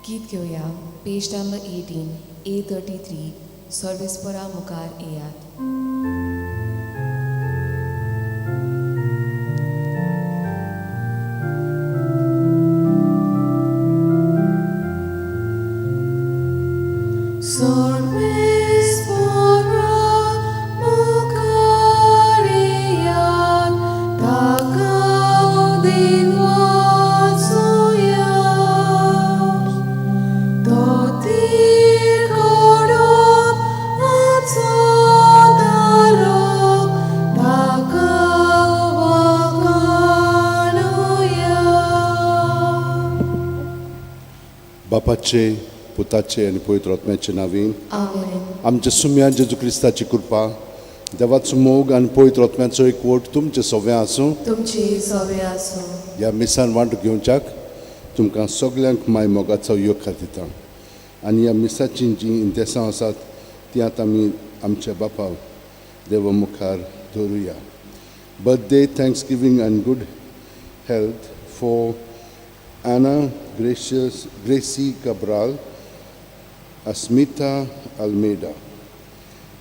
गीत घेवया पेज number 18 A33 सर्वेस्परा मुखार येयात. सर्वेस्परा मुखार येयात, ताका दिनवासुया. तो तीर काडप आमचो तारक, ताका वाखाणुया. बापाचे, पुताचे आनी पवित्र आत्म्याचे नांवान. आमेन. आमच्या सुम्या जेजू क्रिस्ताची कृपा, देवाचो मोग आनी पवित्र आत्म्याचो एकवट तुमचे सगळें आसूं. तुमचे सवे आसूं. ह्या मिसान वांटो घेवच्याक तुमकां सगल्यांक माय मोगाचो येवकार दिता आनी ह्या मिसाचीं जीं इंतेसांव आसात तीं आतां आमी आमच्या बापा देवा मुखार दवरुया. Birthday thanksgiving and good health for Anna Gracious Gracy Cabral, Asmita Almeida.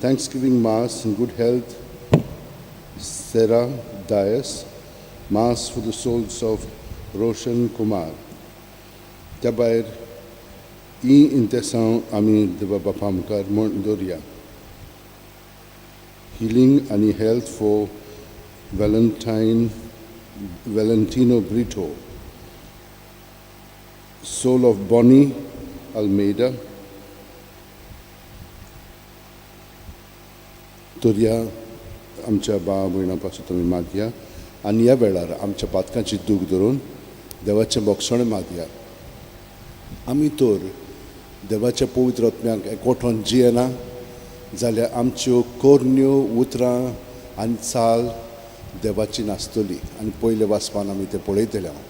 Thanksgiving Mass in good health, Sarah Dias. Mass for the souls of Roshan Kumar. त्या भायर ही इंतेसांव आमी देवा बापा मुखार म्हण दवरुया. हिलींग आनी health for Valentine Valentino Brito, soul of Bonnie Almeida. तर ह्या आमच्या भाव भयणां पासून तुमी मागया आनी ह्या वेळार आमच्या पातकांची दूख धरून देवाचें बोगसणें मागया. आमी तर देवाच्या पवित्र आत्म्याक एकवटोन जियेना जाल्यार आमच्यो कोरण्यो उतरां आनी चाल देवाची नासतली आनी पयले वाचपान आमी तें पळयतले हांव.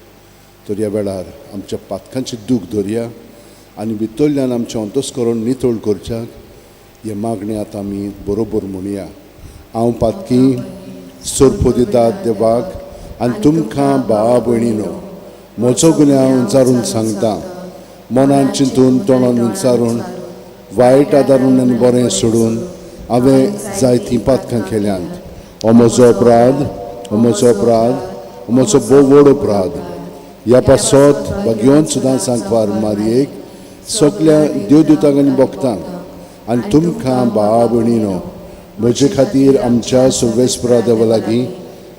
तर ह्या वेळार आमच्या पातकांची दूख धरया आनी भितरल्यान आमचें अंतस्करण नितळ करच्याक हें मागणें आतां आमी बरोबर म्हणया. हांव पातकी सोरपोदितात देवाक आनी तुमकां भावा भयणीनो म्हजो गुन्यांव विचारून सांगता. मनान चिंतून, तोंडान विचारून, वायट आदारून आनी बरें सोडून हांवें जायतीं पातकां केल्यांत. हो म्हजो अपराध, हो म्हजो अपराध, हो म्हजो भोव व्हड अपराध. ह्या पासत भाग्योन सुद्दां सांकवार मारयेक, सगल्या देवदुतांक आनी भक्तांक आनी तुमकां भावा भयणीनो म्हजे खातीर आमच्या सर्वेस्परा देवा लागीं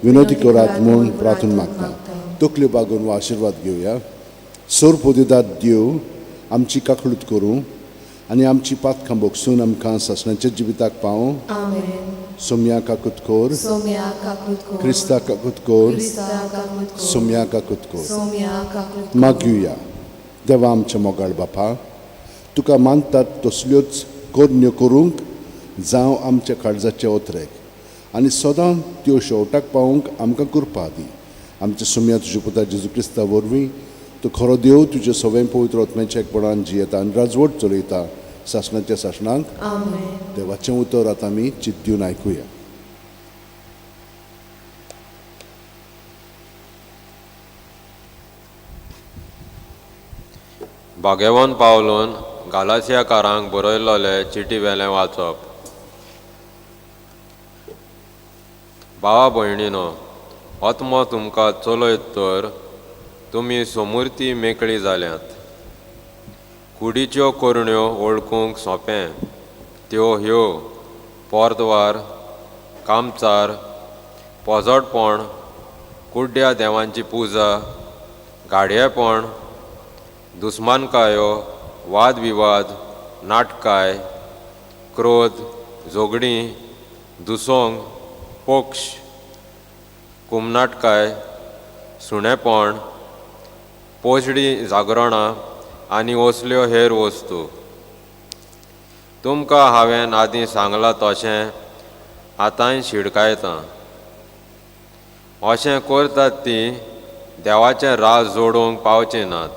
विनोदी करात म्हूण प्रार्थना मागता. तकल्यो बागोवन हो आशिर्वाद घेवया. सोरपोदिदात देव आमची काकळूत करूं आनी आमची पातकां भोगसून आमकां सासणाच्या जिविताक पावूं. आमेन. सोम्या काकूत कोर. सोम्या काकूत कोर. क्रिस्ता काकूत कोर. क्रिस्ता काकूत कोर. सोम्या काकूत कोर. सोम्या काकूत कोर. मागुया. देवा आमच्या मोगाळ बापा, तुका मानतात तसल्योच करण्यो करूंक जावं आमच्या काळजाचे ओतरेक आनी सदां त्यो शेवटाक पावोवंक आमकां कृपा दी. आमच्या सुम्या तुज्या पुता जेजू क्रिस्ता वरवीं, तूं खरो देव, तुज्या सवें पवित्र आत्म्याच्या एकपणान जियेता आनी राजवट चलयता सासणाच्या सासणांक. आमेन. देवाचें उतर आतां आमी चिंत दिवन आयकुया. भाग्यवंत पावलून गालासियाकारांक बरयल्ले चिटी वेलें वाचप. भावा भयणीनो, आत्मो तुमकां चलयत तर तुमी सोमुर्ती मेकळी जाल्यात. कुडीच्यो करण्यो वळखूंक सोंपें, त्यो ह्यो: पोरद्वार, कामचार, पोजडपण, कुड्ड्या देवांची पुजा, गाडयेपण, दुस्मानकायो, वादविवाद, नाटकाय, क्रोध, झगडीं, दुसोंग, पक्ष, कुमनाटकाय, सुणेपण, पोजडी जागरणां आनी असल्यो हेर वस्तू. तुमकां हांवें आदीं सांगलां तशें आतांय शिडकायतां. अशें करतात तीं देवाचें राज जोडूंक पावचीं नात.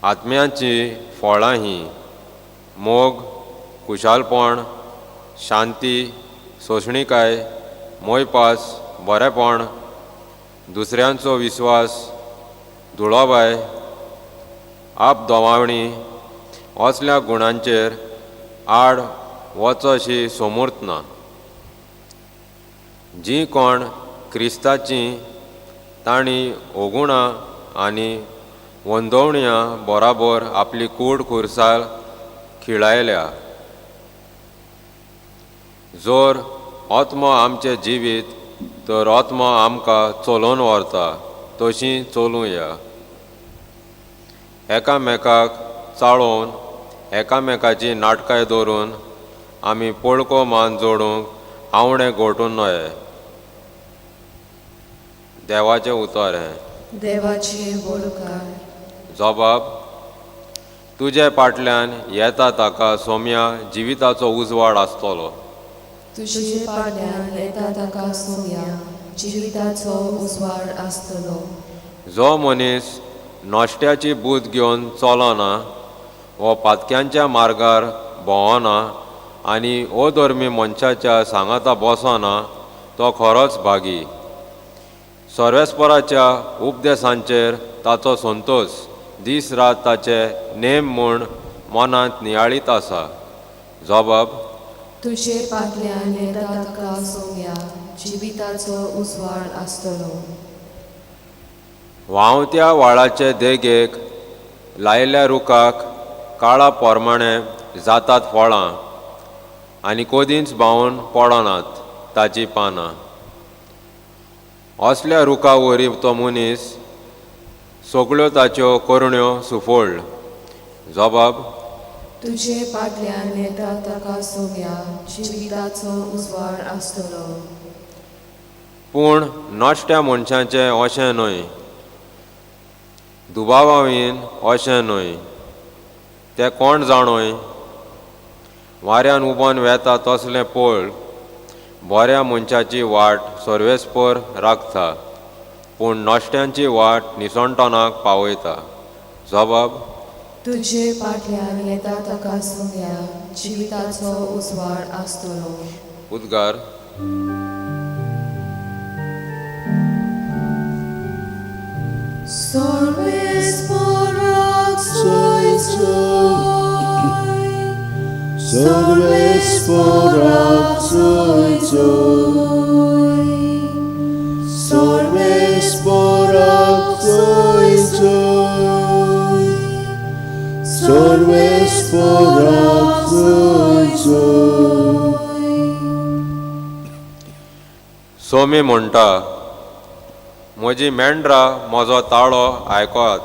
आत्म्याचीं फळां हीं: मोग, खुशालपण, शांती, सोंसणीकाय, मोयपास, बरेपण, दुसऱ्यांचो विस्वास, दुळोबाय. आपदोवावणी असल्या गुणांचेर आड वचशी सोमूर्त ना. जीं कोण क्रिस्ताचीं तांणी ओगुणां आनी वंदोवण्या बराबर आपली कूड खुरसाल खिळायल्या. जर आत्मो आमचें जिवीत तर आत्मो आमकां चलोवन व्हरता तशी चलुया. एकामेकाक चाळोवन एकामेकाची नाटकां दवरून आमी पोळको मान जोडूंक आवणें गोटून न्हय. देवाचें उतर हें. देवाचे बोलकार. जबाब तुजे पाटल्यान येता ताका सोम्या जिविताचो उजवाड आसतलो. तुजे पाटल्यान येता ताका सोम्या जिविताचो उजवाड आसतलो. जो मनीस नश्ट्याची बूद घेवन चलना वो पातक्यांच्या मार्गार भोंवना आनी अधर्मी मनशाच्या सांगाता बसना तो खरोच भागी. सर्वेस्पराच्या उपदेसांचेर ताचो संतोश दीस रात ताचे नेम म्हूण मनांत नियाळीत आसा. जबाब तुजे पाटल्यान येता ताका सोम्या जिविताचो उजवाड आसतलो. व्हांवत्या व्हाळाचे देगेक लायल्या रुखाक काळा पोरमाणे जातात फळां आनी कदींच बावून पडनात ताचीं पानां. असल्या रुखा वरी तो मनीस सगळ्यो ताच्यो करण्यो सुफळ. जबाब तुजे पाटल्यान येता ताका सोम्या जिविताचो उजवाड आसतलो. पूण नश्ट्या मनशाचें अशें न्हय, दुबावावीन अशें न्हय, ते कोण जाणोय वाऱ्यान उबोन वेता तसलें पळ बऱ्या मनशाची वाट सर्वेस्पर राखता पूण नश्ट्यांची वाट निसणटणाक पावयता. जबाब तुजे पाटल्यान येता ताका सोम्या जिविताचो उजवाड आसतलो. उद्गार. सर्वेस्पराक जोय जोय, सर्वेस्पराक जोय जोय, सर्वेस्पराक जोय जोय. सोमी म्हणटा म्हजी मेंढरां म्हजो ताळो आयकत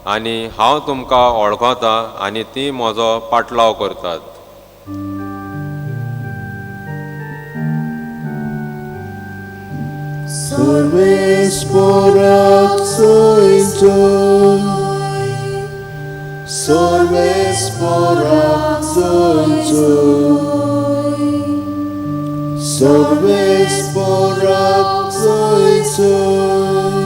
आनी हांव तुमकां वळखता आनी ती म्हजो पाटलाव करतात. सर्वेस्पराक जोय जोय, सर्वेस्पराक जोय जोय, सर्वेस्पराक जोय जोय,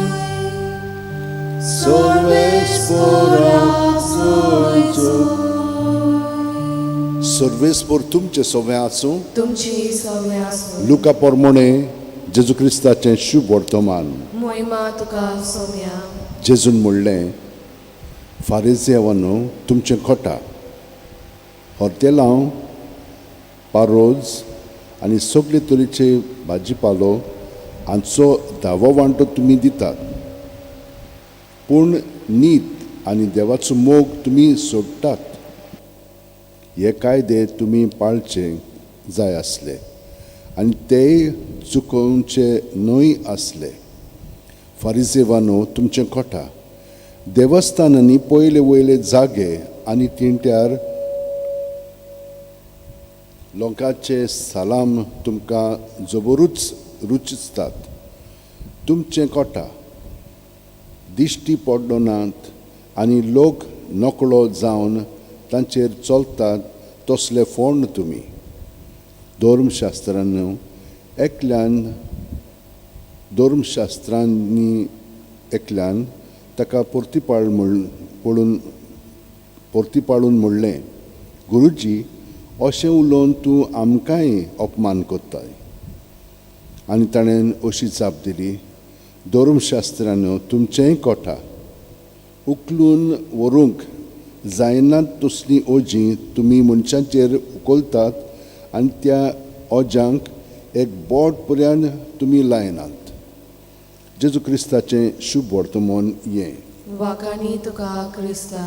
सर्वेस्पराक जोय जोय. सर्वेस्पर तुमचे सवे आसूं. तुमची सवे आसूं. लुका पोरमोणे जेजू क्रिस्ताचें शुभ वर्तमान. मोहिमा तुका सोम्या. जेजून म्हणलें, फारिजेवानो तुमचें खोटा हॉर्तेलांव पारोज आनी सगळे तरेचे भाजीपालो हांचो धावो वांटो तुमी दितात, पूण नीत आनी देवाचो मोग तुमी सोडटात. हे कायदे तुमी पाळचे जाय आसले आनी तेय चुकोवचे न्हय आसले. फारिजेवानो तुमचें खोटा देवस्थानांनी पयले वयले जागे आनी तिंट्यार लोकांचे सलाम तुमकां जबरूच रुचतात. तुमचें कोटा दिश्टी पडनात आनी लोक नकळो जावन तांचेर चलतात तसले फोंड तुमी. धर्मशास्त्रांनी एकल्यान ताका परतीपाळून म्हणलें, गुरुजी अशें उलोवन तूं आमकांय अपमान करताय. आनी ताणें अशी जाप दिली, धर्मशास्त्रान तुमचेंय कोठा उखलून व्हरूंक जायनात तसलीं ओजीं तुमी मनशांचेर उखलतात आनी त्या ओज्यांक एक बोट पर्यंत तुमी लायनात. जेजू क्रिस्ताचें शुभ वर्तमान हें. वाखाणी तुका क्रिस्ता.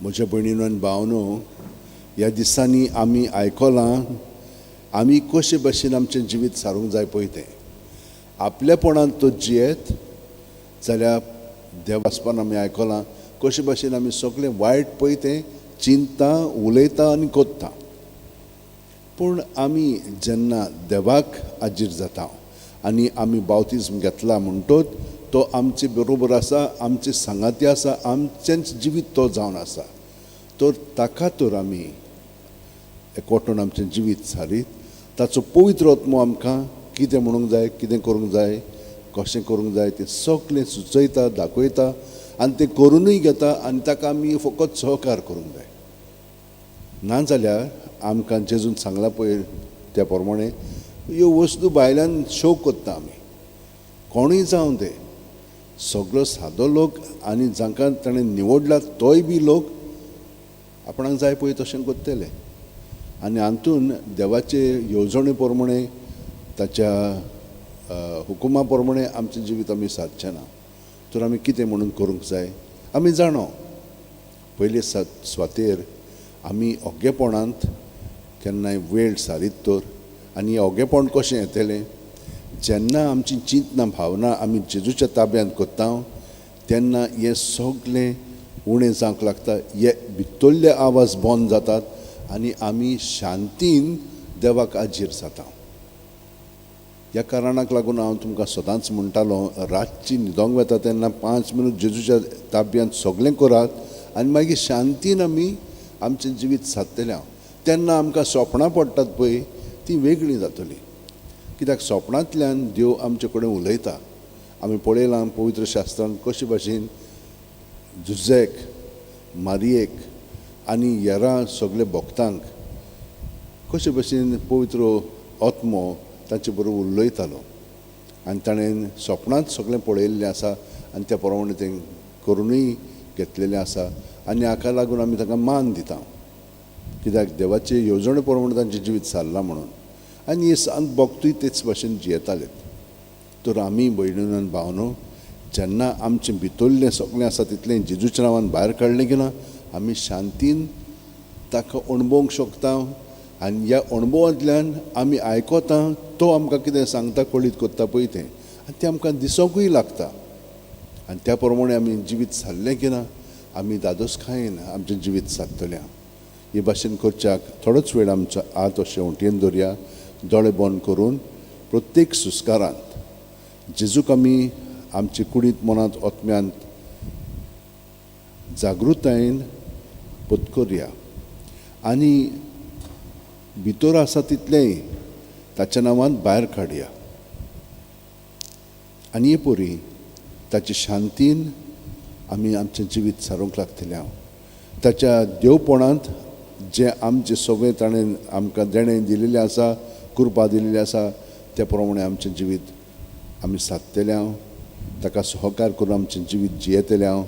म्हज्या भयणीनो आनी भावनो, ह्या दिसांनी आमी आयकलां आमी कशे भशेन आमचें जिवीत सारूंक जाय पळय तें. आपलेपणान तो जियेत जाल्यार देवासपान आमी आयकलां कशे भशेन आमी सगळें वायट पळय तें चिंतता, उलयता आनी कोत्ता. पूण आमी जेन्ना देवाक आजीर जाता आनी आमी बावतिज्म घेतला म्हणटोच तो आमचे बरोबर आसा, आमचे सांगाती आसा, आमचेंच जिवीत तो जावन आसा. तर ताका तर आमी एकवटून आमचें जिवीत सारीत ताचो पवित्र आत्मो आमकां कितें म्हणूंक जाय, कितें करूंक जाय, कशें करूंक जाय तें सगळें सुचयता, दाखयता आनी तें करुनूय घेता आनी ताका आमी फकत सहकार करूंक जाय. नाजाल्यार आमकां जेजून सांगलां पळय त्या प्रमाणे ह्यो वस्तू भायल्यान शो करता आमी. कोणूय जावं ते, सगळो सादो लोक आनी जांकां ताणें निवडला तोय बी लोक आपणाक जाय पळय तशें करतले. आनी हातून देवाचे येवजणे प्रमाणे ताच्या हुकुमा प्रमाणे आमचें जिवीत आमी सादचें ना. तर आमी कितें म्हणून करूंक जाय आमी जाणो. पयले स्वातेर आमी ओगेपणांत केन्नाय वेळ सारीत तर, आनी ओगेपण कशें येतलें जेन्ना आमची चिंतना भावना आमी जेजूच्या ताब्यांत करता तेन्ना हें सगळें उणें जावंक लागता, हे भितरले आवाज बंद जातात आनी आमी शांतीन देवाक आजीर जाता. ह्या कारणाक लागून हांव तुमकां सदांच म्हणटालो, रातची न्हिदोंक वता तेन्ना 5 मिनट जेजूच्या ताब्यांत सगळें करात आनी मागीर शांतीन आमी आमचें जिवीत सादतलें. हांव तेन्ना आमकां सोपणां पडटात पळय ती वेगळीं जातलीं, कित्याक सोपणांतल्यान देव आमचे कडेन उलयता. आमी पळयलां पवित्र शास्त्रान कशे भाशेन जुझेक, मारियेक आनी हेरां सगळे भक्तांक कशे भाशेन पवित्र आत्मो तांचे बरोबर उलयतालो आनी ताणें सपनांत सगळें पळयल्लें आसा आनी त्या प्रमाणे तें करुनूय घेतलेलें आसा. आनी हाका लागून आमी तांकां मान दिता, कित्याक देवाचे येवजणे प्रमाणे तांचें जिवीत सारलां म्हणून. आनी हे संत भक्तूय तेच भाशेन जियेताले. तर आमी भयणीनो आनी भावनो जेन्ना आमचें भितरलें सगळें आसा तितलें जेजूच्या नांवान भायर काडलें की ना आमी शांतीन ताका अणभवंक शकता आनी ह्या अणभवांतल्यान आमी आयकता तो आमकां कितें सांगता, कळीत करता पळय तें, आनी तें आमकां दिसोंकूय लागता. आनी त्या प्रमाणे आमी जिवीत सारलें की ना आमी दादोसकायेन आमचें जिवीत सादतलें. हे भाशेन करच्याक थोडोच वेळ आमचो हात अशें वटेन दवरया, दोळे बंद करून प्रत्येक सुस्कारांत जेजूक आमी आमचे कुडींत, मनांत, आत्म्यांत जागृतायेन पत्करया आनी भितर आसा तितलेंय ताच्या नांवान भायर काडया. आनी हे परी ताचे शांतीन आमी आमचें जिवीत सारूंक लागतलें. हांव ताच्या देवपणांत जें आमचें सगळें ताणें आमकां देणें दिलेलें आसा, कृपा दिलेली आसा, त्या प्रमाणे आमचें जिवीत आमी सादतलें. हांव ताका सहकार करून आमचें जिवीत जियेतलें हांव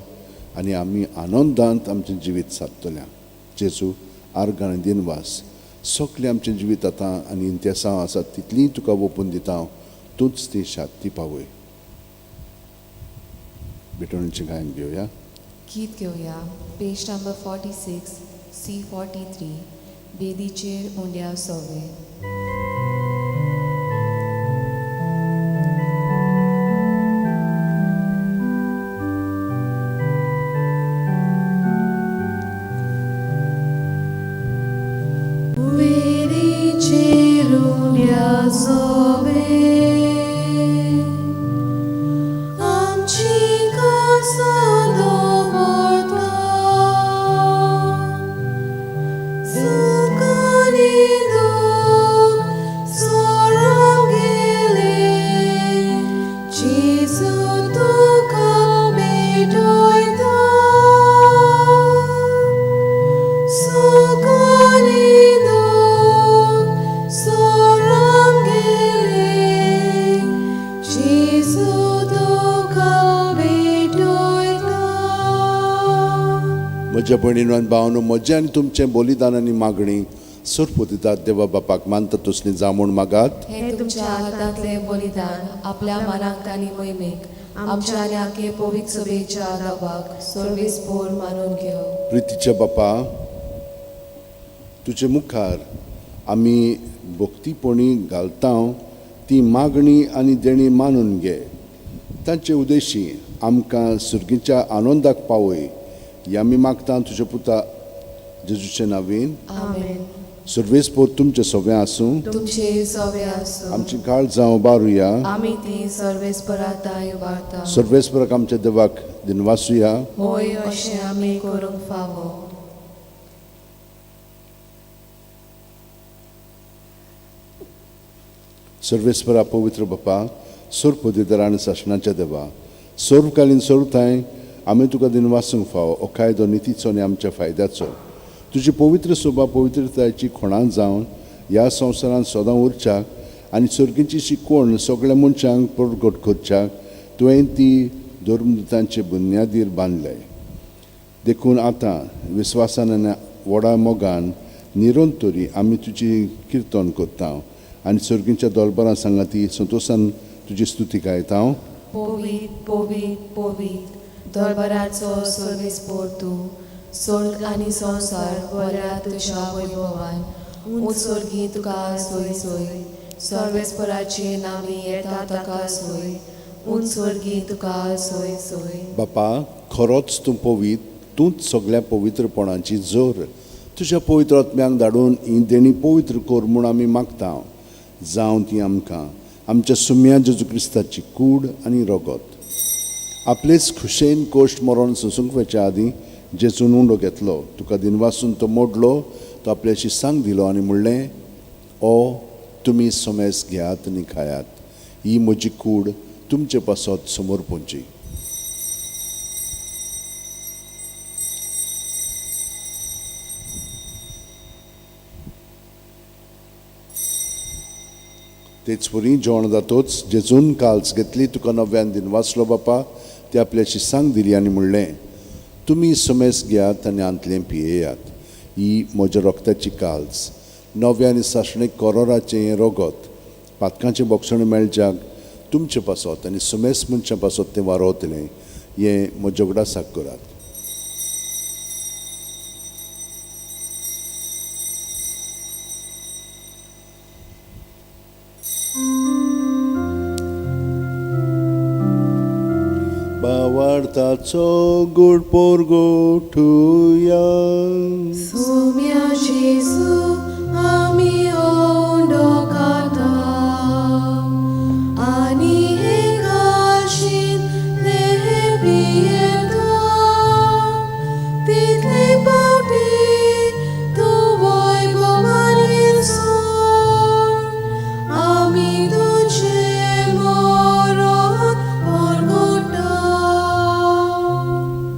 आनी आमी आनंदांत आमचें जिवीत सादतलें. जेजू आर्गां आनी दिनवास सगळें आमचें जिवीत आतां आनी इंतेसांव आसा तितलीं तुका ओपून दिता हांव, तूंच ती शांती पावय. भेटवणीचें गायन घेवया, गीत घेवया. पेज नंबर 46 C43, वेदीचेर उंड्या सोवे. वेदीचेर उंड्या सोवे आमची कासां दवरता, सुख आनी दूख सोरोवंक गेले, जेजू तुका भेटयता. सुख आनी दूख सोरोवंक गेले, जेजू तुका भेटयता. म्हज्या भयणीन आनी भावांनो, म्हजें आनी तुमचें बलिदान आनी मागणी सरपतिदार देवा बापाक मानता तसली जावं मागात. हे तुमच्या हातांतले बलिदान आपल्या मानाक आनी मोहिमेक आमच्या आनी आखे पवित्र सभेच्या दावाक सर्वेस्पोर मानून घेव. प्रितीच्या बापा, तुजे मुखार आमी भक्तीपणी घालता ती मागणी आनी देणी मानून घे. तांचे उद्देशी आमकां सुर्गीच्या आनंदाक पावय ही आमी मागता तुज्या पुता जेजूचे नांवेन. आमेन. सर्वेस्पोर तुमचें सगळें आसूं, तुमचे सवे आसूं. आमची काळ जावं बारुया. आमी ती सर्वेस्परा ताय उबारता. सर्वेस्पराक आमच्या देवाक दिनवासुया. होय, अशें आमी करूंक फावो. सर्वेस्परा पवित्र बापा, सर्वपदिदार आनी सासणाच्या देवा, सर्वकालीन सर्वथांय आमी तुका दिनवासूंक फावो. हो कायदो नितीचो आनी आमच्या फायद्याचो. तुजी पवित्र सोबा पवित्रतायेची खोणां जावन ह्या संवसारांत सदां उरच्याक आनी सर्गीची शिकवण सगळ्या मनशांक प्रगट करच्याक तुवें ती धर्मदुतांचे बुन्यादीर बांदले. देखून आतां विस्वासान आनी व्हडा मोगान निरंतरी आमी तुजी किर्तन करता आनी सर्गीच्या दोलबरां सांगाती संतोशान तुजी स्तुती गायता. पवित्र पवित्र पवित्र दरबाराचो सर्वेस्पोर तूं, स्वर्ग आनी संवसार बऱ्या तुज्या वैभवान. उंच स्वर्गी तुका सोय सोय, सर्वेस्पराचे नांवी येता ताका सोय, उंच स्वर्गी तुका सोय सोय. बापा, खरोच तूं पवित्र, तूंच सगळ्या पवित्रपणाची जोर. तुज्या पवित्र आत्म्यांक धाडून ही देणी पवित्र कर म्हूण आमी मागता. जावं ती आमकां आमच्या सुम्या जेजू क्रिस्ताची कूड आनी रगत. आपलेच खुशेन कोश्ट मरण सोसूंक वचच्या आदीं जेजून उंडो घेतलो, तुका दिनवासून तो मोडलो, तो आपल्याशी सांग दिलो आनी म्हणलें, ओ तुमी समेस घेयात आनी खायात, ही म्हजी कूड तुमचे पासत समर्पूंची. तेच परी जेवण जातोच जेजून काल्स घेतली, तुका नव्यान दिनवासलो बापा, ते आपल्याशी सांग दिली आनी म्हणलें, तुमी समेस घेयात आनी आंतलें पियेयात, ही म्हज्या रक्ताची काल्स, नव्या आनी सासणीक कोरोराचें हें रगत, पातकांचें बोगसण मेळच्याक तुमचे पासत आनी समेस मनशां पासत तें वारोवतलें, हें म्हज्या उगडासाक करात. बावार्थाचो गोड पोरगोठुया. सुम्या जेजू आमी ओंडो खाता आनी हे काळशीन ते पियेता, तितले पावटी तूं वैभवान सोड, आमी तुजें मरण परगटा.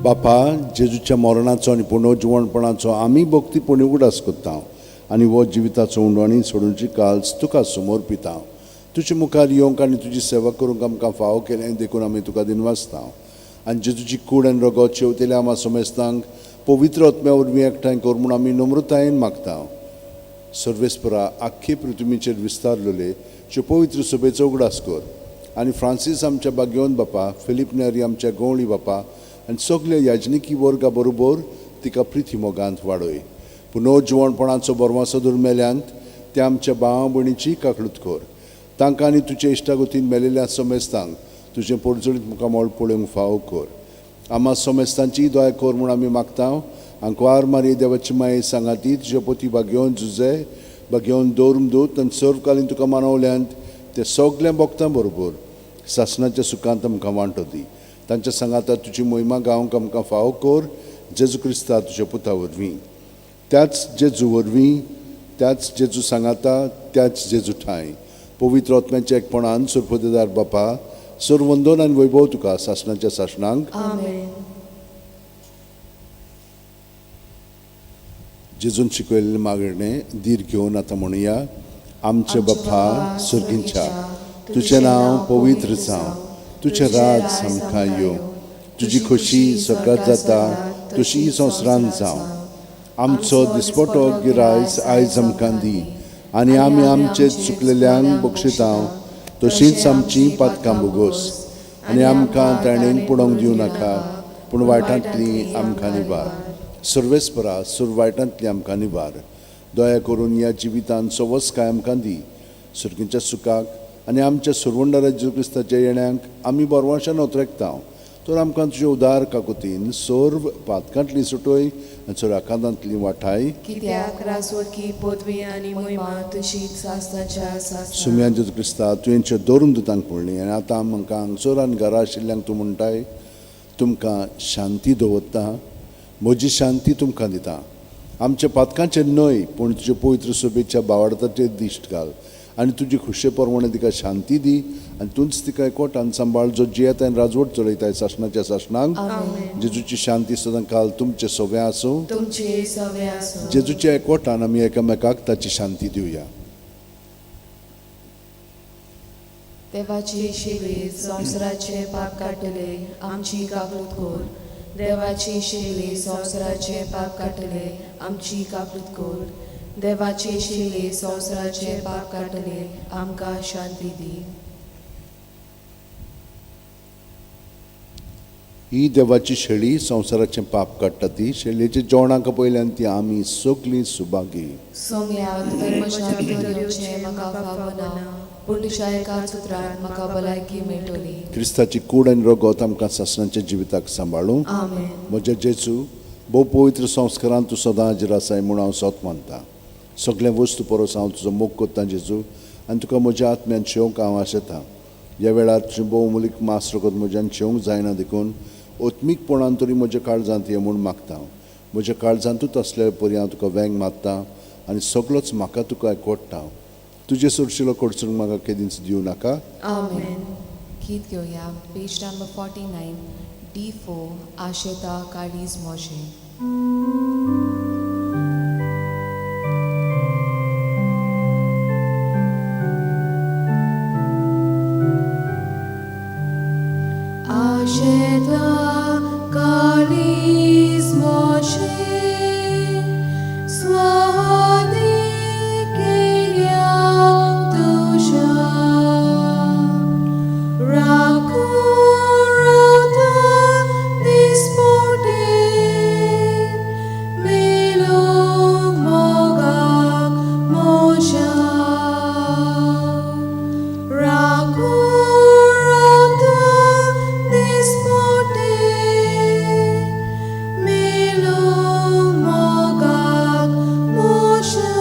बापा, जेजूच्या मरणाचो आनी पुनर्जिवणपणाचो आमी भक्तीपणी उगडास करता आनी हो जिविताचो उंडो आनी सोडूंची काल्स तुका समर्पिता. तुजे मुखार येवंक आनी तुजी सेवा करूंक आमकां फावो केलें देखून आमी तुका दिनवासता. आनी जेजूची कूड आनी रगत शेवतेल्या आमा समेस्तांक पवित्र आत्म्या वरवीं एकठांय कर म्हूण आमी नम्रतायेन मागता. सर्वेस्परा आख्खे पृथ्वीचेर विस्तारलेले ज्यो पवित्र सभेचो उगडास कर आनी फ्रांसीस आमच्या बागेवन बापा, फिलीप नेरी आमच्या गवळी बापा आनी सगल्या याजनिकी वर्गा बरोबर तिका प्रिती मोगांत वाडय. पुनर्जिवणपणाचो बरवासो दुर्मेल्यांत त्या आमच्या भावा भयणीची काकळूत कर. तांकां आनी तुजे इश्टागतीन मेलेल्या समेस्तांक तुजें पोरजोळीत मुखामळ पळोवंक फावो कर. आमा समेस्तांची दया कर म्हूण आमी मागता. आंकवार मारी देवाची माये सांगाती तुज्या पोती बागेवन जुजे बागेवन दवरून दूत आनी सर्वकालीन तुका मानवल्यांत ते सगळ्या भक्तां बरोबर सासणाच्या सुखांत आमकां वांटो दी. तांच्या सांगाता तुजी मोहिमा गावंक आमकां फावो कर, जेजू क्रिस्ता तुज्या पुता वरवीं. त्याच जेजू वरवीं, त्याच जेजू सांगाता, त्याच जेजू ठांय पवित्र आत्म्याच्या एकपणान सुरपदेदार बापा, सर्वंदन आनी वैभव तुका सासणाच्या सासणांक. आमेन. जेजून शिकयल्लें मागणें धीर घेवन आतां म्हणुया. आमचे बापा सर्गींच्या, तुजें नांव पवित्र जावं, तुजें राज आमकां येवं, तुजी खोशी सगळ्यात जाता तशी संवसारांत जावं. आमचो दिसपटो गिरायस आयज आमकां दी आनी आमी आमचे चुकलेल्यांक बक्षिता तशींच आमची पातकां भोगोस आनी आमकां ताणेन पडोवंक दिवं नाका पूण वायटांतली आमकां निवार. सर्वेस्परा सर्व वायटांतली आमकां निवार. दया करून ह्या जिवितान सवसकाय आमकां दी. सुर्गीच्या सुखाक आनी आमच्या सुरवंडारा जेजू क्रिस्ताच्या येण्याक आमी बरवाशान ओतरेकता. तर आमकां तुजे उदार काकुतीन सर्व पातकांतली सुटय आनी सर्व आकांतांतली वाठाय. कित्याक रासवडकी पदवी आनी मोहिमा तुजी सासणाच्या सासणाक. सुम्या जेजू क्रिस्ता तुवेंचे धरून दुतांक पडली आनी आतां आमकां हांगसर आनी घरा आशिल्ल्यांक तूं म्हणटाय तुमकां शांती दवरता, म्हजी शांती तुमकां दिता. आमच्या पातकांचेर न्हय पूण तुजे पवित्र सभेच्या बावडताचेर दिश्ट घाल आनी तुजी खुशे प्रमाणे तिका शांती दी आनी तूंच तिका एकवटान सांबाळ जो जियेता आनी राजवट चलयताय सासणाच्या सासणाक. जेजूची शांती सदां काल तुमचे सगळें आसूं. तुमचे सगळें आसूं. जेजूच्या एकवटान आमी एकामेकाक ताची शांती दिवया. देवाची शेली संवसाराचे पाप काडटले आमची काकूत कर. देवाची शेली संवसाराचे पाप काडटले आमची काकूत कर. देवाची शेली संवसाराचे पाप काडटले आमकां शांती दी. ही देवाची शेळी संवसाराचें पाप काडटा ती शेळयेच्या जेवणाक पयल्यान ती आमी सगळीं सुभागी. सोम्या तुवें म्हज्या भितर येवचें म्हाका फावना पूण तुज्या एका सुत्रान म्हाका भलायकी मेळटली. क्रिस्ताची कूड आनी रगत आमकां सासणाच्या जिविताक सांबाळूं. आमेन. म्हज्या जेजू भोव पवित्र संस्कारान तूं सदां हाजीर आसाय म्हूण हांव सत मानता. सगळें वस्तू परस हांव तुजो मोग करता जेजू आनी तुका म्हज्या आत्म्यान शेवंक हांव आशेतां. ह्या वेळार तुजें भोव मुलीक मास रगत म्हज्यान शेवंक जायना देखून आत्मीकपणान तरी म्हज्या काळजांत ये म्हूण मागता. म्हज्या काळजांतूच आसल्या परी हांव तुका वेंग मारता आनी सगळोच म्हाका तुका एकवटता. तुजे सरशिलो कडसून म्हाका केदींच दिवं नाका. आमेन. गीत घेवया पेज नंबर 49 D4 आशेता काळीज मोजें. आशेता काळीज मोजें स्वाधीन केल्या तुज्या राखून रावता दिसपटे मेलोवंक मोगाक म्हज्या राखून रावता दिसपटे मेलोवंक मोगाक म्हज्या.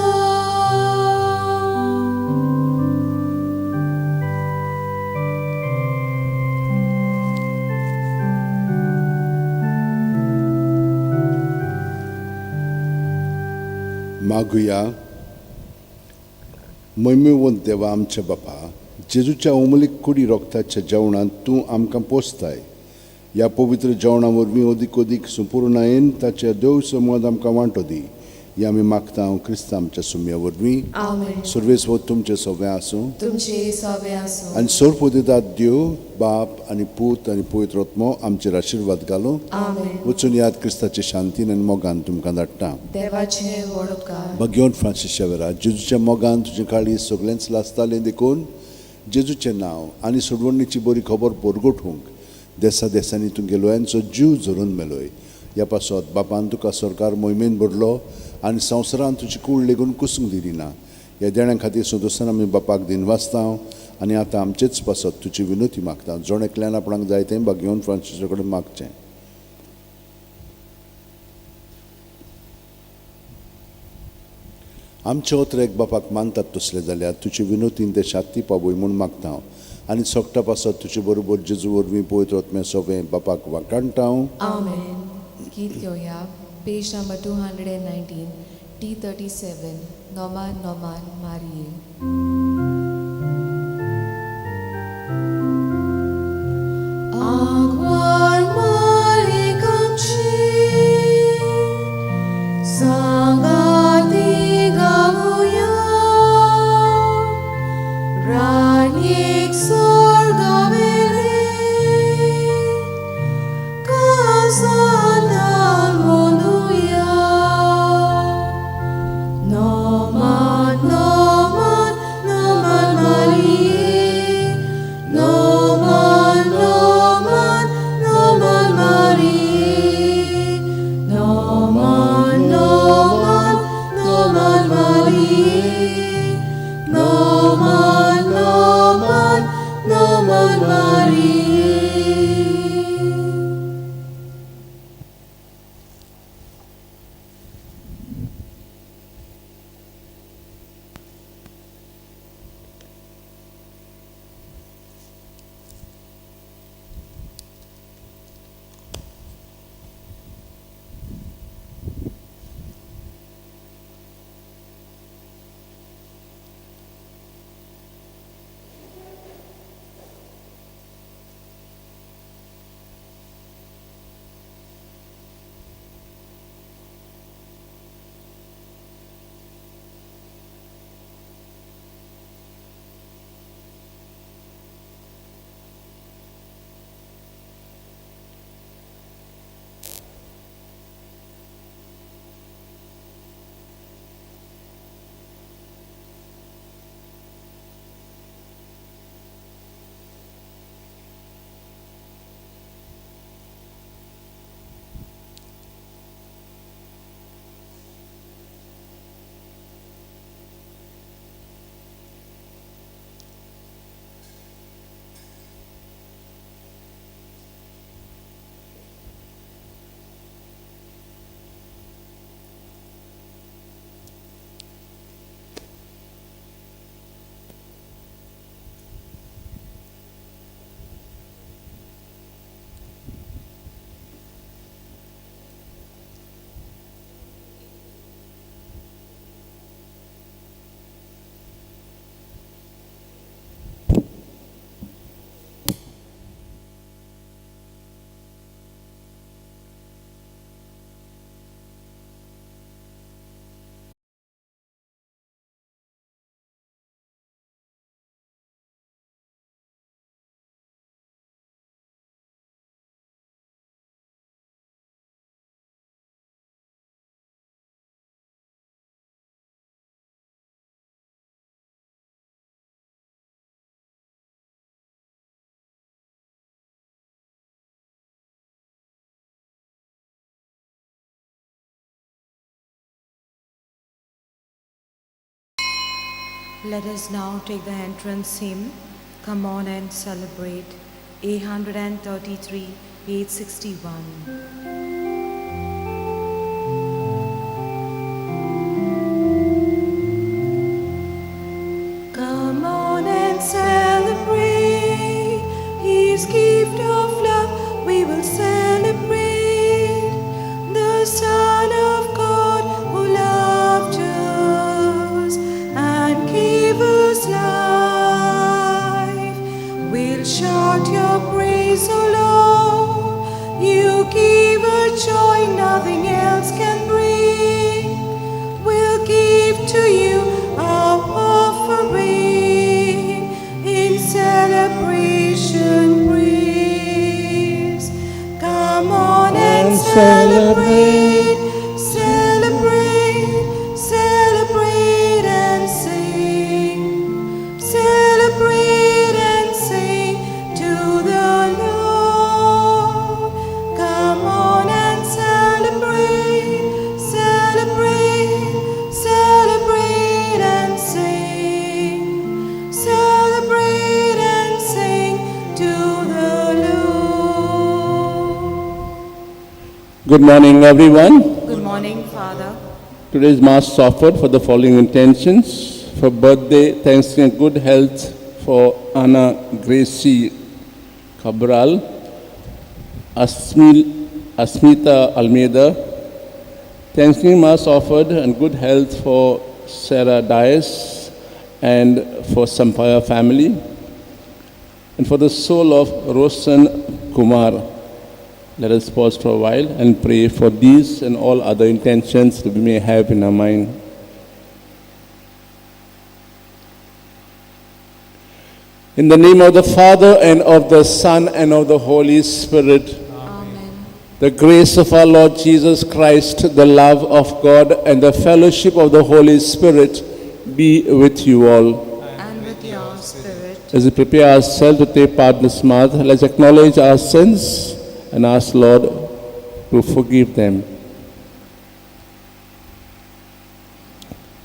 मागुया. मैमेवंत देवा आमच्या बापा, जेजूच्या अमूल्य कुडी रोगताच्या जेवणांत तूं आमकां पोसताय. ह्या पवित्र जेवणा वरवीं अदीक अदीक संपुर्णायेन ताच्या देव समूहांत आमकां वांटो दी. ही आमी मागता हांव क्रिस्तांव आमच्या सुम्या वरवीं. आमेन. सर्वेस्वर तुमचें सगळें आसूं. तुमचे सगळें आसूं. आनी सर्वपदितात देव बाप आनी पूत आनी पवित्र आत्मो आमचेर आशिर्वाद घालूं. आमेन. वचून याद क्रिस्ताचे शांतीन आनी मोगान तुमकां धाडटा. देवाचे व्हड उपकार. भगेवन फ्रांसीस शेवेरा जेजूच्या मोगान तुजें काळीज सगळेंच लासतालें देखून जेजूचें नांव आनी सोडवणीची बरी खबर परगटूंक देसा देसांनी तूं गेलोयांचो जीव झरून मेलोय. ह्या पासत बापान तुका सरकार मोहिमेन भरलो आनी संवसारान तुजी कूड लेगून कुसूंक दिली ना. ह्या देण्या खातीर संतोशान आमी बापाक दिनवासता आनी आतां आमचेच पासत तुजी विनोती मागता. जण एकल्यान आपणाक जाय तें भाग्यवन फ्रांसीसा कडेन मागचें. आमचे ओतरेक बापाक मानतात तसले जाल्यार तुजे विनोतीन ते शांती पावय म्हूण मागता हांव आनी सोगटा पासत तुजे बरोबर जेजू वरवीं पवित्र आत्म्या सोबें बापाक वाखाणटा हांव. आमेन. गीत घेवया page number 219 T37 Noman Noman मारिये. आगवार मालिकांची Sangati गावया राणयेक स्वर्गावेले कासांताल Let us now take the entrance hymn, Come On and Celebrate, 833, 861. Come on and celebrate His gift of love. We will celebrate the Son of God who loved us and gave us life. We'll shout your praise, O Lord. You give us joy nothing else can bring. We'll give to you our offering in celebration praise. Come on and celebrate, celebrate, celebrate and sing. Celebrate and sing to the Lord. Come on and celebrate, celebrate, celebrate and sing. Celebrate and sing to the Lord. Good morning, everyone. Good morning, Father. Today's Mass is offered for the following intentions: for birthday, thanksgiving, and good health for Anna Gracie Cabral, Asmita Almeida. Thanksgiving Mass offered and good health for Sarah Dias and for Sampaya family, and for the soul of Roshan Kumar. Let us pause for a while and pray for these and all other intentions that we may have in our mind. In the name of the Father, and of the Son, and of the Holy Spirit. Amen. The grace of our Lord Jesus Christ, the love of God, and the fellowship of the Holy Spirit be with you all. And with your spirit. As we prepare ourselves to take part in this Mass, let's acknowledge our sins and ask Lord to forgive them.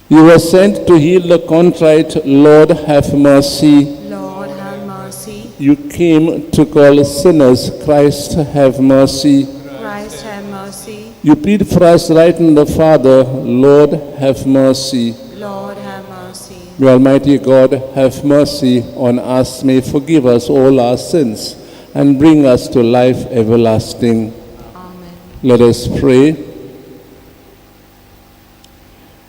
You were sent to heal the contrite. Lord, have mercy. Lord, have mercy. You came to call sinners. Christ, have mercy. Christ, have mercy. You plead for us right in the Father. Lord, have mercy. Lord, have mercy. May Almighty God have mercy on us, may forgive us all our sins, and bring us to life everlasting. Amen. Let us pray.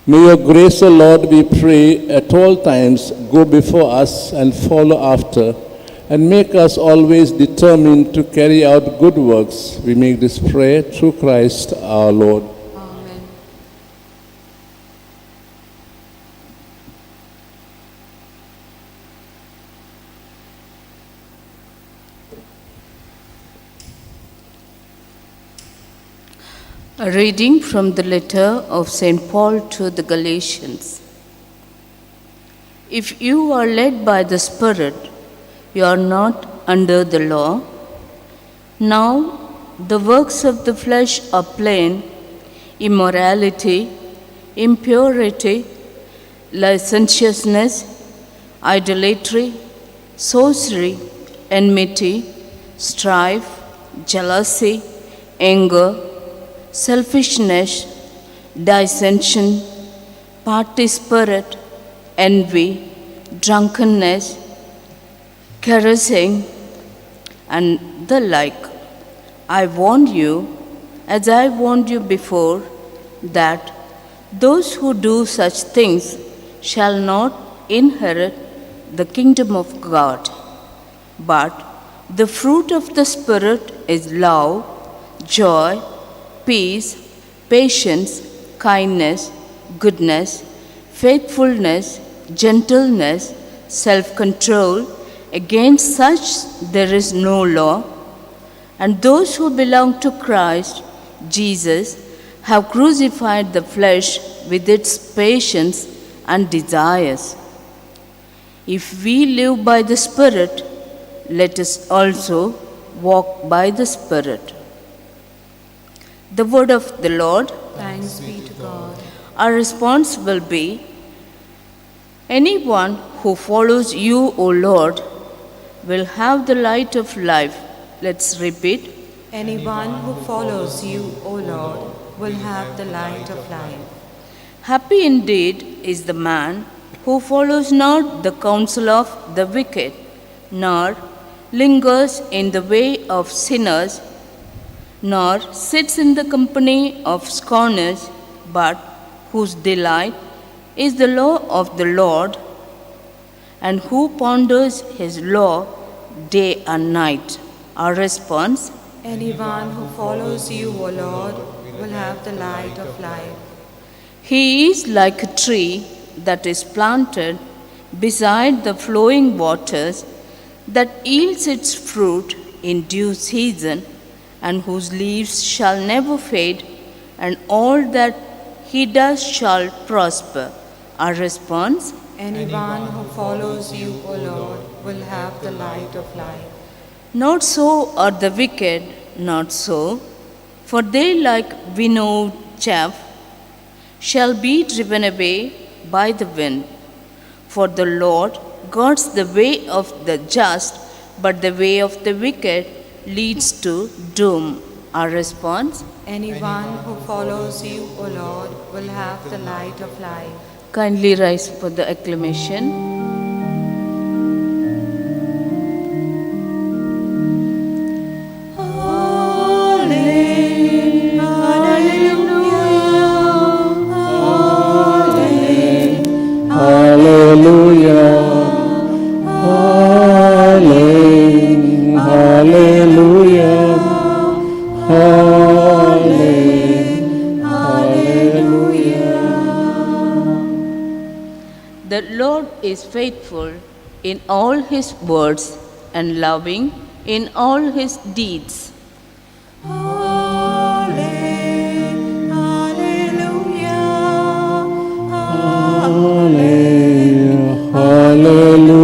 May your grace, O Lord, we pray, at all times go before us and follow after, and make us always determined to carry out good works. We make this prayer through Christ our Lord. Amen. A reading from the letter of St. Paul to the Galatians. If you are led by the Spirit, you are not under the law. Now the works of the flesh are plain: immorality, impurity, licentiousness, idolatry, sorcery, enmity, strife, jealousy, anger, selfishness, dissension, party spirit, envy, drunkenness, carousing, and the like. I warn you, as I warned you before, that those who do such things shall not inherit the kingdom of God. But the fruit of the Spirit is love, joy, peace, patience, kindness, goodness, faithfulness, gentleness, self-control. Against such there is no law. And those who belong to Christ Jesus have crucified the flesh with its passions and desires. If we live by the Spirit, let us also walk by the Spirit. The word of the Lord. Thanks be to God. Our response will be, Anyone who follows you, O Lord, will have the light of life. Let's repeat. Anyone who follows you, O Lord, will have the light of life. Happy indeed is the man who follows not the counsel of the wicked, nor lingers in the way of sinners, nor sits in the company of scorners, but whose delight is the law of the Lord, and who ponders his law day and night. Our response: Anyone who follows you, O Lord, will have the light of life. He is like a tree that is planted beside the flowing waters, that yields its fruit in due season, and whose leaves shall never fade, and all that he does shall prosper. Our response: Anyone who follows you, O Lord, will have the light of life. Not so are the wicked, not so, for they, like winnowed chaff, shall be driven away by the wind. For the Lord guards the way of the just, but the way of the wicked leads to doom. Our response: Anyone who follows you, O Lord, will have the light of life. Kindly rise for the acclamation. Hallelujah. Hallelujah. Hallelujah. The Lord is faithful in all his words and loving in all his deeds. Hallelujah. Hallelujah.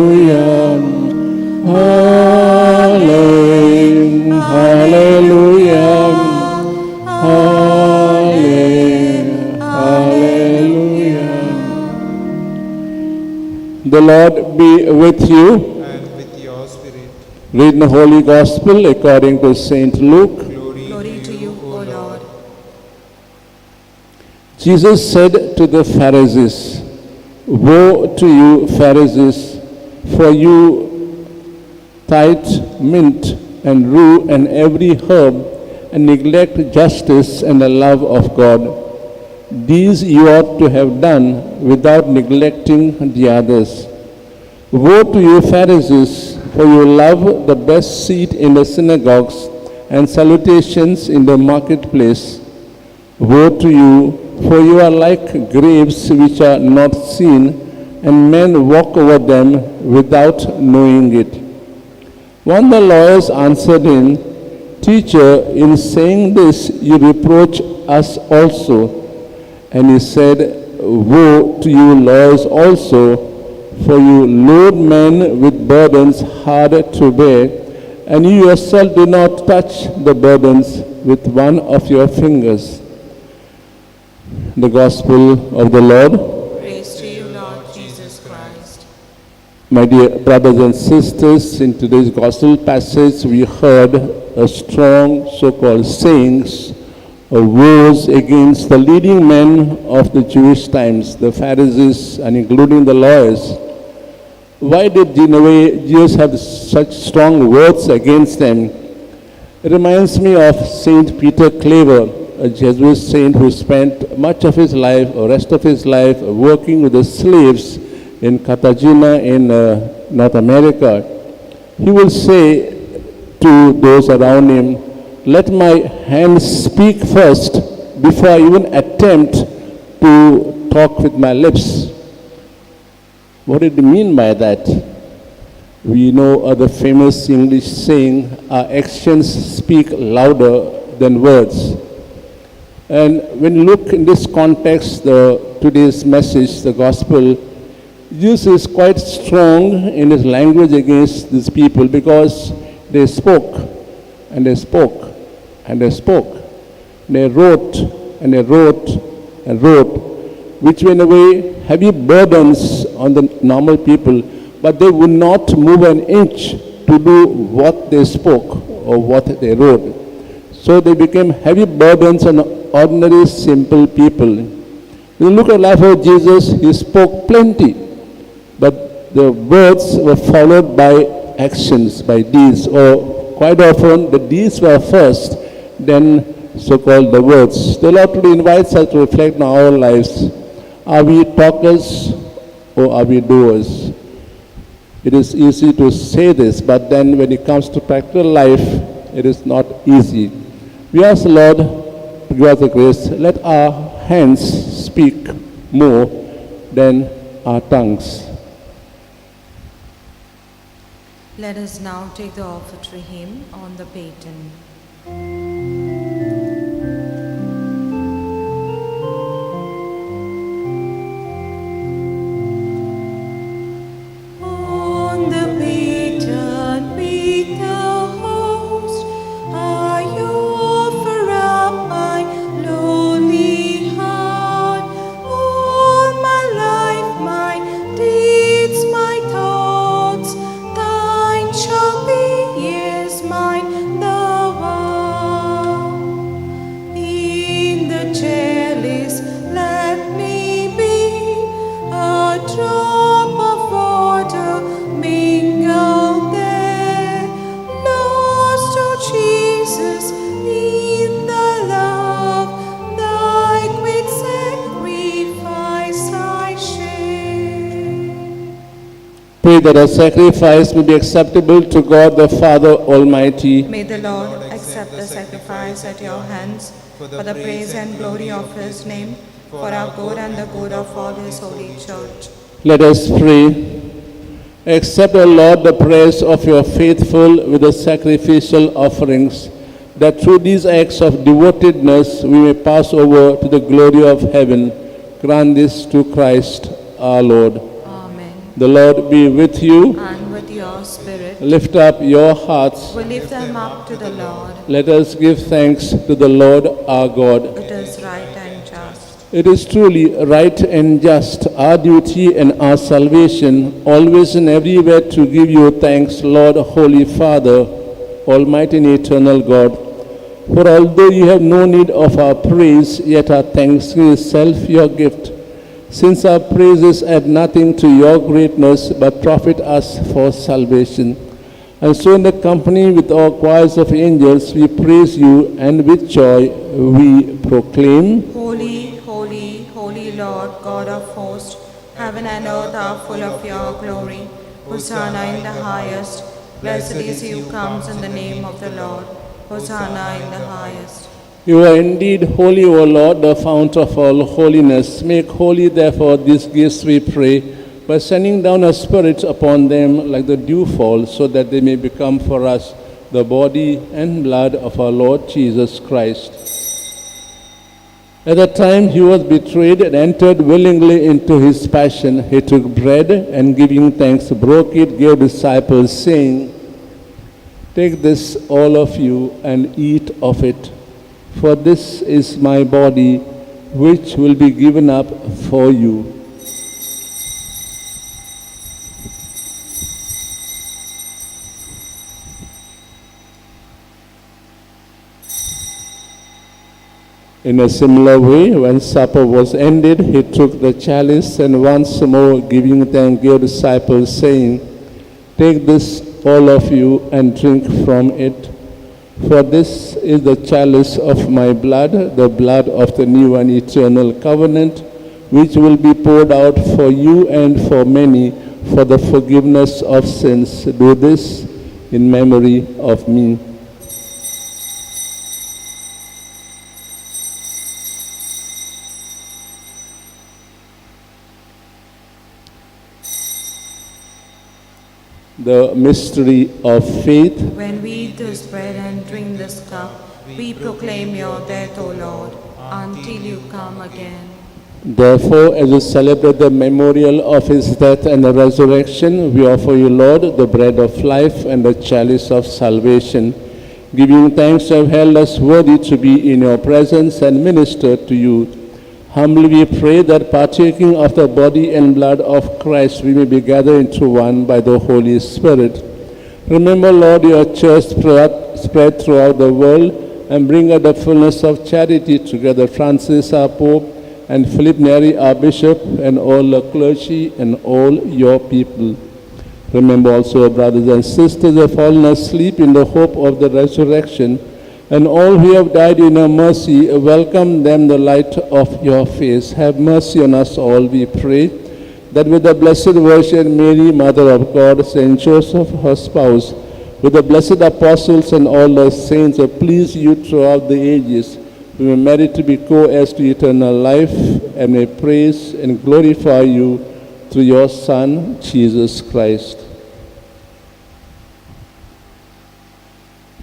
Hallelujah. The Lord be with you. And with your spirit. Read the Holy Gospel according to Saint Luke. Glory to you, O Lord. Jesus said to the Pharisees, "Woe to you, Pharisees, for you tithe mint and rue and every herb, and neglect justice and the love of God. These you ought to have done without neglecting the others. Woe to you, Pharisees, for you love the best seat in the synagogues and salutations in the marketplace. Woe to you, for you are like graves which are not seen, and men walk over them without knowing it." One of the lawyers answered him, "Teacher, in saying this you reproach us also." And he said, "Woe to you, lawyers also, for you load men with burdens hard to bear, and you yourself do not touch the burdens with one of your fingers." The Gospel of the Lord. Praise to you, Lord Jesus Christ. My dear brothers and sisters, in today's Gospel passage we heard a strong so-called sayings or woes against the leading men of the Jewish times, the Pharisees and including the lawyers. Why did Jesus have such strong words against them? It reminds me of Saint Peter Claver, a Jesuit saint who spent much of his life, or rest of his life, working with the slaves in Cartagena in North America. He will say to those around him, "Let my hands speak first before I even attempt to talk with my lips." What did he mean by that? We know other famous English saying, our actions speak louder than words. And when you look in this context, today's message, the gospel, Jesus is quite strong in his language against these people because they spoke, and they spoke, and they spoke. They wrote, and they wrote, and wrote. which were in a way heavy burdens on the normal people, but they would not move an inch to do what they spoke or what they wrote. So they became heavy burdens on ordinary simple people. When you look at the life of Jesus, he spoke plenty, but the words were followed by actions, by deeds, or quite often the deeds were first, then so-called the words. The Lord today invites us to reflect on our lives. Are we talkers or are we doers? It is easy to say this, but then when it comes to practical life, it is not easy. We ask the Lord to give us the grace. Let our hands speak more than our tongues. Let us now take the offertory hymn on the paten. On the paten with the host, I offer up my lowly heart. All my life, my deeds, my thoughts, thine shall be, yes, mine thou art. In the chalice let me be a drop of water mingled there, lost, O Jesus, in thy love, thy great sacrifice I share. Pray that our sacrifice may be acceptable to God the Father Almighty. May the Lord accept the sacrifice at your hands for the praise and glory of his name, for our good and the good of all his holy church. Let us pray. Accept, O Lord, the prayers of your faithful with the sacrificial offerings, that through these acts of devotedness we may pass over to the glory of heaven. Grant this to Christ our Lord. Amen. The Lord be with you. And with your spirit, Lift up your hearts. we lift them up to the Lord. Let us give thanks to the Lord our God. It is right and just. It is truly right and just, our duty and our salvation, always and everywhere to give you thanks, Lord, Holy Father, Almighty and eternal God. For although you have no need of our praise, yet our thanksgiving is itself your gift. Since our praises add nothing to your greatness, but profit us for salvation. And so in the company with our choirs of angels, we praise you, and with joy we proclaim. Holy, holy, holy Lord, God of hosts, heaven and earth are full of your glory. Hosanna in the highest. Blessed is he who comes in the name of the Lord. Hosanna in the highest. You are indeed holy, O Lord, the fount of all holiness. Make holy, therefore, these gifts, we pray, by sending down a Spirit upon them like the dewfall, so that they may become for us the body and blood of our Lord Jesus Christ. At the time he was betrayed and entered willingly into his passion, he took bread and, giving thanks, broke it, gave disciples, saying, "Take this, all of you, and eat of it, for this is my body, which will be given up for you." In a similar way, when supper was ended, he took the chalice and once more giving thanks, gave disciples, saying, "Take this, all of you, and drink from it, for this is the chalice of my blood, the blood of the new and eternal covenant, which will be poured out for you and for many for the forgiveness of sins. Do this in memory of me." The mystery of faith. When we eat this bread and drink this cup, we proclaim your death, O Lord, until you come again. Therefore, as we celebrate the memorial of his death and the resurrection, we offer you, Lord, the bread of life and the chalice of salvation, giving thanks to have held us worthy to be in your presence and minister to you. Humbly we pray that partaking of the body and blood of Christ, we may be gathered into one by the Holy Spirit. Remember, Lord, your church spread throughout the world and bring her the fullness of charity together. Francis, our Pope, and Philip Neri, our Bishop, and all the clergy and all your people. Remember also our brothers and sisters who have fallen asleep in the hope of the resurrection, and all who have died in your mercy, welcome them the light of your face. Have mercy on us all, we pray, that with the Blessed Virgin Mary, Mother of God, Saint Joseph, her spouse, with the blessed apostles and all the saints who please you throughout the ages, we may merit to be co-heirs to eternal life, and may praise and glorify you through your Son, Jesus Christ.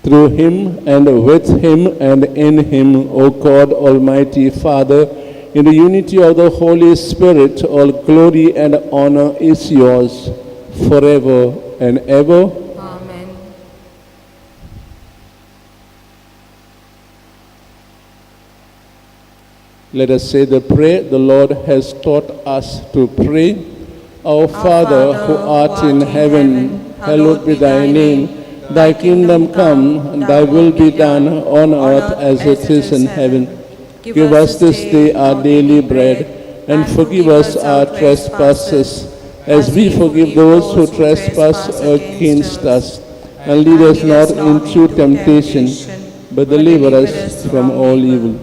Through him, and with him, and in him, O God, Almighty Father, in the unity of the Holy Spirit, all glory and honor is yours forever and ever. Amen. Let us say the prayer the Lord has taught us to pray. Our Father, who art in heaven, hallowed be thy name. Thy kingdom come, thy will be done on earth as it is in heaven. Give us this day our daily bread, and forgive us our trespasses, as we forgive those who trespass against us. And lead us not into temptation, but deliver us from all evil.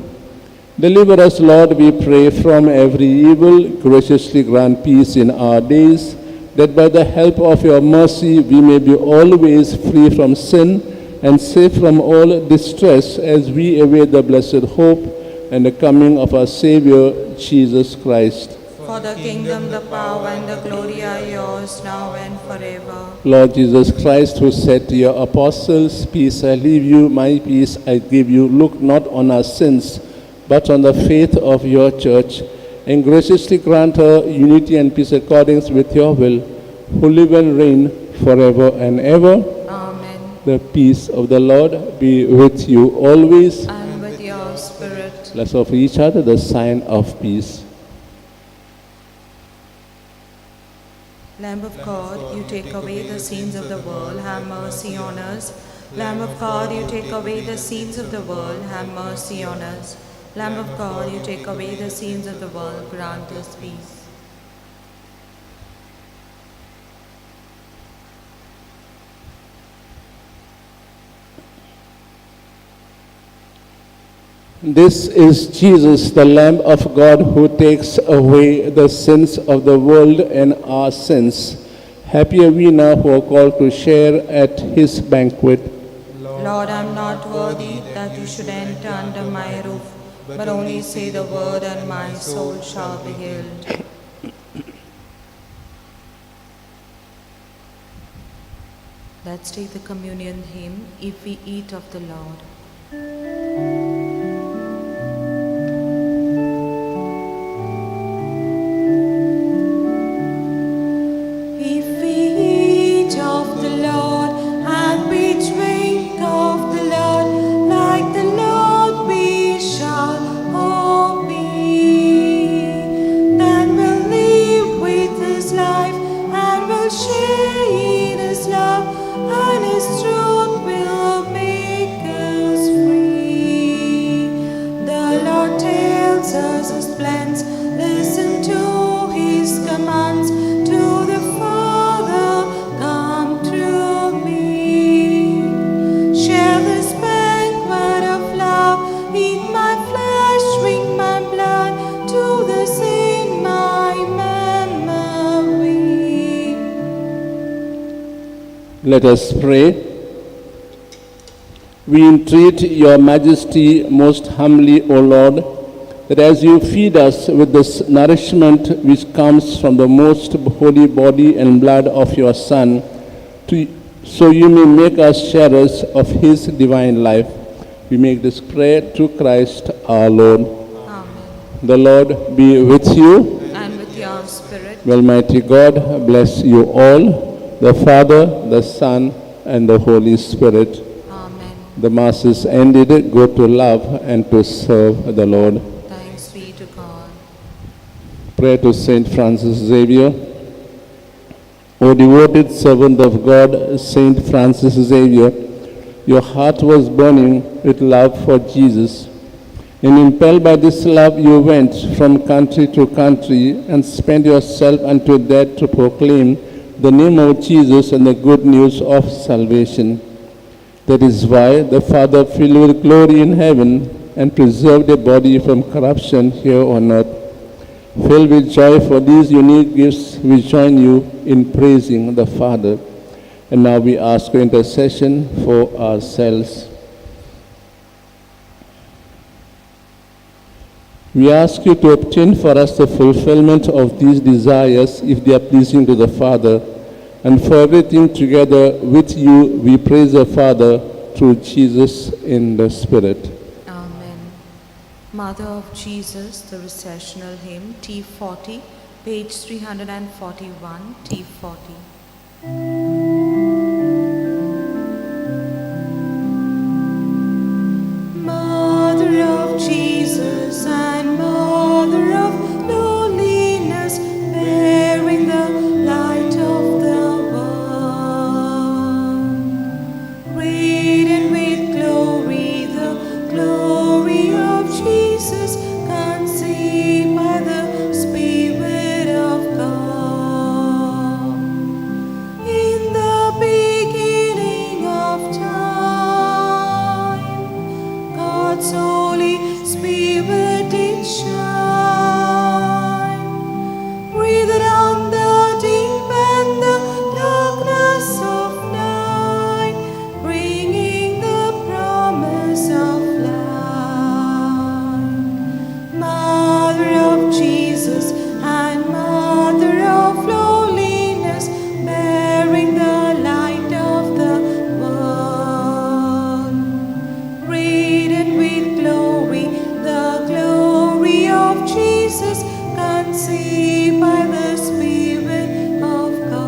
Deliver us, Lord, we pray, from every evil. Graciously grant peace in our days, that by the help of your mercy we may be always free from sin and safe from all distress, as we await the blessed hope and the coming of our Savior, Jesus Christ. For the kingdom, the power, and the glory are yours, now and forever. Lord Jesus Christ, who said to your apostles, Peace I leave you, my peace I give you, look not on our sins, but on the faith of your church, and graciously grant her unity and peace according with your will, who live and reign forever and ever. Amen. The peace of the Lord be with you always. And with your spirit. Let's offer each other the sign of peace. Lamb of God, you take away the sins of the world, have mercy on us. Lamb of God, you take away the sins of the world, have mercy on us. Lamb of God, you take away the sins of the world, grant us peace. This is Jesus, the Lamb of God, who takes away the sins of the world and our sins. Happy are we now who are called to share at his banquet. Lord, I am not worthy that you should enter under my roof, but only say the word, and my soul shall be healed. Let's take the communion hymn, If We Eat of the Lord. If we eat of the Lord and we drink of the Lord, like the Lord we shall all be. Then we'll live with his life and we'll share in his love, and his truth will make us free. The Lord tells us his plans, listen to his commands. To the Father, come through me. Share this banquet of love, eat my flesh, drink my blood, to this in my memory. Let us pray. We entreat your majesty most humbly, O Lord, that as you feed us with this nourishment which comes from the most holy body and blood of your Son, so you may make us sharers of his divine life. We make this prayer through Christ our Lord. Amen. The Lord be with you. And with your spirit. May Almighty God bless you all, the Father, the Son, and the Holy Spirit. Amen. The Mass is ended. Go to love and to serve the Lord. Thanks be to God. Prayer to Saint Francis Xavier. O devoted servant of God, Saint Francis Xavier, your heart was burning with love for Jesus. And impelled by this love, you went from country to country and spent yourself unto death to proclaim the name of Jesus and the good news of salvation. That is why the Father filled you with glory in heaven and preserved your body from corruption here on earth. Filled with joy for these unique gifts, we join you in praising the Father. And now we ask your intercession for ourselves. We ask you to obtain for us the fulfillment of these desires if they are pleasing to the Father. And for everything together with you, we praise the Father through Jesus in the Spirit. Amen. Mother of Jesus, the recessional hymn, T40, page 341, T40. Mother of Jesus and Mother of loneliness, bearing the light of the world, radiant with glory, the glory of Jesus, conceived by the Spirit of God. In the beginning of time, God's Holy Spirit did shine, breathed on the deep and the darkness of night, bringing the promise of light. Mother of Jesus and Mother of loneliness, bearing the light of the world, radiant with glory, the glory of Jesus, conceived by the Spirit of God.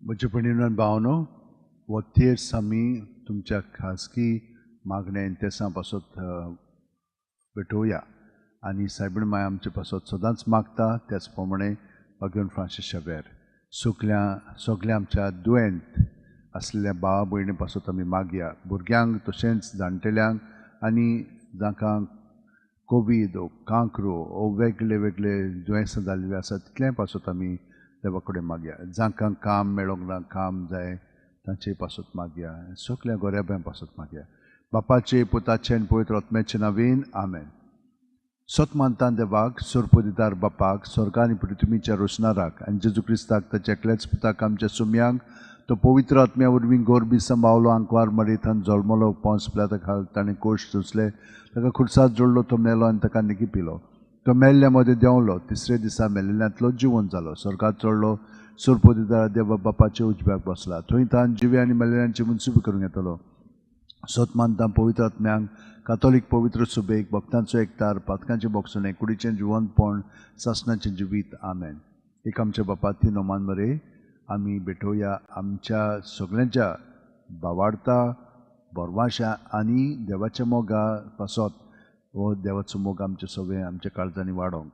म्हज्या भयणीन भावनो, हो तेर्स आमी तुमच्या खाजगी मागण्या तेसां पासत भेटोवया आनी सायबीण माय आमचे पासत सदांच मागता. त्याच प्रमाणे भाग्यवन फ्रांसीस शावेर सगल्या सगल्या आमच्या दुयेंत आसलेल्या भावा भयणी पासत आमी मागया, भुरग्यांक तशेंच जाणटेल्यांक आनी जांकां कोवीड ओ कांक्रो ओ वेगळे वेगळे दुयेंसां जाल्लीं आसा तितलें पासत आमी देवा कडेन मागया. जांकां काम मेळोंक ना, काम जाय तांचे पासत मागया. सगल्या गोऱ्याब्यां पासत मागया. बापाचे, पुताचे आनी पवित्र आत्म्याचे नांवान आमेन. सत मानता देवाक, सोरपदिदार बापाक, स्वर्गा आनी पृथ्वीच्या रोशनाराक आनी जेजू क्रिस्ताक ताच्या एकल्याच पुताक आमच्या सुम्यांक, तो पवित्र आत्म्या वरवीं गोरबी संभावलो, आंकवार मरेथान जल्मलो, पोंस पिलाता खाल ताणें कोश सोंसले, ताका खुर्सात जोडलो, तो मेलो आनी ताका निकी पिलो. तो मेल्ल्या मदें देंवलो, तिसरे दिसा मेल्ल्यांतलो जिवन जालो, स्वर्गात चडलो, सोरपदिदार देवा बापाच्या उजव्याक बसला, थंय तान जिवे आनी मेल्ल्यांची मुन्सुबी करूंक येतलो. सत मानता पवित्र आत्म्यांक, कातोलीक पवित्र सुबेक, भक्तांचो एकतार, पातकांचें बोगसणें, कुडीचें जिवनपण, सासणाचें जिवीत. आमेन. एक आमच्या बापा ती नोमान मरे आमी भेटोवया आमच्या सगळ्यांच्या भावार्ता बोरवाशा आनी देवाच्या मोगा पासत. हो देवाचो मोग आमचे सगळे आमच्या काळजांनी वाडोवंक.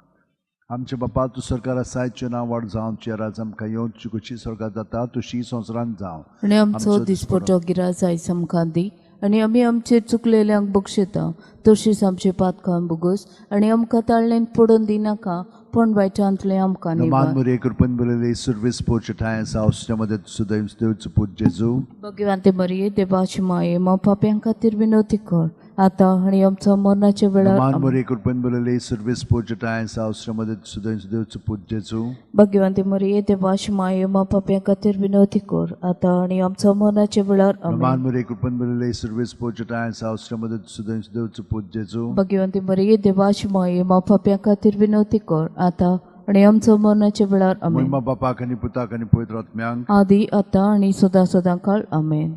आमच्या बापा, तूं सरकार आसाय, तुजें नांव वाड जावं, तुजें राज आमकां येवं, तुजी खोशी स्वर्गात जाता तशी संवसारांत जावं. आनी आमचो दिसपटो गिराज आयज आमकां दी आनी आमी आमचे चुकलेल्यांक बक्षयता तशीच आमचे पातकां भोगोस आनी आमकां ताळ्ळेंत पडून दिनाका, पूण वायटांतलें आमकां नमान निवार. मरे कृपेन भरिल्ले, सुरवेस पोरचे ठांय आसा, उसच्या मदत सुदैव देवचो पूत जेजू. भगवंते मरिये, देवाची माये, मा पाप्यां खातीर विनवती कर, आतां आनी आमचो मरणाच्या वेळार. नमान आमेन. मरे कृपेन भरिल्ले, सुरवेस पोरचे ठांय आसा, उसच्या मदत सुदैव देवचो पूत जेजू. भगवंते मरिये, देवाची माये, मा पाप्यां खातीर विनवती कर, आतां आनी आमचो मरणाच्या वेळार. नमान आमेन. मरे कृपेन भरिल्ले, सुरवेस पोरचे ठांय आसा, उसच्या मदत सुदैव देवचो पूत जेजू. भगवंती मरिये, देवाची माये, मा पाप्यां खातीर विनवती कर, आतां आनी आमचो मरणाच्या वेळार. आमेन. महिमा बापाक आनी पुताक आनी पवित्र आत्म्यांक, आदी आतां आनी सदां सदां काळ. आमेन.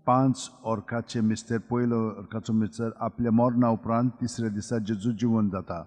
5 ऑर्काचे मिस्तेर. पयलो ऑर्काचो मिस्तेर, आपल्या मरणा उपरांत तिसऱ्या दिसा जेजू जिवन जाता.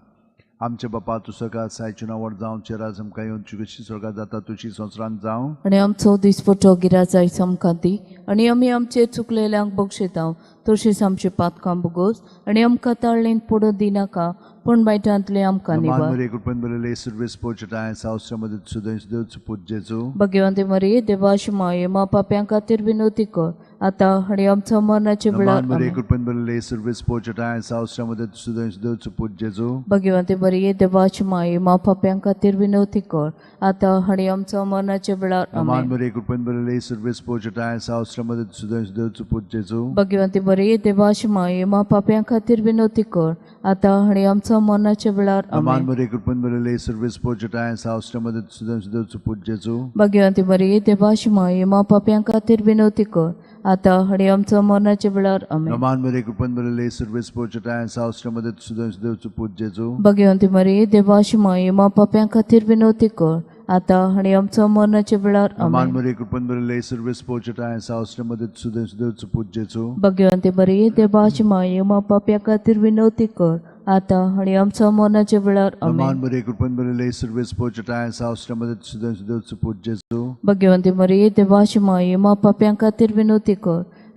आमचे बापा, तूं स्वर्गात आसाय, तुजें नांव व्हड जावं, तुजें राज आमकां येवं, तुजी खोशी स्वर्गात जाता तशी संवसारांत जावं. आनी आमचो दिसपटो गिराज आयज आमकां दी आनी आमी आमचे चुकलेल्यांक बक्षयता तशीच आमचे पातकां भोगोस आनी आमकां ताळ्ळेंत पडून दिनाका, पूण वायटांतलें आमकां नमान निवार. मरे कृपेन भरिल्ले, सुरवेस पोरचे ठांय आसा, उसच्या मदत सुदैव देवचो पूत जेजू. भगवंती मरिये, देवाची माये, मा पाप्यां खातीर विनवती कर, आतां आनी आमचो मरणाच्या वेळार. नमान मरे आमेन. कृपेन भरिल्ले, सुरवेस पोरचे ठांय आसा, उसच्या मदत सुदैव देवचो पूत जेजू. भगवंती मरिये, देवाची माये, मा पाप्यां खातीर विनवती कर, आतां आनी आमचो मरणाच्या वेळार. नमान आमेन. मरे कृपेन भरिल्ले, सुरवेस पोरचे ठांय आसा, उसच्या मदत सुदैव देवचो पूत जेजू. भगवंती मरिये, देवाची माये, मा पाप्यां खातीर विनवती कर, आतां आनी आमचो मरणाच्या वेळार. नमान आमेन. मरे कृपेन भरिल्ले, सुरवेस पोरचे ठांय आसा, उसच्या मदत सुदैव देवचो पूत जेजू. भगवंती मरिये, देवाची माये, मा पाप्यां खातीर विनवती कर, आतां आनी आमचो मरणाच्या वेळार. आमेन. नमान मरे कृपेन भरिल्ले, सुरवेस पोरचे ठांय आसा, उसच्या मदत सुदैव देवचो पूत जेजू. भगवंती मरिये, देवाची माये, मा पाप्यां खातीर विनवती कर, आतां आनी आमचो मरणाच्या वेळार. नमान आमेन. मरे कृपेन भरिल्ले, सुरवेस पोरचे ठांय आसा, उसच्या मदत सुदैव देवचो पूत जेजू. भगवंती मरिये, देवाची माये, मा पाप्यां खातीर विनवती कर, आतां आनी आमचो मरणाच्या वेळार. नमान आमेन. मरे कृपेन भरिल्ले, सुरवेस पोरचे ठांय आसा, उसच्या मदत सुदैव देवचो पूत जेजू. भगवंती मरिये, देवाची माये, मा पाप्यां खातीर विनवती कर,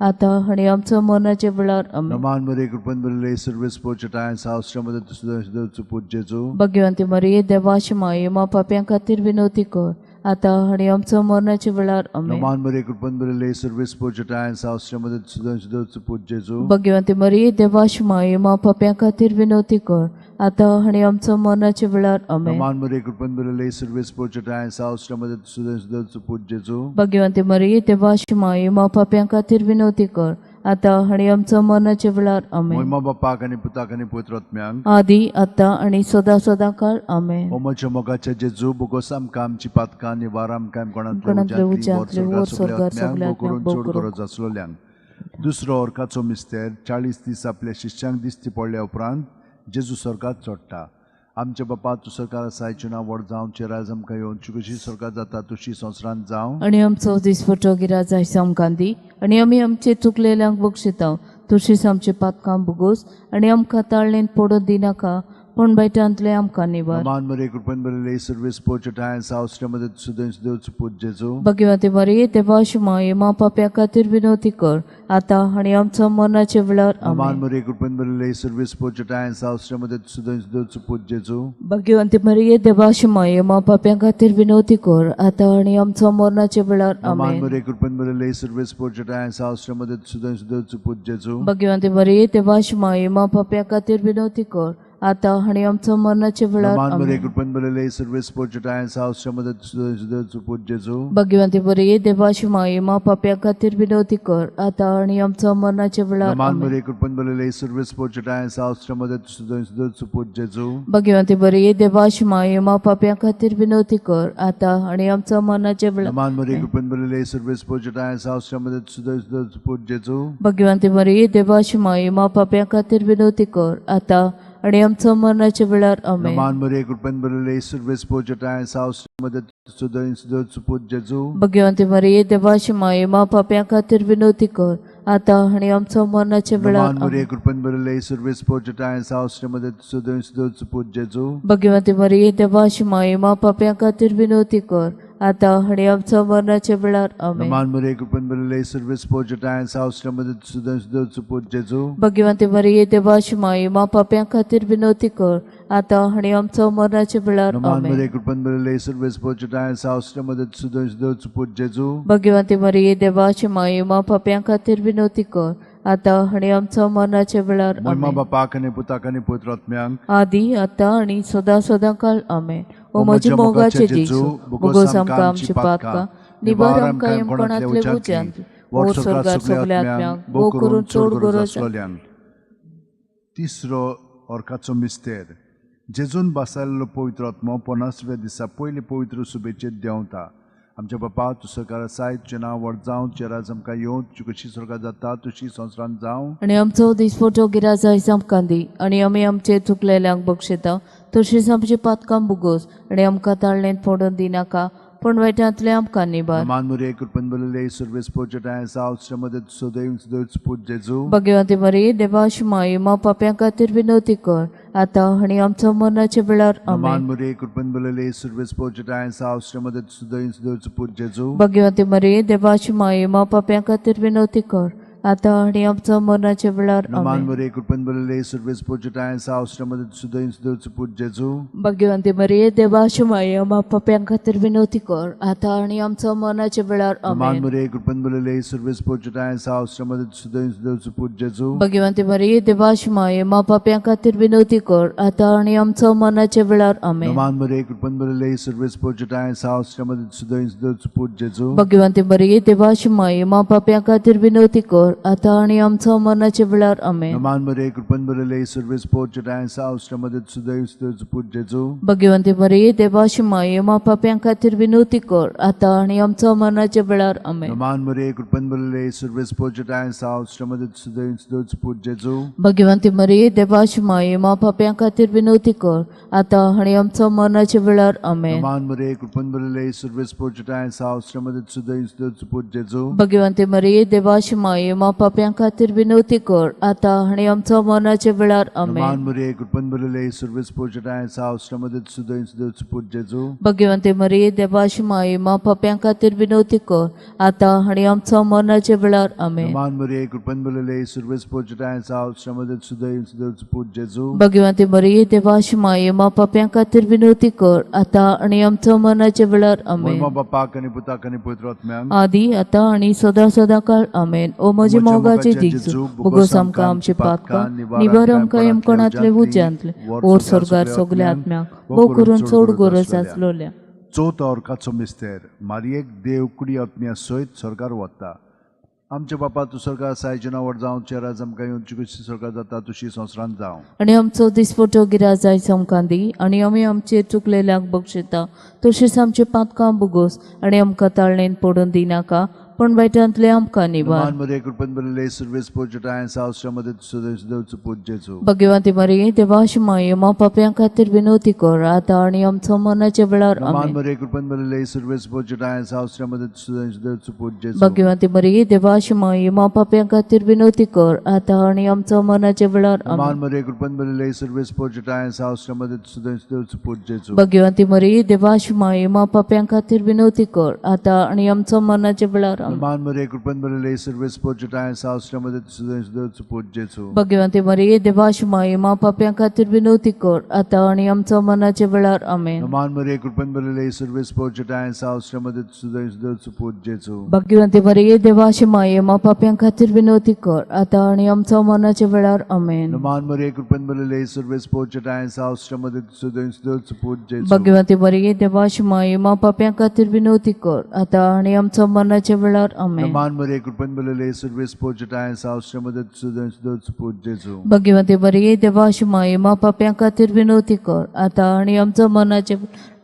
आतां आनी आमचो मरणाच्या वेळार. आमेन. नमान मरे कृपेन भरिल्ले, सुरवेस पोरचे ठांय आसा, उसच्या मदत सुदैव देवचो पूत जेजू. भगवंती मरिये, देवाची माये, मा पाप्यां खातीर विनवती कर, आतां आनी आमचो मरणाच्या वेळार. आमेन. नमान मरे कृपेन भरिल्ले, सुरवेस पोरचे ठांय आसा, उसच्या मदत सुदैव देवचो पूत जेजू. भगवंती मरिये, देवाची माये, मा पाप्यां खातीर विनवती कर, आतां आनी आमचो मरणाच्या वेळार. आमेन. नमान मरे कृपेन भरिल्ले, सुरवेस पोरचे ठांय आसा, उसच्या मदत सुदैव देवचो पूत जेजू. भगवंती मरिये, देवाची माये, मा पाप्यां खातीर विनवती कर, आतां आनी आमचो मरणाच्या वेळार. आमेन. महिमा बापाक आनी पुताक आनी पवित्र आत्म्यांक, आदी आतां आनी सदां सदां काळ. आमेन. ओ म्हज्या मोगाच्या जेजू, बोगोस आमकां आमची पातकां निवार, आमकां कोणांतले कोणांतले उज्यांतली उज्यांतली वर वर स्वर्गार सगळ्या आत्म्यांक सगळ्या भोव करून आत्म्यांक चड भोव गरज आसलोल्यांक. दुसरो अर्काचो मिस्तेर, 40 दीस आपल्या शिश्यांक दिश्टी पडल्या उपरांत जेजू स्वर्गात चडटा. आमच्या बापा, तूं सरकार आसाय, तुजें नांव व्हड जावं, तुजें राज आमकां येवं, तुजी खोशी स्वर्गात जाता तशी संवसारांत जावं. आनी आमचो दिसपटो गिराज आयज आमकां दी आनी आमी आमचे चुकलेल्यांक बक्षयता तशीच आमचे पातकां भोगोस आनी आमकां ताळ्ळेंत पडून दिनाका, पूण बैटांतले आमकां निवार. नमान मरे कृपेन भरिल्ले सर्वेस्पोर ठांय सावसरे मदत सुदैंस देवचो पूत जेजू. भगवती मरिये देवाची माये मा पाप्या खातीर विनवती कर आतां आनी आमचो मरणाच्या वेळार. नमान आमेन. मरे कृपेन भरिल्ले सर्वेस्पोर ठांय सावसरे मदत सुदैंस देवचो पूत जेजू. भगवंती मरिये देवाची माये मा पाप्या खातीर विनवती कर आतां आनी आमचो मरणाच्या वेळार. नमान आमेन. मरे कृपेन भरिल्ले सर्वेस्पोर ठांय सावसरे मदत सुदैंस देवचो पूत जेजू. भगवंती मरिये देवाची माये मा पाप्या खातीर विनवती कर आतां आनी आमचो मरणाच्या वेळार. नमान मरे आमेन. कृपेन भरिल्ले सर्वेस्पोर ठांय सावसरे मदत सुदैंस देवचो पूत जेजू. भगवंती मरिये देवाची माये मा पाप्या खातीर विनवती कर आतां आनी आमचो मरणाच्या वेळार. नमान आमेन. मरे कृपेन भरिल्ले सर्वेस्पोर ठांय सावसरे मदत सुदैंस देवचो पूत जेजू. भगवंती मरिये देवाची माये मा पाप्या खातीर विनवती कर आतां आनी आमचो मरणाच्या वेळार. नमान मरे कृपेन भरिल्ले सर्वेस्पोर ठांय सावसरे मदत सुदैंस देवचो पूत जेजू. भगवंती मरिये देवाची माये मा पाप्या खातीर विनवती कर आतां आनी आमचो मरणाच्या वेळार. आमेन. नमान मरे कृपेन भरिल्ले सर्वेस्पोर ठांय सावसरे मदत सुदैंस देवचो पूत जेजू. भगवंती मरिये देवाची माये मा पाप्या खातीर विनवती कर आतां आनी आमचो मरणाच्या वेळार. नमान मरे आमेन. कृपेन भरिल्ले सर्वेस्पोर ठांय सावसरे मदत सुदैंस देवचो पूत जेजू. भगवंती मरिये देवाची माये मा पाप्या खातीर विनवती कर आतां आनी आमचो मरणाच्या वेळार. आमेन. नमान मरे कृपेन भरिल्ले सर्वेस्पोर ठांय सावसरे मदत सुदैंस देवचो पूत जेजू. भगवंती मरिये देवाची माये मा पाप्या खातीर विनवती कर आतां आनी आमचो मरणाच्या वेळार. नमान आमेन. मरे कृपेन भरिल्ले सर्वेस्पोर ठांय सावसरे मदत सुदैंस देवचो पूत जेजू. भगवंती मरिये देवाची माये मा पाप्या खातीर विनवती कर आतां आनी आमचो मरणाच्या वेळार. महिमा आमेन. बापाक आनी पुताक आनी पवित्र आत्म्यांक, आदी आतां आनी सदां सदां काल. आमेन. ओ म्हज्या मोगाचे जेजू, बोगोस आमकां आमची पातकां निवार, आमकां यमकोणांतले उज्यांत ओर स्वर्गार सगल्या आत्म्यांक भोव करून चड गरज आसलोल्यांक. तिसरो अर्काचो मिस्तेर. जेजून बसायल्लो पवित्र आत्मो 50व्या दिसा पयले पवित्र सुबेचेर देंवता. आमच्या बापा, तूं सरकार आसाय, तुजें नांव व्हड जावं, तुजें राज आमकां येवं, तुजी कशी स्वर्गात जाता तशी संवसारांत जावं. आनी आमचो दिसपटो गिराज आयज आमकां दी आनी आमी आमचे चुकलेल्यांक बक्षिता तशीच आमची पातकां बुगोस आनी आमकां ताळणेंत पडून दिनाका, पूण वायटांतले आमकां निबार. मान मुरे कृपेन भरिल्ले सर्वेस्पोर ठांय सावसरे मदत सुदैंस देवचो पूत जेजू. भगवंती मरिये देवाची माये मा पाप्या खातीर विनवती कर आतां आनी आमचो मरणाच्या वेळार. मान आमेन. मुरे कृपेन भरिल्ले सर्वेस्पोर ठांय सावसरे मदत सुदैंस देवचो पूत जेजू. भगवंती मरिये देवाची माये मा पाप्या खातीर विनवती कर आतां आनी आमचो मरणाच्या वेळार. नमान आमेन. मरे कृपेन भरिल्ले सर्वेस्पोर ठांय सावसरे मदत सुदैंस देवचो पूत जेजू. भगवंती मरिये देवाची माये मा पाप्यां खातीर विनवती कर आतां आनी आमचो मरणाच्या वेळार. नमान आमेन. मरे कृपेन भरिल्ले सर्वेस्पोर ठांय सावसरे मदत सुदैंस देवचो पूत जेजू. भगवंती मरिये देवाची माये मा पाप्यां खातीर विनवती कर आतां आनी आमचो मरणाच्या वेळार. आमेन. नमान मरे कृपेन भरिल्ले सर्वेस्पोर ठांय सावसरे मदत सुदैंस देवचो पूत जेजू. भगवंती मरिये देवाची माये मा पाप्यां खातीर विनवती कर आतां आनी आमचो मरणाच्या वेळार. आमेन. नमान मरे कृपेन भरिल्ले सर्वेस्पोर ठांय सावसरे मदत सुदैंस देवचो पूत जेजू. भगवंती मरिये देवाची माये मा पाप्यां खातीर विनवती कर आतां आनी आमचो मरणाच्या वेळार. आमेन. नमान मरे कृपेन भरिल्ले सर्वेस्पोर ठांय सावसरे मदत सुदैंस देवचो पूत जेजू. भगवंती मरिये देवाची माये मा पाप्यां खातीर विनवती कर आतां आनी आमचो मरणाच्या वेळार. आमेन. नमान मरे कृपेन भरिल्ले सर्वेस्पोर ठांय सावसरे मदत सुदैंस देवचो पूत जेजू. भगवंती मरिये देवाची माये मा पाप्यां खातीर विनवती कर आतां आनी आमचो मरणाच्या वेळार. नमान आमेन. मरे कृपेन भरिल्ले सर्वेस्पोर ठांय सावसरे मदत सुदैंस देवचो पूत जेजू. भगवंती मरिये देवाची माये मा पाप्यां खातीर विनवती कर आतां आनी आमचो मरणाच्या वेळार. आमेन. नमान मरे कृपेन भरिल्ले सर्वेस्पोर ठांय सावसरे मदत सुदैंस देवचो पूत जेजू. भगवंती मरिये देवाची माये मा पाप्यां खातीर विनवती कर आतां आनी आमचो मरणाच्या वेळार. आमेन. महिमा बापाक आनी पुताक आनी पवित्र आत्म्यांक, आदी आतां आनी सदां सदां काळ. आमेन. ओ म्हजे मोगाचे जेजू, बोगोस आमकां आमची पातकां निवार, आमकां यमकोणांतले उज्यांतले ओर स्वर्गार सगल्या आत्म्यांक भोव करून चड गरज आसलोल्या. चवथो अर्काचो मिस्तेर. मारयेक देव कुडी आत्म्या सयत स्वर्गार वता. आमच्या बापा, तूं स्वर्गार आसाय, तुजें नांव व्हड जावं, तुजें राज आमकां येवं, तुजी कशी स्वर्गार जाता तशी संवसारांत जावं. आनी आमचो दिसपटो गिराज आयज आमकां दी आनी आमी आमचेर चुकलेल्यांक बक्षिता तशीच आमची पातकां बुगोस आनी आमकां ताळणेन पडून दिनाका, पूण वायटांतले आमकां निवार. मान मरिये कृपेन भरिल्ले सर्वेस्पोर जटाय सावश्रामध्ये तुझं देवचं पूत जेजू. भगवंती मरिये देवाची माये मा पापयां खातीर विनवती कर आतां आनी आमचो मरणाच्या वेळार. मान आमेन. मरिये कृपेन भरिल्ले सर्वेस्पोर जटाय सावश्रामध्ये तुझं देवचं पूत जेजू. भगवंती मरिये देवाची माये मा पापयां खातीर विनवती कर आतां आनी आमचो मरणाच्या वेळार. मान आमेन. मरिये कृपेन भरिल्ले सर्वेस्पोर जटाय सावश्रामध्ये तुझं देवचं पूत जेजू. भगवंती मरिये देवाची माये मा पापयां खातीर विनवती कर आतां आनी आमचो मरणाच्या वेळार. आमेन. मान मरिये कृपेन भरिल्ले सर्वेस्पोर जटाय सावश्रामध्ये तुझं देवचं पूत जेजू. भगवंती मरिये देवाची माये मा पापयां खातीर विनवती कर आतां आनी आमचो मरणाच्या वेळार. आमेन. मान मरिये कृपेन भरिल्ले सर्वेस्पोर जटाय सावश्रामध्ये तुझं देवचं पूत जेजू. भगवंती मरिये देवाची माये मा पापयां खातीर विनवती कर आतां आनी आमचो मरणाच्या वेळार. आमेन. मान मरिये कृपेन भरिल्ले सर्वेस्पोर जटाय सावश्रामध्ये तुझं देवचं पूत जेजू. भगवंती मरिये देवाची माये मा पापयां खातीर विनवती कर आतां आनी आमचो मरणाच्या वेळार. आमेन. मान मरिये कृपेन भरिल्ले सर्वेस्पोर जटाय सावश्रामध्ये तुझं देवचं पूत जेजू. भगवंती मरिये देवाची माये मा पापयां खातीर विनवती कर आतां आनी आमचो मरणाच्या.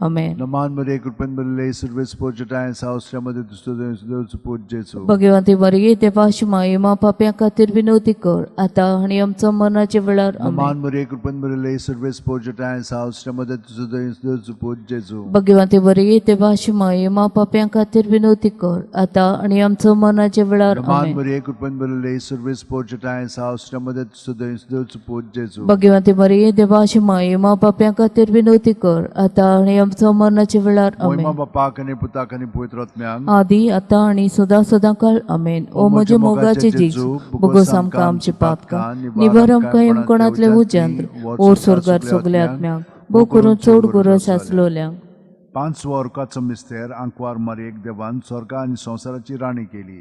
आमेन. मान मरिये कृपेन भरिल्ले सर्वेस्पोर जटाय सावश्रामध्ये तुझं देवचं पूत जेजू. भगवंती मरिये देवाची माये मा पापयां खातीर विनवती कर आतां आनी आमचो मरणाच्या वेळार. आमेन. मान मरिये कृपेन भरिल्ले सर्वेस्पोर जटाय सावश्रामध्ये तुझं देवचं पूत जेजू. भगवंती मरिये देवाची माये मा पापयां खातीर विनवती कर आतां आनी आमचो मरणाच्या वेळार. मान आमेन. मरिये कृपेन भरिल्ले सर्वेस्पोर जटाय सावश्रामध्ये तुझं देवचं पूत जेजू. भगवंती मरिये देवाची माये मा पापयां खातीर विनवती कर आतां आनी आमचो मरणाच्या वेळार. मोहिमा आमेन. बापाक आनी पुताक आनी पवित्र आत्म्याक आदी आतां आनी सदां सदां काळ. आमेन. ओ म्हज्या मोगाचे जेजू, बोगोस आमकां आमची पातकां निवार, आमकां यमकोणांतले उज्यांत ओर स्वर्गार सगल्या आत्म्यांक, भोव करून चड गरज आसलोल्यांक. पांचवो अर्काचो मिस्तेर आंकवार मारयेक देवान स्वर्गा आनी संवसाराची राणी केली.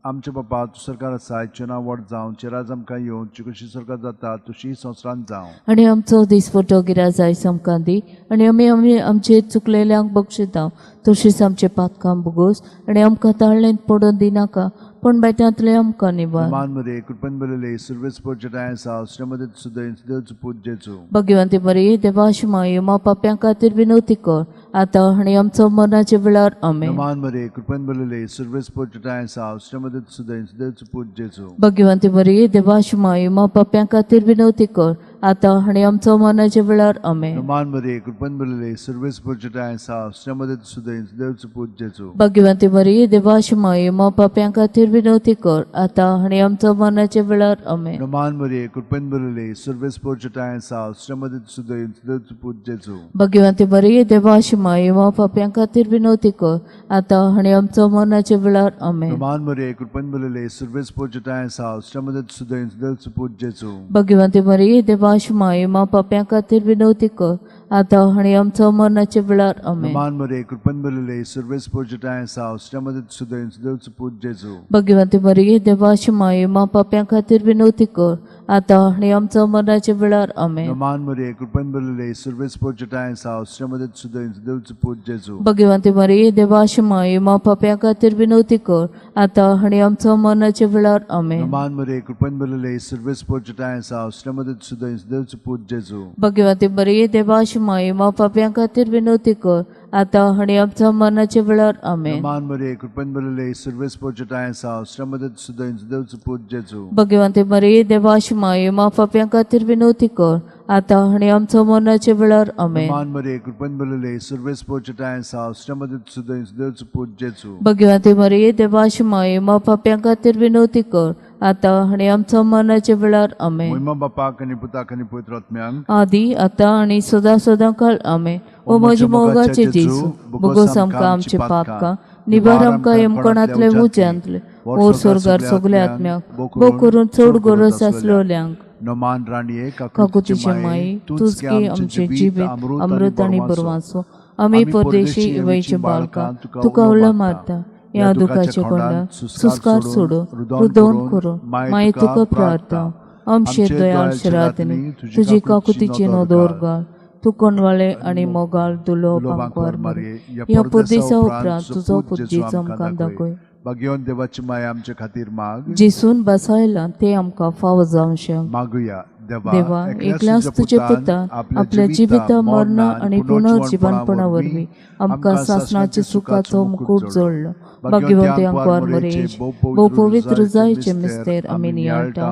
आमचे बापा, तूं सरकार आसाय, तुजें नांव व्हड जावं, तुजें राज आमकां येवं, तुजी कशी स्वर्गात जाता तशी संवसारांत जावं. आनी आमचो दिसपटो गिराज आयज आमकां दी आनी आमी आमी आमचे चुकलेल्यांक बक्षिता तशीच आमचे पातकां बोगोस आनी आमकां ताळ्ळेंत पडून दिनाका, पूण बायटांतले आमकां निवार. मान मरिये कृपेन भरिल्ले सर्वेस्पोर जटाय सावश्रामध्ये तुझं देवचं पूत जेजू. भगवंती मरिये देवाची माये मा पापयां खातीर विनवती कर आतां आनी आमचो मरणाच्या वेळार. आमेन. मान मरिये कृपेन भरिल्ले सर्वेस्पोर जटाय सावश्रामध्ये तुझं देवचं पूत जेजू. भगवंती मरिये देवाची माये मा पापयां खातीर विनवती कर आतां आनी आमचो मरणाच्या वेळार. आमेन. मान मरिये कृपेन भरिल्ले सर्वेस्पोर जटाय सावश्रामध्ये तुझं देवचं पूत जेजू. भगवंती मरिये देवाची माये मा पापयां खातीर विनवती कर आतां आनी आमचो मरणाच्या वेळार. आमेन. मान मरिये कृपेन भरिल्ले सर्वेस्पोर जटाय सावश्रामध्ये तुझं देवचं पूत जेजू. भगवंती मरिये देवाची माये मा पापयां खातीर विनवती कर आतां आनी आमचो मरणाच्या वेळार. आमेन. मान मरिये कृपेन भरिल्ले सर्वेस्पोर जटाय सावश्रामध्ये तुझं देवचं पूत जेजू. भगवंती मरिये देवाची माये मा पापयां खातीर विनवती कर आतां आनी आमचो मरणाच्या वेळार. आमेन. मान मरिये कृपेन भरिल्ले सर्वेस्पोर जटाय सावश्रामध्ये तुझं देवचं पूत जेजू. भगवंती मरिये देवाची माये मा पापयां खातीर विनवती कर आतां आनी आमचो मरणाच्या वेळार. आमेन. मान मरिये कृपेन भरिल्ले सर्वेस्पोर जटाय सावश्रामध्ये तुझं देवचं पूत जेजू. भगवंती मरिये देवाची माये मा पापयां खातीर विनवती कर आतां आनी आमचो मरणाच्या वेळार. आमेन. मान मरिये कृपेन भरिल्ले सर्वेस्पोर जटाय सावश्रामध्ये तुझं देवचं पूत जेजू. भगवंती मरिये देवाची माये मा पापयां खातीर विनवती कर आतां आनी आमचो मरणाच्या वेळार. आमेन. मान मरिये कृपेन भरिल्ले सर्वेस्पोर जटाय सावश्रामध्ये तुझं देवचं पूत जेजू. भगवंती मरिये देवाची माये मा पापयां खातीर विनवती कर आतां आनी आमचो मरणाच्या वेळार. आमेन. मान मरिये कृपेन भरिल्ले सर्वेस्पोर जटाय सावश्रामध्ये तुझं देवचं पूत जेजू. भगवंती मरिये देवाची माये मा पापयां खातीर विनवती कर आतां आनी आमचो मरणाच्या वेळार. आमेन. मोहिमा बापाक आनी पुताक आनी पवित्र आत्म्याक आदी आतां आनी सदां सदां काळ. आमेन. ओ म्हज्या मोगाचे जेजू, बोगोस आमकां आमचे पापकां निवार, आमकां यमकणांतले उज्यांतले ओर स्वर्गार सगल्या आत्म्याक, भोव करून चड गरज आसलोल्यांक. नमान राणये, काकुतीचे माई, तूच गे आमचे जिवीत अमृत आनी बरवासो. आमी परदेशी इवयचे बाळकां तुका उलो मारता, ह्या दुखाच्या कोंडात सुस्कार सोडून रुदोवन करून माई तुका प्रार्थना. आमचे दयाळ शिरातनी तुजी काकुतीची नदर घाल, तूं कोणवाळे आनी मोगाळ दुलो पांकवार मारये, ह्या परदेसा उपरांत तुजो पूत जेजू आमकां दाखय. भाग्यवंत देवाची माया आमचे खातीर माग. जेसून बसायला ते आमकां फावो जावंक. मागुया. देवा, एकल्याच तुजे पुतान आपल्या जिविता मरणा आनी पुनर्जिवनपणा वरवीं आमकां सासणाच्या सुखाचो मुकूट जोडलो. भाग्यवंती आंकवार मरेश, भोव पवित्र जायचे मिस्तेर आमी नियाळटा.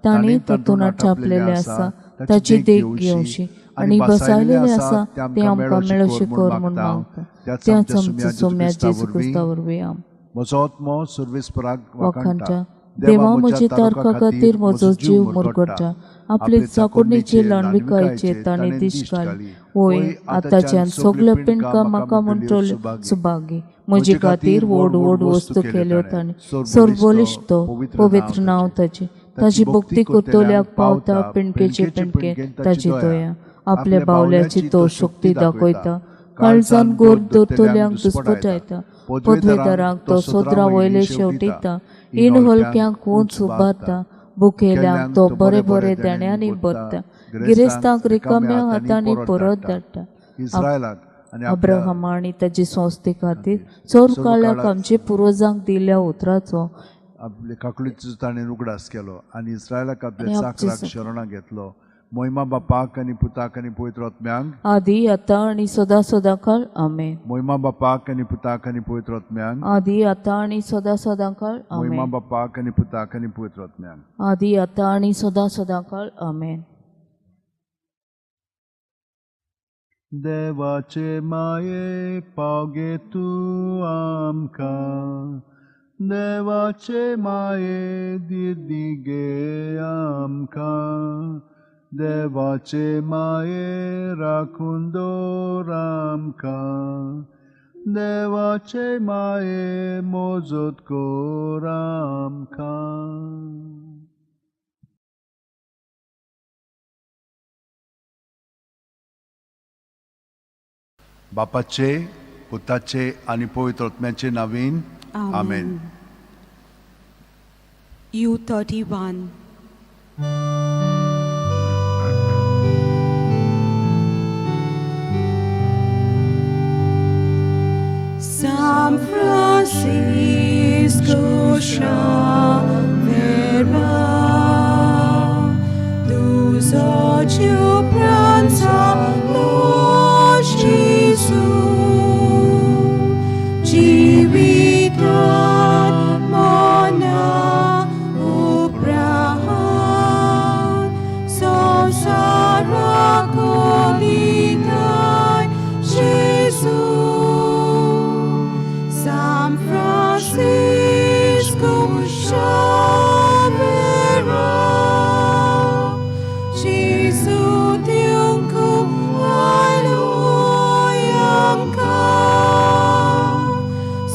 तांणी तातूंत छापलेलें आसा ताची देख घेवची आनी बसायलेलें आसा तें आमकां मेळोवचें कर म्हूण मागता. त्याच आमच्या सोम्या जेजू क्रिस्ता वरवीं. आम म्हजो आत्मो सर्वेस्पराक वाखाणटा. देवा, म्हजे तारखा खातीर म्हजो जीव मुरगट्टा. आपले चाकोडणीचे ल्हानविकायचे ताणें दिश्ट घाली. वय आतांच्यान सगळ्या पिंडका म्हाका म्हणटल्यो सुभागी. म्हजे खातीर व्हड व्हड वस्तू केल्यो ताणें. सर्वबलिश्ट तो, पवित्र नांव ताचें. ताची भक्ती करतल्याक पावता पिंडकेचे पिंडके ताची दया. आपल्या बावल्याची तो शक्ती दाखयता. काळजान गोर दवरतल्यांक दुस्पटायता. पदवेदारांक तो सोदरा वयले शेवटिता. इन हलक्यांक उंच उबारता. बुकेल्यांक तो बरे बरे देण्यांनी भरता. गिरेस्तांक रिकाम्या हातांनी परत धाडटा. अब्राहमा आनी ताची संस्थे खातीर चड काळाक आमचे पुर्वजांक दिल्ल्या उतराचो आपले काकळीचो ताणें उगडास केलो आनी इस्रायलाक आपल्या चाकराक शरणां घेतलो. मोहिमा बापाक आनी पुताक आनी पवित्र आत्म्यांक, आदी आतां आनी सदां सदां काळ. आमेन. मोहिमा बापाक आनी पुताक आनी पवित्र आत्म्यांक, आदी आतां आनी सदां सदां काळ. आमेन. मोहिमा बापाक आनी पुताक आनी पवित्र आत्म्यांक, आदी आतां आनी सदां सदां काळ. आमेन. देवाचे माये पावगे तूं आमकां, देवाचे माये दिदी गे आमकां, देवाचे माये राखून दवर आमकां, देवाचे माये मोजत कर आमकां. बापाचे, पुताचे आनी पवित्र आत्म्याचे नांवान आमेन. U31. San Francisco Xavier, dos ódio prança Lord Jesu, Jivitan mona uprahan, Samsara kolitai Jesu. San Francisco Xavier, Jesu tiungku aluyamka,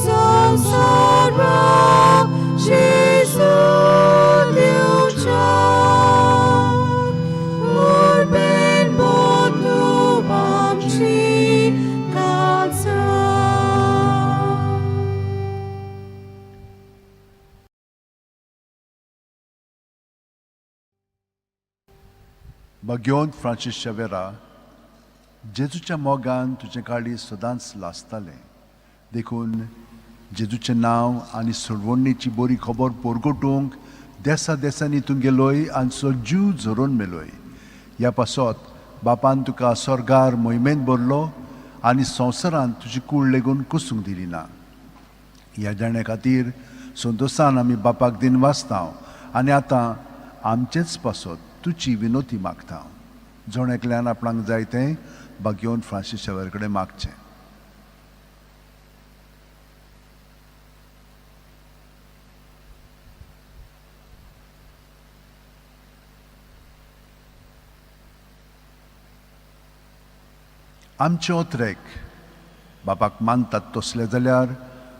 Samsara Jesu tiungcha, Urben botu bamchi kalsa. भाग्यवंत फ्रांसीस शावेरा, जेजूच्या मोगान तुजें काळीज सदांच लासतालें. देखून जेजूचें नांव आनी सोडवणीची बरी खबर परगटूंक देसा देसांनी तूं गेलोय आनी सो जीव झरोवन मेलोय. ह्या पासत बापान तुका स्वर्गार मोहिमेंत भरलो आनी संवसारांत तुजी कूड लेगून कुसूंक दिली ना. ह्या जाण्या खातीर संतोशान आमी बापाक दिन वाचता आनी आतां आमचेच पासत तुजी विनोती मागता. जण एकल्यान आपणाक जाय तें भाग्यवंत फ्रांसीस शावेर कडेन मागचें. आमचे ओत्रेक बापाक मानतात तसले जाल्यार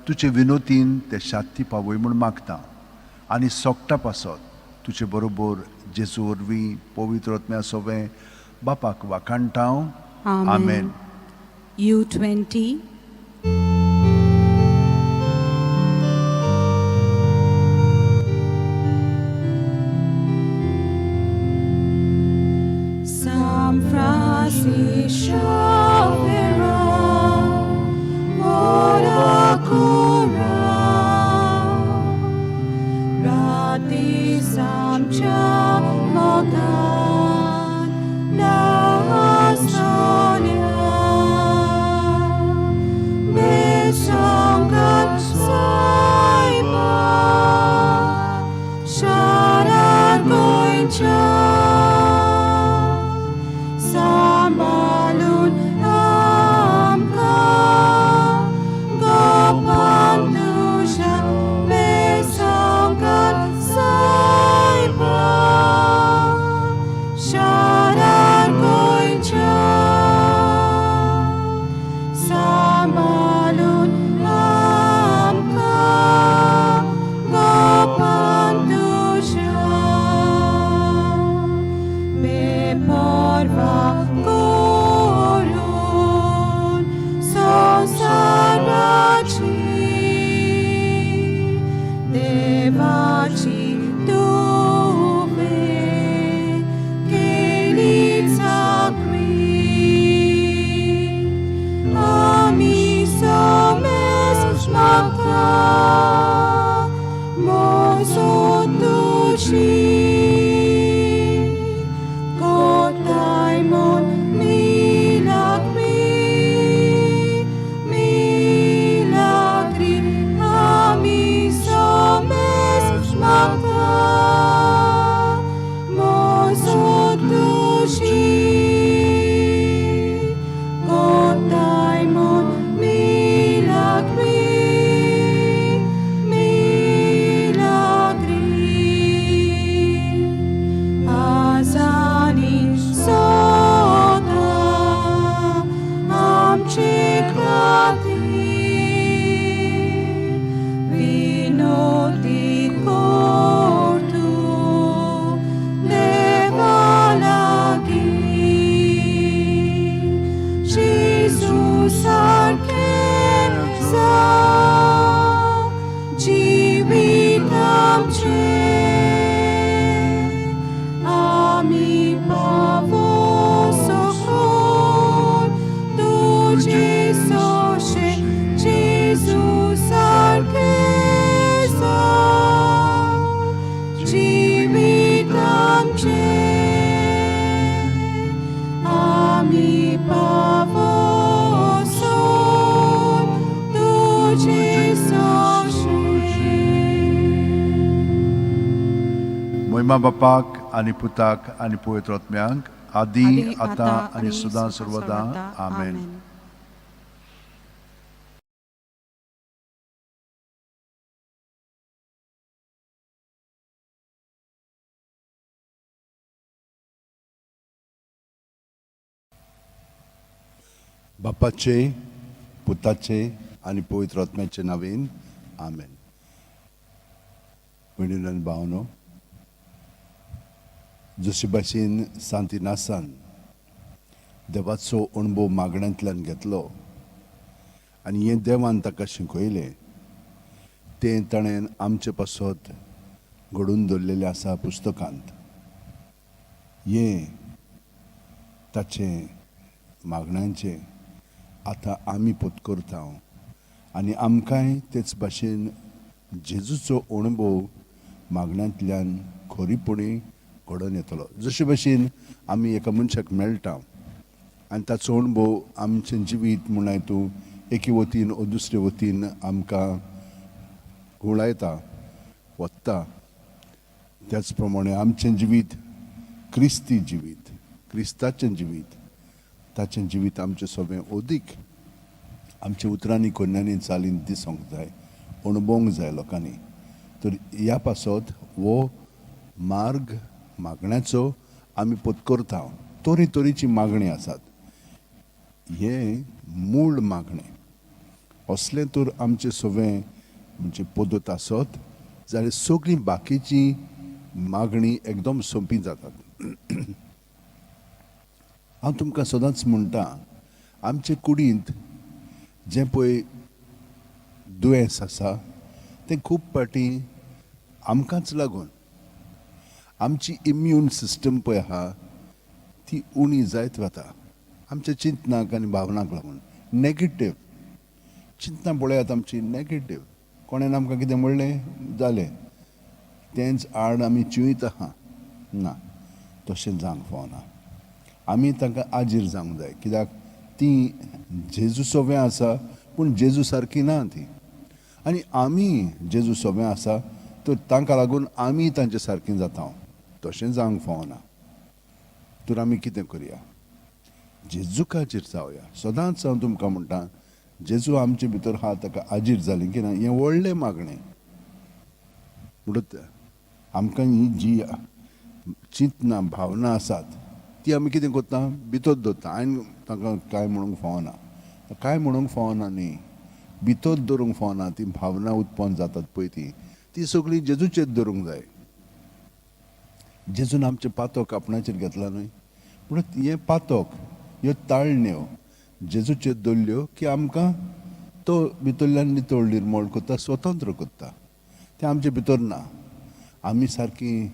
तुजे विनोतीन ते शांती पावय म्हूण मागता आनी सोगटा पासत तुजे बरोबर जेजू वरवीं पवित्र आत्म्या सोवें बापाक वाखाणटा. आमेन. U20. San Francisco Xavier, Rati Samcha Moga. गोंयच्या सांबाळून आमकां गोपान तुज्या बेसांवकार सायबा शारार गोंयच्या सांबाळून आमकां गोपान तुज्या बेपर्वा करून संवसाराची देवाची तुवें केली चाकरी आमी समेस्त मागता मोजो तुजी कोताय म्हूण मिलाग्री मिलाग्री आमी समेस्त मागता मोजो तुजी कोताय म्हूण मिलाग्री मिलाग्री आजानी सदां आमचे खातीर विनवणी कर तूं देवा लागीं जेजू सारकें जावं जिवीत आमचें आमी पावो सखोल तुजे सोशे जेजू सारकें जावं जिवीत आमचें आमी पावो सोल तुजे सोशे. मोहिमा बापाक आनी पुताक आनी पवित्र आत्म्यांक, आदी आतां आनी सदां सर्वदा. आमेन. बापाचे, पुताचे आनी पवित्र आत्म्याचे नांवान, आमेन. भयणीनो आनी भावनो, जशे भाशेन सांत इनासान देवाचो अणभव मागण्यांतल्यान घेतलो आनी हें देवान ताका शिकयलें, तें ताणें आमचे पासत घडून दवरलेलें आसा पुस्तकांत. हें ताचें मागण्यांचें आतां आमी पोत करता आनी आमकांय तेच भाशेन जेजूचो अणभव मागण्यांतल्यान खरीपणी घडोवन येतलो. जशे भाशेन आमी एका मनशाक मेळटा आनी ताचो अणभव आमचें जिवीत म्हण तूं एके वतीन ओ दुसरे वतीन आमकां घुंवडायता वता, त्याच प्रमाणे आमचें जिवीत क्रिस्ती जिवीत, क्रिस्ताचें जिवीत, ताचें जिवीत आमचें सगळें अदीक आमच्या उतरांनी, कोन्यांनी, चालीन दिसोंक जाय, अणभवंक जाय लोकांनी. तर ह्या पासत हो मार्ग मागण्याचो आमी पत्करता. तरे तरेची मागणी आसात. हें मूळ मागणें असलें तर आमचें सगळें म्हणजे पद्दत आसत जाल्यार सगळीं बाकीची मागणी एकदम सोंपी जातात. हांव तुमकां सदांच म्हणटा, आमचे कुडींत जें पळय दुयेंस आसा तें खूब फावटी आमकांच लागून. आमची इम्यून सिस्टम पळय आहा ती उणी जायत वता आमच्या चिंतनाक आनी भावनाक लागून. नेगेटीव चिंतनां पळयात आमची, नेगेटीव. कोणेन आमकां कितें म्हणलें जालें, तेंच आड आमी चिंत आहा. ना, तशें जावंक फावना. आमी तांकां आजीर जावंक जाय, कित्याक ती जेजू सोबें आसा पूण जेजू सारकी ना ती, आनी आमी जेजू सोबें आसा तर तांकां लागून आमी तांचे सारकी जाता. तशें जावंक फावना. तर आमी कितें करया? जेजूक हाजीर जावया. सदांच हांव तुमकां म्हणटा, जेजू आमचे भितर आहा, ताका हाजीर जाली की ना हें व्हडलें मागणें. म्हणटच आमकां ही जी चिंतना भावना आसात ती आमी कितें करता? भितर दवरता. आनी तांकां कांय म्हणूंक फावना, कांय म्हणूंक फावना न्ही, भितर दवरूंक फावना. ती भावना उत्पन्न जातात पळय ती ती सगळी जेजूचेर दवरूंक जाय. जेजून आमचें पातक आपणाचेर घेतलां न्हय, पूण हें पातक ह्यो ताळण्यो जेजूचेर दवरल्यो की आमकां तो भितरल्यान नितळ निर्मळ करता, स्वतंत्र करता. तें आमचे भितर ना, आमी सारकी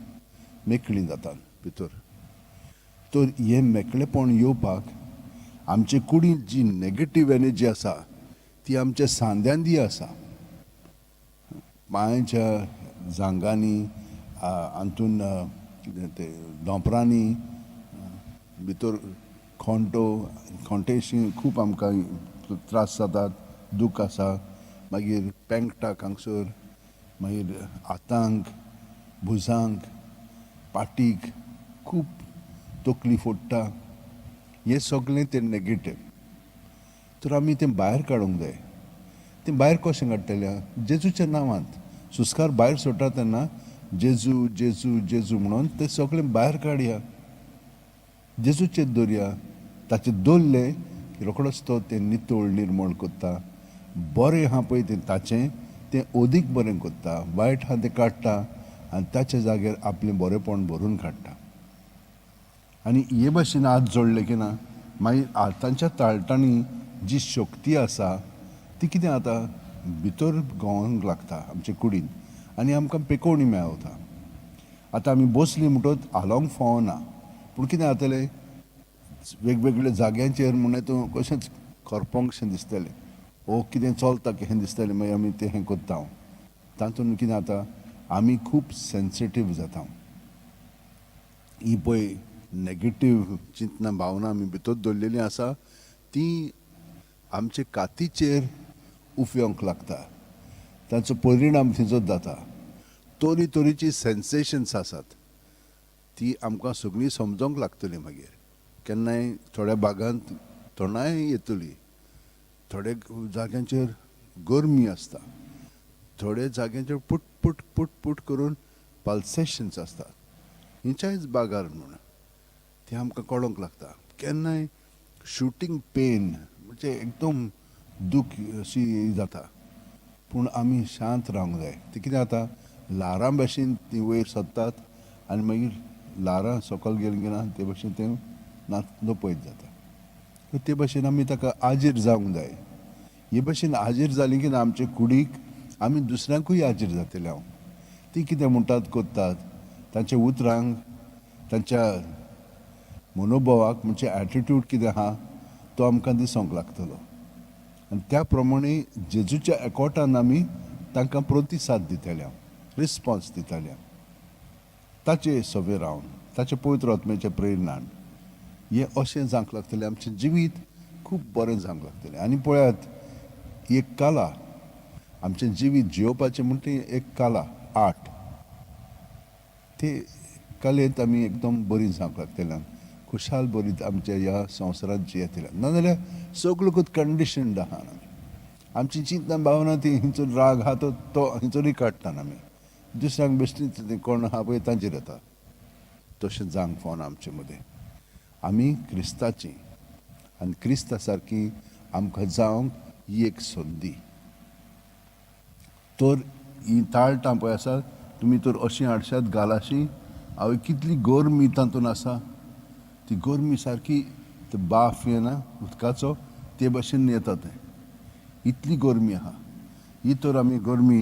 मेकळीं जातात भितर. तर हें मेकळेपण येवपाक आमचे कुडींत जी नेगेटीव एनर्जी आसा ती आमच्या सांद्यांनी आसा, पांयाच्या जांगांनी, हातून कितें तें दोंपरांनी, भितर खोंटो खोंटेशी खूब आमकां त्रास जातात, दूख आसा. मागीर पेंकटाक हांगसर, मागीर हातांक, भुजांक, पाटीक खूब तकली फोडटा. हें सगळें तें नेगेटीव. तर आमी तें भायर काडूंक जाय. तें भायर कशें काडटलें? जेजूच्या नांवांत. सुस्कार भायर सोडटा तेन्ना जेजू जेजू जेजू म्हणून तें सगळें भायर काडया, जेजूचेर दवरया. ताचेर दवरलें की रोखडोच तो तें नितळ निर्मळ करता. बरें आहा पळय तें ताचें तें अदीक बरें करता, वायट आहा तें काडटा आनी ताच्या जाग्यार आपलें बरेंपण भरून काडटा. आनी हे भाशेन हात जोडले की ना मागीर हातांच्या ताळटांनी जी शक्ती आसा ती कितें जाता, भितर गवोंक लागता आमचे कुडीन आनी आमकां पेकोवणी मेळता. आतां आमी बसली म्हणटच हालोवंक फावना, पूण कितें जातलें, वेगवेगळ्या जाग्यांचेर म्हणून तूं कशेंच करपोंकशें दिसतलें, ओ कितें चलता कशें दिसतलें, मागीर आमी तें हें करता. तातूंत कितें जाता, आमी खूब सेन्सिटीव जाता. ही पळय नेगेटीव चिंतना भावना आमी भितर दवरलेली आसा ती आमचे कातीचेर उफेवंक लागता, ताचो परिणाम थंयसर जाता. तरी तरेची सेन्सेशन्स आसात ती आमकां सगळीं समजोंक लागतली. मागीर केन्नाय थोड्या भागांत थंडाय येतली, थोड्या जाग्यांचेर गरमी आसता, थोड्या जाग्यांचेर पुट पुट पुट पुट करून पल्सेशन्स आसतात. हिच्याच बागार म्हूण तें आमकां कळोंक लागता. केन्नाय शुटींग पेन म्हणजे एकदम दूख अशी जाता, पूण आमी शांत रावंक जाय. तें कितें जाता, ल्हारां भाशेन तीं वयर सरतात आनी मागीर ल्हारां सकयल गेलीं की ना ते भाशेन तें नपयत जाता. ते भाशेन आमी ताका आजीर जावंक जाय. हे भाशेन आजीर जाली की ना आमचे कुडीक आमी दुसऱ्यांकूय आजीर जातले. हांव ती कितें म्हणटात करतात तांच्या उतरांक, तांच्या मनोभावाक, म्हणजे एटिट्यूड कितें आहा तो आमकां दिसोंक लागतलो. आनी त्या प्रमाणे जेजूच्या एकवटान आमी तांकां प्रतिसाद दितले, रिस्पोन्स दितले, ताचे सवे रावन, ताचे पवित्र आत्म्याच्या प्रेरणान हें अशें जावंक लागतलें. आमचें जिवीत खूब बरें जावंक लागतलें. आनी पळयात, एक कला आमचें जिवीत जियोवपाचें म्हणटा ती एक कला, आर्ट. ते कलेंत आमी एकदम बरी जावंक लागतले, खुशाल बरी आमच्या ह्या संवसारांत जियेतले. नाजाल्यार सगळ्यो कंडिशन्ड आहा आमी. आमची चिंतना भावना ती हिंचो राग आहा तो तो हिंचोरूय काडटा आमी, दुसऱ्यांक बेश्टी कोण आहा पळय तांचेर येता. तशें जावंक फावना आमचे मदें. आमी क्रिस्ताची आनी क्रिस्ता सारकी आमकां जावंक ही एक संदी. तर ही ताळटां पळय आसा, तुमी तर अशीं हाडशात घालाशी, हांवें कितली गरमी तातूंत आसा, ती गरमी सारकी ते बाफ येना उदकाचो ते भाशेन येता तें, इतली गरमी आहा. ही तर आमी गरमी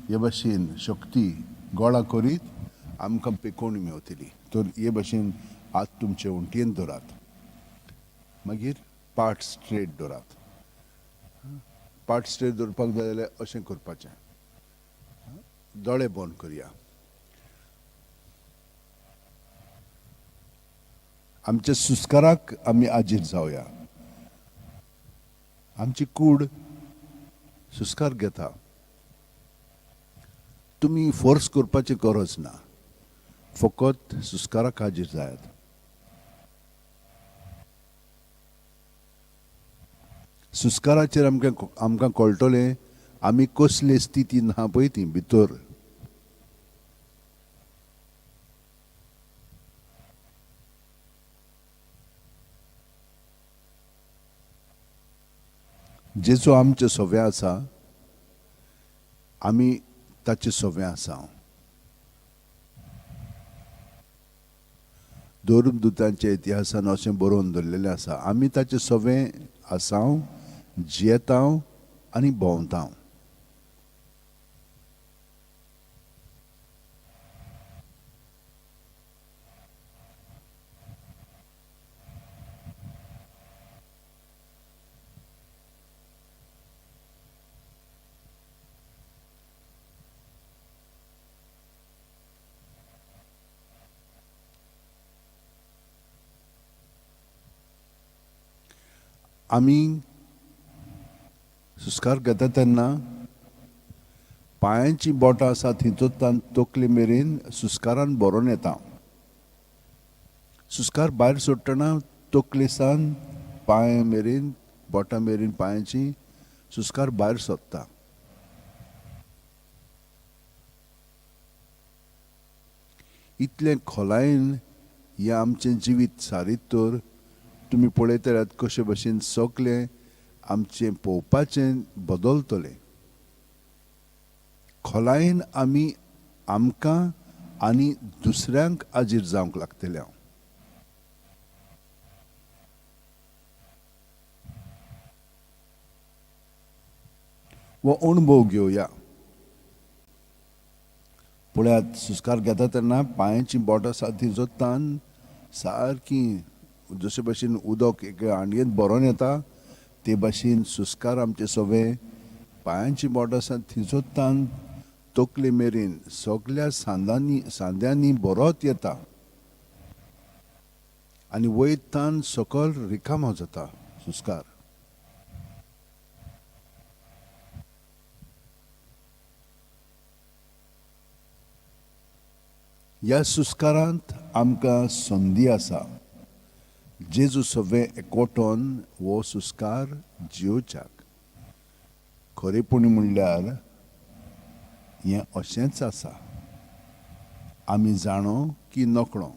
हे भाशेन शक्ती गोळा करीत आमकां पेकोवणी मेवतली. तर हे भाशेन हात तुमचे वण्टीन दवरात, मागीर पाट स्ट्रेट दवरात. पाट स्ट्रेट दवरपाक जाय जाल्यार अशें करपाचें, दोळे बंद करया. आमच्या सुस्काराक आमी आजीर जावया. आमची कूड सुस्कार घेता, तुमी फोर्स करपाची गरज ना. फकत सुस्काराक हाजीर जायात. सुस्काराचेर आमकां कळटलें आमी कसले स्थितीन आहा पळय ती भितर. जेजू आमचे सव्या आसा, आमी ताचे सव्या आसा. धर्मदुतांच्या इतिहासान अशें बरोवन दवरलेलें आसा, आमी ताचे सवे आसा, जियेता आनी भोंवता. आमी सुस्कार घेता तेन्ना पांयांची बोटां आसा थंयचो तकले मेरेन सुस्कारान भरोन येता. सुस्कार भायर सोडटना तकले सान पांय मेरेन, बोटां मेरेन पांयांची सुस्कार भायर सोदता. इतलें खोलायेन हें आमचें जिवीत सारीत तर तुमी पळयतल्यात कशे भशेन सगळें आमचें पळोवपाचें बदलतलें. खोलायेन आमी आमकां आनी दुसऱ्यांक हाजीर जावंक लागतले. हो अणभव घेवया. पळयात, सुस्कार घेता तेन्ना पांयांची बोटां आसा थंयचो तान सारकी जशे भशेन उदक एक हांडयेंत भरोन येता ते भाशेन सुस्कार आमचे सवे पांयांची बोटां आसा थंयचो तान तकले मेरेन सगल्या सांद्यांनी बरोत येता आनी वयर तान सकयल रिकामो जाता सुस्कार. ह्या सुस्कारांत आमकां संदी आसा जेजू सवे एकवटोन हो सुस्कार जियोवच्याक. खरेपणी म्हणल्यार हें अशेंच आसा, आमी जाणो की नकळो,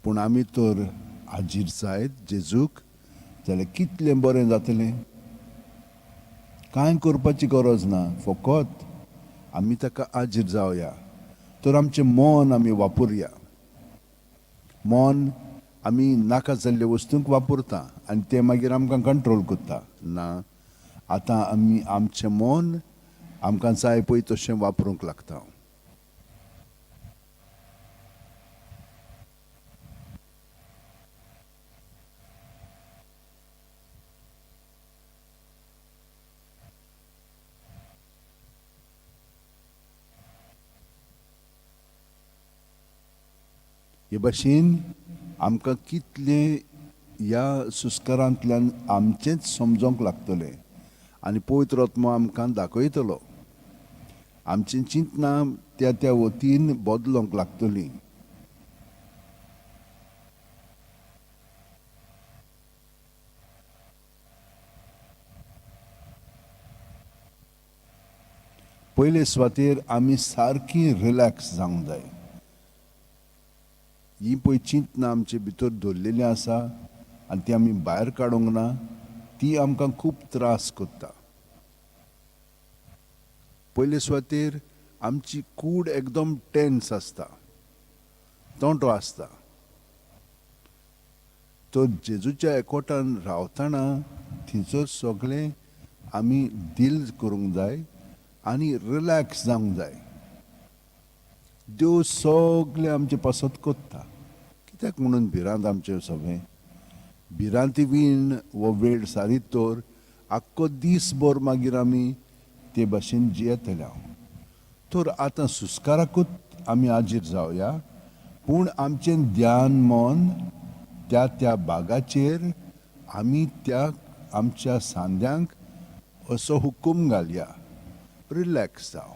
पूण आमी तर हाजीर जायत जेजूक जाल्यार कितलें बरें जातलें. कांय करपाची गरज ना, फकत आमी ताका हाजीर जावया. तर आमचें मन आमी वापरुया. मन आमी नाका जाल्ले वस्तूंक वापरता आनी तें मागीर आमकां कंट्रोल करता. ना, आतां आमी आमचें मन आमकां जाय पळय तशें वापरूंक लागता. हे भाशेन आमकां कितलें ह्या सुस्कारांतल्यान आमचेंच समजोंक लागतलें आनी पवित्र आत्मो आमकां दाखयतलो. आमचीं चिंतनां त्या त्या वतीन बदलोंक लागतलीं. पयले सुवातेर आमी सारकी रिलॅक्स जावंक जाय. ही पळय चिंतनां आमचे भितर दवरलेलीं आसा आनी ती आमी भायर काडूंक ना, ती आमकां खूब त्रास करता. पयले सुवातेर आमची कूड एकदम टेन्स आसता, तोंटो आसता. तर जेजूच्या एकवटान रावतना थंयसर सगळें आमी डील करूंक जाय आनी रिलॅक्स जावंक जाय. देव सगळें आमचे पासत करता. कित्याक म्हणून भिरांत आमचें सगळें भिरांती वीण हो वेळ सारीत तर आख्खो दीसभर मागीर आमी ते भाशेन जियेतले. तर आतां सुस्काराकूच आमी हाजीर जावया, पूण आमचें ध्यान मन त्या त्या भागाचेर आमी त्या आमच्या सांद्यांक असो हुकूम घालया, रिलॅक्स जाव,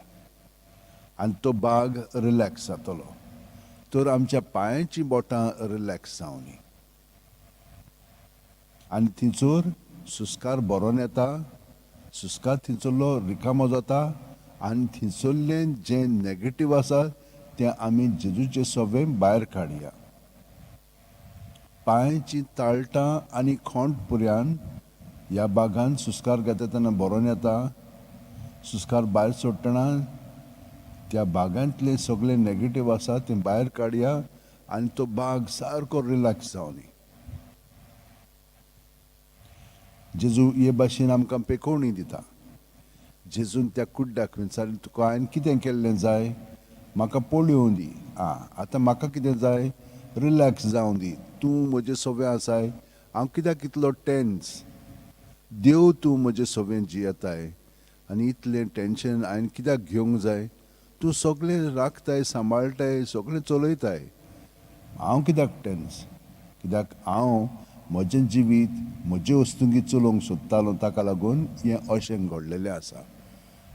आनी तो बाग रिलॅक्स जातलो. तर आमच्या पांयांची बोटां रिलॅक्स जावनी आनी थंयसर सुस्कार बरोन येता, सुस्कार थंयसरलो रिकामो जाता आनी थंयसरलें जें नेगेटीव आसा तें आमी जेजूचे सवें भायर काडया. पांयांची ताळटां आनी खोंट पुऱ्यान ह्या बागान सुस्कार घेता तेन्ना बरोन येता. सुस्कार भायर सोडटना त्या बागांतले सगळे नेगेटीव आसा तें भायर काडया आनी तो बाग सारको रिलॅक्स जावनी. जेजू हे भाशेन आमकां पेकोवणी दिता. जेजून त्या कुड्ड्याक विचारलें, तुका हांवें कितें केल्लें जाय? म्हाका पळोवं दी. आं, आतां म्हाका कितें जाय? रिलॅक्स जावं दी. तूं म्हजें सवें आसाय, हांव कित्याक इतलो टेन्स? देव तूं म्हजें सवें जियेताय आनी इतलें टेंशन हांवें कित्याक घेवंक जाय? तूं सगळें राखताय, सांबाळटाय, सगळें चलयताय, हांव कित्याक टेन्स? कित्याक हांव म्हजें जिवीत म्हजे वस्तुंगी चलोवंक सोदतालो, ताका लागून हें अशें घडलेलें आसा.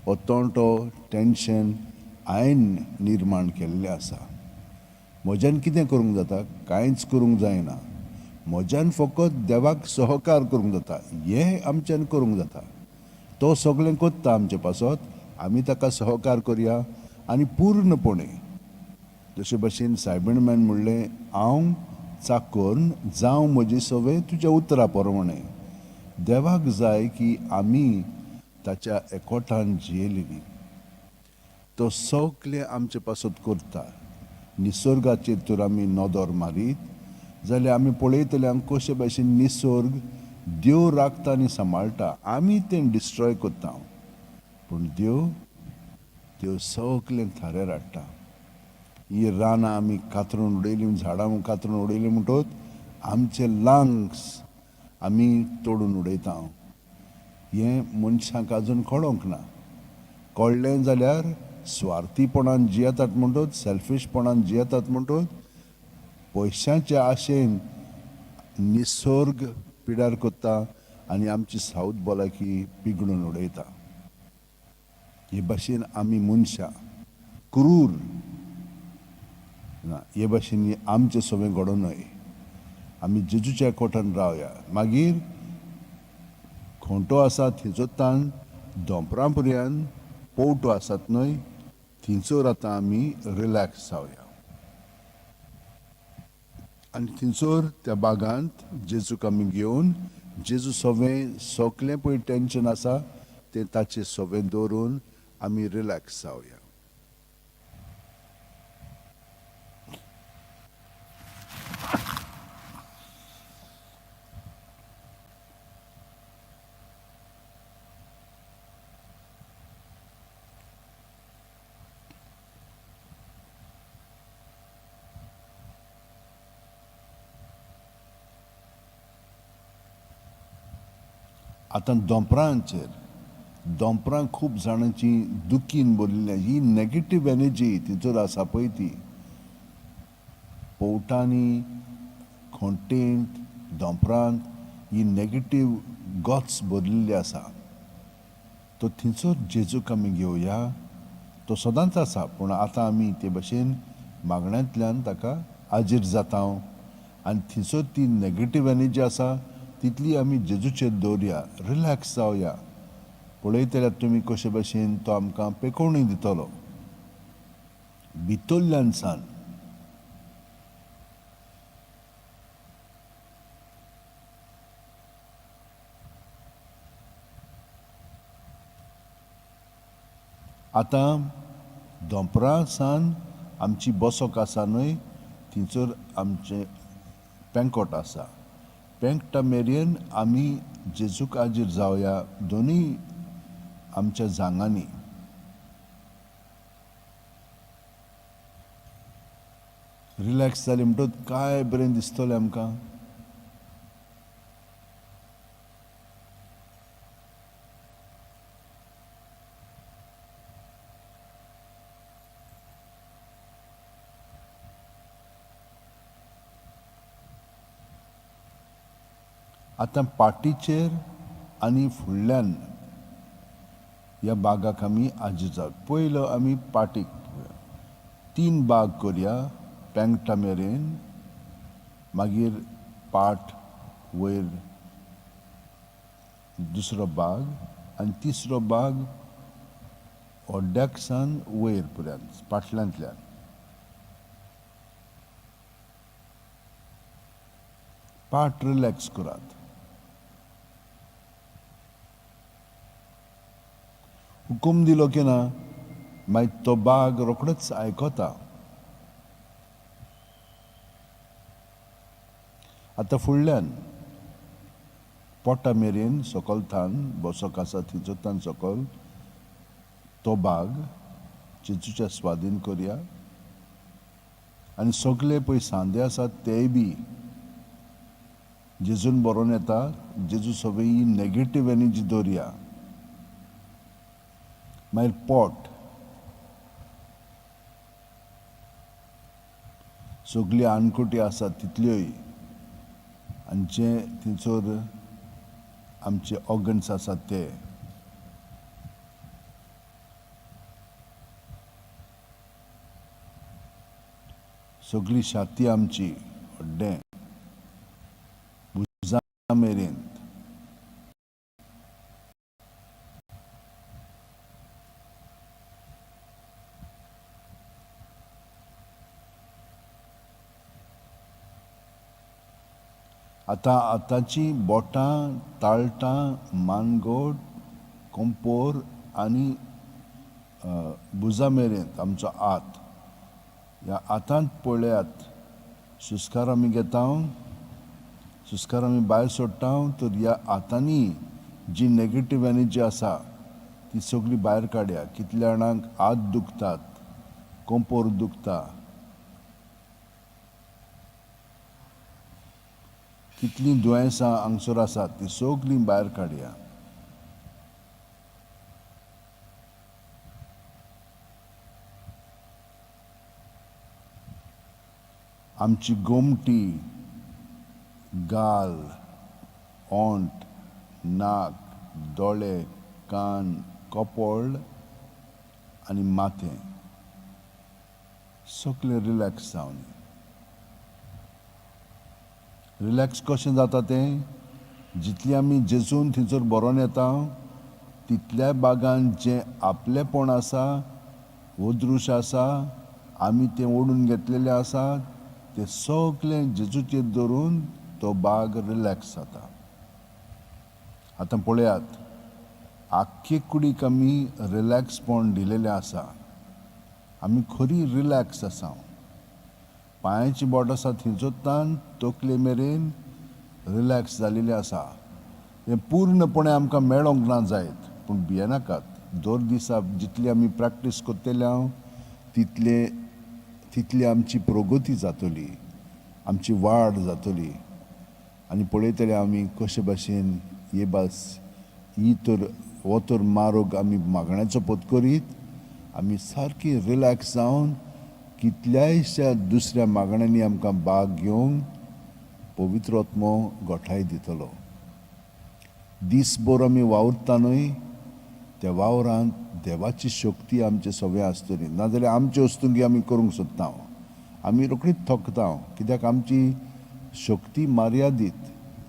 हो तोंटो टेंशन हांवें निर्माण केल्लें आसा. म्हज्यान कितें करूंक जाता? कांयच करूंक जायना. म्हज्यान फकत देवाक सहकार करूंक जाता, हें आमच्यान करूंक जाता. तो सगळें करता आमचे पासत, आमी ताका सहकार करया आनी पूर्णपणे जशे भशेन सायबीण मायन म्हणलें, हांव चाकोन जावं म्हजी सवय तुज्या उतरा प्रमाणें. देवाक जाय की आमी ताच्या एकवटान जियेली. तो सगळें आमचे पासत करता. निसर्गाचेर तर आमी नदर मारीत जाल्यार आमी पळयतले आमी कशे भशेन निसर्ग देव राखता आनी सांबाळटा. आमी तें डिस्ट्रॉय करता, पूण देव देव सगळें थाऱ्यार हाडटा. ही रानां आमी कातरून उडयलीं, झाडां कातरून उडयलीं म्हणटकच आमचे लंग्स आमी तोडून उडयता. हें मनशांक आजून कळोंक ना. कळ्ळें जाल्यार स्वार्थीपणान जियेतात म्हणटकच, सेल्फिशपणान जियेतात म्हणटकच, पयशांचे आशेन निसर्ग पिड्यार करता आनी आमची सावथ भलायकी बिगडून उडयता. हे भाशेन आमी मनशां क्रूर ना, हे भाशेन आमचें सगळें घडोवं न्हय. आमी जेजूच्या कोठान रावया. मागीर खोंटो आसा थंयचो ताण दोंपरां पर्यंत पोवटो आसात न्हय, थंयसर आतां आमी रिलॅक्स जावया आनी थंयसर त्या बागांत जेजूक आमी घेवन जेजू सवें सगळें पळय टेंशन आसा तें ताचें सवें दवरून आमी रिलॅक्स जावया. आतां दोंपरांचेर दोंपरां खूब जाणांची दुखीन भरिल्ली ही नेगेटीव एनर्जी तितूर आसा पळय ती पोवटांनी खोंटेंत दोंपरांत ही नेगेटीव गॉट्स भरिल्ली आसा. तो थंयसर जेजूक आमी घेवया. तो सदांच आसा, पूण आतां आमी ते भशेन मागण्यांतल्यान ताका आजीर जाता आनी थंयसर ती नेगेटीव एनर्जी आसा तितली आमी जेजूचेर दवरया, रिलॅक्स जावया. पळयतल्यार तुमी कशे भशेन तो आमकां पेकोवणी दितलो भितरल्यान सान. आतां दोंपरां सान आमची बसक आसा न्हय, थंयसर आमचें पेंकोट आसा. पेंकटा मेरेन आमी जेजूक आजीर जावया दोनूय आमच्या जांगांनी. रिलॅक्स जालें म्हणटकच काय बरें दिसतलें आमकां. आतां पाटीचेर आनी फुडल्यान ह्या बागाक आमी आजी जाव. पयलो आमी पाटीक तीन बाग करया, पेंगटा मेरेन, मागीर पाट वयर दुसरो भाग आनी तिसरो भाग ओड्ड्याक सान वयर पर्यंत पाटल्यांतल्यान. पाट रिलॅक्स करात. हुकूम दिलो की ना मागीर तो बाग रोखडोच आयकता. आतां फुडल्यान पोटा मेरेन सकयल थान बसक आसा थंयसर सकयल तो बाग जेजूच्या स्वादीन करया आनी सगळे पळय सांदे आसात तेय बी जेजून बरोवन येता. जेजू सगळी नेगेटीव एनर्जी दवरया. मागीर पोट सगळी आनकुटी आसात तितल्योय आनी जे थंयसर आमचे ऑर्गन्स आसात ते सगळी छाती आमची हड्डें भुजां मेरेन आतां आतांची बोटां ताळटां मानगोट कोंपोर आनी भुजां मेरेन आमचो हात. ह्या हातांत पळयात सुस्कार आमी घेता, सुस्कार आमी भायर सोडटा तर ह्या हातांनी जी नेगेटीव एनर्जी आसा ती सगळी भायर काडया. कितल्या जाणांक हात दुखतात, कोंपोर दुखता, कितलीं दुयेंसां हांगसर आसात ती सगळीं भायर काडया. आमची गोमटी, गाल, ओंठ, नाक, दोळे, कान, कपळ आनी माथें सगळें रिलॅक्स जावन. रिलॅक्स कशें जाता तें जितली आमी जेजून थंयसर बरोवन येता तितल्या बागान जें आपलेपण आसा, वदृश आसा, आमी तें ओडून घेतलेलें आसा तें सगळें जेजूचेर दवरून तो बाग रिलॅक्स जाता. आतां पळयात आख्खे कुडीक आमी रिलॅक्सपण दिलेलें आसा. आमी खरी रिलॅक्स आसा. पांयाची बोट आसा थंयसर तकले मेरेन रिलॅक्स जालेलें आसा. हें पूर्णपणे आमकां मेळोंक ना जायत पूण भियेनाकात. दर दिसा जितली आमी प्रॅक्टीस करतले हांव तितले तितली आमची प्रगती जातली, आमची वाड जातली आनी पळयतले आमी कशे भाशेन हे भास ही तर हो तर मार्ग आमी मागण्याचो पद करीत आमी सारकी रिलॅक्स जावन कितल्यायश्या दुसऱ्या मागण्यांनी आमकां भाग घेवंक पवित्र आत्मो गोठाय दितलो. दीसभर आमी वावुरता न्हय त्या वावरांत देवाची शक्ती आमचे सगळें आसतली. नाजाल्यार आमचे वस्तुंकी आमी करूंक सोदता, आमी रोखडीच थकता कित्याक आमची शक्ती मर्यादीत,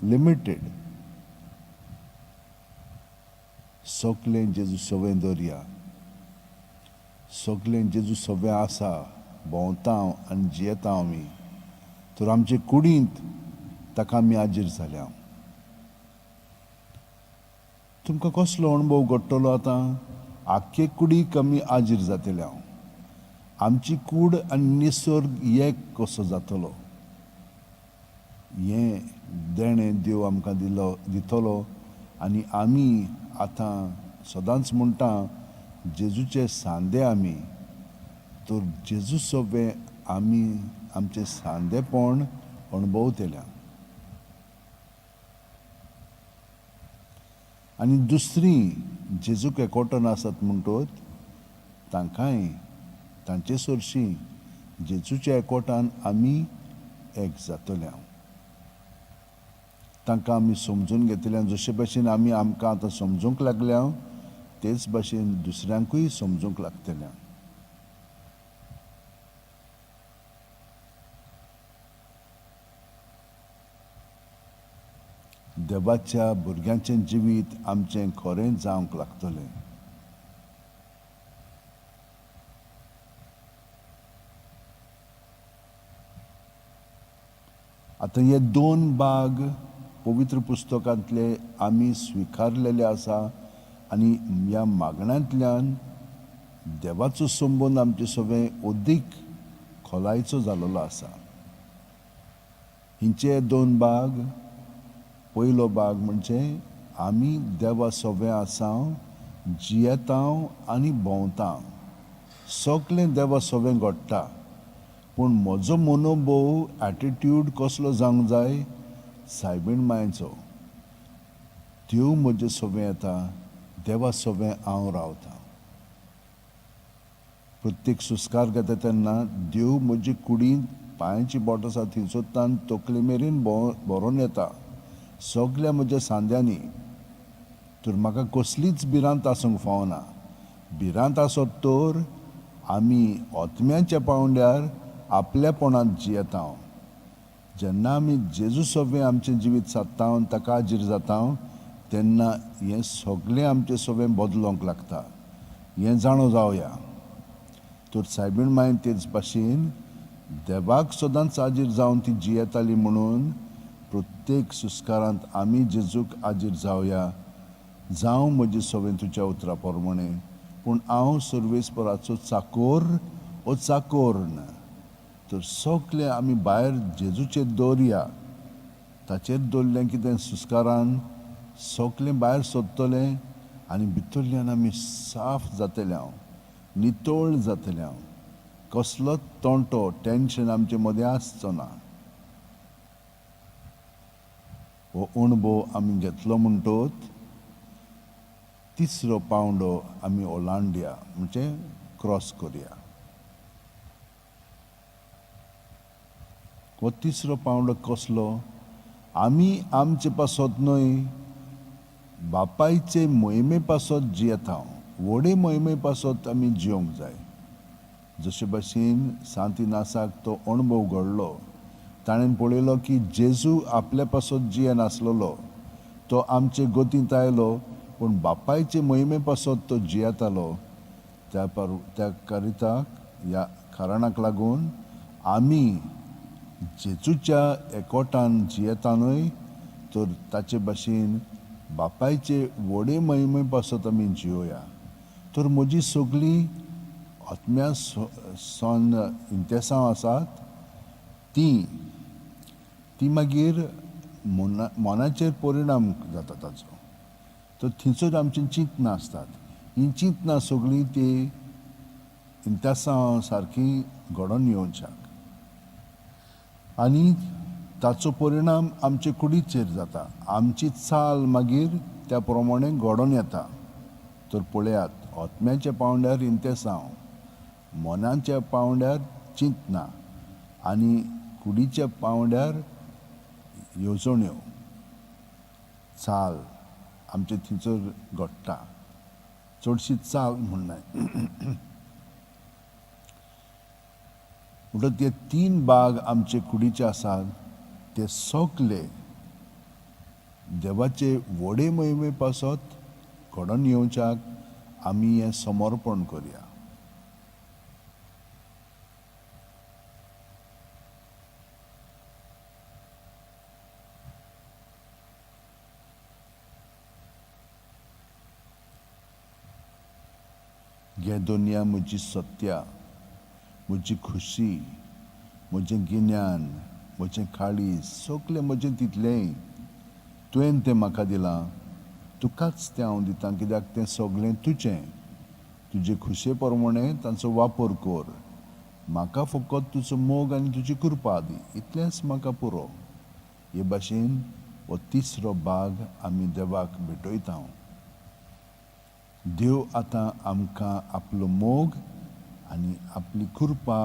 लिमिटेड. सगळें जेजू सगळें दवरया, सगळें जेजू सगळें आसा, भोंवता आनी जियेता आमी तर आमचे कुडींत ताका आमी आजीर जाल्या. तुमकां कसलो अणभव घडटलो आतां? आख्खे कुडीक आमी आजीर जातले. हांव आमची कूड आनी निसर्ग एक कसो जातलो हें देणें देव आमकां दिलो दितलो. आनी आमी आतां सदांच म्हणटा जेजूचे सांदे आमी, तर जेजू सोबे आमी आमचें सांदेपण अणभवतल्या. आनी दुसरी जेजूक एकवटन आसात म्हणटत तांकांय तांचे सरशी जेजूच्या एकवटान आमी एक जातले. तांकां आमी समजून घेतले जशे भाशेन आमी आमकां आतां समजूंक लागल्या तेच भाशेन दुसऱ्यांकूय समजूंक लागतले. देवाच्या भुरग्यांचें जिवीत आमचें खरें जावंक लागतलें. आतां हे दोन भाग पवित्र पुस्तकांतले आमी स्विकारलेले आसा आनी ह्या मागण्यांतल्यान देवाचो संबंद आमचे सगळे अदीक खोलायचो जाल्लो आसा. हिंचे दोन भाग, पयलो भाग म्हणजे आमी देवा सगळे आसा, जियेता आनी भोंवता, सगळें देवा सगळें घडटा. पूण म्हजो मनोभोव एटिट्यूड कसलो जावंक जाय? सायबीण मायचो. देव म्हजे सगळें येता, देवा सगळें हांव रावता. प्रत्येक सुस्कार घेता तेन्ना देव म्हजे कुडींत पांयांची बोट आसा थंयसरतान तकले मेरेन भरोन येता सगल्या म्हज्या सांद्यांनी. तर म्हाका कसलीच भिरांत आसूंक फावना. भिरांत आसत तर आमी आत्म्याच्या पावंड्यार आपल्यापणांत जियेता. जेन्ना आमी जेजू सगळें आमचें जिवीत सादता ताका हाजीर जाता तेन्ना हें सगळें आमचें सगळें बदलोंक लागता. हें जाणो जावया. तर सायबीण मायन तेच भाशेन देवाक सदांच हाजीर जावन ती जियेताली म्हणून प्रत्येक सुस्कारांत आमी जेजूक हाजीर जावया. जावं म्हजें सगळें तुज्या उतरा प्रमाणे, पूण हांव सर्वेस्पराचो चाकोर ओ चाकोर. तर सगळें आमी भायर जेजूचेर दवरया. ताचेर दवरलें कितें सुस्कारान सगळें भायर सोदतलें आनी भितरल्यान आमी साफ जातले, हांव नितळ जातले, हांव कसलोच तोंटो टेंशन आमचे मदें आसचो ना. हो अणभव आमी घेतलो म्हणटोच तिसरो पावंडो आमी ओलांडया, म्हणजे क्रॉस करया. हो तिसरो पावंडो कसलो? आमी आमचे पासत न्हय, बापायचे मोहिमे पासत जियेता. व्हडे मोहिमे पासत आमी जियोंक जाय. जशे भाशेन सांत इनासाक तो अणभव घडलो, ताणें पळयलो की जेजू आपल्या पासत जियेनासलेलो, तो आमचे गतींत आयलो, पूण बापायचे मोहिमे पासत तो जियेतालो. त्या करिताक ह्या कारणाक लागून आमी जेजूच्या एकवटान जियेता न्हय, तर ताचे भाशेन बापायचे व्हडे मोहिमे पासत आमी जियोया. तर म्हजी सगळीं आत्म्या सन इंतेसांव आसात ती ती मागीर मनाचेर परिणाम जाता ताचो. तर थंयसर आमचीं चिंतनां आसतात. हीं चिंतनां सगळीं ती इंतेसांव सारकी घडोवन येवच्याक आनी ताचो परिणाम आमचे कुडीचेर जाता. आमची चाल मागीर त्या प्रमाणे घडोवन येता. तर पळयात, आत्म्याच्या पावंड्यार इंतेसांव, मनाच्या पावंड्यार चिंतनां आनी कुडीच्या पावंड्यार येवजण्यो, चाल आमचे थंयसर घडटा. चडशी चाल म्हणनाय. म्हणटच ते तीन भाग आमचे कुडीचे आसात ते सगळे देवाचे व्हडे मोहिमे पासत घडोवन येवच्याक आमी हें समर्पण करया. घे दुनिया म्हजी सत्या, म्हजी खुशी, म्हजें गिन्यान, म्हजें काळीज, सगळें म्हजें तितलेंय तुवें तें म्हाका दिलां, तुकाच तें हांव दितां, कित्याक तें सगळें तुजें. तुजे खुशे प्रमाणे तांचो वापर कर. म्हाका फकत तुजो मोग आनी तुजी कृपा दी, इतलेंच म्हाका पुरो. हे भाशेन हो तिसरो भाग आमी देवाक भेटयता. देव आतां आमकां आपलो मोग आनी आपली कृपा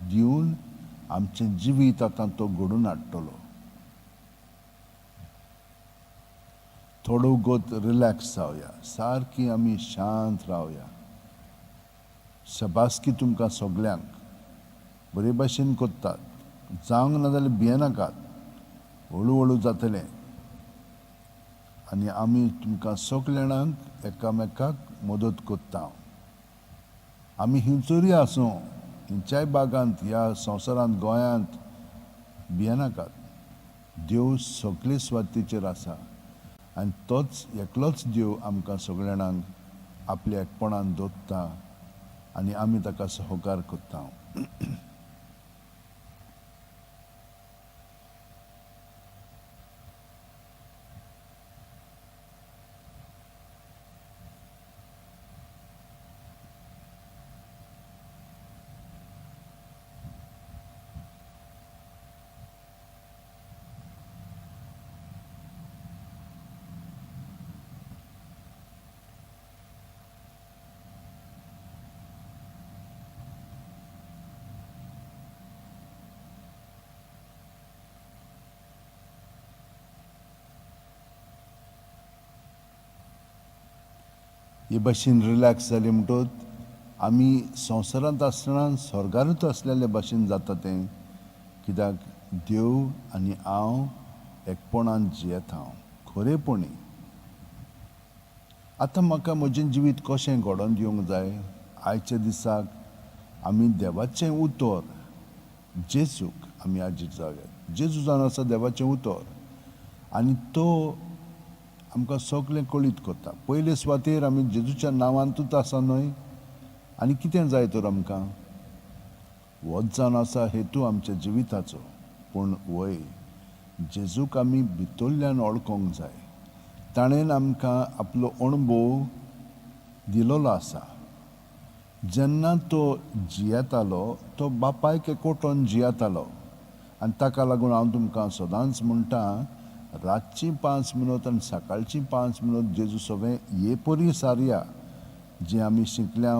दिवन आमचें जिवीत आतां तो घडोवन हाडटलो. थोडो गोत रिलॅक्स जावया, सारकी आमी शांत रावया. शबासकी तुमकां सगल्यांक, बरे भाशेन करतात. जावंक ना जाल्यार भियेनाकात, हळू हळू जातलें. आनी आमी तुमकां सगल्या जाणांक एकामेकाक मदत करता. आमी हिंचोरी आसूं, हिंच्याय बागांत ह्या संवसारांत गोंयांत भियेनाकात. देव सगळे सुवातेचेर आसा आनी तोच एकलोच देव आमकां सगल्या जाणांक आपल्या एकपणान दवरता आनी आमी ताका सहकार करता. हे भाशेन रिलॅक्स जाले म्हणटच आमी संवसारांत आसतना स्वर्गारूच आसलेले भाशेन जाता तें, कित्याक देव आनी हांव एकपणान जियेता हांव खरेपणी. आतां म्हाका म्हजें जिवीत कशें घडोवन दिवंक जाय? आयच्या दिसाक आमी देवाचें उतर जेजूक आमी आजीर जावया. जेजू जावन आसा देवाचें उतर आनी तो आमकां सगळें कळीत करता. पयले सुवातेर आमी जेजूच्या नांवांतूच आसा न्हय, आनी कितें जाय तर आमकां? होच जावन आसा हेतू आमच्या जिविताचो. पूण वय जेजूक आमी भितरल्यान वळखूंक जाय. ताणें आमकां आपलो अणभव दिलोलो आसा. जेन्ना तो जियेतालो तो बापायक एकवटून जियेतालो आनी ताका लागून हांव तुमकां सदांच म्हणटा, रातची 5 मिनट आनी सकाळची 5 मिनट जेजू सगळें हे परी सारया जें आमी शिकल्या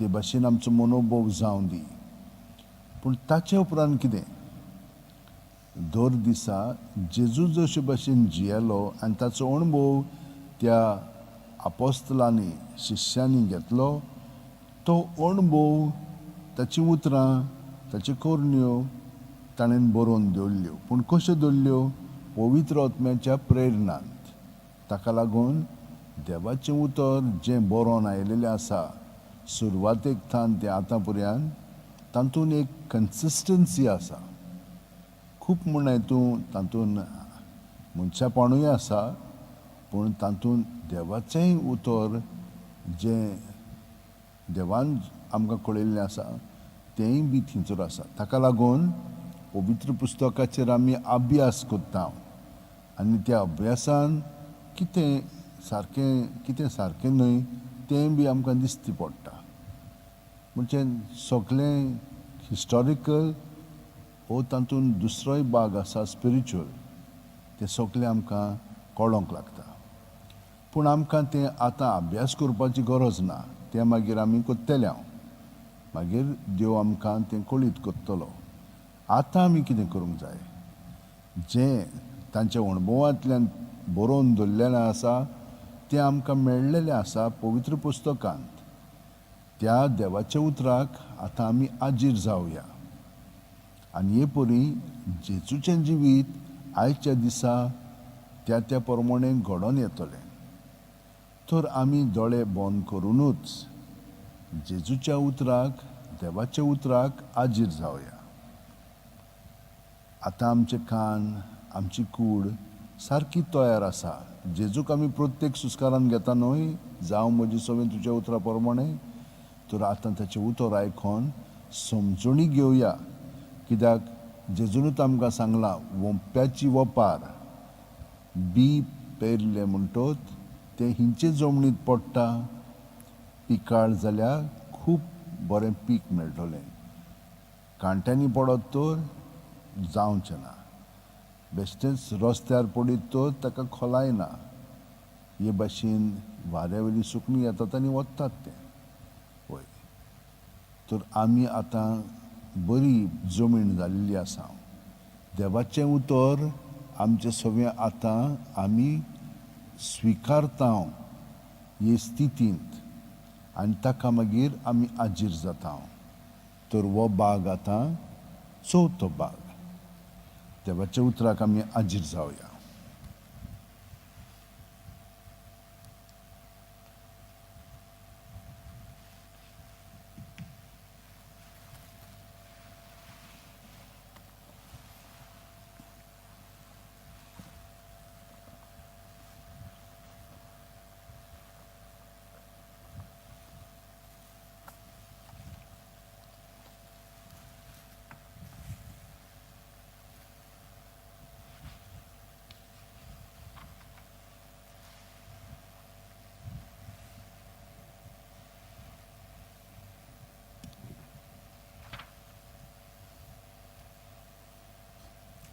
ते भाशेन आमचो मनोभोव जावं दी. पूण ताचे उपरांत कितें? दर दिसा जेजू जशे भाशेन जियेलो आनी ताचो अणभव त्या आपोस्तलांनी शिश्यांनी घेतलो, तो अणभव ताचीं उतरां ताच्यो करण्यो ताणें बरोवन दवरल्यो. पूण कश्यो दवरल्यो? पवित्र आत्म्याच्या प्रेरणांत. ताका लागून देवाचें उतर जें बरोवन आयिल्लें आसा सुरवातेक थावन तें आतां पर्यंत तातूंत एक कन्सिस्टन्सी आसा. खूब म्हण तूं तातूंत मनशापणूय आसा, पूण तातूंत देवाचेंय उतर जें देवान आमकां कळयल्लें आसा तेंय बी थंयसर आसा. ताका लागून पवित्र पुस्तकाचेर आमी अभ्यास करता आनी त्या अभ्यासान कितें सारकें कितें सारकें न्हय तें बी आमकां दिश्टी पडटा. म्हणजे सगळें हिस्टॉरिकल हो तातूंत दुसरोय भाग आसा स्पिरिच्युअल, तें सगळें आमकां कळोंक लागता. पूण आमकां तें आतां अभ्यास करपाची गरज ना, तें मागीर आमी करतले. हांव मागीर देव आमकां तें कळीत करतलो. आतां आमी कितें करूंक जाय? जें तांच्या अणभवांतल्यान बरोवन दवरलेलें आसा तें आमकां मेळ्ळेलें आसा पवित्र पुस्तकांत. त्या देवाच्या उतराक आतां आमी आजीर जावया आनी हे परी जेजूचें जिवीत आयच्या दिसा त्या त्या प्रमाणे घडोवन येतलें. तर आमी दोळे बंद करुनूच जेजूच्या उतराक देवाच्या उतराक आजीर जावया. आतां आमचे कान आमची कूड सारकी तयार आसा. जेजूक आमी प्रत्येक सुस्कारान घेता न्हय, जावं म्हजी सगळें तुज्या उतरा प्रमाणे. तर आतां ताचें उतर आयकोन समजणी घेवया, कित्याक जेजूनूच आमकां सांगलां वोंप्याची वपार बी पेरलें म्हणटत तें हिंचे जमनीत पडटा, पिकाळ जाल्यार खूब बरें पीक मेळटलें, कांट्यांनी पडत तर जावचें ना, बेश्टेंच रस्त्यार पडीत तर ताका खोलाय ना. हे भाशेन वाऱ्या वयली सुकणीं येतात आनी वतात तें. वय तर आमी आतां बरी जमीन जाल्ली आसा. देवाचें उतर आमचें सगळें आतां आमी स्विकारता हे स्थितींत आनी ताका मागीर आमी आजीर जाता. तर हो बाग आतां चवथो बाग, देवाच्या उतराक आमी आजीर जावया.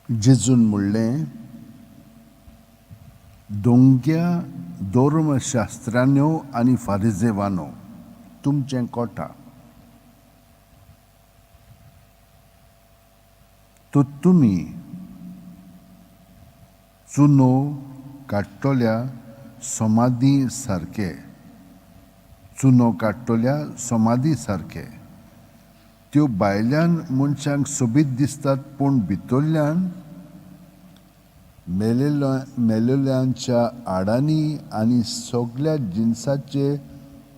जेजून म्हणलें, दोंग्या धर्मशास्त्रांनो आनी फारिजेवानो, तुमचें कोटा. तर तुमी चुनो काडटल्या समाधी सारके, चुनो काडटल्या समाधी सारके. त्यो भायल्यान मनशांक सोबीत दिसतात, पूण भितरल्यान मेलेल्यांच्या आडांनी आनी सगल्या जिनसाचे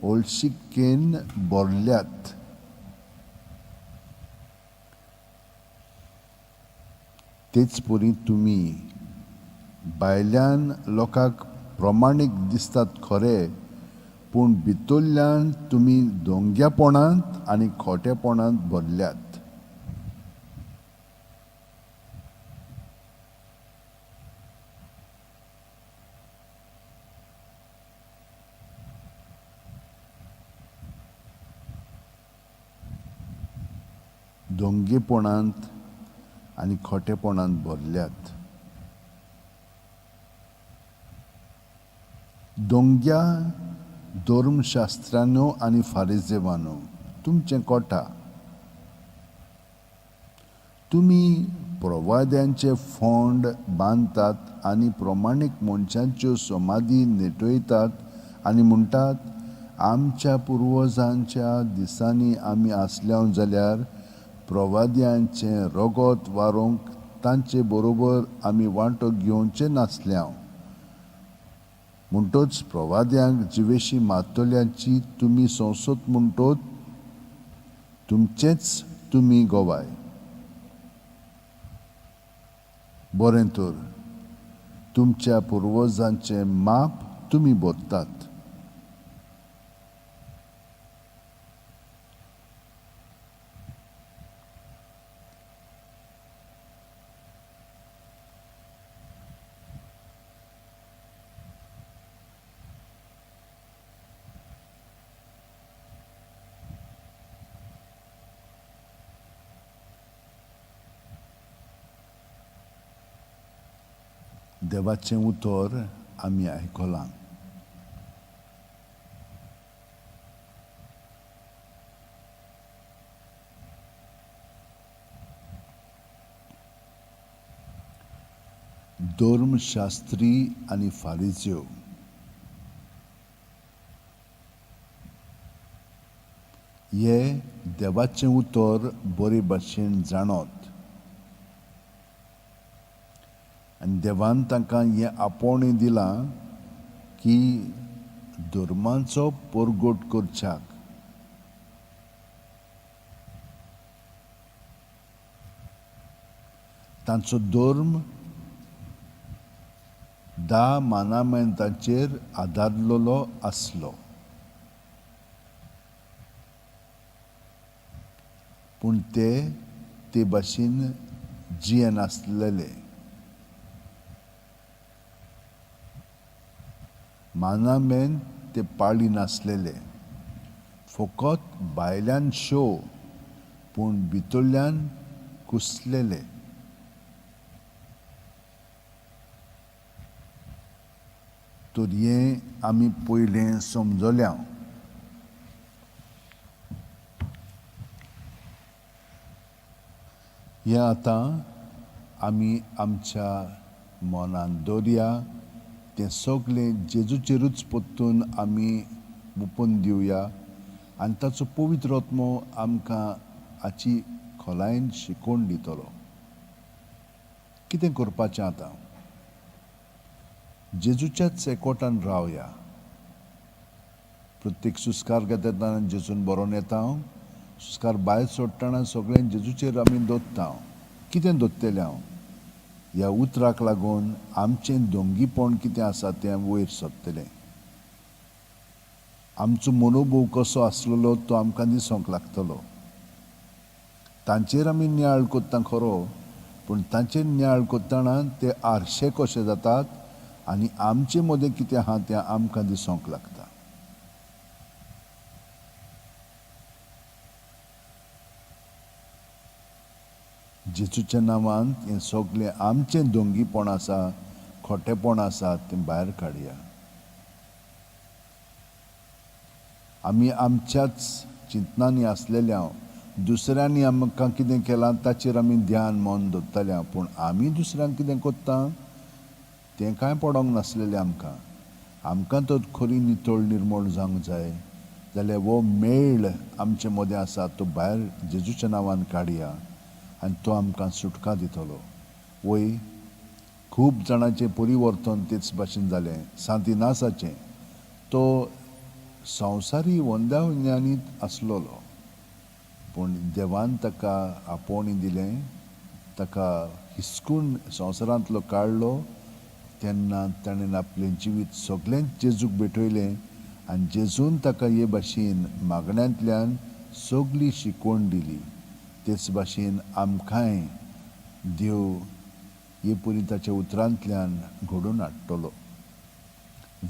ओळशिकेन भरल्यात. तेच परी तुमी भायल्यान लोकांक प्रमाणीक दिसतात खरे, पूण भितरल्यान तुमी दोंग्यापणांत आनी खोटेपणांत भरल्यात. दोंगेपणांत आनी खोटेपणांत भरल्यात. दोंग्या धर्मशास्त्रांनो आनी फारिजेवानो, तुमचें कोटा. तुमी प्रवाद्यांचे फोंड बांदतात आनी प्रमाणीक मनशांच्यो समाधी नेटयतात आनी म्हणटात, आमच्या पुर्वजांच्या दिसांनी आमी आसल्या जाल्यार प्रवाद्यांचें रगत वारोवंक तांचे बरोबर आमी वांटो घेवचें नासल्या. म्हणटच प्रवाद्यांक जिवेशी मारतल्यांची तुमी संसद म्हणटत, तुमचेच तुमी गवाय. बरें तर तुमच्या पुर्वजांचें माप तुमी भरतात. देवाचें उतर आमी आयकलां. धर्मशास्त्री आनी फारिज्यो हे देवाचें उतर बरे भाशेन जाणत आनी देवान तांकां हें आपोवणें दिलां की धर्माचो परगट करच्याक. तांचो धर्म 10 मानामेंतांचेर आदारलेलो आसलो, पूण ते ते भाशेन जियेनासलेले. मानामेन ते पाळी नासलेले, फकत भायल्यान शो पूण भितरल्यान कुसलेले. तर हें आमी पयलें समजल्या. हें आतां आमी आमच्या मनान दवरया. तें सगळें जेजूचेरूच परतून आमी मुपून दिवया आनी ताचो पवित्र आत्मो आमकां हाची खोलायेन शिकोवन दितलो. कितें करपाचें आतां? जेजूच्याच एकवटान रावया. प्रत्येक सुस्कार घेतना जेजून बरोवन येता हांव, सुस्कार भायर सोडटना सगळें जेजूचेर आमी दवरता. कितें दवरतलें हांव? ह्या उतराक लागून आमचें दोंगीपण कितें आसा तें वयर सरतलें. आमचो मनोभोव कसो आसलेलो तो आमकां दिसूंक लागतलो. तांचेर आमी नियाळ करता खरो, पूण तांचेर नियाळ करतना ते आरशे कशे जातात आनी आमचे मदें कितें आहा तें आमकां दिसूंक लागता. जेजूच्या नांवान हें सगळें आमचें दोंगीपण आसा, खोटेपण आसा तें भायर काडया. आमी आमच्याच चिंतनांनी आसलेल्या दुसऱ्यांनी आमकां कितें केलां ताचेर आमी ध्यान मन दवरतल्या, पूण आमी दुसऱ्यांक कितें करता तें कांय पडोंक नासलेलें आमकां. आमकां तर खरी नितळ निर्मळ जावंक जाय जाल्यार हो मेळ आमचे मदें आसा तो भायर जेजूच्या नांवान काडया आनी तो आमकां सुटका दितलो. वय, खूब जाणांचें परिवर्तन तेच भाशेन जालें. सांतिनासाचें, तो संवसारी वंदावन्यांनीत आसलेलो, पूण देवान ताका आपोवणी दिलें, ताका हिसकून संवसारांतलो काडलो. तेन्ना ताणें आपलें जिवीत सगळेंच जेजूक भेटयलें आनी जेजून ताका हे भाशेन मागण्यांतल्यान सगळी शिकवण दिली. तेच भाशेन आमकांय देव हे परी ताच्या उतरांतल्यान घडोवन हाडटलो.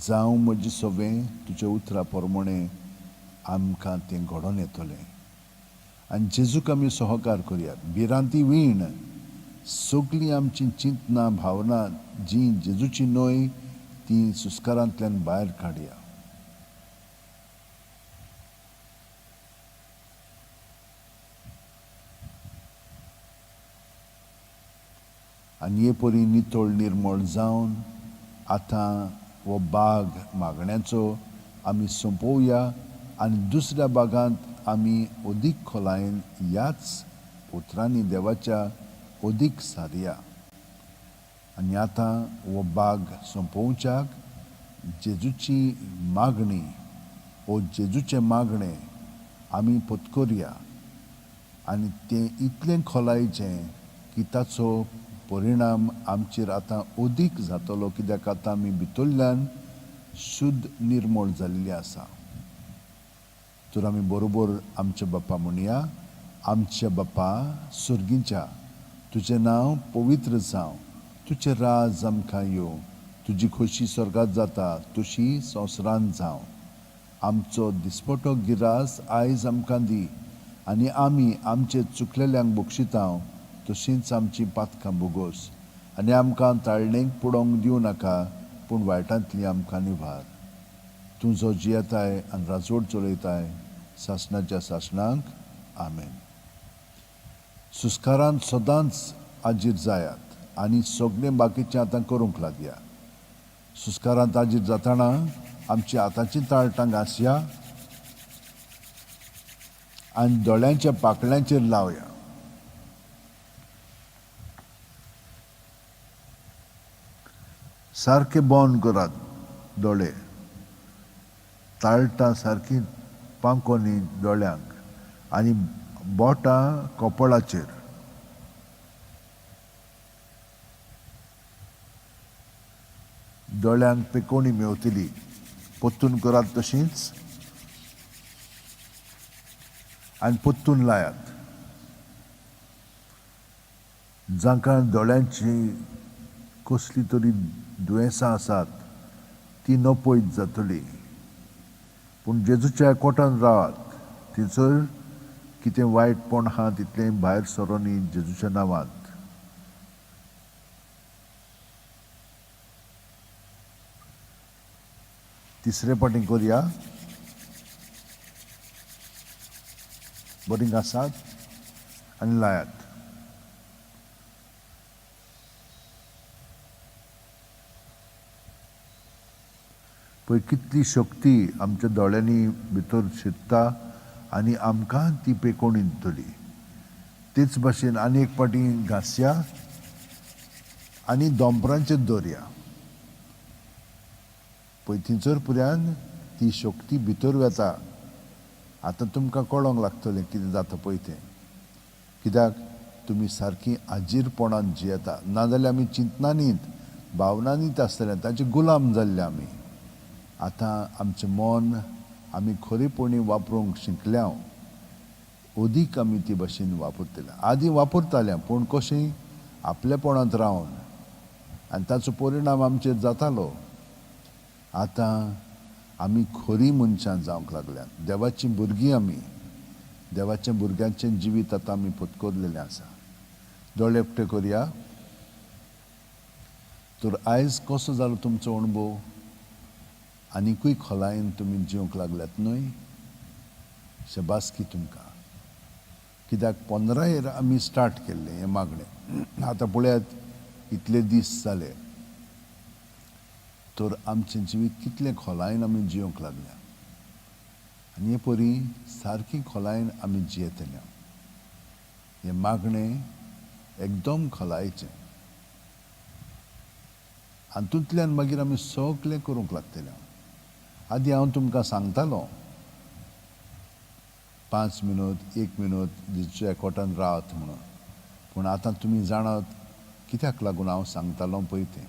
जावं म्हजें सवें तुज्या उतरा प्रमाणें आमकां तें घडोवन येतलें. आनी जेजूक आमी सहकार करया. भिरांती वीण सगळीं आमची चिंतनां भावना जीं जेजूची न्हय तीं सुस्कारांतल्यान भायर काडया. आनी हे परी नितळ निर्मळ जावन आतां हो बाग मागण्याचो आमी सोंपोवया आनी दुसऱ्या बागांत आमी अदीक खोलायेन ह्याच उतरांनी देवाच्या अदीक सारया. आनी आतां हो बाग सोंपोवच्याक जेजूची मागणी वो जेजूचें मागणें आमी पत्करया आनी तें इतलें खोलायेचें की ताचो परिणाम आमचेर आतां अदीक जातलो, कित्याक आतां आमी भितरल्यान शुद्ध निर्मळ जाल्ली आसा. तर आमी बरोबर आमच्या बाप्पा म्हणया. आमच्या बाप्पा सर्गीच्या, तुजें नांव पवित्र जावं, तुजें राज आमकां येवं, तुजी खोशी स्वर्गांत जाता तशी संवसारांत जावं. आमचो दिसपटो गिरास आयज आमकां दी आनी आमी आमचे चुकलेल्यांक बक्षिता तशींच आमची पातकां भोगोस आनी आमकां ताळणेक पुडोवंक दिवं नाका, पूण वायटांतली आमकां निवार. तूं जो जियेताय आनी राजवट चलयताय सासणाच्या सासणाक, आमेन. सुस्कारान सदांच आजीर जायात आनी सगळें बाकीचें आतां करूंक लागया. सुस्कारांत आजीर जातना आमची आतांची ताळटां घासया आनी दोळ्यांच्या पाकळ्यांचेर लावया. सारके बंद करात दोळे, ताळटां सारकी पांकोनी दोळ्यांक आनी बोटां कपळाचेर. दोळ्यांक पेकोणी मेवतली. पोत्तून करात तशींच आनी पोत्तून लायात. जांकां दोळ्यांची कसली तरी दुयेंसां आसात ती नपयत जातली, पूण जेजूच्या कोटान रावात. थंयसर कितें वायटपण आहा तितलें भायर सरोनी जेजूच्या नांवांत. तिसरे पाटी करया. बरीं घासात आनी लायात. पळय कितली शक्ती आमच्या दोळ्यांनी भितर शिरता आनी आमकां ती पेकोवणी दितली. तेच भाशेन आनी एक पाटी घासया आनी दोंपरांचेर दवरया. पळय थंयसर पुऱ्यान ती शक्ती भितर वता. आतां तुमकां कळोंक लागतलें कितें जाता पळय तें, कित्याक तुमी सारकी आजीरपणान जियेता. नाजाल्यार आमी चिंतनानीत भावनानीत आसतले, ताचे गुलाम जाल्ले आमी. आतां आमचें मन आमी खरेपणी वापरूंक शिकल्या, अदीक आमी ते भाशेन वापरतले. आदीं वापरताले पूण कशें आपलेपणांत रावन, आनी ताचो परिणाम आमचेर जातालो. आतां आमी खरी मनशां जावंक लागल्यात, देवाचीं भुरगीं आमी. देवाच्या भुरग्यांचें जिवीत आतां आमी पत्करलेलें आसा. दोळे एकटे करया. तर आयज कसो जालो तुमचो अणभव? आनिकूय खोलायेन तुमी जिवंक लागल्यात न्हय? शबासकी तुमकां. कित्याक 15 आमी स्टार्ट केल्लें हें मागणें. आतां पळयात इतले दीस जाले तर आमचें जिवीत कितलें खोलायेन आमी जिवंक लागल्या आनी हे परी सारकी खोलायेन आमी जियेतल्या. हें मागणें एकदम खोलायेचें. हातूंतल्यान मागीर आमी सगळें करूंक लागतले. आदी हांव तुमकां सांगतालो 5 मिनट 1 मिनट जेजूच्या एकवटान रावत म्हणून, पूण आतां तुमी जाणात कित्याक लागून हांव सांगतालो पळय तें.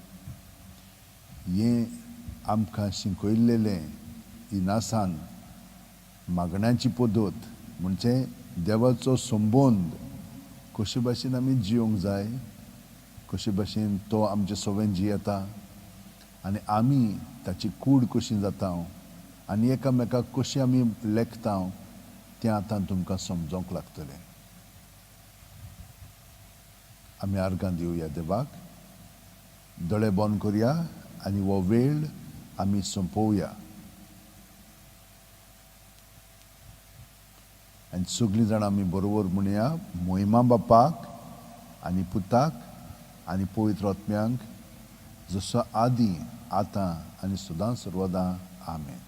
हें आमकां शिकयल्लें इनासान मागण्याची पद्दत म्हणजे देवाचो संबंद कशे भाशेन आमी जिवंक जाय, कशे भाशेन तो आमचे सवें जियेता आनी आमी ताची कूड कशी जाता आनी एकामेकाक कशी आमी लेखता तें आतां तुमकां समजोंक लागतलें. आमी आर्गां दिवया देवाक, दोळे बंद करया आनी हो वेळ आमी सोंपोवया. आनी सगळीं जाणां आमी बरोबर म्हणया, मोहिमा बापाक आनी पुताक आनी पवित्र आत्म्यांक, जसो आदी आतां आनी सदां सर्वदां. आमेन.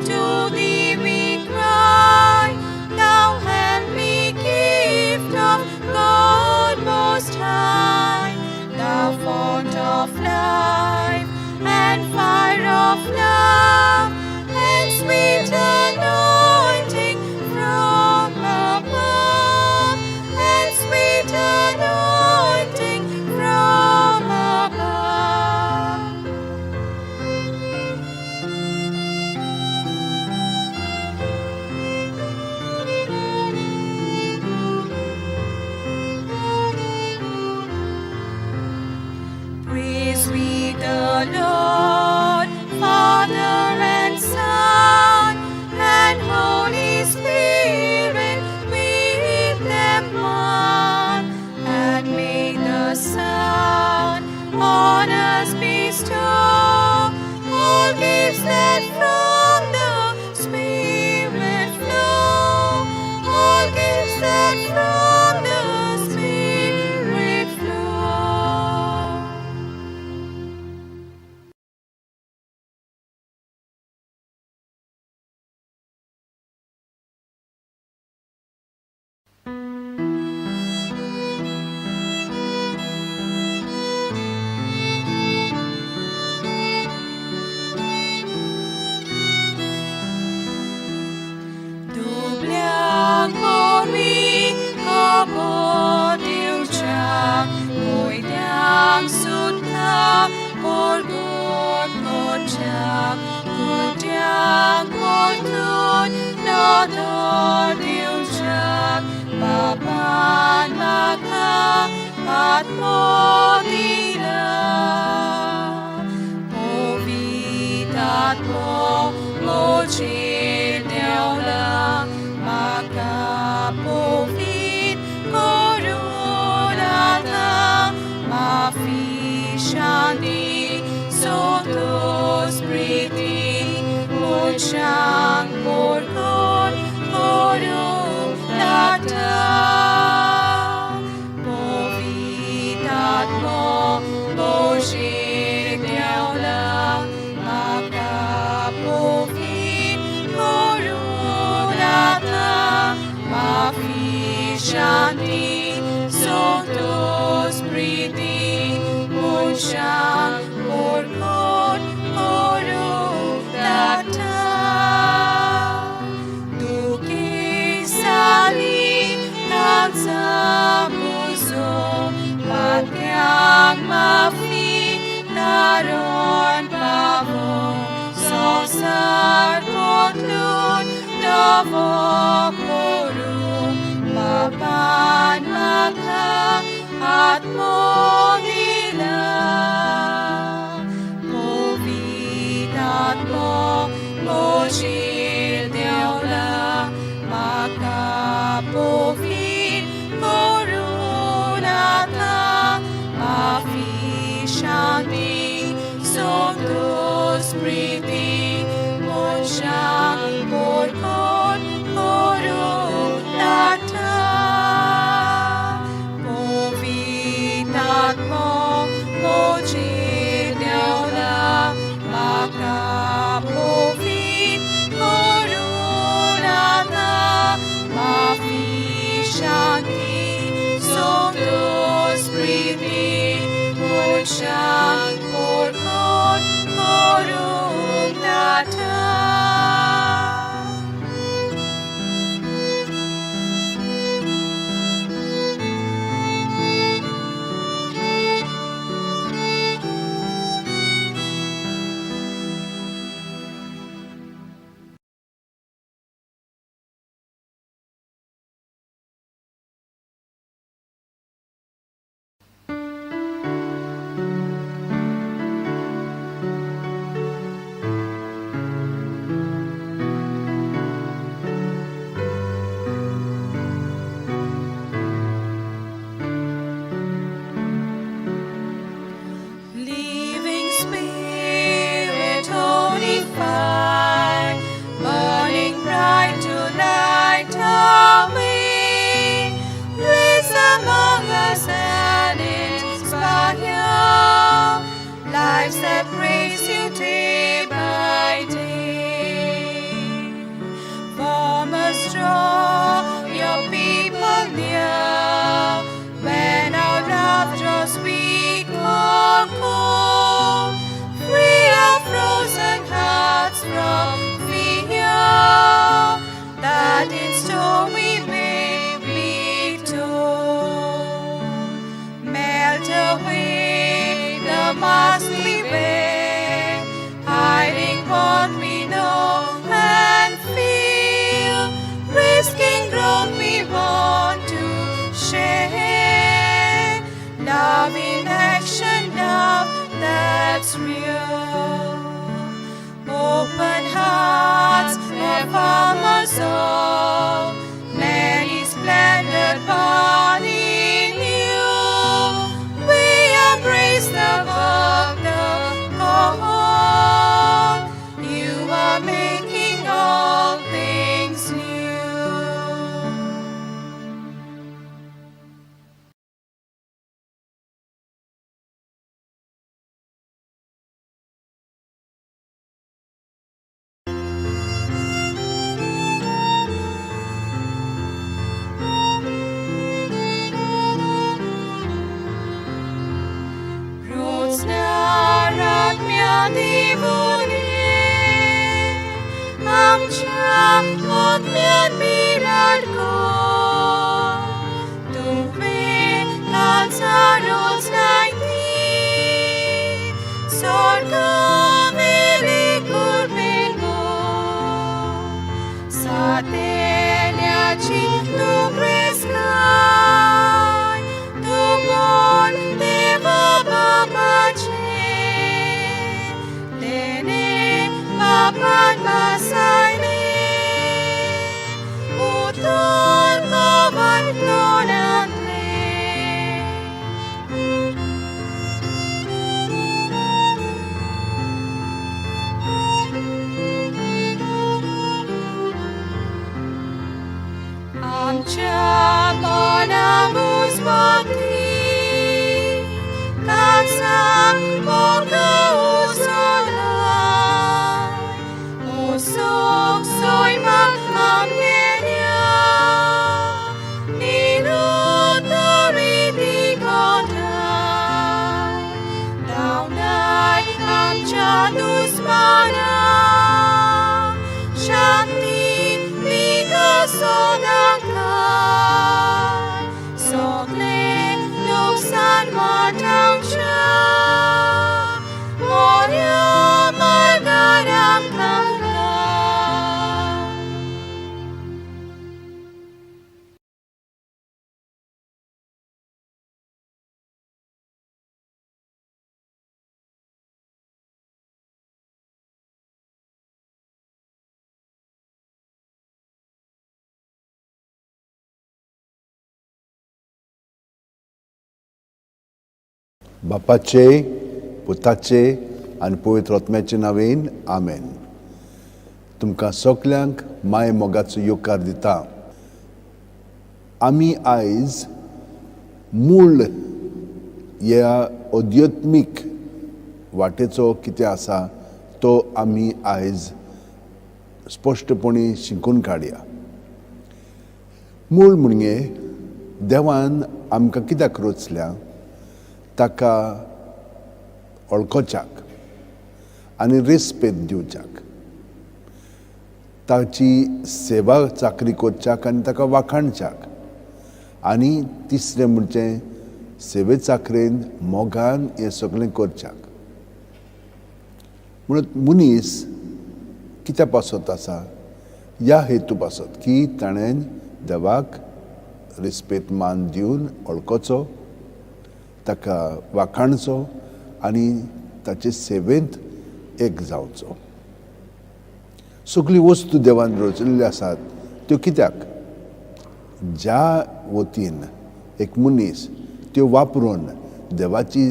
To thee we cry, thou heavenly gift of God Most High, thou font of life and fire of love, and sweet anointing from above, and sweet anointing from above. Praise we the Lord, Father and Son, and Holy Spirit, with them one. And may the Son on us bestow all gifts that from the Spirit flow, all gifts that from the Spirit flow. Dubleang porwi kapodiuchak, Goideang sutla porgut kochak, Kudiang portun nododiuchak, Papan maka atmodila. Povitat mo mochir deola, maka povit korulata, मनशांक पोरकोन करूंक लागता. पवित्र आत्मो म्हजेर देंवला, म्हाका पवित्र करूंक लागला. माफी, शांती, संतोष, प्रीती, मनशांक पोरकोन करूंक लागता. दुखेसाली काळजां पुजोवंक, पातक्यांक माफी तारण पावोवंक, संवसार बदलून नवो करूंक, बापान म्हाका आत्मो दिला. पवित्र आत्मो म्हजेर देंवला, म्हाका पवित्र करूंक लागला. माफी, शांती, संतोष, प्रीती, मनशांक पोरकोन करूंक लागता. पवित्र आत्मो म्हजेर देंवला, म्हाका पवित्र करूंक लागला. माफी, शांती, संतोष, प्रीती, मनशांक पोरकोन करूंक लागता. Living Spirit, holy fire, burning bright to light our way. Blaze among us and inspire lives that praise you day by day. Form us, draw your people near, when our love draws weak or cold. Free our frozen hearts from fear, that in storm we may be told. Melt away the mask we wear, hiding what we know and feel, risking growth we want to share. Love in action, love that's real. Open hearts affirm us all, many splendored body new. We embrace the work, the call. You are making all things new. आमच्या आत्म्यात बिराड कर. तुवें काळजां रोजनायती, स्वर्गावेले कृपेन भर. सातेल्याची तूं ग्रेस्ताय, तूं बोल देवा बापाचें. तेणे बापान बसयलें, उतर कवाय तोंडांतलें. बापाचे, पुताचे आनी पवित्र आत्म्याचे नांवेन आमेन. तुमकां सगल्यांक माय मोगाचो येवकार दिता. आमी आयज मूळ ह्या अध्यात्मीक वाटेचो कितें आसा तो आमी आयज स्पश्टपणी शिकून काडया. मूळ म्हणजे देवान आमकां कित्याक रचल्या ताका वळखोच्याक आनी रेस्पेद दिवच्याक, ताची सेवा चाकरी करच्याक आनी ताका वाखाणच्याक, आनी तिसरें म्हणजे सेवे चाकरेन मोगान हें सगळें करच्याक. म्हणून मनीस कित्या पासत आसा ह्या हेतू पासत की ताणें देवाक रेस्पेद मान दिवन वळखोचो, ताका वाखाणचो आनी ताचे सेवेंत एक जावचो. सगळी वस्तू देवान रचिल्ल्यो आसात त्यो कित्याक? ज्या वतीन एक मनीस त्यो वापरून देवाची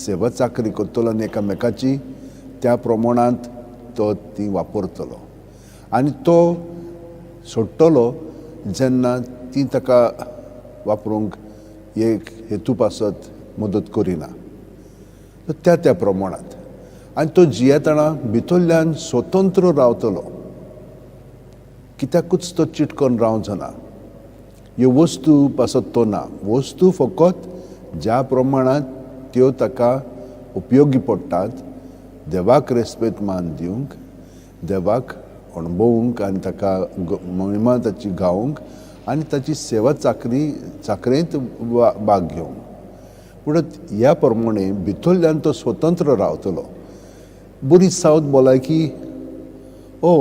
सेवा चाकरी करतलो आनी एकामेकाची त्या प्रमाणांत तो ती वापरतलो आनी तो सोडटलो जेन्ना ती ताका वापरूंक एक हेतू पासत मदत करिना त्या त्या प्रमाणांत, आनी तो जियेतना भितरल्यान स्वतंत्र रावतलो, कित्याकूच तो चिटकोन रावचो ना. ह्यो वस्तू पासत तो ना, वस्तू फकत ज्या प्रमाणांत त्यो ताका उपयोगी पडटात देवाक रेस्पेद मान दिवंक, देवाक अणभवूंक आनी ताका महिमा ताची गावंक आनी ताची सेवा चाकरी चाकरेंत भाग घेवंक. पूण ह्या प्रमाणे भितरल्यान तो स्वतंत्र रावतलो. बरी सावत भलायकी ओ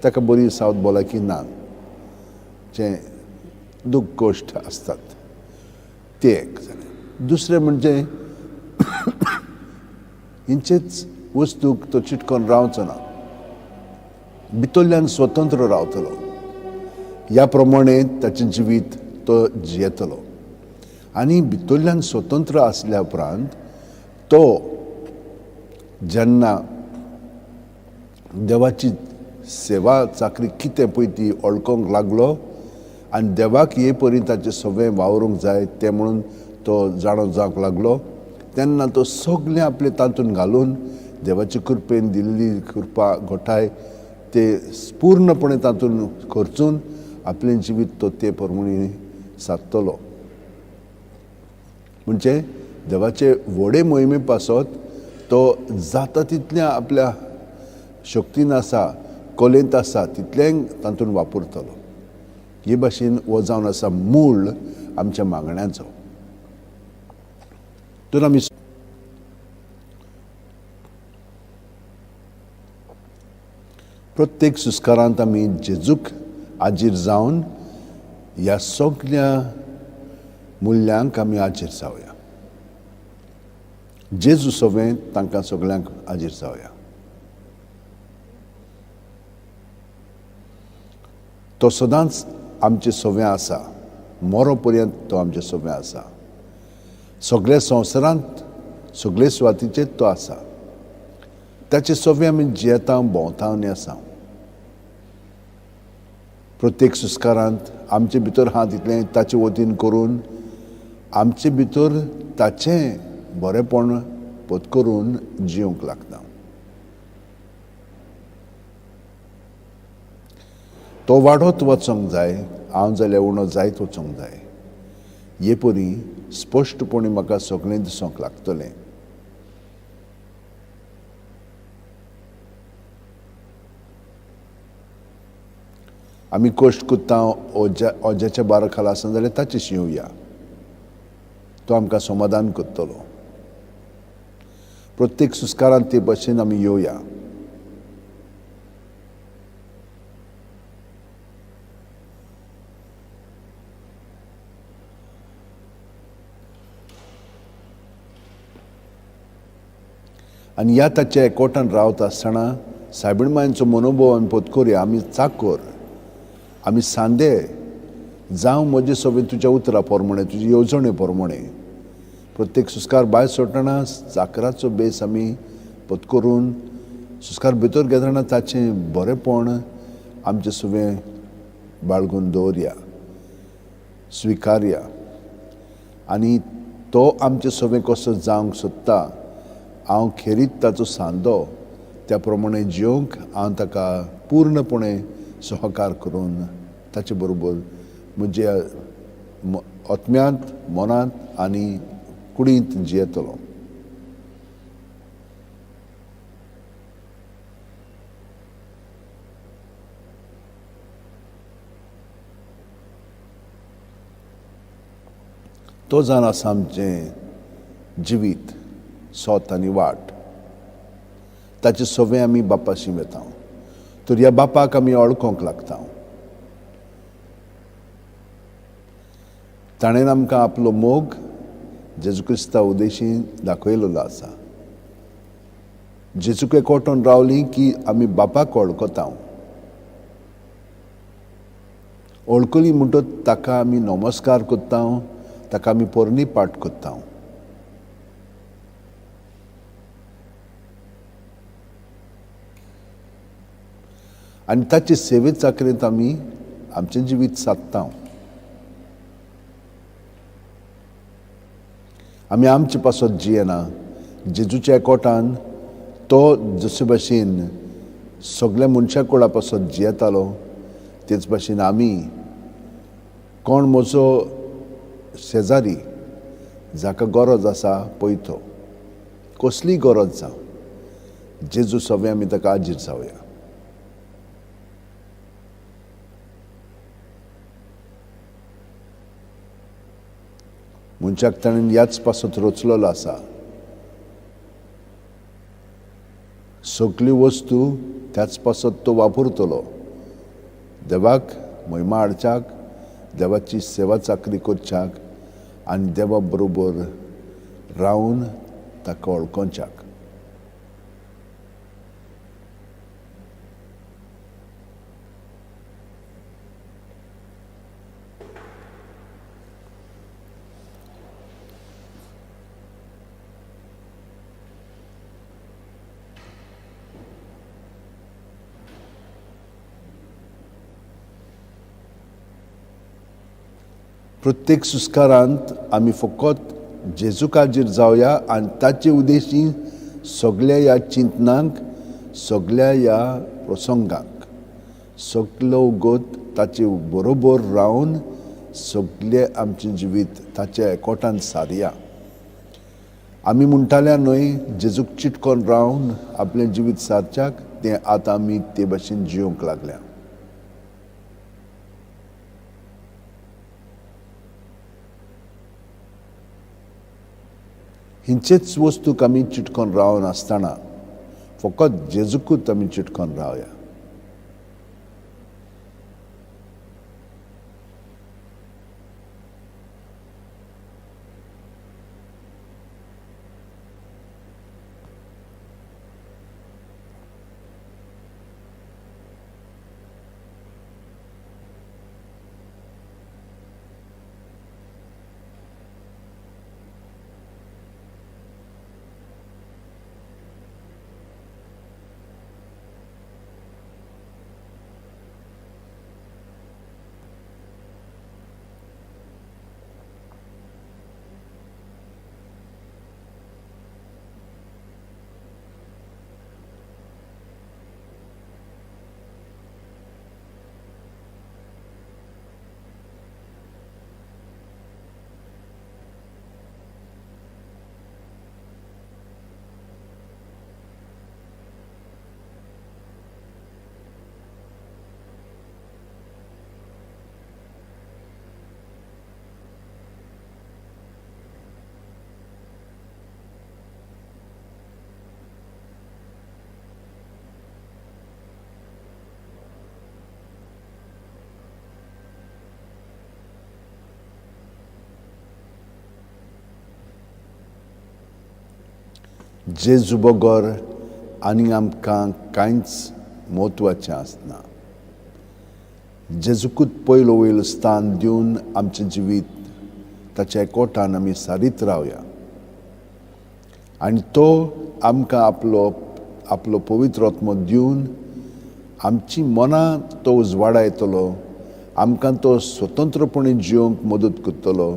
ताका बरी सावत भलायकी ना, जें दुख्ख गोश्ट आसतात ते एक जालें. दुसरें म्हणजे हेंचेच वस्तूक तो चिटकोन रावचो ना, भितरल्यान स्वतंत्र रावतलो. ह्या प्रमाणे ताचें जिवीत तो जियेतलो आनी भितरल्यान स्वतंत्र आसल्या उपरांत तो जेन्ना देवाची सेवा चाकरी कितें पळय ती वळखूंक लागलो आनी देवाक हे परी ताचें सगळें वावरूंक जाय तें म्हणून तो जाणो जावंक लागलो, तेन्ना तो सगळें आपलें तातूंत घालून देवाचे कृपेन दिल्ली कृपा घोटाय ते पूर्णपणे तातूंत खर्चून आपलें जिवीत तो ते प्रमाणे सादतलो. म्हणजे देवाचे व्हडे मोहिमे पासत तो जाता तितलें आपल्या शक्तीन आसा, कलेंत आसा तितलें तातूंत वापरतलो. हे भाशेन हो जावन आसा मूळ आमच्या मागण्याचो. तर आमी प्रत्येक सुस्कारांत आमी जेजूक आजीर जावन ह्या सगळ्या मुल्यांक आमी आजीर जावया. जेजू सगळें तांकां सगळ्यांक आजीर जावया. तो सदांच आमचे सगळें आसा, मरो पर्यंत तो आमचे सगळें आसा. सगळ्या संवसारांत सगळे सुवातीचेर तो आसा. ताचे सगळें आमी जियेता, भोंवता आनी आसा. प्रत्येक सुस्कारांत आमचे भितर आहा तितलें ताचे वतीन करून आमचे भितर ताचें बरेंपण पत्करून जिवंक लागता. तो वाडत वचोंक जाय, हांव जाल्यार उणो जायत वचोंक जाय. हे परी स्पश्टपणी म्हाका सगळें दिसूंक लागतलें. आमी कश्ट करता ओज्याच्या बारा खाला आसना जाल्यार ताचे शिवया, तो आमकां समाधान करतलो. प्रत्येक सुस्कारांत ते भशेन आमी येवया. आनी ह्या ताच्या एकवटान रावता आसतना सायबीण मायांचो मनोभव आमी पत्करया. आमी चाकर, आमी सांदे जावं म्हजे सगळें तुज्या उतरा प्रमाणे, तुजी येवजणे प्रमाणे. प्रत्येक सुस्कार भायर सोडटना चाकराचो बेस आमी पत्करून सुस्कार भितर घेतना ताचें बरेंपण आमचें सुवें बाळगून दवरया, स्विकारया आनी तो आमचें सवें कसो जावंक सोदता हांव खेरीत ताचो सांदो त्या प्रमाणे जिवंक हांव ताका पूर्णपणे सहकार करून ताचे बरोबर म्हज्या आत्म्यांत, मनांत आनी कुडींत जियेतलो. तो जावन आसा आमचें जिवीत, सोत आनी वाट. ताचे सवें आमी बापाशी वेता तर ह्या बापाक आमी वळखोंक लागता. ताणें आमकां आपलो मोग जेजू क्रिस्ता उदेशी दाखयलेलो आसा. जेजूक एकवटून रावली की आमी बापाक वळखता. वळखली म्हणटच ताका आमी नमस्कार करता, ताका आमी पोरणी पाठ करता. आनी ताचे सेवे चाकरेंत आमी आमचें जिवीत सादता. आमी आमचे पासत जियेना, जेजूच्या एकवटान तो जशे भाशेन सगल्या मनशा कुळा पासत जियेतालो तेच भाशेन आमी कोण म्हजो शेजारी जाका गरज आसा पळयतो, कसली गरज जावं, जेजू सगळें आमी ताका आजीर जावया. मनशाक ताणें ह्याच पासत रचलेलो आसा. सगळी वस्तू त्याच पासत तो वापरतलो. देवाक महिमा हाडच्याक, देवाची सेवा चाकरी करच्याक आनी देवा बरोबर रावन ताका वळखोवच्याक. प्रत्येक सुस्कारांत आमी फकत जेजूकाजीर जावया आनी ताचे उद्देशी सगल्या ह्या चिंतनांक, सगल्या ह्या प्रसंगांक, सगलो उगत ताचे बरोबर रावन सगलें आमचें जिवीत ताच्या एकवटान सारया. आमी म्हणटाल्या न्हय जेजूक चिटकोन रावन आपलें जिवीत सारच्याक, तें आतां आमी ते भाशेन जिवंक लागल्या. हिंचेच वस्तूक आमी चिटकोन रावन आसतना फकत जेजूकूच आमी चिटकोन रावया. जेजू बगर आनी आमकां कांयच म्हत्वाचें आसना. जेजूकूच पयलो वयलो स्थान दिवन आमचें जिवीत ताच्या एकवटान आमी सारीत रावया. आनी तो आमकां आपलो आपलो पवित्र आत्मो दिवन आमची मनां तो उजवाडायतलो, आमकां तो स्वतंत्रपणे जिवंक मदत करतलो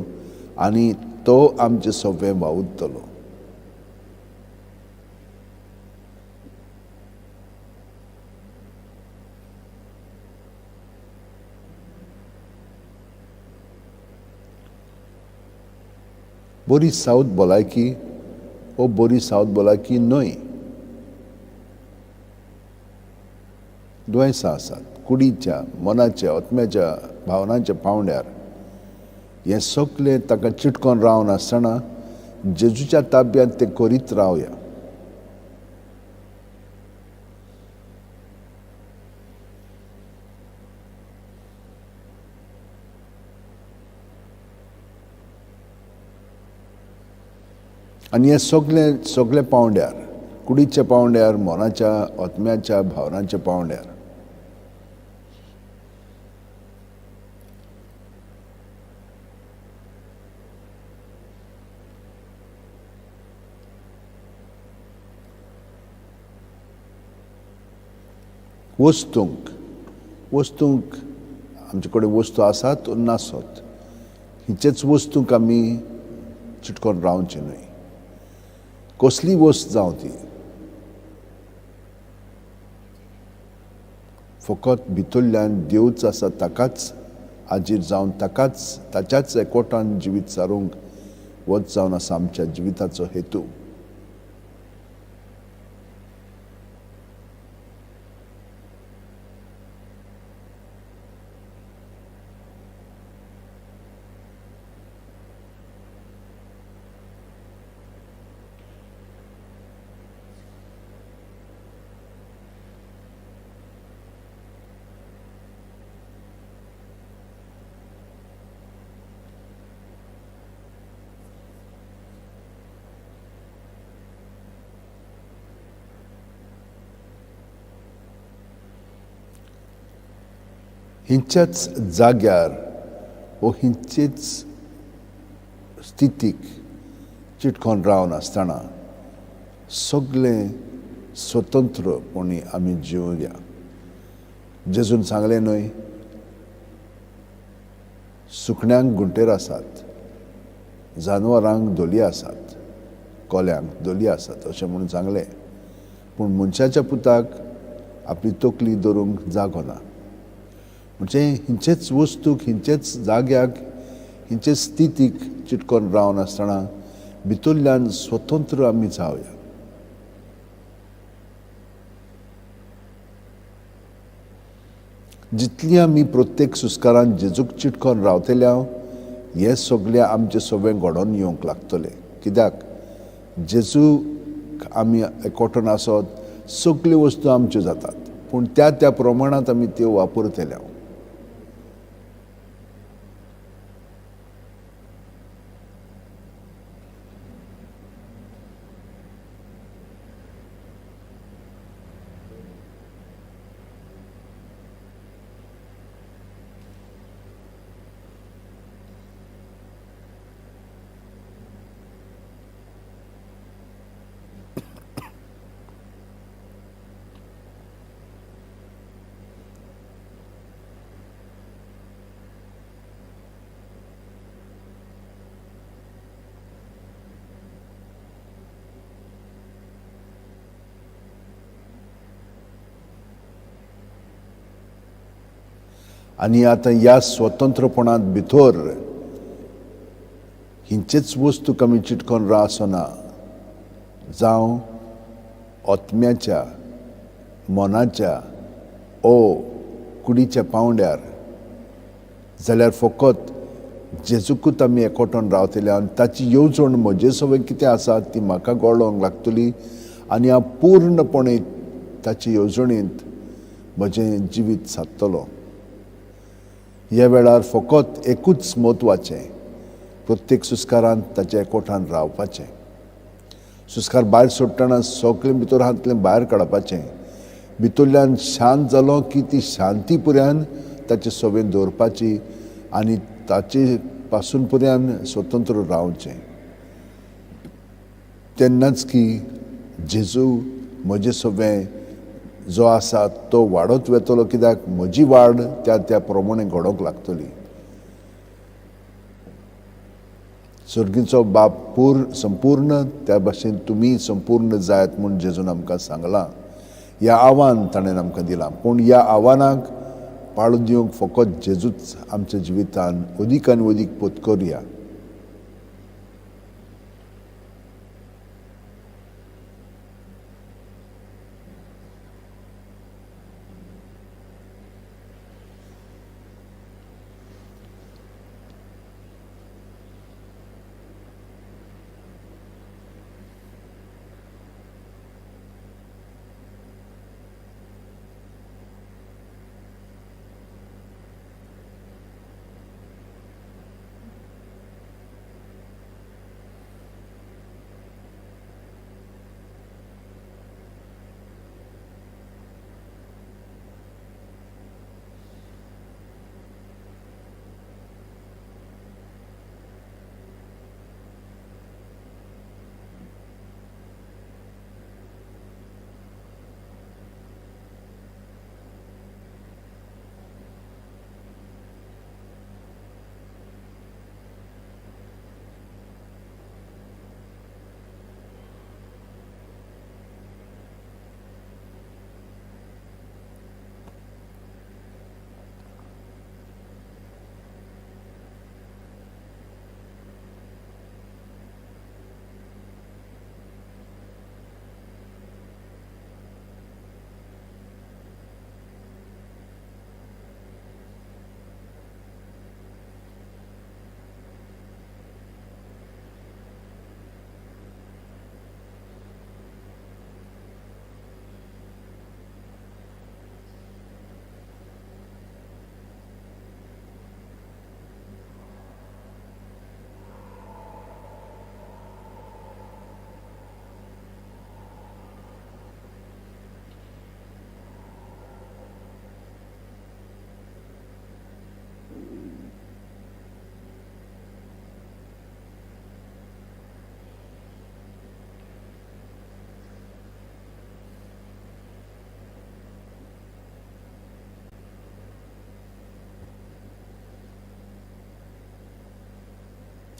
आनी तो आमचें सगळें वावुरतलो. बरी सावध भलायकी वो बरी सावध भलायकी न्हय, दुयेंसां आसात कुडीच्या, मनाच्या, आत्म्याच्या, भावनांच्या पावंड्यार. हें सगळें ताका चिटकोन रावन आसतना जेजूच्या ताब्यांत तें करीत रावया. आनी हें सगळें सगळे पावंड्यार, कुडीच्या पावंड्यार, मनाच्या, आत्म्याच्या, भावनांच्या पावंड्यार. वस्तूंक वस्तूंक आमचे कडेन वस्तू आसात नासत हिचेच वस्तूंक आमी चिटकोन रावचें न्हय. कसली वस्त जावं ती, फकत भितरल्यान देवच आसा ताकाच हाजीर जावन ताकाच ताच्याच एकवटान जिवीत सारूंक वच जावन आसा आमच्या जिविताचो हेतू. हिंच्याच जाग्यार वो हिंचेच स्थितीक चिटकोन रावन आसतना सगळें स्वतंत्रपणी आमी जिवया. जेजून सांगलें न्हय, सुकण्यांक गुंटेर आसात, जानवरांक धोली आसात, कोल्यांक धोली आसात अशें म्हणून सांगलें, पूण मनशाच्या पुताक आपली तकली दवरूंक जागो ना. म्हणजे हिंचेच वस्तूक, हिंचेच जाग्याक, हिंचेच स्थितीक चिटकोन रावन आसतना भितरल्यान स्वतंत्र आमी जावया. जितली आमी प्रत्येक सुस्कारान जेजूक चिटकोन रावतले हे सगळे आमचे सगळें घडोवन येवंक लागतले. कित्याक जेजू आमी एकवटून आसत सगल्यो वस्तू आमच्यो जातात, पूण त्या त्या प्रमाणांत आमी त्यो वापरतले. आनी आतां ह्या स्वतंत्रपणांत भितर हिंचेच वस्तू आमी चिटकोन रावसना, जावं आत्म्याच्या, मनाच्या ओ कुडीच्या पावंड्यार, जाल्यार फकत जेजूकूच आमी एकवटून रावतले आनी ताची येवजण म्हजे सगळें कितें आसा ती म्हाका गळोवंक लागतली आनी हांव पूर्णपणे ताचे येवजणेंत म्हजें जिवीत सादतलो. ह्या वेळार फकत एकूच म्हत्वाचें, प्रत्येक सुस्कारान ताच्या एकवटान रावपाचें. सुस्कार भायर सोडटना सगळें भितर हातलें भायर काडपाचें, भितरल्यान शांत जालो की ती शांती पुऱ्यान ताचे सवेन दवरपाची आनी ताचे पासून पुऱ्यान स्वतंत्र रावचें. तेन्नाच की जेजू म्हजे सवें जो आसा तो वाडत वेतलो, कित्याक म्हजी वाड त्या त्या प्रमाणे घडोवंक लागतली. सर्गीचो बाप संपूर्ण त्या भाशेन तुमी संपूर्ण जायत म्हूण जेजून आमकां सांगलां. ह्या आव्हान ताणें आमकां दिलां, पूण ह्या आव्हानाक पाळो दिवंक फकत जेजूच आमच्या जिवितान अदीक आनी अदीक पोतकरुया.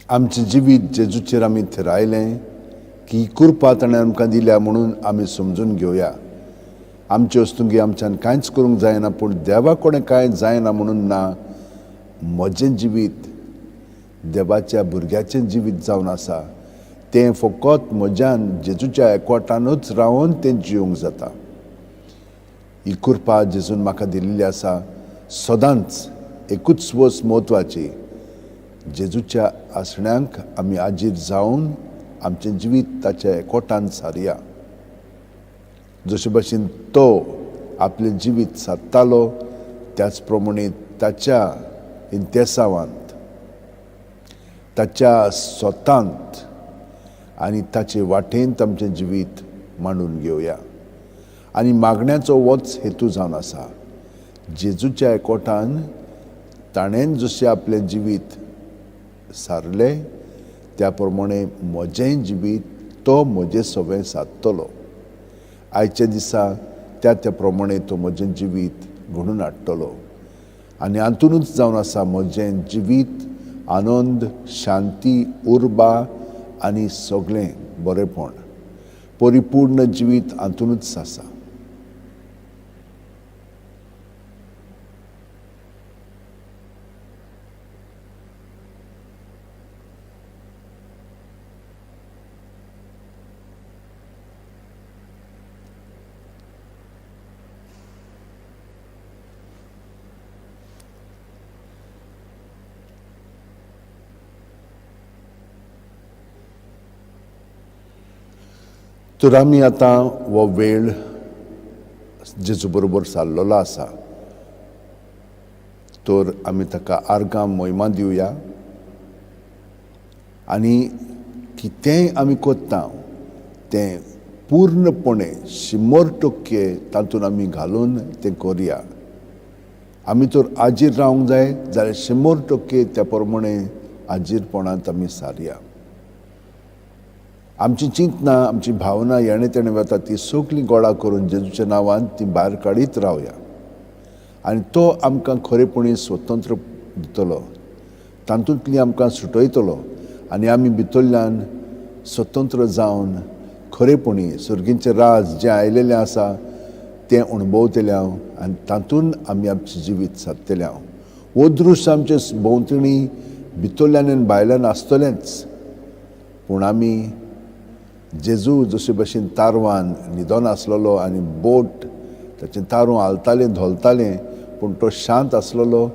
आमचें जिवीत जेजूचेर आमी थिरायलें की कृपा ताणें आमकां दिल्या म्हणून आमी समजून घेवया. आमचे वस्तुंगी आमच्यान कांयच करूंक जायना, पूण देवा कडेन कांय जायना म्हणून ना. म्हजें जिवीत देवाच्या भुरग्याचें जिवीत जावन आसा, तें फकत म्हज्यान जेजूच्या एकवटानूच रावन तें जिवंक जाता. ही कृपा जेजून म्हाका दिल्ली आसा सदांच एकूच वस्त म्हत्वाची, जेजूच्या आसण्यांक आमी आजीर जावन आमचें जिवीत ताच्या एकवटान सारया. जशे भाशेन तो आपलें जिवीत सादतालो त्याच प्रमाणे ताच्या इंतेसावांत, ताच्या स्वतांत आनी ताचे वाटेंत आमचें जिवीत मांडून घेवया. आनी मागण्याचो होच हेतू जावन आसा, जेजूच्या एकवटान ताणें जशें आपलें जिवीत सारलें त्या प्रमाणे म्हजें जिवीत तो म्हजें सवें सादतलो. आयच्या दिसा त्या त्या प्रमाणे तो म्हजें जिवीत घडून हाडटलो. आनी हातूनच जावन आसा म्हजें जिवीत आनंद, शांती, उर्बा आनी सगळें बरेंपण, परिपूर्ण जिवीत हातूनच आसा. तर आमी आतां हो वेळ जेजू बरोबर सारलेलो आसा, तर आमी ताका आर्गां मोहिमा दिवया आनी कितेंय आमी करता तें पूर्णपणे 100% तातूंत आमी घालून तें करुया. आमी तर आजीर रावंक जाय जाल्यार 100% त्या प्रमाणे आजीरपणांत आमी सारया. आमची चिंतना, आमची भावना येणे तेणे वता ती सगळीं गोळा करून जेजूच्या नांवान ती भायर काडीत रावया आनी तो आमकां खरेपणी स्वतंत्र दितलो, तातूंतली आमकां सुटयतलो आनी आमी भितरल्यान स्वतंत्र जावन खरेपणी सर्गीचें राज जें आयलेलें आसा तें अणभवतले हांव आनी तातूंत आमी आमचें जिवीत सादतले हांव. हो दृश्य आमचे भोंवतणी भितरल्यान आनी भायल्यान आसतलेंच, पूण आमी जेजू जशे भशेन तारवान न्हिदोन आसलेलो आनी बोट ताचें तारूं हालतालें धोलतालें पूण तो शांत आसलेलो,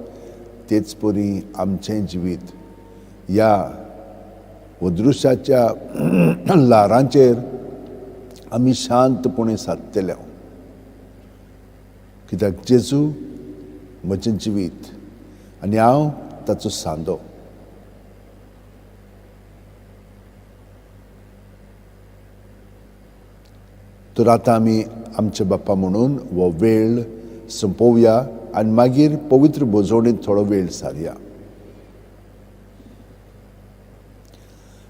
तेच परी आमचें जिवीत ह्या अदृश्याच्या ल्हारांचेर आमी शांतपणे सादतले. कित्याक जेजू म्हजें जिवीत आनी हांव ताचो सांदो. तर आतां आमी आमच्या बाप्पा म्हणून हो वेळ सोंपोवया आनी मागीर पवित्र भोजवणेंत थोडो वेळ सारया.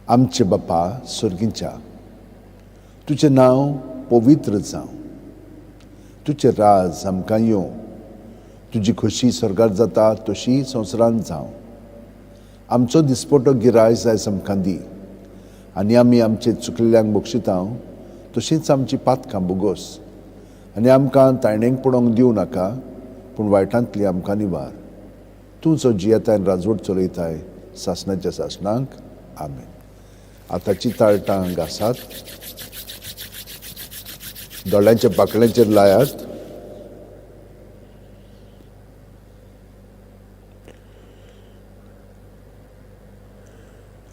आमचे बाप्पा सर्गीच्या, तुजें नांव पवित्र जावं, तुजें राज आमकां येवं, तुजी खोशी स्वर्गार जाता तशी संवसारांत जावं. आमचो दिसपटो गिरायस आयज आमकां दी आनी आमी आमचे चुकलेल्यांक बक्षिता तशींच आमची पातकां बोगोस आनी आमकां तायणेक पडोवंक दिवं नाका, पूण वायटांतली आमकां निवार. तूं जो जियेताय आनी राजवट चलयताय सासणाच्या सासणाक, आमेन. आतांची ताळटां घासात, दोळ्यांच्या पाकळ्यांचेर लायात.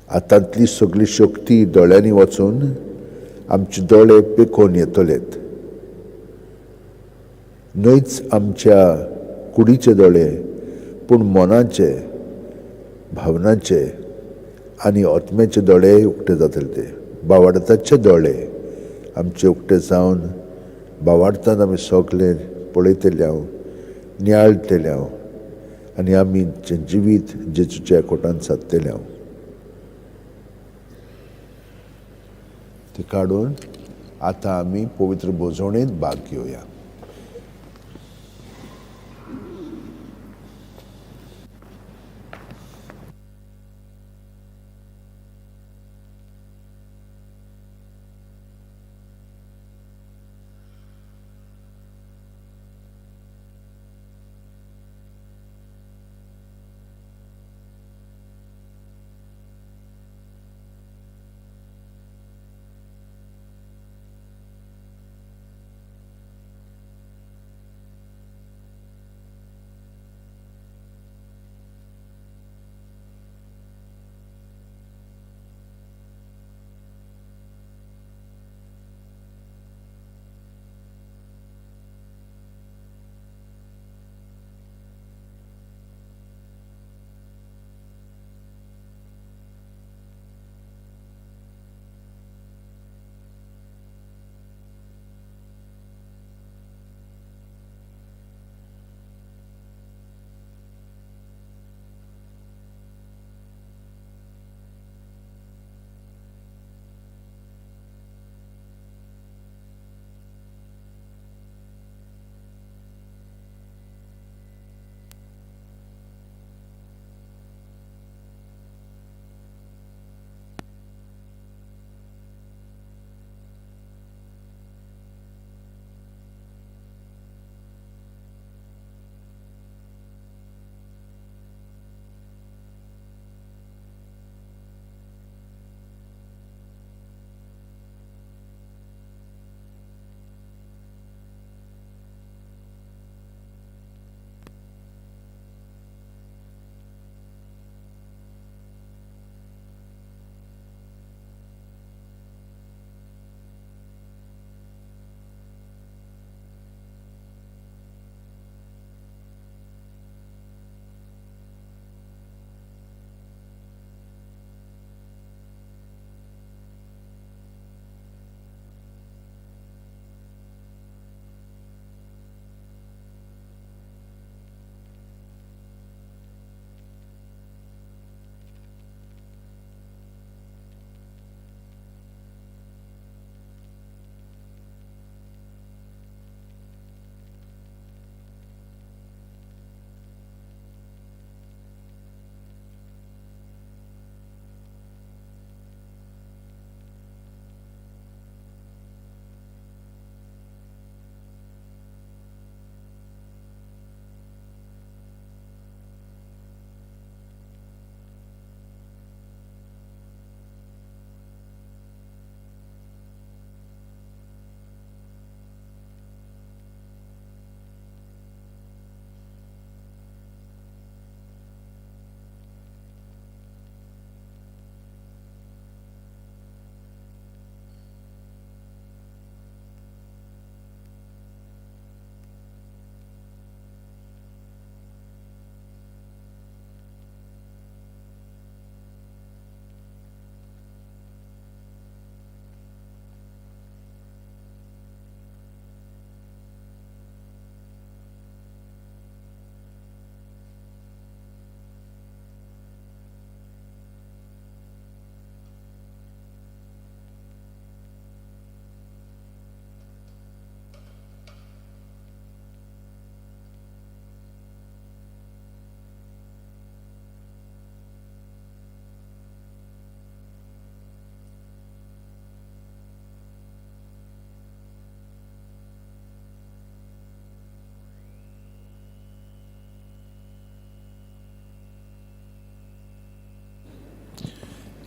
आतांतली सगळी शक्ती दोळ्यांनी वचून आमचे दोळे पेकोवन येतलेत, न्हयच आमच्या कुडीचे दोळे पूण मनाचे, भावनाचे आनी आत्म्याचे दोळे उक्ते जातले. ते बावाडताचे दोळे आमचे उक्ते जावन बावाडतान आमी सगळे पळयतले हांव, नियाळटले हांव आनी आमी जिवीत जेजूच्या एकवटान सादतले हांव. ते काडून आतां आमी पवित्र भोजवणेंत भाग घेवया.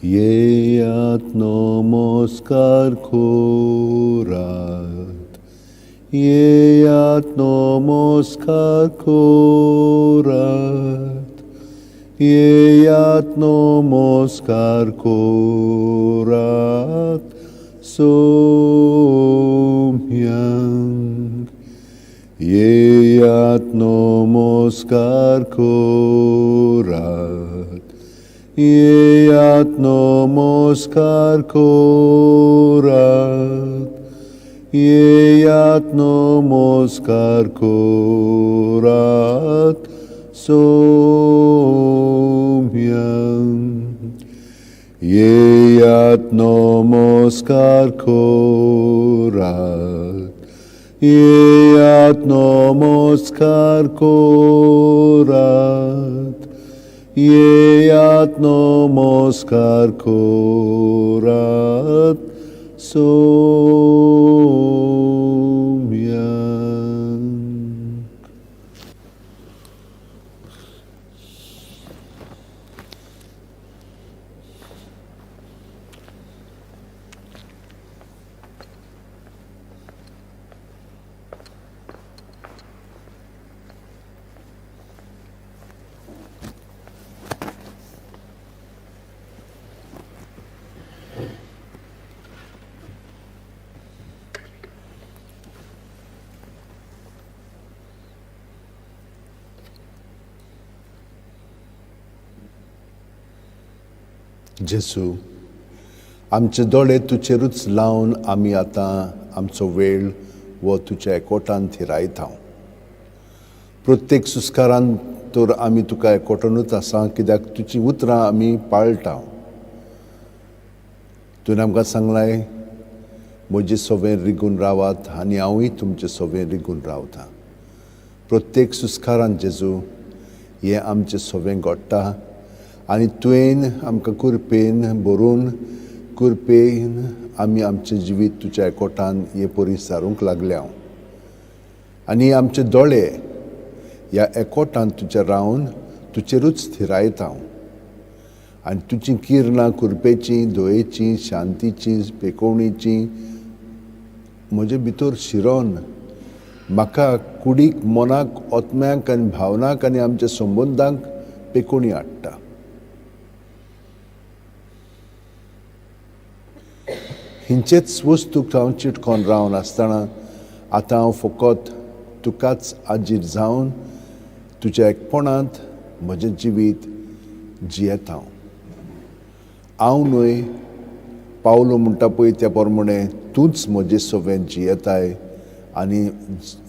येयात नमस्कार करात, येयात नमस्कार करात, येयात नमस्कार करात सोम्यांक. येयात नमस्कार करात, येयात नमस्कार करात, येयात नमस्कार करात सोम्यांक. येयात नमस्कार करात, येयात नमस्कार करात, येयात नमस्कार करात सोम्यांक. जेजू, आमचे दोळे तुजेरूच लावन आमी आतां आमचो वेळ वो तुज्या एकवटान थिरायता. प्रत्येक सुस्कारान तर आमी तुका एकवटानूच आसा, कित्याक तुजी उतरां आमी पाळटा. तुवें आमकां सांगलाय, म्हजे सवें रिगून रावात आनी हांवूय तुमचे सवें रिगून रावता. प्रत्येक सुस्कारान जेजू हें आमचें सवें घडटा आनी तुवें आमकां कुरपेन भरून कुरपेन आमी आमचें जिवीत तुज्या एकवटान हे परी सारूंक लागल्या. आनी आमचे दोळे ह्या एकवटान तुज्या रावन तुजेरूच थिरायता आनी तुजी किरणां कुरपेचीं, दयेचीं, शांतीचीं, पेकोवणीचीं म्हजे भितर शिरोन म्हाका कुडीक, मनाक, आत्म्याक आनी भावनाक आनी आमच्या संबंदांक पेकोवणी हाडटा. हिंचेच वस्तूक हांव चिटकोन रावन आसतना आतां हांव फकत तुकाच आजीर जावन तुज्या एकपणांत म्हजें जिवीत जियेता. हांव न्हय पावलो म्हणटा पळय त्या प्रमाणे तूंच म्हजे सवें जियेताय आनी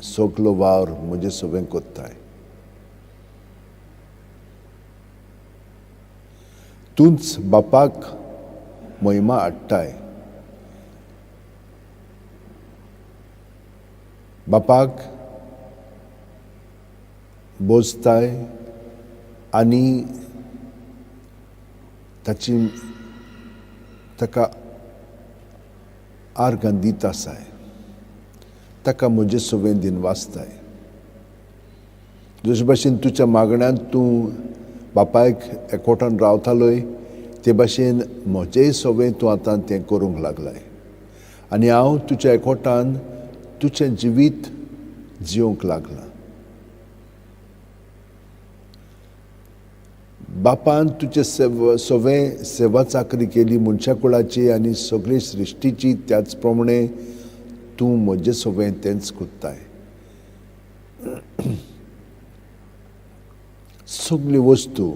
सगलो वावर म्हजे सवें करताय. तूंच बापाक महिमा हाडटाय, बापाक बोजताय आनी ताची ताका आर्गां दीत आसाय, ताका म्हजे सवें दिन वाचताय. जशे भाशेन तुज्या मागण्यांत तूं बापायक एकवटान रावतालोय ते भाशेन म्हजेय सवें तूं आतां तें करूंक लागलाय आनी हांव तुज्या एकवटान तुजें जिवीत जिवंक लागलां. बापान तुजे सवें सेवा चाकरी केली मनशा कुळाची आनी सगळी सृश्टीची, त्याच प्रमाणे तूं म्हजे सवें तेंच करताय. सगळ्यो वस्तू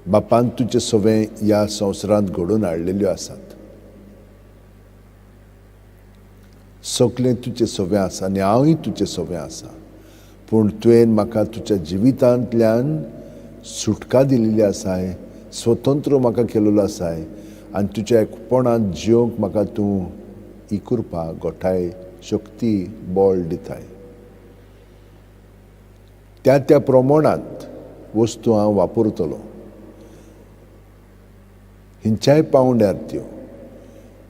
बापान तुजे सवें ह्या संवसारांत घडोवन हाडलेल्यो आसात. सगळें तुजें सवें आसा आनी हांवूय तुजें सवें आसा, पूण तुवें म्हाका तुज्या जिवितांतल्यान सुटका दिलेली आसाय, स्वतंत्र म्हाका केलेलो आसाय आनी तुज्या एकपणांत जिवंक म्हाका तूं ही कृपा, गोठाय, शक्ती, बळ दिताय. त्या त्या प्रमाणांत वस्तू हांव वापरतलो, हिंच्याय पावंड्यार त्यो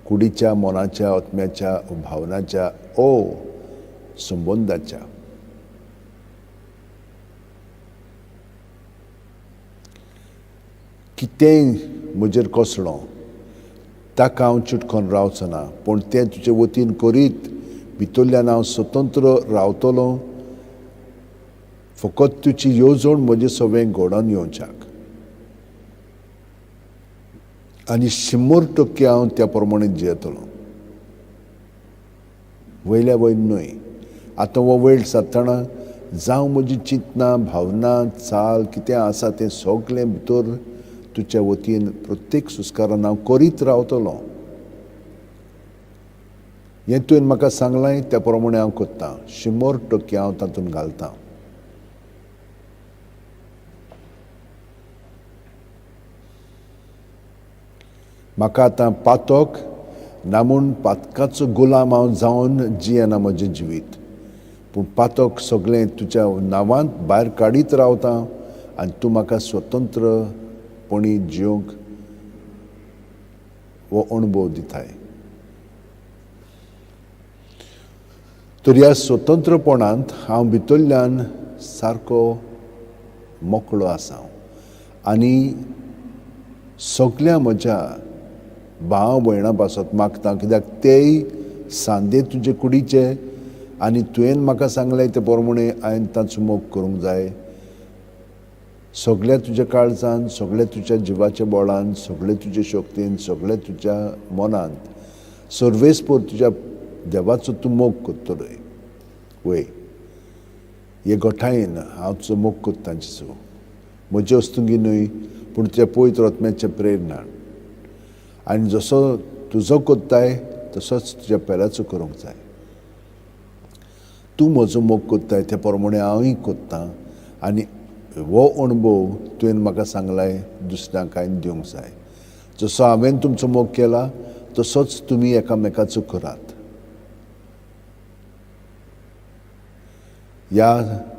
कुडीच्या, मनाच्या, आत्म्याच्या, भावनाच्या ओ संबंदाच्या. कितेंय म्हजेर कोसळो ताका हांव चिटकोन रावचो ना, पूण तें तुजे वतीन करीत भितरल्यान हांव स्वतंत्र रावतलो. फकत तुजी येवजण म्हजे सवें घडोवन येवच्याक आनी 100% हांव त्या प्रमाणे जियेतलो. वयल्या वयर न्हय, आतां हो वेळ सादतना जावं म्हजी चिंतना, भावना, चाल कितें आसा तें सगळें भितर तुज्या वतीन प्रत्येक सुस्कारान हांव करीत रावतलो. हें तुवें म्हाका सांगलां त्या प्रमाणे हांव करतां. 100% हांव तातूंत घालतां. म्हाका आतां पातक ना म्हूण पातकाचो गुलाम हांव जावन जियेना म्हजें जिवीत, पूण पातक सगळें तुज्या नांवांत भायर काडीत रावता आनी तूं म्हाका स्वतंत्रपणी जिवंक हो अणभव दिताय. तर ह्या स्वतंत्रपणांत हांव भितरल्यान सारको मोकळो आसा आनी सगळ्या म्हज्या भाव भयणां पासत मागता, कित्याक तेय सांदे तुजे कुडीचे आनी तुवें म्हाका सांगलें ते प्रमाणे हांवें तांचो मोग करूंक जाय. सगळ्या तुज्या काळजान, सगळ्या तुज्या जिवाच्या बळान, सगळे तुजे शक्तीन, सगळे तुज्या मनांत, सर्वेस्पर तुज्या देवाचो तूं मोग करतलोय. वय हे गोठायेन हांव तुजो मोग करता जेजू, म्हजे वस्तुंगी न्हय पूण तुज्या पवित्र आत्म्याच्या प्रेरणा. आनी जसो तुजो करताय तसोच तुज्या पेल्याचो करूंक जाय. तूं म्हजो मोग करताय त्या प्रमाणे हांवूय करतां आनी हो अणभव तुवें म्हाका सांगलाय दुसऱ्यांक हांवें दिवंक जाय. जसो हांवें तुमचो मोग केला तसोच तुमी एकामेकाचो करात. ह्या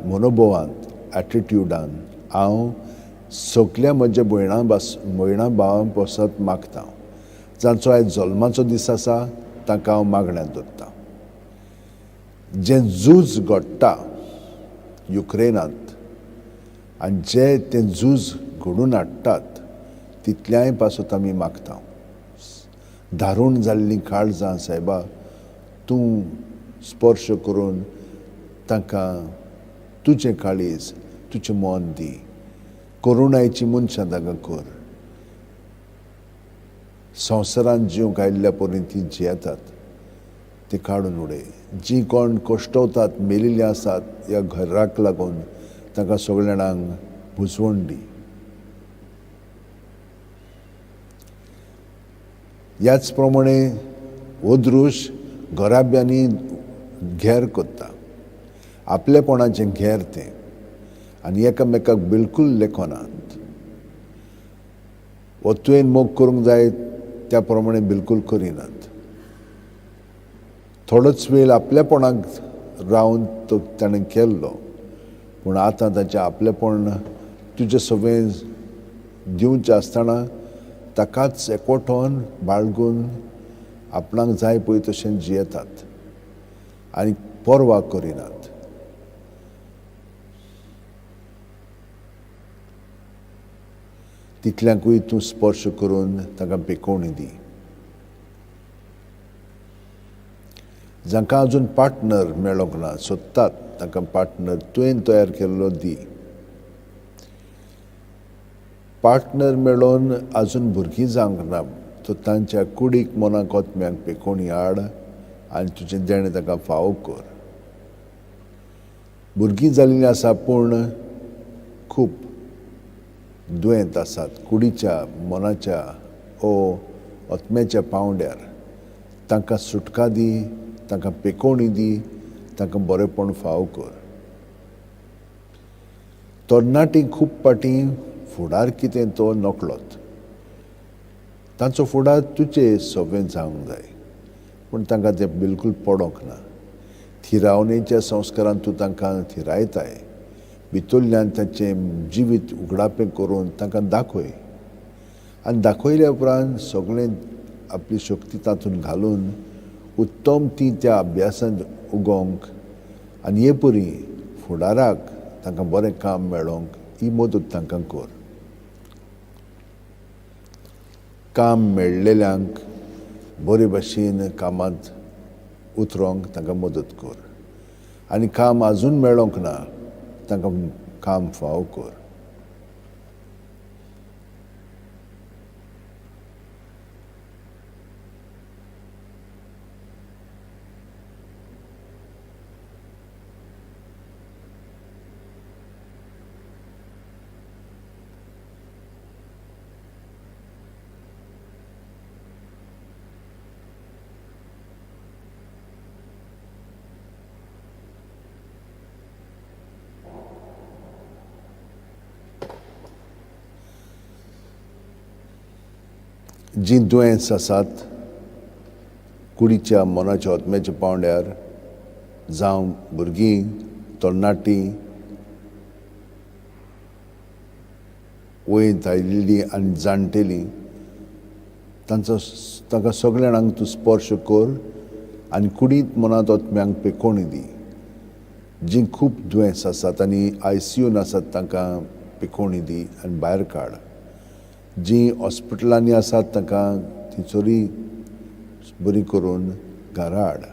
मनोभवांत, एटिट्युडान हांव सगल्या म्हज्या भयणां भावां पासत मागता. जांचो आयज जल्माचो दीस आसा तांकां हांव मागण्यांत दवरता. जें झूज घडटा युक्रेनांत आनी जे तें झूज घडून हाडटात तितल्याय पासत आमी मागता. धारूण जाल्लीं काळजां सायबा तूं स्पर्श करून तांकां तुजें काळीज, तुजें मन दी. करुणायची मनशां तांकां कर. संवसारांत जिवंक आयिल्ल्या परी ती जियेतात ती काडून उडय. जीं कोण कश्टवतात, मेलिल्लीं आसात ह्या घराक लागून तांकां सगळ्या जाणांक बुजवण दी. ह्याच प्रमाणे हो दृश्य घराब्यांनी घेर करता, आपलेपणाचें घेर तें, आनी एकामेकाक बिलकूल लेखनात. हो तुवें मोग करूंक जाय त्या प्रमाणे बिलकूल करिनात. थोडोच वेळ आपलेपणाक रावन तो ताणें केल्लो, पूण आतां ताचें आपलेपण तुजें सगळें दिवचें आसतना ताकाच एकवटोन बाळगून आपणाक जाय पळय तशें जियेतात आनी पर्वा करिनात. तितल्यांकूय तूं स्पर्श करून तांकां पेकोवणी दी. जांकां अजून पार्टनर मेळोंक ना, सोदतात तांकां पार्टनर तुवें तयार केल्लो दी. पार्टनर मेळोवन अजून भुरगीं जावंक ना तर तांच्या कुडीक, मनाक, आत्म्याक पेकोवणी हाड आनी तुजें देणें तांकां फावो कर. भुरगीं जाल्लीं आसा पूण खूब दुयेंत आसात कुडीच्या, मनाच्या ओ आत्म्याच्या पांवड्यार. तांकां सुटका दी, तांकां पेकोवणी दी, तांकां बरेपण फावो कर. तरणाटीं खूब फाटीं फुडार कितें तो नकळत, तांचो फुडार तुजे सवें जावंक जाय, पूण तांकां तें बिलकूल पडोंक ना. थिरावणेच्या संस्कारान तूं तांकां थिरायताय, भितरल्यान तांचें जिवीत उगडापें करून तांकां दाखय आनी दाखयल्या उपरांत सगळें आपली शक्ती तातूंत घालून उत्तम ती त्या अभ्यासांत उगोवंक आनी हे परी फुडाराक तांकां बरें काम मेळोंक ही मदत तांकां कर. काम मेळ्ळेल्यांक बरे भाशेन कामांत उतरोंक तांकां मदत कर आनी काम आजून मेळोंक ना तांकां काम फाव कर. जीं दुयेंस आसात कुडीच्या मनाच्या आत्म्याच्या पांवड्यार, जावं भुरगीं तरणाटीं वयंत आयिल्लीं आनी जाणटेलीं, तांचो तांकां सगळ्या जाणांक तूं स्पर्श कर आनी कुडींत मनांत आत्म्यांक पेकोवणी दी. जीं खूब दुयेंस आसात आनी आयसीयून आसात तांकां पेकोवणी दी आनी भायर काड. जीं हॉस्पिटलांनी आसात तांकां थंयसरूय बरी करून घरा हाड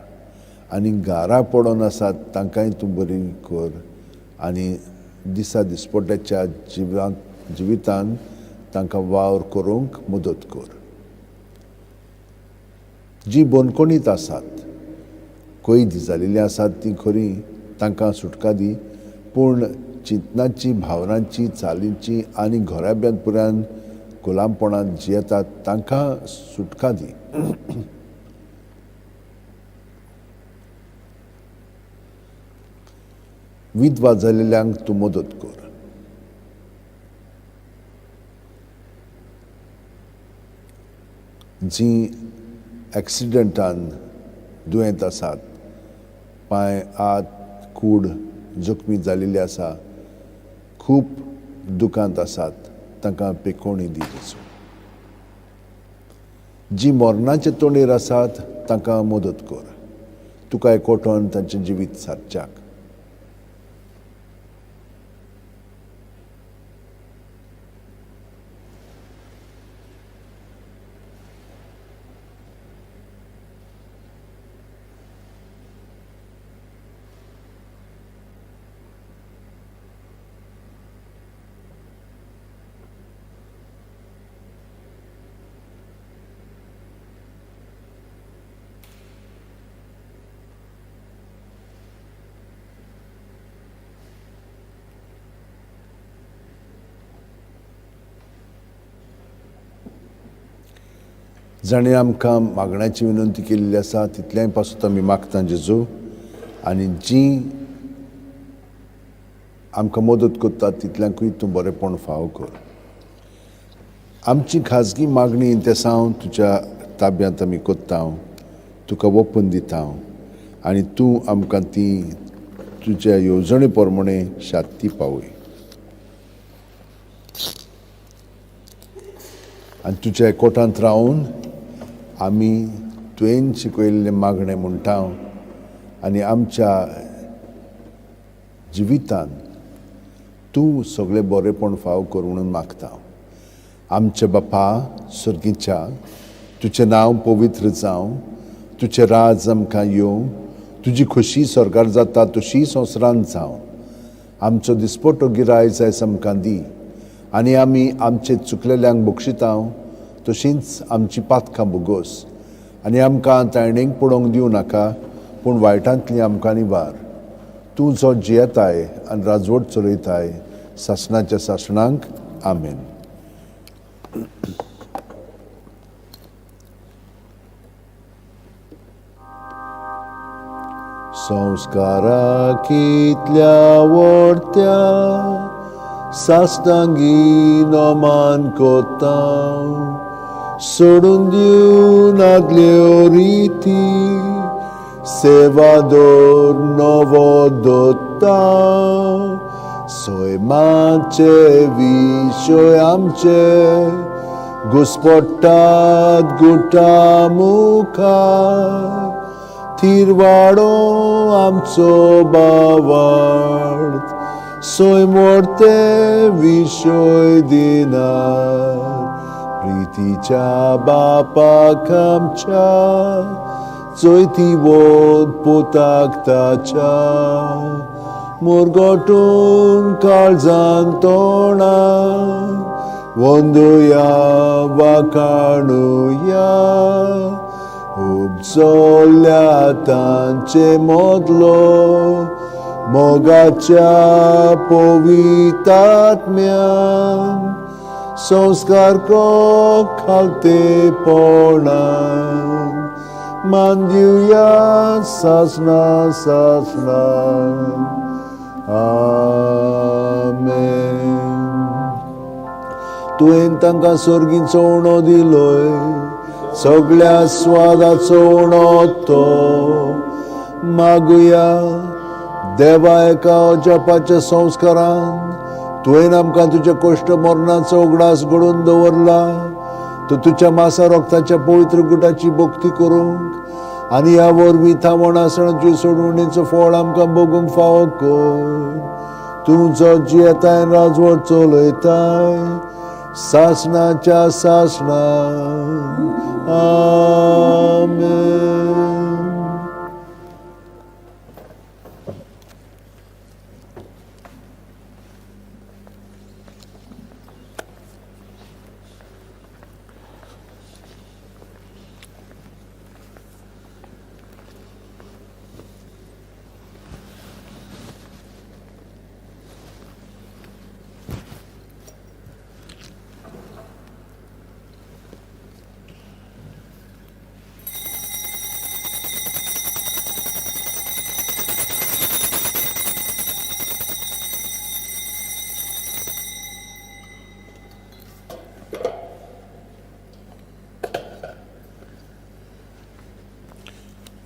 आनी घरा पडून आसात तांकांय तूं बरी कर आनी दिसा दिसपट्याच्या जिवितान तांकां वावर करूंक मदत कर. जीं बंदखणींत आसात, कैद जाल्लीं आसात तीं खरीं तांकां सुटका दी, पूण चिंतनाची, भावनांची, चालींची आनी घराब्यांत पुरान गुलामपणांत जियेतात तांकां सुटका दी. विधवा जाल्ल्यांक तूं मदत कर. जीं एक्सिडंटान दुयेंत आसात, पांय, हात, कूड जखमी जाल्ली आसा, खूब दुखांत आसात, तांकां पेकोवणी दी जेजू. जीं मरणाचे तोंडीर आसात तांकां मदत कर, तुका एकवटोन तांचें जिवीत सारच्याक. जाणें आमकां मागण्याची विनंती केल्ली आसा तितल्याय पासून आमी मागता जेजू, आनी जीं आमकां मदत करतात तितल्यांकूय तूं बरेंपण फाव कर. आमची खाजगी मागणी तेसांव तुज्या ताब्यांत आमी कोत्ता, तुका ओपून दिता आनी तूं आमकां ती तुज्या येवजणे प्रमाणे शांती पावय आनी तुज्या कोटांत रावन आमी तुवें शिकयल्लें मागणें म्हणटा आनी आमच्या जिवितान तूं सगळें बरेंपण फाव कर म्हणून मागता. आमच्या बापा सर्गीच्या, तुजें नांव पवित्र जावं, तुजें राज आमकां येवं, तुजी खोशी स्वर्गार जाता तशी संवसारांत जावं. आमचो दिसपटो गिरायच आयज आमकां दी आनी आमी आमचे चुकलेल्यांक बक्षिता तशींच आमची पातकां भोगोस आनी आमकां ताणेंक पडोवंक दिवं नाका, पूण वायटांतली आमकां निवार. तूं जो जियेताय आनी राजवट चलयताय सासणाच्या सासणांक, आमेन. संस्कारा कितल्या वोडत्या साश्टांगी नमान कोता, सोडून दिवन आदल्यो रिती, सेवा दवर नवो दत्ता. सैमाचे विशय आमचे घुस्पट्टात गुटा मुखार, थिरवाडो आमचो बावार्थ, सैमोर्ते विशय दिनात. प्रितीच्या बापाक आमच्या चोयती वोत पोताक ताच्या मुरगोटून काळजान तोंडा वंदुया वाकाणुया उपजोल्या तांचे मोदलो मोगाच्या पवितात्म्यान संस्कार को खालतेपणान मानदिवया सासना सासना. आमेन. तुवें तांकां सर्गीचो उणो दिलोय, सगळ्या स्वादाचो उणो तो. मागुया देवा एका अजापाच्या संस्कारान तुवें आमकां तुज्या कश्ट मरणाचो उगडास घडोवन दवरला. तो तुज्या मासा रोगताच्या पवित्र गुटाची भक्ती करूंक आनी ह्या वरवीं थांबोण आसणाची सोडवणेचो फळ आमकां भोगूंक फावो कर. तूं जो जियेताय राजवट चलयताय सासणाच्या सासणान. आमेन.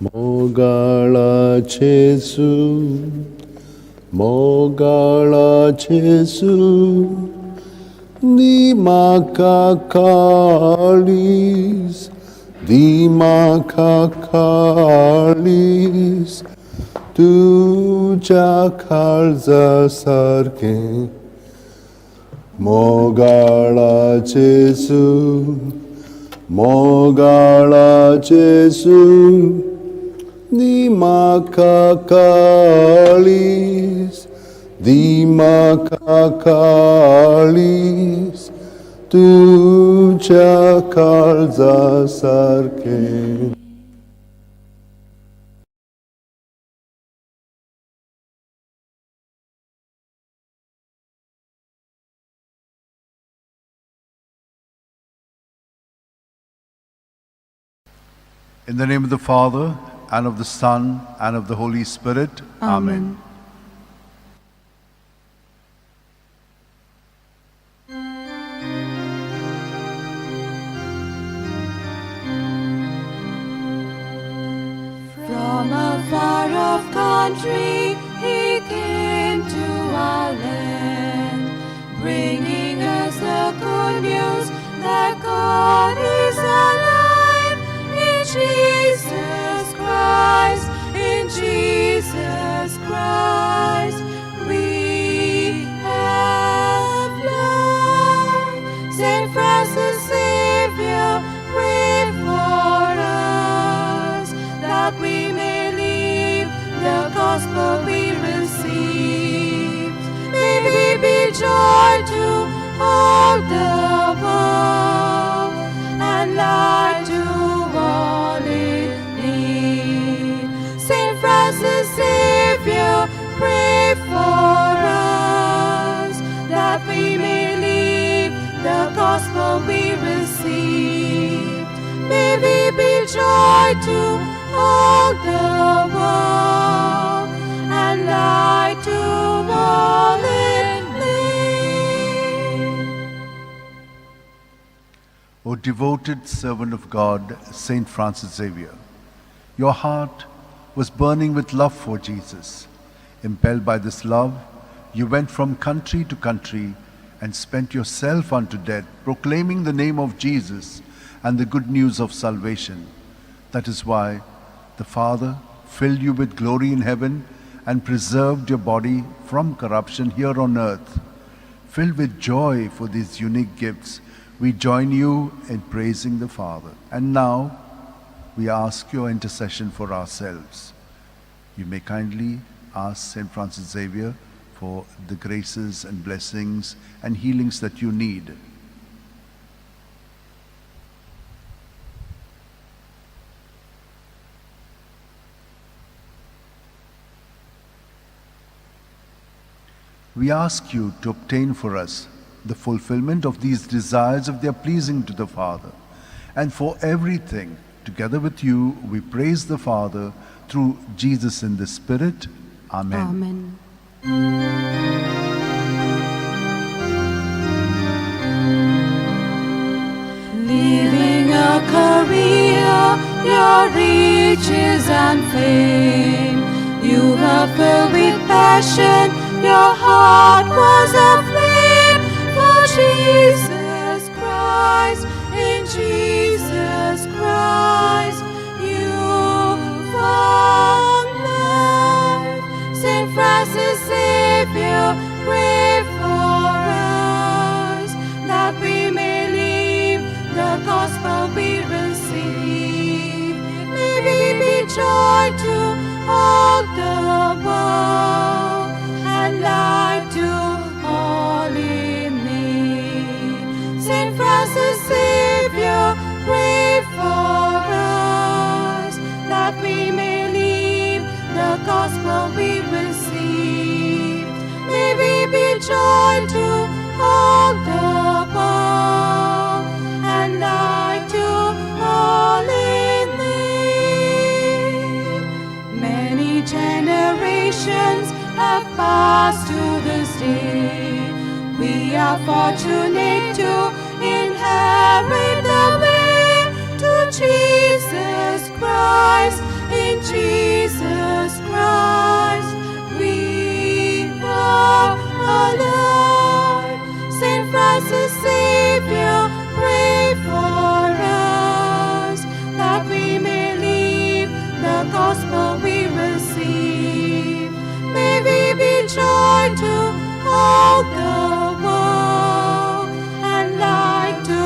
मोगाळा जेजू, मोगाळा जेजू, दी म्हाका काळीज, दी म्हाका काळीज, तुज्या काळजा सारकें. मोगाळा जेजू, मोगाळा जेजू, दी म्हाका काळीज, दी म्हाका काळीज, तुज्या काळजा सारकें. In the name of the Father, and of the Son, and of the Holy Spirit. Amen. From a far-off country he came to our land, bringing us the good news that God is alive in Jesus Christ, in Jesus Christ we have life. Saint Francis Xavier, pray for us, that we may live the gospel we receive. May we be joy to all the world and light to all in need. Saint Francis Xavier, pray for us, that we may live the gospel we receive. May we be joy to all the world and light to all in need. O devoted servant of God, Saint Francis Xavier, your heart was burning with love for Jesus. Impelled by this love, you went from country to country and spent yourself unto death, proclaiming the name of Jesus and the good news of salvation. That is why the Father filled you with glory in heaven and preserved your body from corruption here on earth. Filled with joy for these unique gifts, We join you in praising the Father. And now we ask your intercession for ourselves. You may kindly ask St. Francis Xavier for the graces and blessings and healings that you need. We ask you to obtain for us the fulfillment of these desires if they are pleasing to the Father. And for everything, together with you, we praise the Father through Jesus in the Spirit. Amen. Amen. Leaving a career, your riches and fame, you were filled with passion, your heart was aflame for Jesus Christ. In Jesus Christ, you found life. Saint Francis Xavier, pray for us that we may live the gospel we receive. May we be joy to all the world and light to all in need. Saint Francis Xavier, pray for us that we may live the gospel we receive. May we be joy to all the world and light to all in need. Many generations have passed to this day. We are fortunate to inherit the way to Jesus Christ. In Jesus Christ we are alive. Saint Francis Xavier, pray for us that we may live the gospel we receive. May we be joy to all the world and light to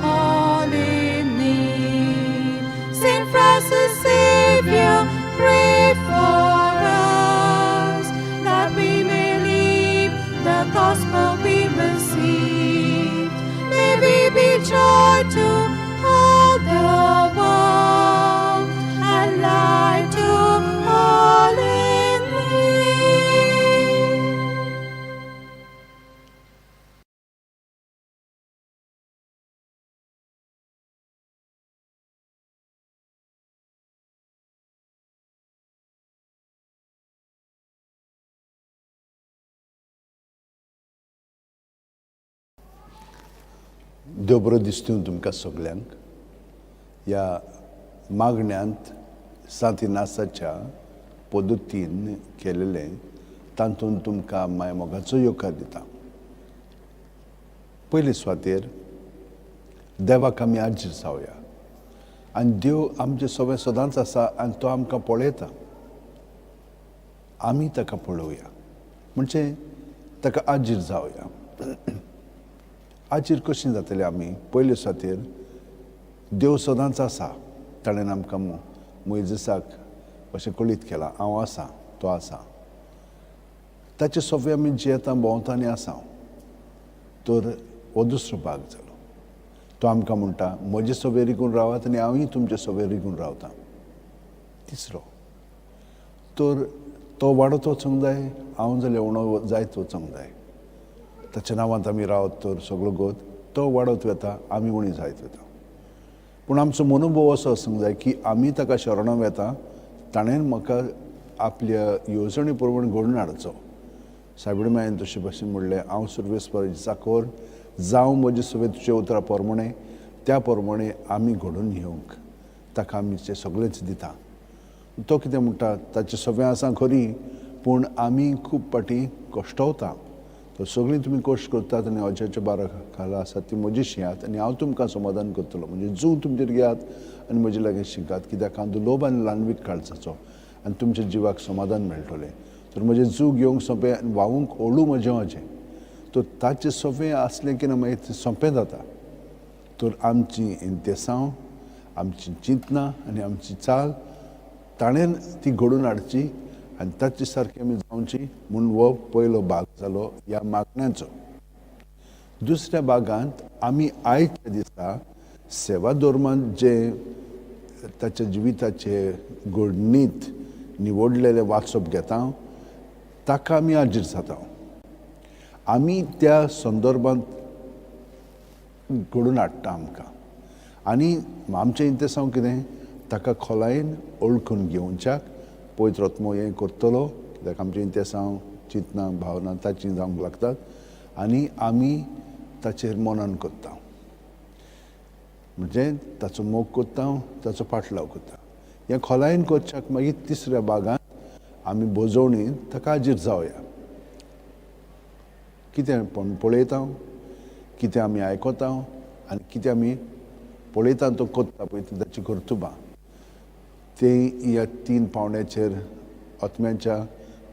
all in need. Saint Francis Xavier, pray for us that we may live the gospel we receive. May we be joy to all the world and light to all in need. देव बरो दिसतून तुमकां सगल्यांक. ह्या मागण्यांत सांत इनासाच्या पद्दतीन केलेलें तातूंत तुमकां माय मोगाचो येवकार दिता. पयले सुवातेर देवाक आमी आजीर जावया आनी देव आमचे सगळें सदांच आसा आनी तो आमकां पळयता. आमी ताका पळोवया म्हणजे ताका आजीर जावया. आजीर कशी जातले आमी? पयले सुवातेर देव सदांच आसा. ताणें आमकां मोयजेसाक अशें कळीत केलां, हांव आसा, तो आसा. ताचे सगळे आमी जियेता भोंवता आनी आसा. तर हो दुसरो भाग जालो. तो आमकां म्हणटा म्हजे सगळे रिगून रावात आनी हांवूय तुमचे सगळे रिगून रावता. तिसरो तर तो वाडत वचूंक जाय, हांव जाल्यार उणो जायत वचूंक जाय. ताच्या नांवांत आमी रावत तर सगळो गोत तो वाडत वता, आमी उणी जायत वता. पूण आमचो मनोभव असो आसूंक जाय की आमी ताका शरणां वेता, ताणें म्हाका आपल्या येवजणे प्रमाण घडोवन हाडचो. सायबीण मायन तशें भाशेन म्हणलें, हांव सुरवेस्पराची चाकोर जावं म्हजे सगळें तुज्या उतरा प्रमाणे, त्या प्रमाणे आमी घडोवन घेवंक ताका आमी तें सगळेंच दिता. तो कितें म्हणटा, ताचें सगळें आसा खरी, पूण आमी खूब फावटी कश्टवता. तर सगळीं तुमी कश्ट करतात आनी अजाच्या बारा खाला आसात ती म्हजी शिंयात आनी हांव तुमकां समाधान करतलो. म्हणजे जूं तुमचेर घेयात आनी म्हजे लागीं शिकात, कित्याक हांव दुलोब आनी ल्हानवीक काळजाचो आनी तुमच्या जिवाक समाधान मेळटलें. तर म्हजें जूं घेवंक सोंपें आनी व्हांवूंक हळू म्हजें अजें. तर ताचें सोंपें आसलें की ना मागीर तें सोंपें जाता. तर आमची इंतेसांव, आमची चिंतनां आनी आमची चाल ताणें ती घडोवन हाडची आनी ताचे सारकी आमी जावची म्हूण हो पयलो भाग जालो ह्या मागण्याचो. दुसऱ्या भागांत आमी आयच्या दिसा सेवा धर्मांत जे ताच्या जिविताचे घडणीत निवडलेले वाचप घेता ताका आमी हाजीर जाता. आमी त्या संदर्भांत घडोवन हाडटा आमकां आनी आमचें इंतेसांव कितें ताका खोलायेन ओळखून घेवच्याक पवित्र आत्मो हें करतलो, कित्याक आमचें इंतेसांव, चिंतनां, भावना ताची जावंक लागतात आनी आमी ताचेर मनन करता, म्हणजे ताचो मोग करता, ताचो पाटलाव करता. हें खोलायेन करच्याक मागीर तिसऱ्या भागांत आमी बोजवणीन ताका हाजीर जावया. कितें पळयता, कितें आमी आयकता आनी कितें आमी पळयता तो करता पळय ताची कर्तुबां ते ह्या तीन पावंड्याचेर आत्म्याच्या,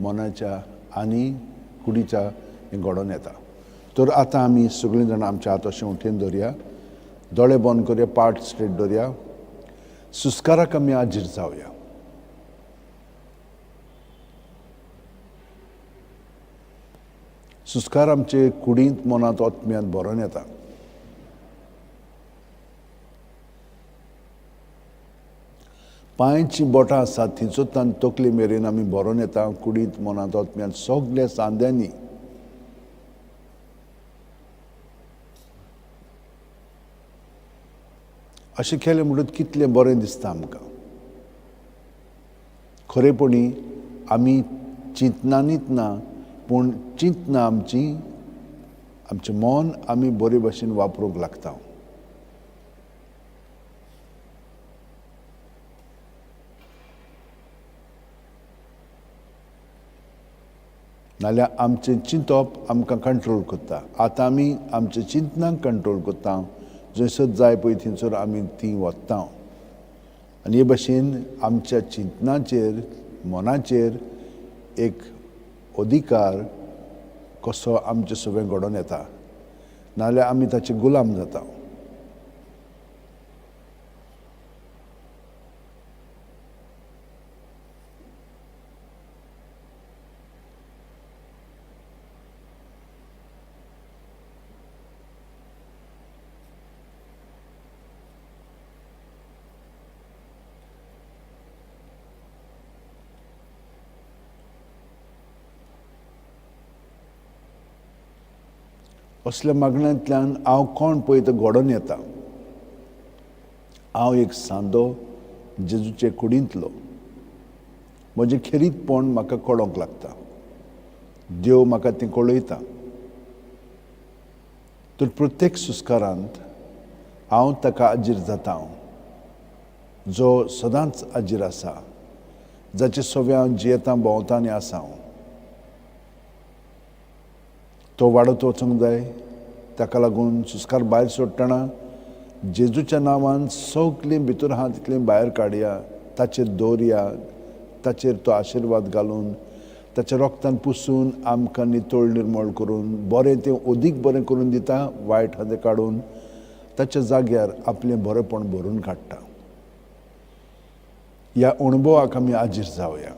मनाच्या आनी कुडीच्या हें घडोवन येता. तर आतां आमी सगळीं जाणां आमच्या हात अशें उठेन दवरया, दोळे बंद करया, पाट स्ट्रेट दवरया, सुस्काराक आमी हाजीर जावया. सुस्कार आमचे कुडींत, मनांत, आत्म्यांत भरोन येता. पांयचीं बोटां आसात थंयसर तकली मेरेन आमी भरोन येता, कुडींत, मनांत, आत्म्यांत, सगल्या सांद्यांनी. अशें केलें म्हणून कितलें बरें दिसता आमकां. खरेपणी आमी चिंतनानीच ना, पूण चिंतना आमची, आमचें मन आमी बरे भशेन वापरूंक लागता. नाल्यार आमचें चिंतप आमकां कंट्रोल करता. आतां आमी आमच्या चिंतनाक कंट्रोल करता, जंयसर जाय पळय थंयसर आमी ती वता आनी हे भशेन आमच्या चिंतनाचेर, मनाचेर एक अधिकार कसो आमचे सगळें घडोवन येता. नाल्यार आमी ताचे गुलाम जाता. असल्या मागण्यांतल्यान हांव कोण पळय तो घडोवन येता. हांव एक सांदो जेजूचे कुडींतलो, म्हजें खेरीतपण म्हाका कळोंक लागता, देव म्हाका तें कळयता. तर प्रत्येक सुस्कारांत हांव ताका हाजीर जाता, जो सदांच हाजीर आसा, जाचे सवे हांव जियेतां, भोंवता आनी आसा. तो वाडत वचूंक जाय. ताका लागून सुस्कार भायर सोडटना जेजूच्या नांवान सगळीं भितर आहा तितलीं भायर काडया, ताचेर दवरया, ताचेर तो आशिर्वाद घालून, ताच्या रोगतान पुसून आमकां नितळ निर्मळ करून बरें तें अदीक बरें करून दिता, वायट आहा तें काडून ताच्या जाग्यार आपलें बरेंपण भरून काडटा. ह्या अणभवाक आमी हाजीर जावया.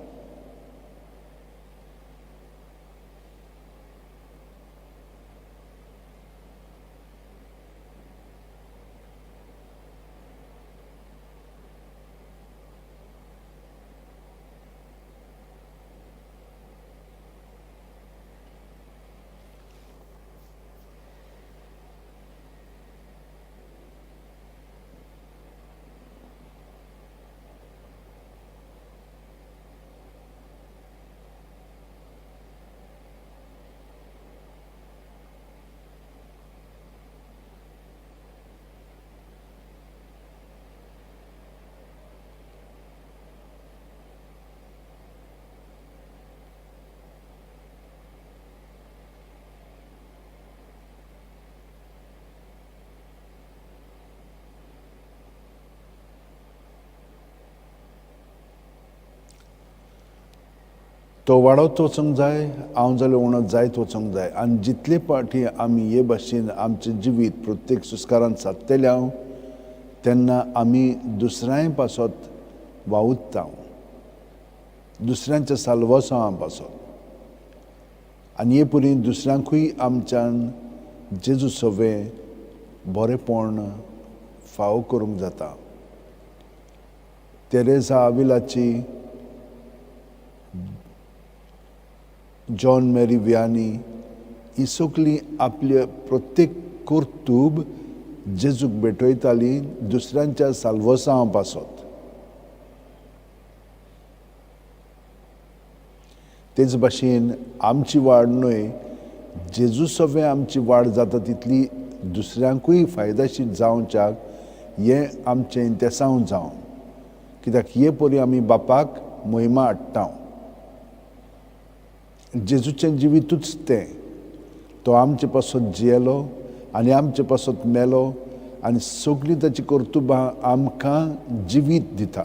तो वाडत वचूंक जाय, हांव जाल्यार उणो जायत वचूंक जाय. आनी जितले पाटी आमी हे भाशेन आमचें जिवीत प्रत्येक सुस्कारान सादतले हांव, तेन्ना आमी दुसऱ्यांय पासत वावुरता, दुसऱ्यांच्या साल्वासांवा पासत. आनी हे परी दुसऱ्यांकूय आमच्यान जेजू सवें बरेंपण फावो करूंक जाता. तेरेजा आविलाची, जॉन मेरी वियानी ही सगळीं आपले प्रत्येक कर्तूब जेजूक भेटयताली दुसऱ्यांच्या साल्वसांवा पासत. तेच भाशेन आमची वाड न्हय, जेजू सवें आमची वाड जाता तितली दुसऱ्यांकूय फायदेशीर जावच्याक हें आमचें इंतेसांव जावं, कित्याक हे परी आमी बापाक महिमा हाडटा. जेजूचें जिवितूच तें, तो आमचे पासत जियेलो आनी आमचे पासत मेलो आनी सगळीं ताची कर्तुबां आमकां जिवीत दिता.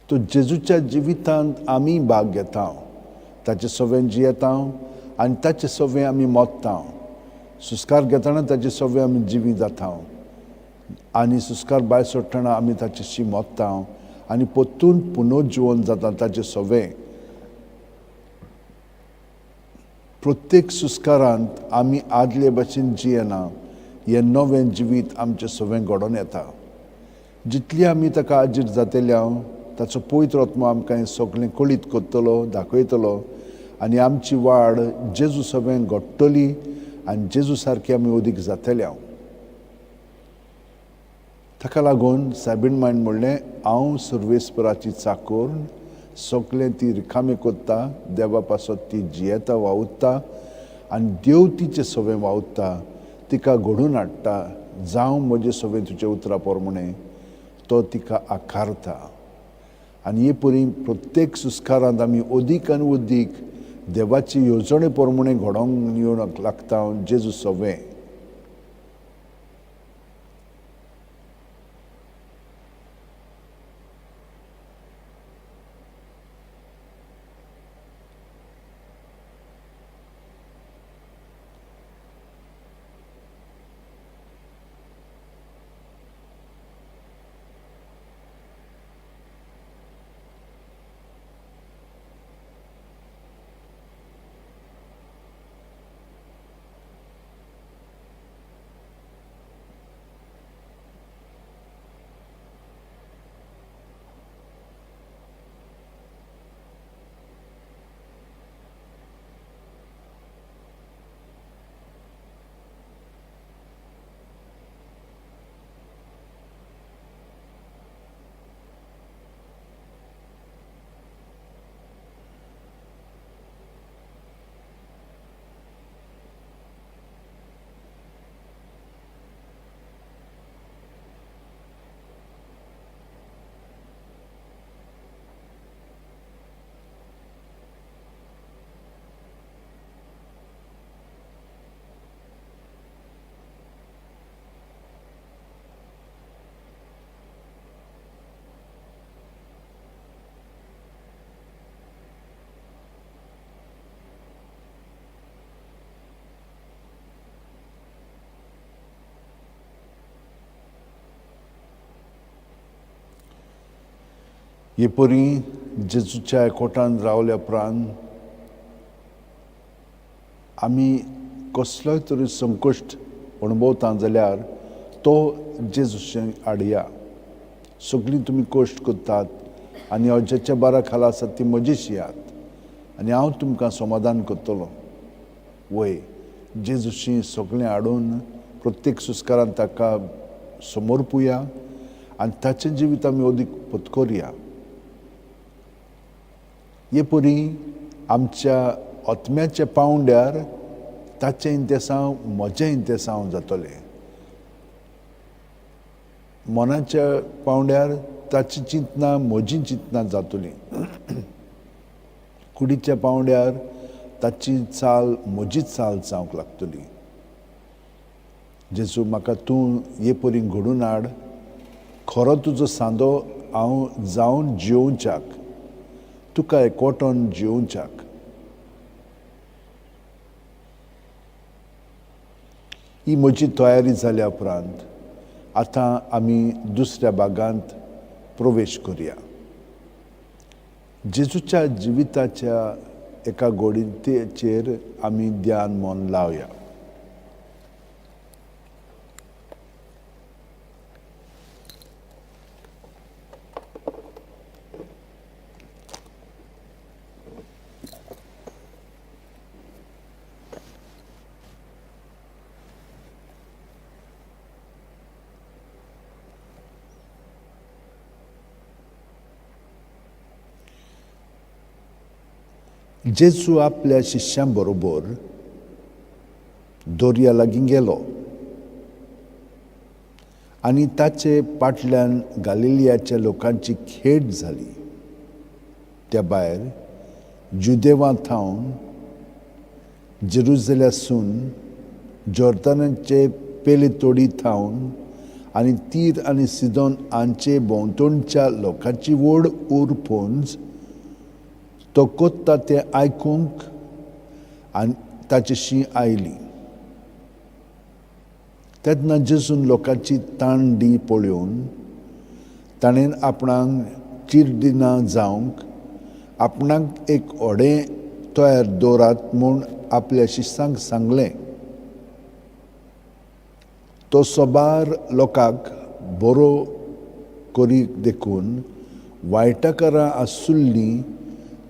तो जेजूच्या जिवितांत आमी भाग घेता, ताचे सवें जियेता आनी ताचे सवें आमी मोत्ता. सुस्कार घेतना ताचे सवें आमी जिवी जाता आनी सुस्कार भायर सोडटना आमी ताचेशी मोत्ता आनी परतून पुनर्जिवन जाता ताचे सवें. प्रत्येक सुस्कारांत आमी आदले भाशेन जियेना, हें नवें जिवीत आमचें सवें घडोवन येता. जितली आमी ताका आजीर जातले हांव, ताचो पवित्र आत्मो आमकां हें सगळें कळीत करतलो, दाखयतलो आनी आमची वाड जेजू सवें घडटली आनी जेजू सारकी आमी अदीक जातले हांव. ताका लागून सायबीण मायन म्हणलें, हांव सर्वेस्पराची चाकोर, सगळें ती रिकामी करता, देवा पासत ती जियेता वावुरता आनी देव तिचे सवें वावुरता, तिका घडून हाडटा. जावं म्हजे सवें तुजे उतरा प्रमाणें, तो तिका आकारता. आनी हे परी प्रत्येक सुस्कारांत आमी अदीक आनी अदीक देवाची येवजणे प्रमाणें घडोवंक येवंक लागता जेजू सवें. हे परी जेजूच्या एकवटान रावल्या उपरांत आमी कसलोय तरी संकश्ट अणभवता जाल्यार तो जेजूचे हाडया. सगळीं तुमी कश्ट करतात आनी हांव जेच्या बारा खाला आसात ती म्हजीच याद आनी हांव तुमकां समाधान करतलो. वय जेजूशी सगळें हाडून प्रत्येक सुस्कारान ताका समर्पुया आनी ताचें जिवीत आमी अदीक पत्करया. हे परी आमच्या आत्म्याच्या पावंड्यार ताचें इंतेसांव म्हजें इंतेसांव जातलें, मनाच्या पावंड्यार ताची चिंतनां म्हजी चिंतनां जातलीं, कुडीच्या पावंड्यार ताची चाल म्हजी चाल जावंक लागतली. जेजू म्हाका तूं हे परी घडून हाड, खरो तुजो सांदो हांव जावन जियोवच्याक, तुका एकवटोन जियोवच्याक. ही म्हजी तयारी जाल्या उपरांत आतां आमी दुसऱ्या भागांत प्रवेश करुया. जेजूच्या जिविताच्या एका गोडीचेर आमी ध्यान मन लावया. जेजू आपल्या शिष्यां बरोबर दर्या लागीं गेलो आनी ताचे पाटल्यान गालिलियाच्या लोकांची खेट जाली. त्या भायर जुदेवा थावन जेरुजल्यासून जॉर्दानाचे पेले तोडी थावन आनी तीर आनी सिदोन हांचे भोंवतणच्या लोकांची व्हड उरपुंज तो कोत्ता तें आयकूंक आनी ताचेशी आयली. तेन्ना जेजून लोकांची तांडी पळोवन ताणें आपणाक चिरदिना जावंक आपणाक एक व्हडें तयार दवरात म्हूण आपल्या शिष्यांक सांगलें. तो सोबार लोकांक बरो करी देखून वायटाकारां आसुल्लीं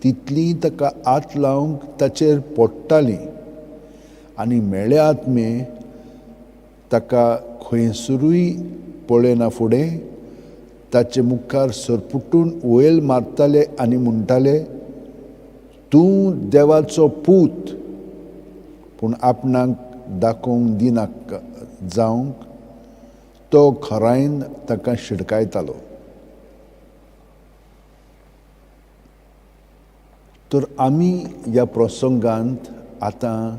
तितलीं ताका हात लावंक ताचेर पडटालीं आनी मेळे आत्मे ताका खंयसरूय पळयना फुडें ताचे मुखार सरपुटून वयल मारताले आनी म्हणटाले, तूं देवाचो पूत. पूण आपणाक दाखोवंक दिनाका जावंक तो खरायन ताका शिडकायतालो. तर आमी ह्या प्रसंगांत आतां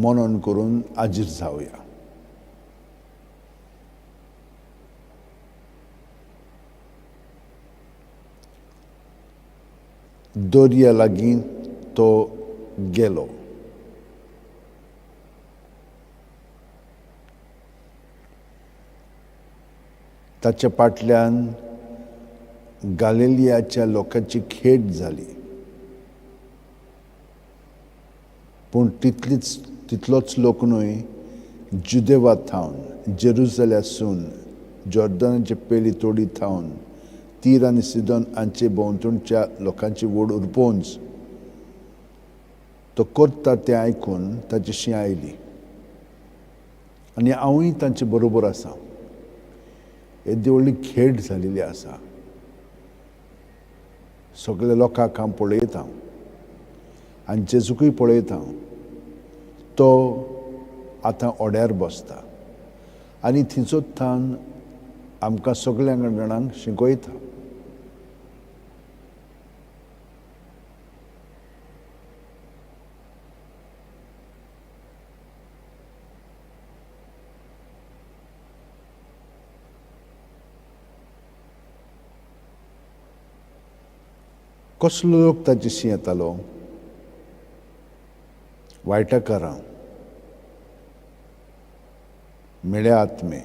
मनन करून आजीर जावया. दर्या लागीं तो गेलो. ताच्या पाटल्यान गालिलियाच्या लोकांची खेट जाली. पूण तितलोच लोक न्हय, जुदेवा थावन, जेरुजल्यासून, जॉर्दनाचे पेली तोडी थावन, तीर आनी सिदोन हांचे भोंवतणच्या लोकांची व्हड उरपोंज तो करता तें आयकून ताचेशी आयली. आनी हांवूय तांचे बरोबर आसा. येदी व्हडली खेट जालेली आसा. सगल्या लोकांक हांव पळयता आनी जेजूकूय पळयता. तो आतां ओड्यार बसता आनी थंयचो थावन आमकां सगळ्या जाणांक शिकयता. कसलो लोक ताचेशी येतालो? वायटकारां, मेळे आत्मे.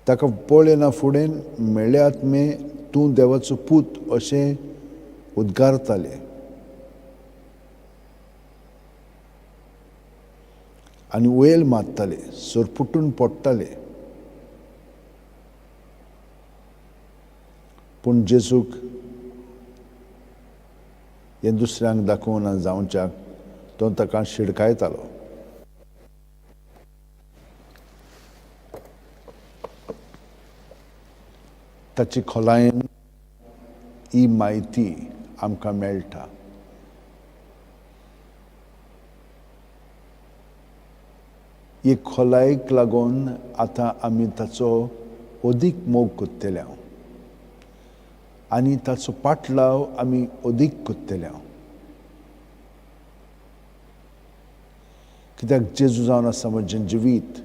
ताका पळयना फुडें मेळे आत्मे तूं देवाचो पूत अशें उद्गारताले आनी वयल मारताले, सरपुटून पडटाले. पूण जेजूक हें दुसऱ्यांक दाखोवना जावच्याक तो ताका शिडकायतालो. ताची खोलायेन ही म्हायती आमकां मेळटा. ही खोलायेक लागून आतां आमी ताचो अदीक मोग करतले. आनी ताचो पाटलाव आमी अदीक करतले. कित्याक जेजू जावन आसा म्हजें जिवीत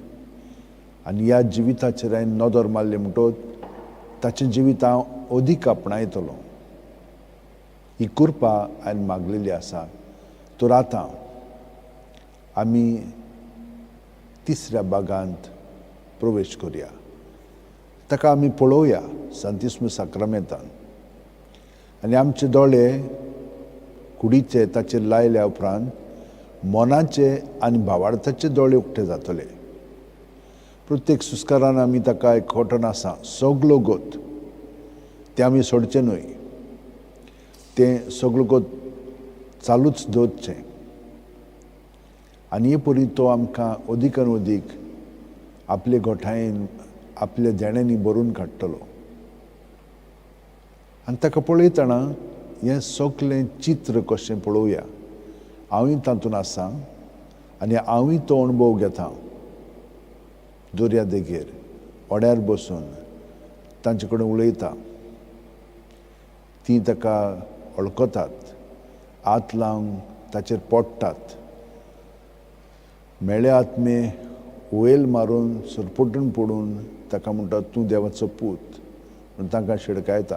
आनी ह्या जिविताचेर हांवें नदर मारली म्हणटकच ताचें जिवीत हांव अदीक आपणायतलो. ही कृपा हांवें मागलेली आसा. तर आतां आमी तिसऱ्या भागांत प्रवेश करुया. ताका आमी पळोवया सांतिस्म साक्रामेंतान आनी आमचे दोळे कुडीचे ताचेर लायल्या उपरांत मनाचे आनी भावार्थाचे दोळे उक्ते जातले. प्रत्येक सुस्कारान आमी ताका एक खोटन आसा सगलो गोत तें आमी सोडचें न्हय, तें सगलो गोत चालूच दवरचें आनी हे परी तो आमकां अदीकान अदीक आपले गोठायेन आपल्या देण्यांनी भरून काडटलो. आनी ताका पळयतना हें सगलें चित्र कशें पळोवया. हांवूय तातूंत आसा आनी हांवूय तो अणभव घेता. दर्या देगेर होड्यार बसून तांचे कडेन उलयता, तीं ताका वळखतात, हात लावन ताचेर पडटात. मेळे आत्मे वयल मारून सरपटून पडून ताका म्हणटा तूं देवाचो पूत म्हूण तांकां शिडकायता.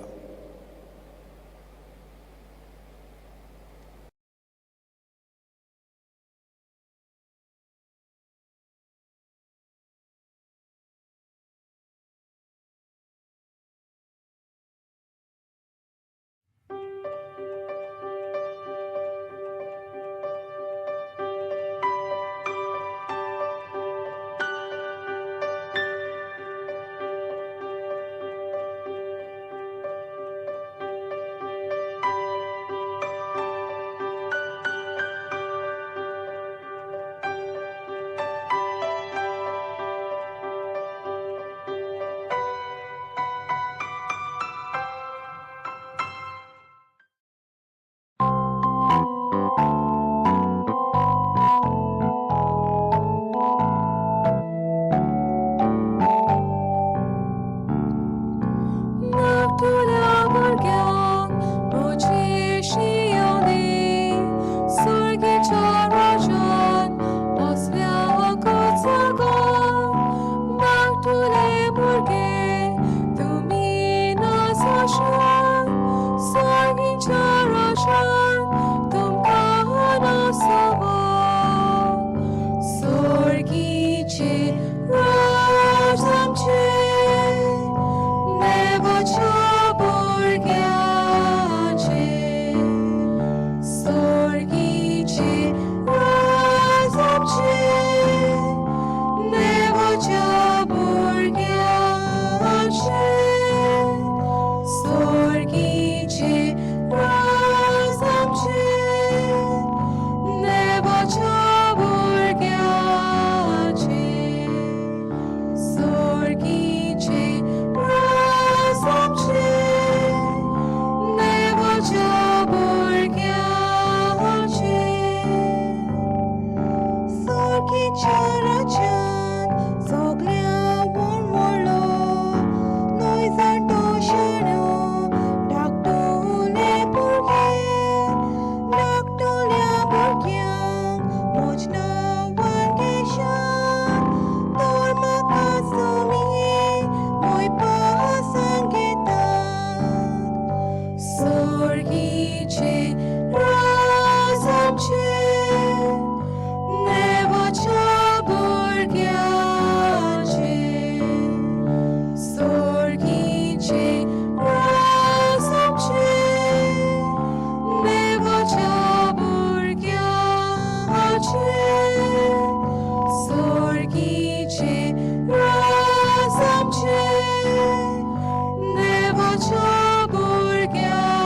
Nevacha burgyache.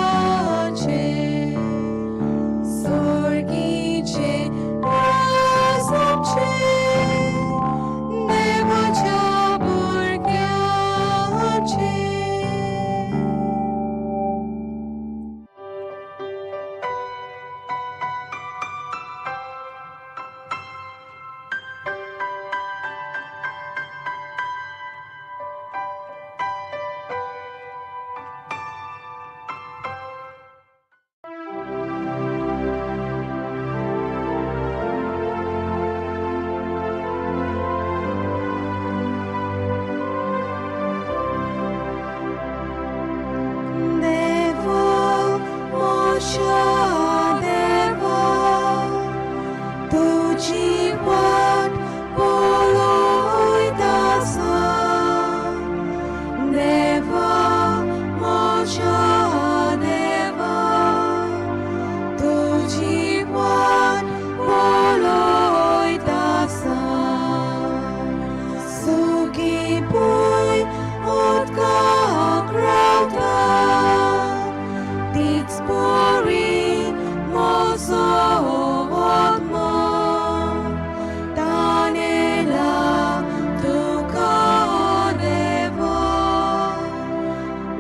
Itsbori mozo otmo tanela tuka devo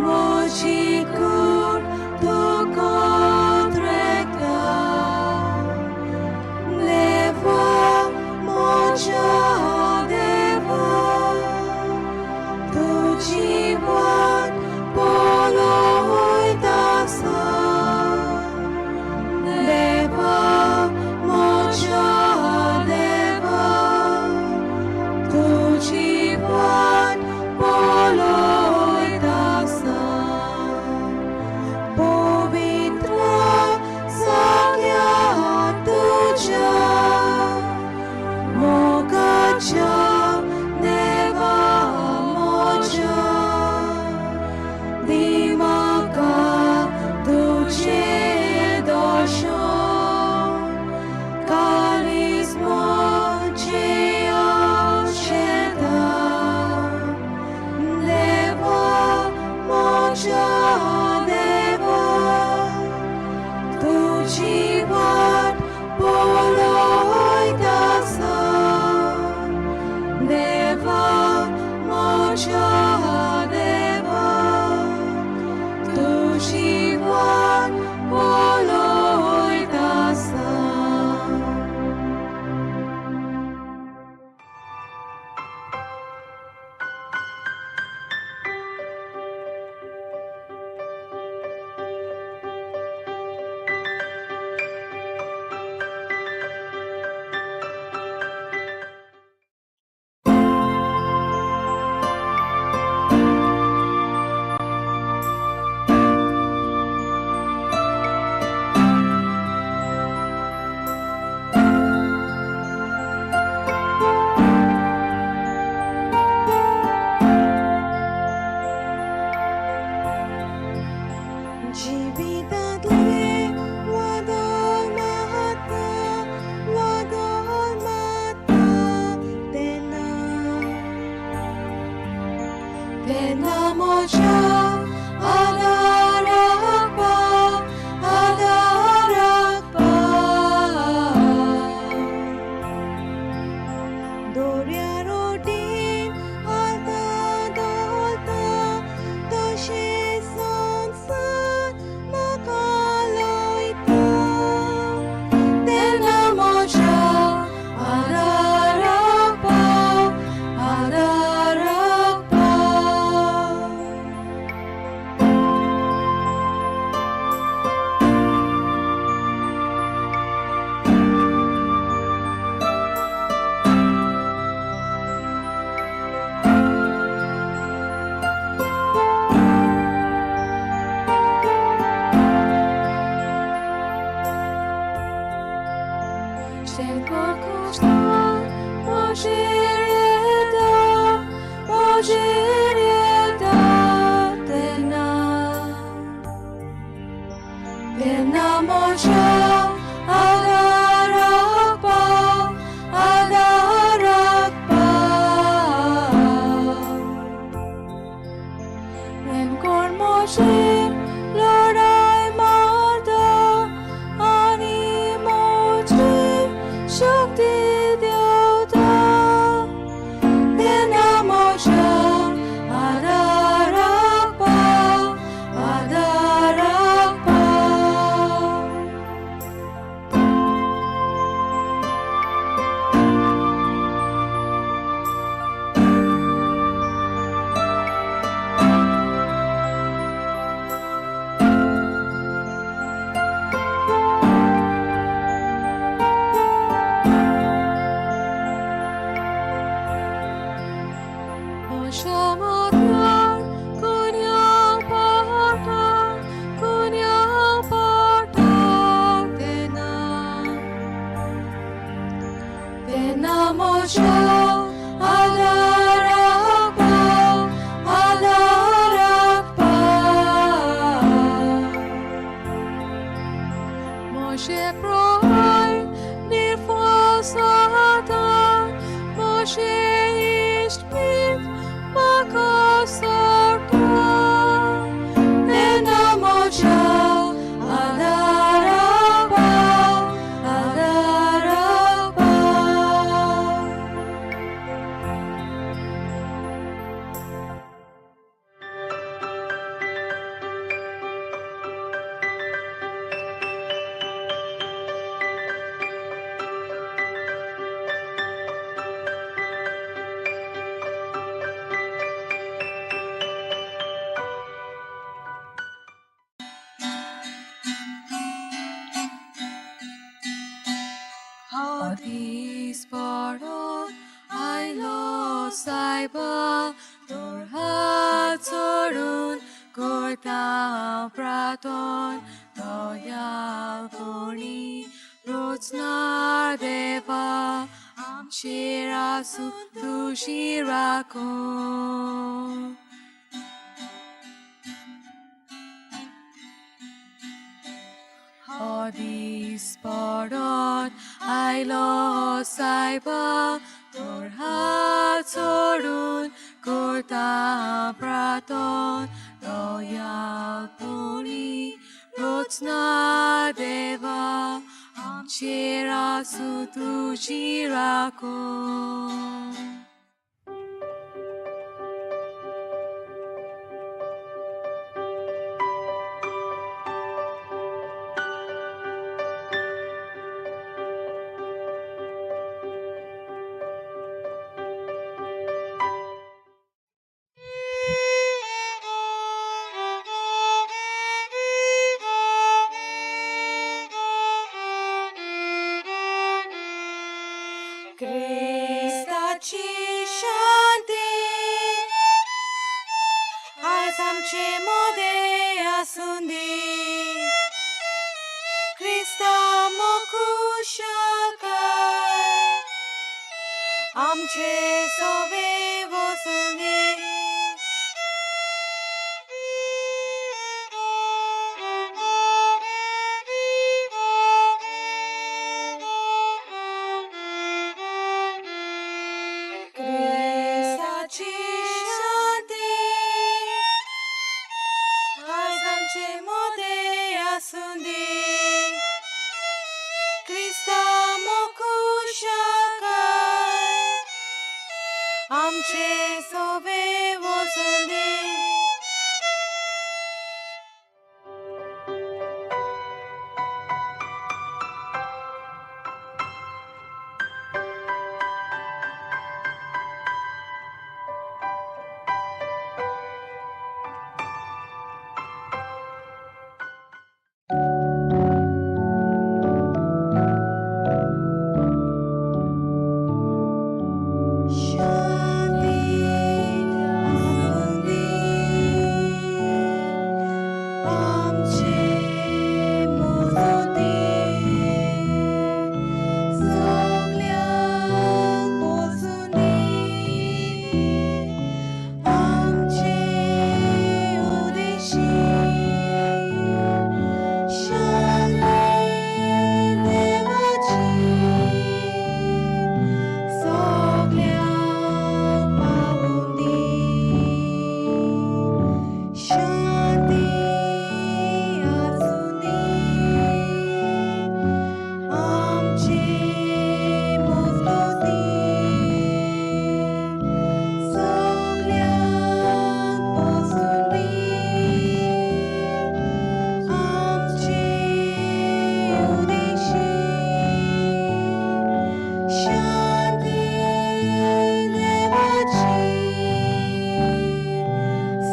mochikur tuka trekta leva mocha deva tujivat poloitasa deva mocha deva tujivat poloitasa povitra sakya tuja mogacha deva mocha dimaka tuje dosho karismo cheta deva mocha deva tujivat poloitasa deva mocha deva tujivat poloitasa. Jivitatle vadol mahata tena tena mocha adarakpa adarakpa dorya rodin alta dolta toshe sansar makaloita tena mocha adarakpa adarakpa. Tena mocha adarakpa adarakpa Rencor moshe lorai marta ani moche shakti deota Tena mocha adarakpa adarakpa. Moshe दीस पडत आयलो सायबा तोर हात सोडून करता हांव प्रार्थन दयाळपणी रोचणार देवा आमचेर आसूं तुजी राखण. हो दीस पडत आयलो सायबा तोर हात सोडून करता हांव प्रार्थन दयाळपणी रोचणार देवा आमचेर आसूं तुजी राखण. क्रिस्ताची शांती आयज आमचे मोदें आसूंदी. क्रिस्ता मोकुशाकाय आमचे सोवे वसुंदी. क्रिस्ताची शांती आयज आमचे मोदें आसूंदी. क्रिस्ता मोकुशाकाय आमचे सोवे वसुंदी. शांती आसूंदी आमचे मजगतीं सगल्यांक पोसुंदी आमचे उदेशी शांती देवाची सगल्यांक पावुंदी. शांती आसूंदी आमचे मजगतीं सगल्यांक पोसुंदी आमचे उदेशी शांती देवाची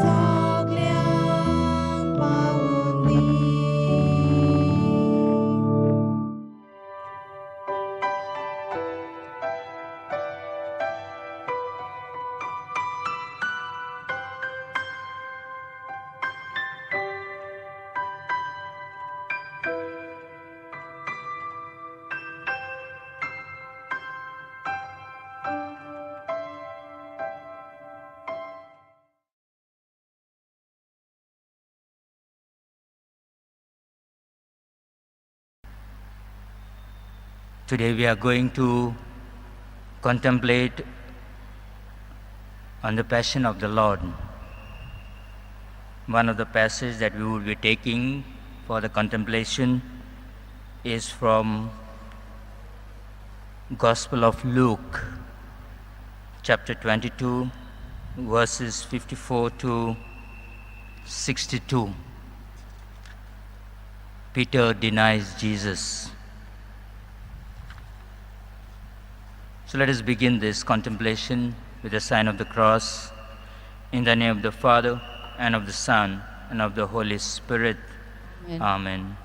सगल्यांक पावुंदी. Today we are going to contemplate on the Passion of the Lord. One of the passages that we will be taking for the contemplation is from Gospel of Luke, chapter 22, verses 54 to 62. Peter denies Jesus. So let us begin this contemplation with the sign of the cross. In the name of the Father, and of the Son, and of the Holy Spirit. Amen. Amen.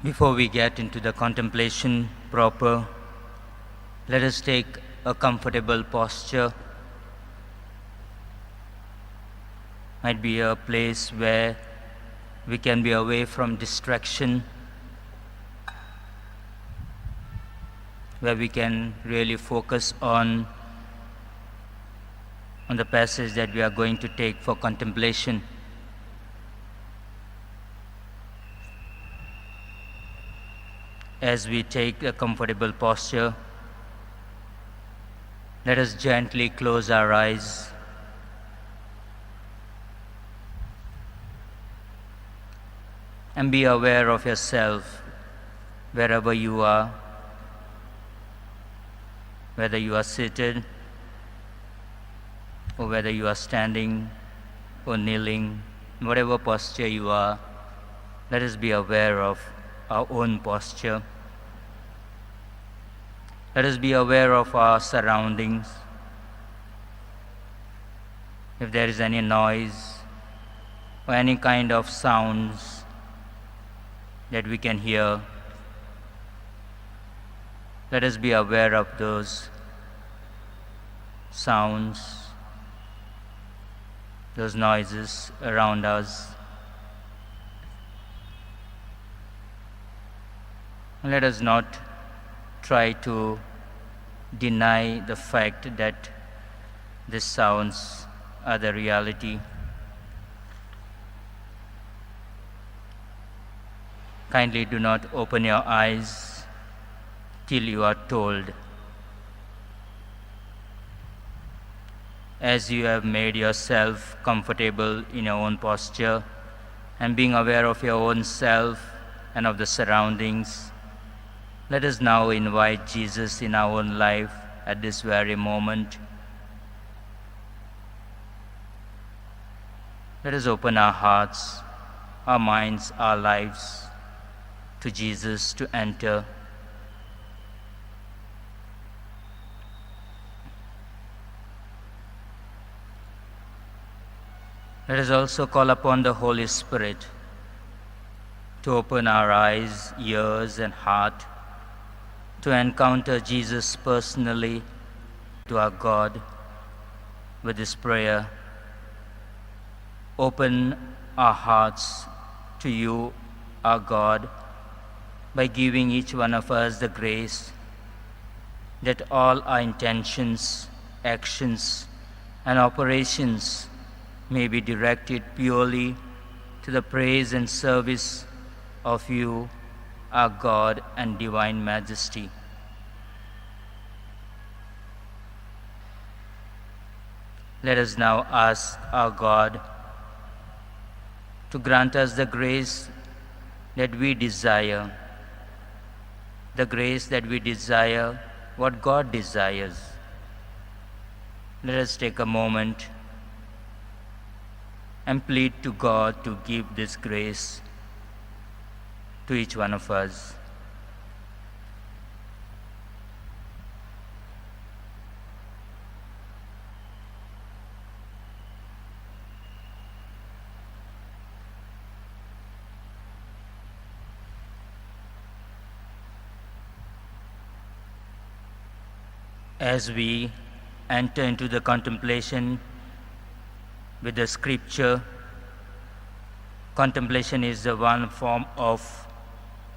Before we get into the contemplation proper, let us take a comfortable posture. Might be a place where we can be away from distraction, where we can really focus on the passage that we are going to take for contemplation. As we take a comfortable posture, let us gently close our eyes. And be aware of yourself wherever you are, whether you are seated or whether you are standing or kneeling, whatever posture you are, let us be aware of our own posture. Let us be aware of our surroundings. If there is any noise or any kind of sounds that we can hear, let us be aware of those sounds, those noises around us. Let us not try to deny the fact that these sounds are the reality. Kindly do not open your eyes till you are told. As you have made yourself comfortable in your own posture and being aware of your own self and of the surroundings, let us now invite Jesus in our own life at this very moment. Let us open our hearts, our minds, our lives to Jesus to enter. Let us also call upon the Holy Spirit to open our eyes, ears, and heart to encounter Jesus personally, to our God, with this prayer. Open our hearts to you, our God, by giving each one of us the grace that all our intentions, actions, and operations may be directed purely to the praise and service of you, our God and Divine Majesty. Let us now ask our God to grant us the grace that we desire, the grace that we desire, what God desires. Let us take a moment and plead to God to give this grace to each one of us. As we enter into the contemplation with the scripture, contemplation is the one form of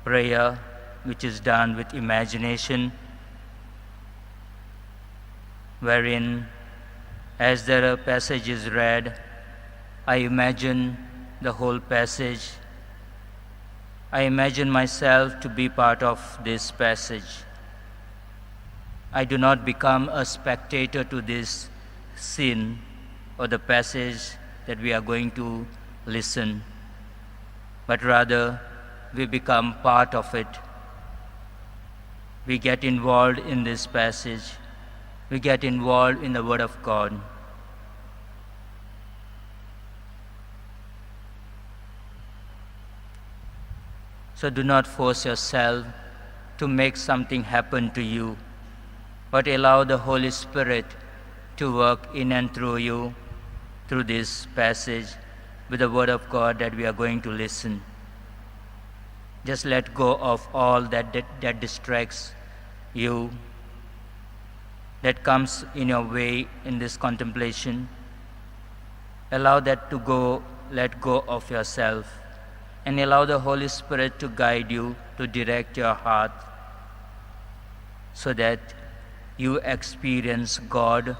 prayer which is done with imagination, wherein as the passage is read, I imagine the whole passage. I imagine myself to be part of this passage. I do not become a spectator to this scene or the passage that we are going to listen, but rather we become part of it. We get involved in this passage. We get involved in the Word of God. So do not force yourself to make something happen to you, but allow the Holy Spirit to work in and through you, through this passage, with the Word of God that we are going to listen. Just let go of all that distracts you, that comes in your way in this contemplation. Allow that to go, let go of yourself, and allow the Holy Spirit to guide you, to direct your heart, so that you experience God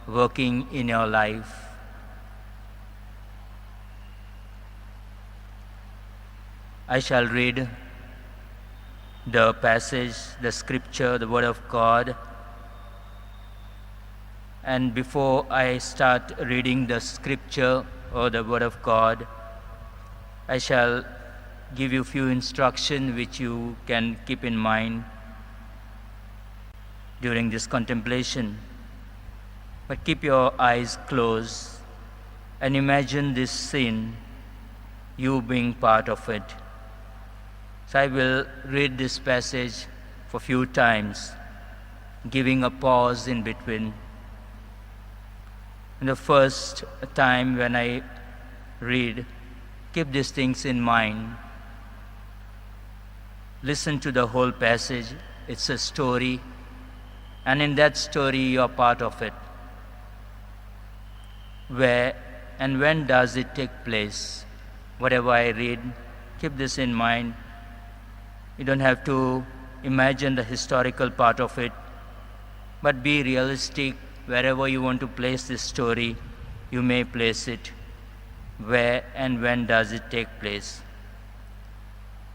working in your life. I shall read the passage, the scripture, the Word of God. And before I start reading the scripture or the Word of God, I shall give you few instructions which you can keep in mind during this contemplation. But keep your eyes closed and imagine this scene, you being part of it. So I will read this passage for a few times, giving a pause in between. And the first time when I read, keep these things in mind. Listen to the whole passage. It's a story, and in that story you are part of it. Where and when does it take place? Whatever I read, keep this in mind. You don't have to imagine the historical part of it, but be realistic. Wherever you want to place this story, you may place it. Where and when does it take place?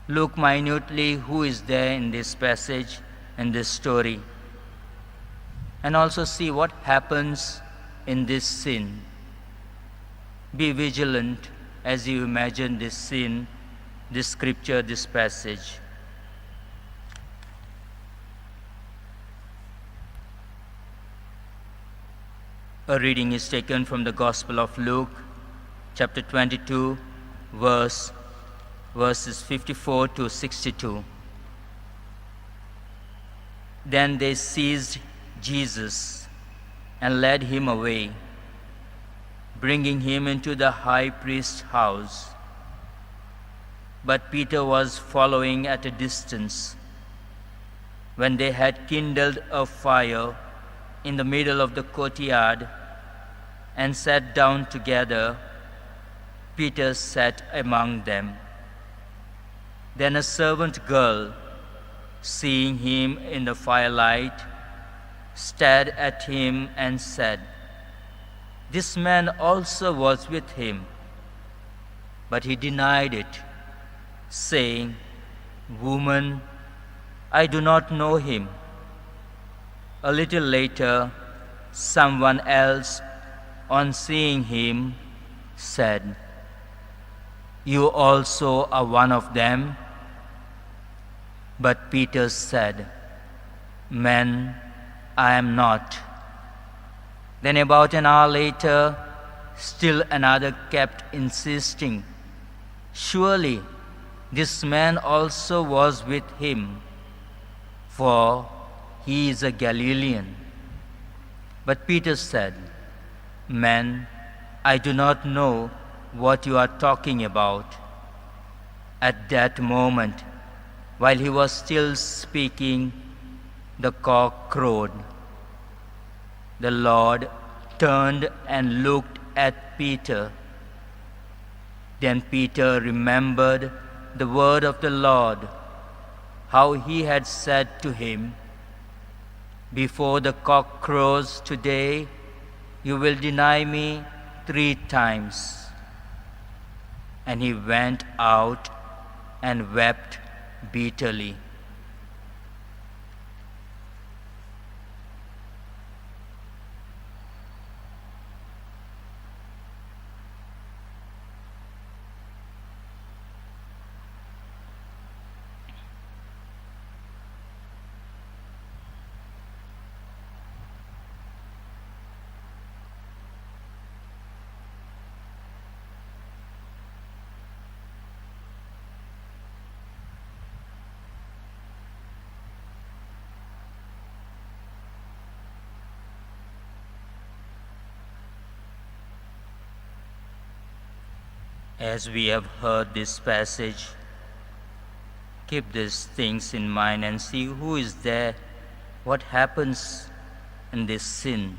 Look minutely who is there in this passage, in this story, and also see what happens in this scene. Be vigilant as you imagine this scene, this scripture, this passage. A reading is taken from the Gospel of Luke, chapter 22, verses 54 to 62. Then they seized Jesus and led him away, bringing him into the high priest's house. But Peter was following at a distance. When they had kindled a fire in the middle of the courtyard and sat down together, Peter sat among them. Then a servant girl, seeing him in the firelight, stared at him and said, "This man also was with him." But he denied it, saying, "Woman, I do not know him." A little later, someone else, on seeing him, said, "You also are one of them." But Peter said, "Man, I am not." Then about an hour later, still another kept insisting, "Surely this man also was with him, for he is a Galilean." But Peter said, "Man, I do not know what you are talking about." At that moment, while he was still speaking, the cock crowed. The Lord turned and looked at Peter. Then Peter remembered the word of the Lord, how he had said to him, "Before the cock crows today, you will deny me 3 times. And he went out and wept bitterly. As we have heard this passage, Keep these things in mind and see who is there, what happens in this sin.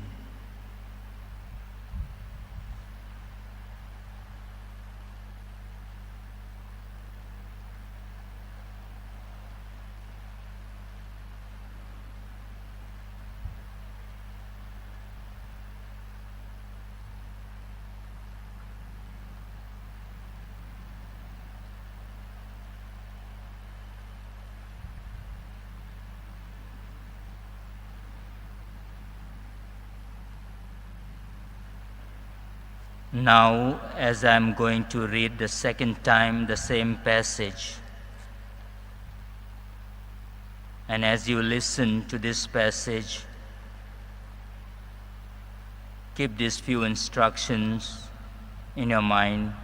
Now, as I am going to read the second time the same passage, and as you listen to this passage, keep these few instructions in your mind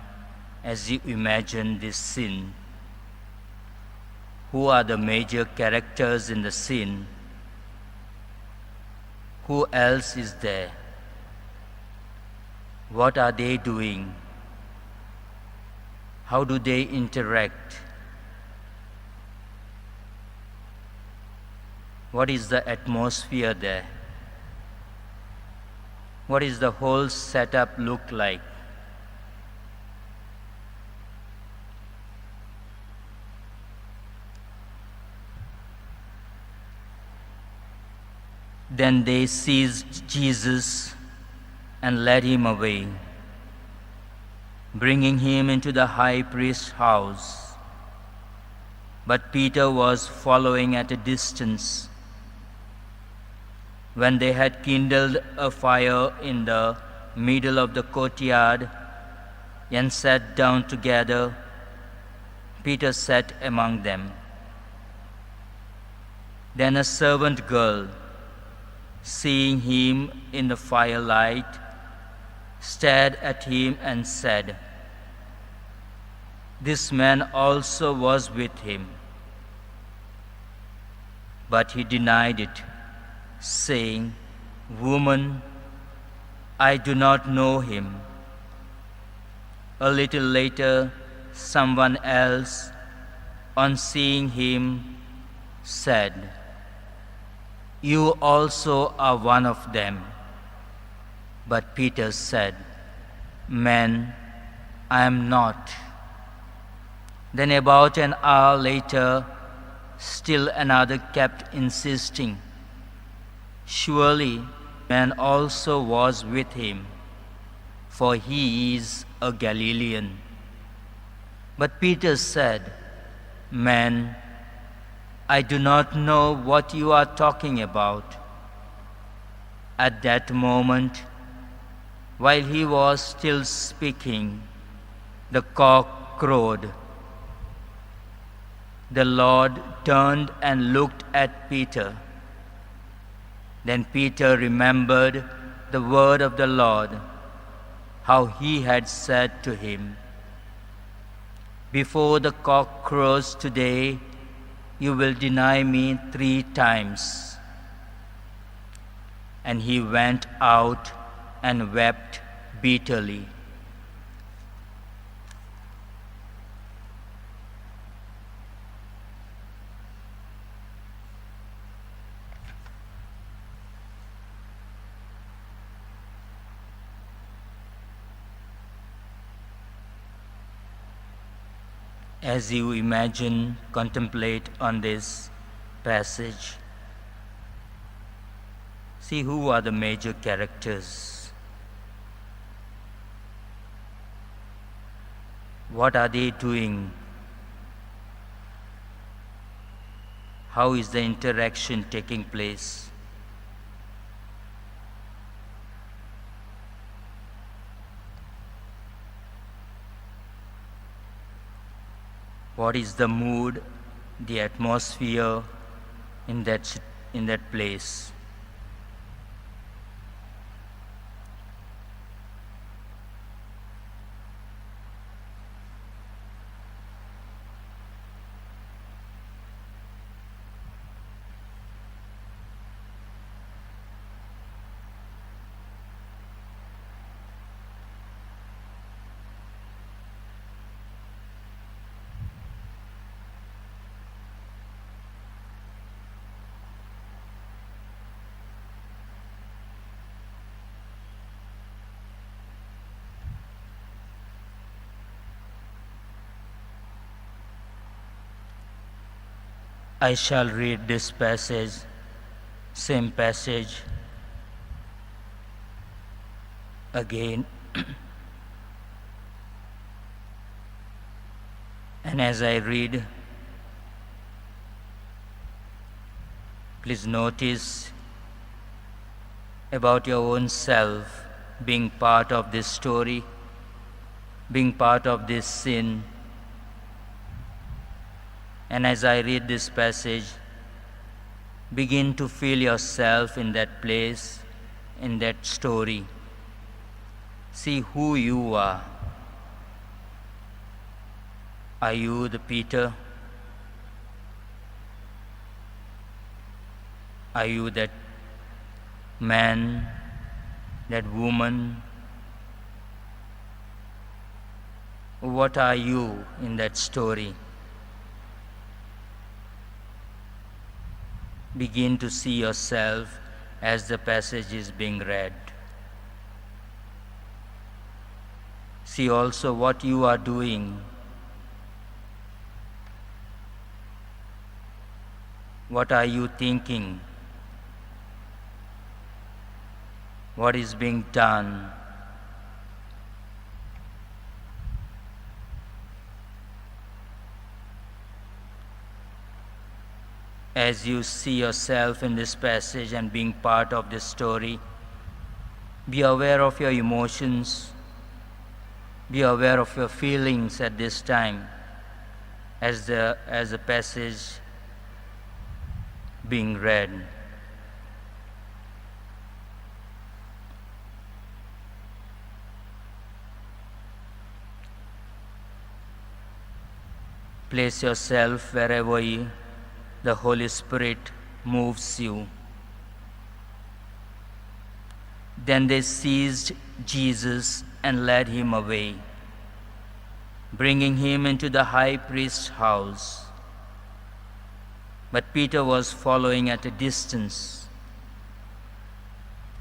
as you imagine this scene. Who are the major characters in the scene? Who else is there? What are they doing? How do they interact? What is the atmosphere there? What is the whole setup look like? Then they seized Jesus and led him away, bringing him into the high priest's house. But Peter was following at a distance. When they had kindled a fire in the middle of the courtyard and sat down together, Peter sat among them. Then a servant girl, seeing him in the firelight, stared at him and said, "This man also was with him." But he denied it, saying, "Woman, I do not know him." A little later, someone else, on seeing him, said, "You also are one of them." But Peter said, "Man, I am not." Then about an hour later, still another kept insisting, "Surely man also was with him, for he is a Galilean." But Peter said, "Man, I do not know what you are talking about." At that moment, while he was still speaking, the cock crowed. The Lord turned and looked at Peter. Then Peter remembered the word of the Lord, how he had said to him, "Before the cock crows today, you will deny me 3 times. And he went out and wept bitterly. As you imagine, contemplate on this passage, see who are the major characters. What are they doing? How is the interaction taking place? What is the mood, the atmosphere in that place? I shall read this passage, same passage again. And as I read, please notice about your own self being part of this story, being part of this sin. And as I read this passage, begin to feel yourself in that place, in that story. See who you are. Are you the Peter? Are you that man, that woman? What are you in that story? Begin to see yourself as the passage is being read. See also what you are doing. What are you thinking? What is being done? As you see yourself in this passage and being part of this story, be aware of your emotions, be aware of your feelings at this time as the passage being read. Place yourself wherever the Holy Spirit moves you. Then they seized Jesus and led him away, bringing him into the high priest's house. But Peter was following at a distance.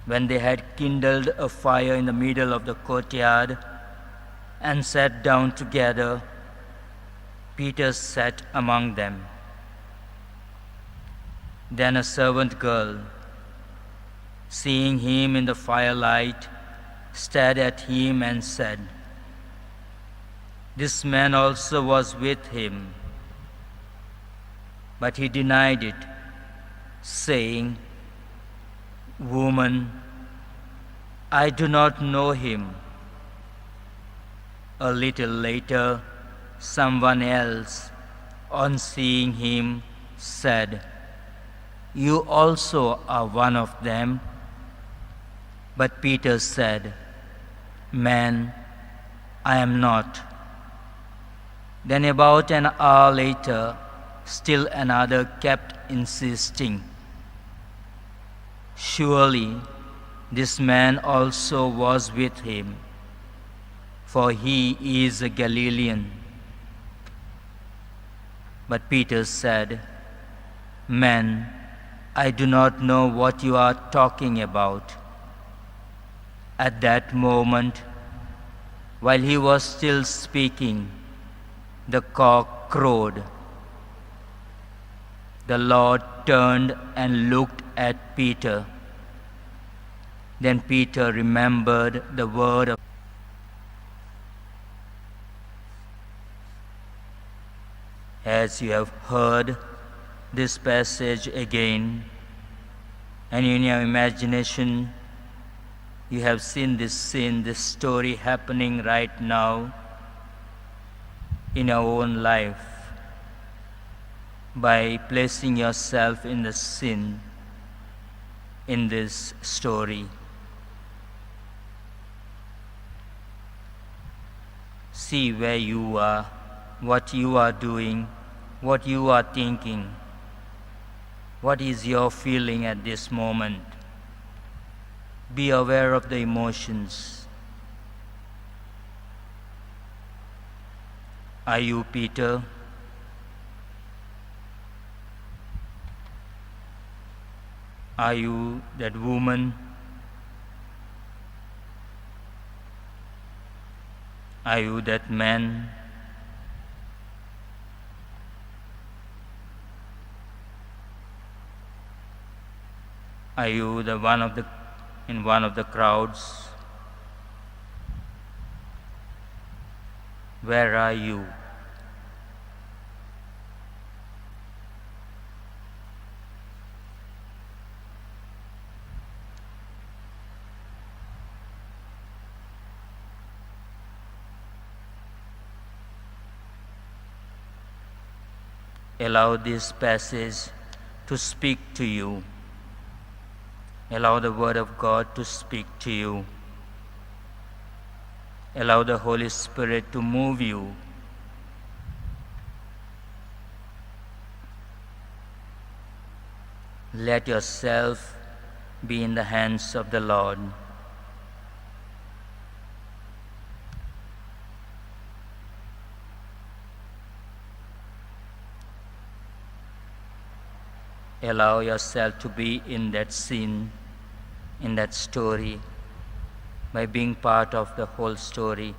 When they had kindled a fire in the middle of the courtyard and sat down together, Peter sat among them. Then a servant girl, seeing him in the firelight, stared at him and said, "This man also was with him." But he denied it, saying, "Woman, I do not know him." A little later, someone else, on seeing him, said, "You also are one of them." But Peter said, "Man, I am not." Then about an hour later, still another kept insisting, "Surely this man also was with him, for he is a Galilean." But Peter said, "Man, I do not know what you are talking about." At that moment, while he was still speaking, the cock crowed. The Lord turned and looked at Peter. Then Peter remembered the word of As you have heard this passage again, and in your imagination you have seen this scene, this story happening right now in your own life, by placing yourself in the scene, in this story. See where you are, what you are doing, what you are thinking, what is your feeling at this moment. Be aware of the emotions. Are you Peter? Are you that woman? Are you that man? Are you the one of the in one of the crowds? Where are you? Allow this passage to speak to you. Allow the Word of God to speak to you. Allow the Holy Spirit to move you. Let yourself be in the hands of the Lord. Allow yourself to be in that scene, in that story, by being part of the whole story.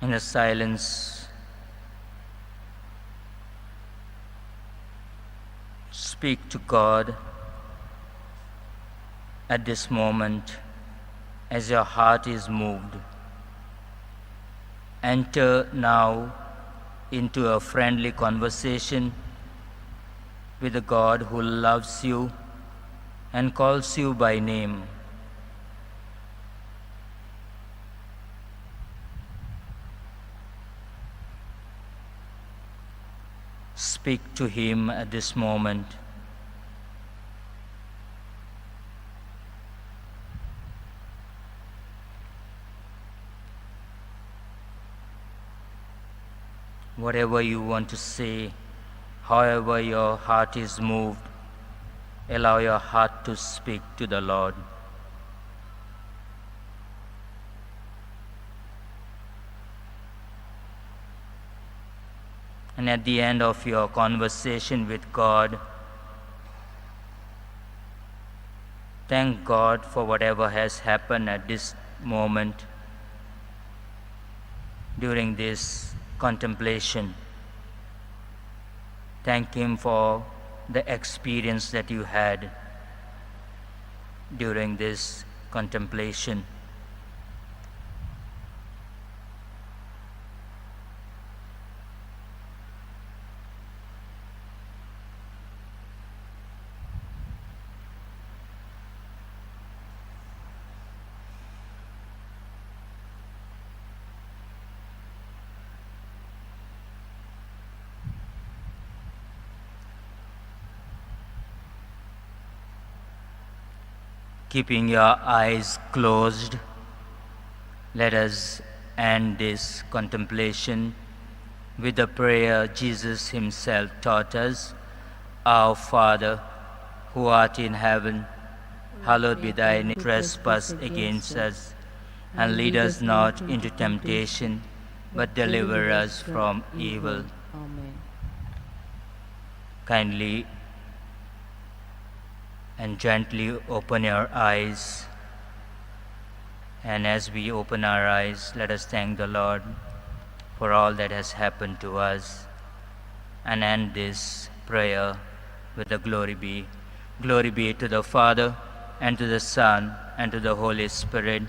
In the silence, speak to God at this moment as your heart is moved. Enter now into a friendly conversation with the God who loves you and calls you by name. Speak to Him at this moment. Whatever you want to say, however your heart is moved, allow your heart to speak to the Lord. And at the end of your conversation with God, thank God for whatever has happened at this moment during this contemplation. Thank Him for the experience that you had during this contemplation. Keeping your eyes closed, let us end this contemplation with the prayer Jesus Himself taught us. Our Father, who art in heaven, hallowed be thy name. Trespass against us, and lead us not into temptation, but deliver us from evil. Amen. Kindly and gently open your eyes. And as we open our eyes, let us thank the Lord for all that has happened to us, and end this prayer with the glory be. Glory be to the Father, and to the Son, and to the Holy Spirit,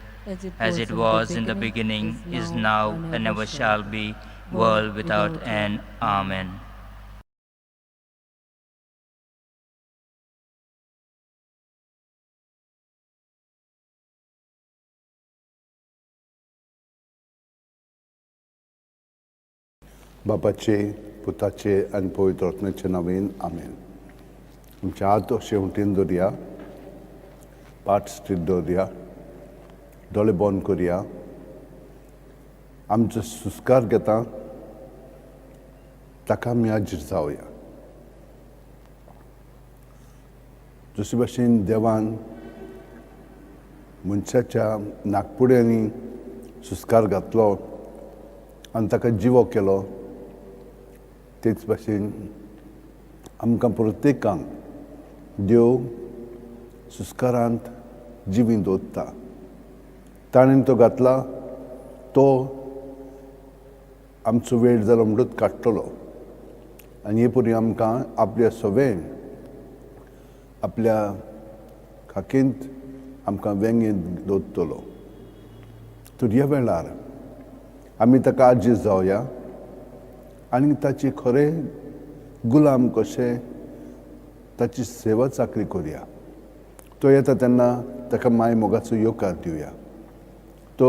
as it was in the beginning, is now, and ever shall be, world without end. Amen. बापाचे, पुताचे आनी पवित्र आत्म्याचे नांवेन आमेन. आमचे हात अशे वटेन दवरया, पाट street दवरया, दोळे बंद करया. आमचो सुस्कार घेता ताका आमी हाजीर जावया. जशे भाशेन देवान मनशाच्या नागपुड्यांनी सुस्कार घातलो आनी ताका जिवो केलो, तेच भाशेन आमकां प्रत्येकांक देव सुस्कारांत जिवीं दवरता. ताणें तो घातला तो आमचो वेळ जालो म्हणटूच काडटलो आनी हे परी आमकां आपल्या सवें आपल्या खाकेंत आमकां वेंगेंत दवरतलो. तर ह्या वेळार आमी ताका आजीज जावया आनी ताची खरें गुलाम कशें ताची सेवा चाकरी करुया. तो येता तेन्ना ताका माय मोगाचो येवकार दिवया. तो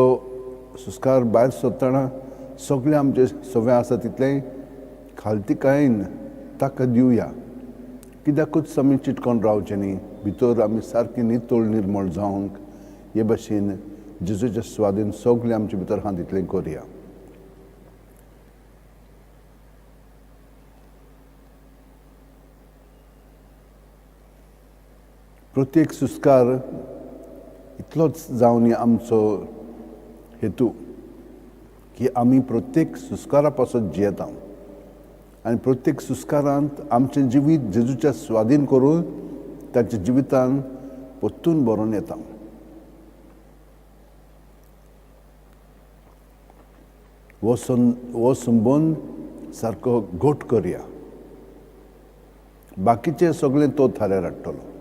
सुस्कार भायर सोदतना सगळें आमचें सवें आसा तितलें खालतीकायेन ताका दिवया. कित्याकूच आमी चिटकोन रावचें न्ही, भितर आमी सारकी नितळ निर्मळ जावंक हे भाशेन जेजूच्या स्वादीन सगळें आमचे भितर आहा तितलें करुया. प्रत्येक सुस्कार इतलोच जावन आमचो हेतू की आमी प्रत्येक सुस्कारा पासत जियेता आनी प्रत्येक सुस्कारांत आमचें जिवीत जेजूच्या स्वादीन करून ताच्या जिवितान परतून बरोवन येता. हो संबंद सारको घट करया. बाकीचें सगळें तो थाऱ्यार हाडटलो.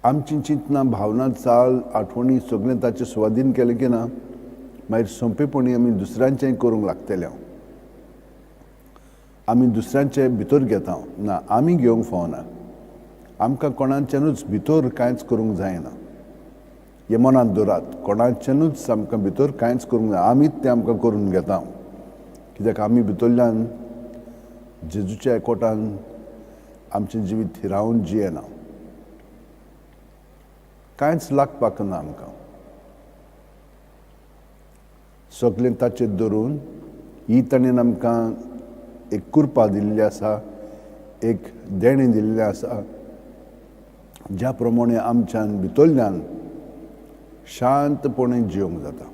आमची चिंतना, भावना, चाल, आठवणी सगळें ताचे स्वादीन केलें की ना मागीर सोंपेपणी आमी दुसऱ्यांचें करूंक लागतले. आमी दुसऱ्यांचे भितर घेता ना, आमी घेवंक फावना. आमकां कोणाच्यानूच भितर कांयच करूंक जायना. हें मनांत दवरात, कोणाच्यानूच आमकां भितर कांयच करूंक जाय, आमीच तें आमकां करून घेता. कित्याक आमी भितरल्यान जेजूच्या एकवटान आमचें जिवीत थिरावन जियेना. कांयच लागपाक ना आमकां. सगळें ताचेर धरून ही ताणें आमकां एक कृपा दिल्ली आसा, एक देणें दिल्लें आसा, ज्या प्रमाणे आमच्यान भितरल्यान शांतपणे जिवंक जाता.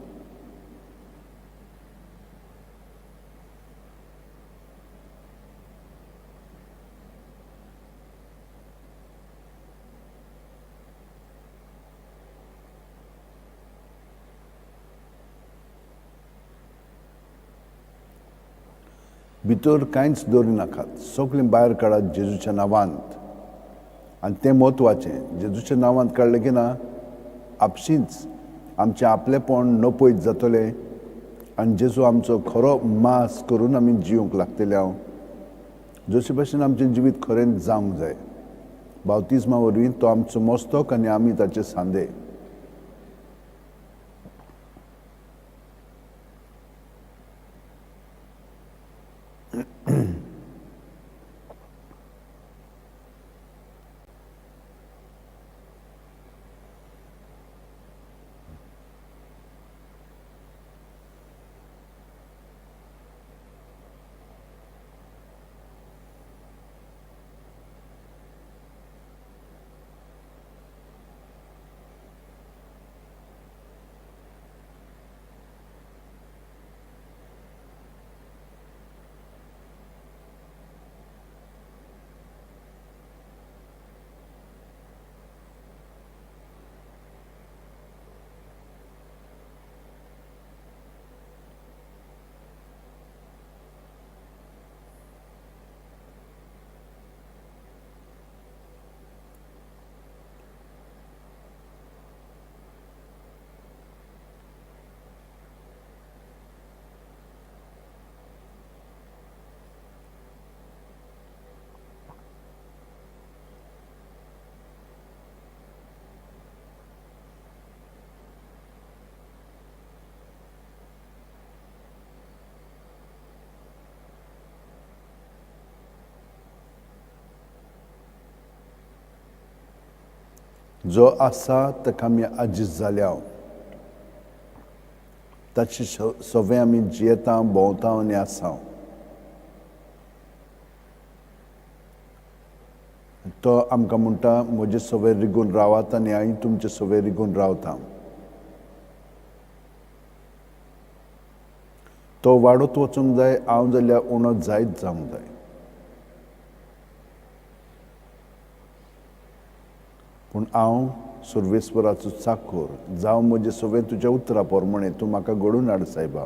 भितर कांयच दवरिनाकात, सगळें भायर काडात जेजूच्या नांवांत. आनी तें म्हत्वाचें, जेजूच्या नांवांत काडलें की ना आपशींच आमचें आपलेपण नपयत जातलें आनी जेजू आमचो खरो मास करून आमी जिवंक लागतले. हांव जशे भाशेन आमचें जिवीत खरेंच जावंक जाय. बावतिज्मा वरवीं तो आमचो मस्तक आनी आमी ताचे सांदे. जो आसा ताका आमी आजीज जाल्या, ताचे सगळें आमी जियेता, भोंवता आनी आसा. तो आमकां म्हणटा, म्हजे सगळे रिगून रावात आनी हांव तुमचे सगळे रिगून रावता. तो वाडत वचूंक जाय, हांव जाल्यार उणो जायत जावंक जाय. पूण हांव सर्वेस्पराचो चाकोर जावं, म्हजें सगळें तुज्या उतरा प्रमाणें तूं म्हाका घडोवन हाड सायबा.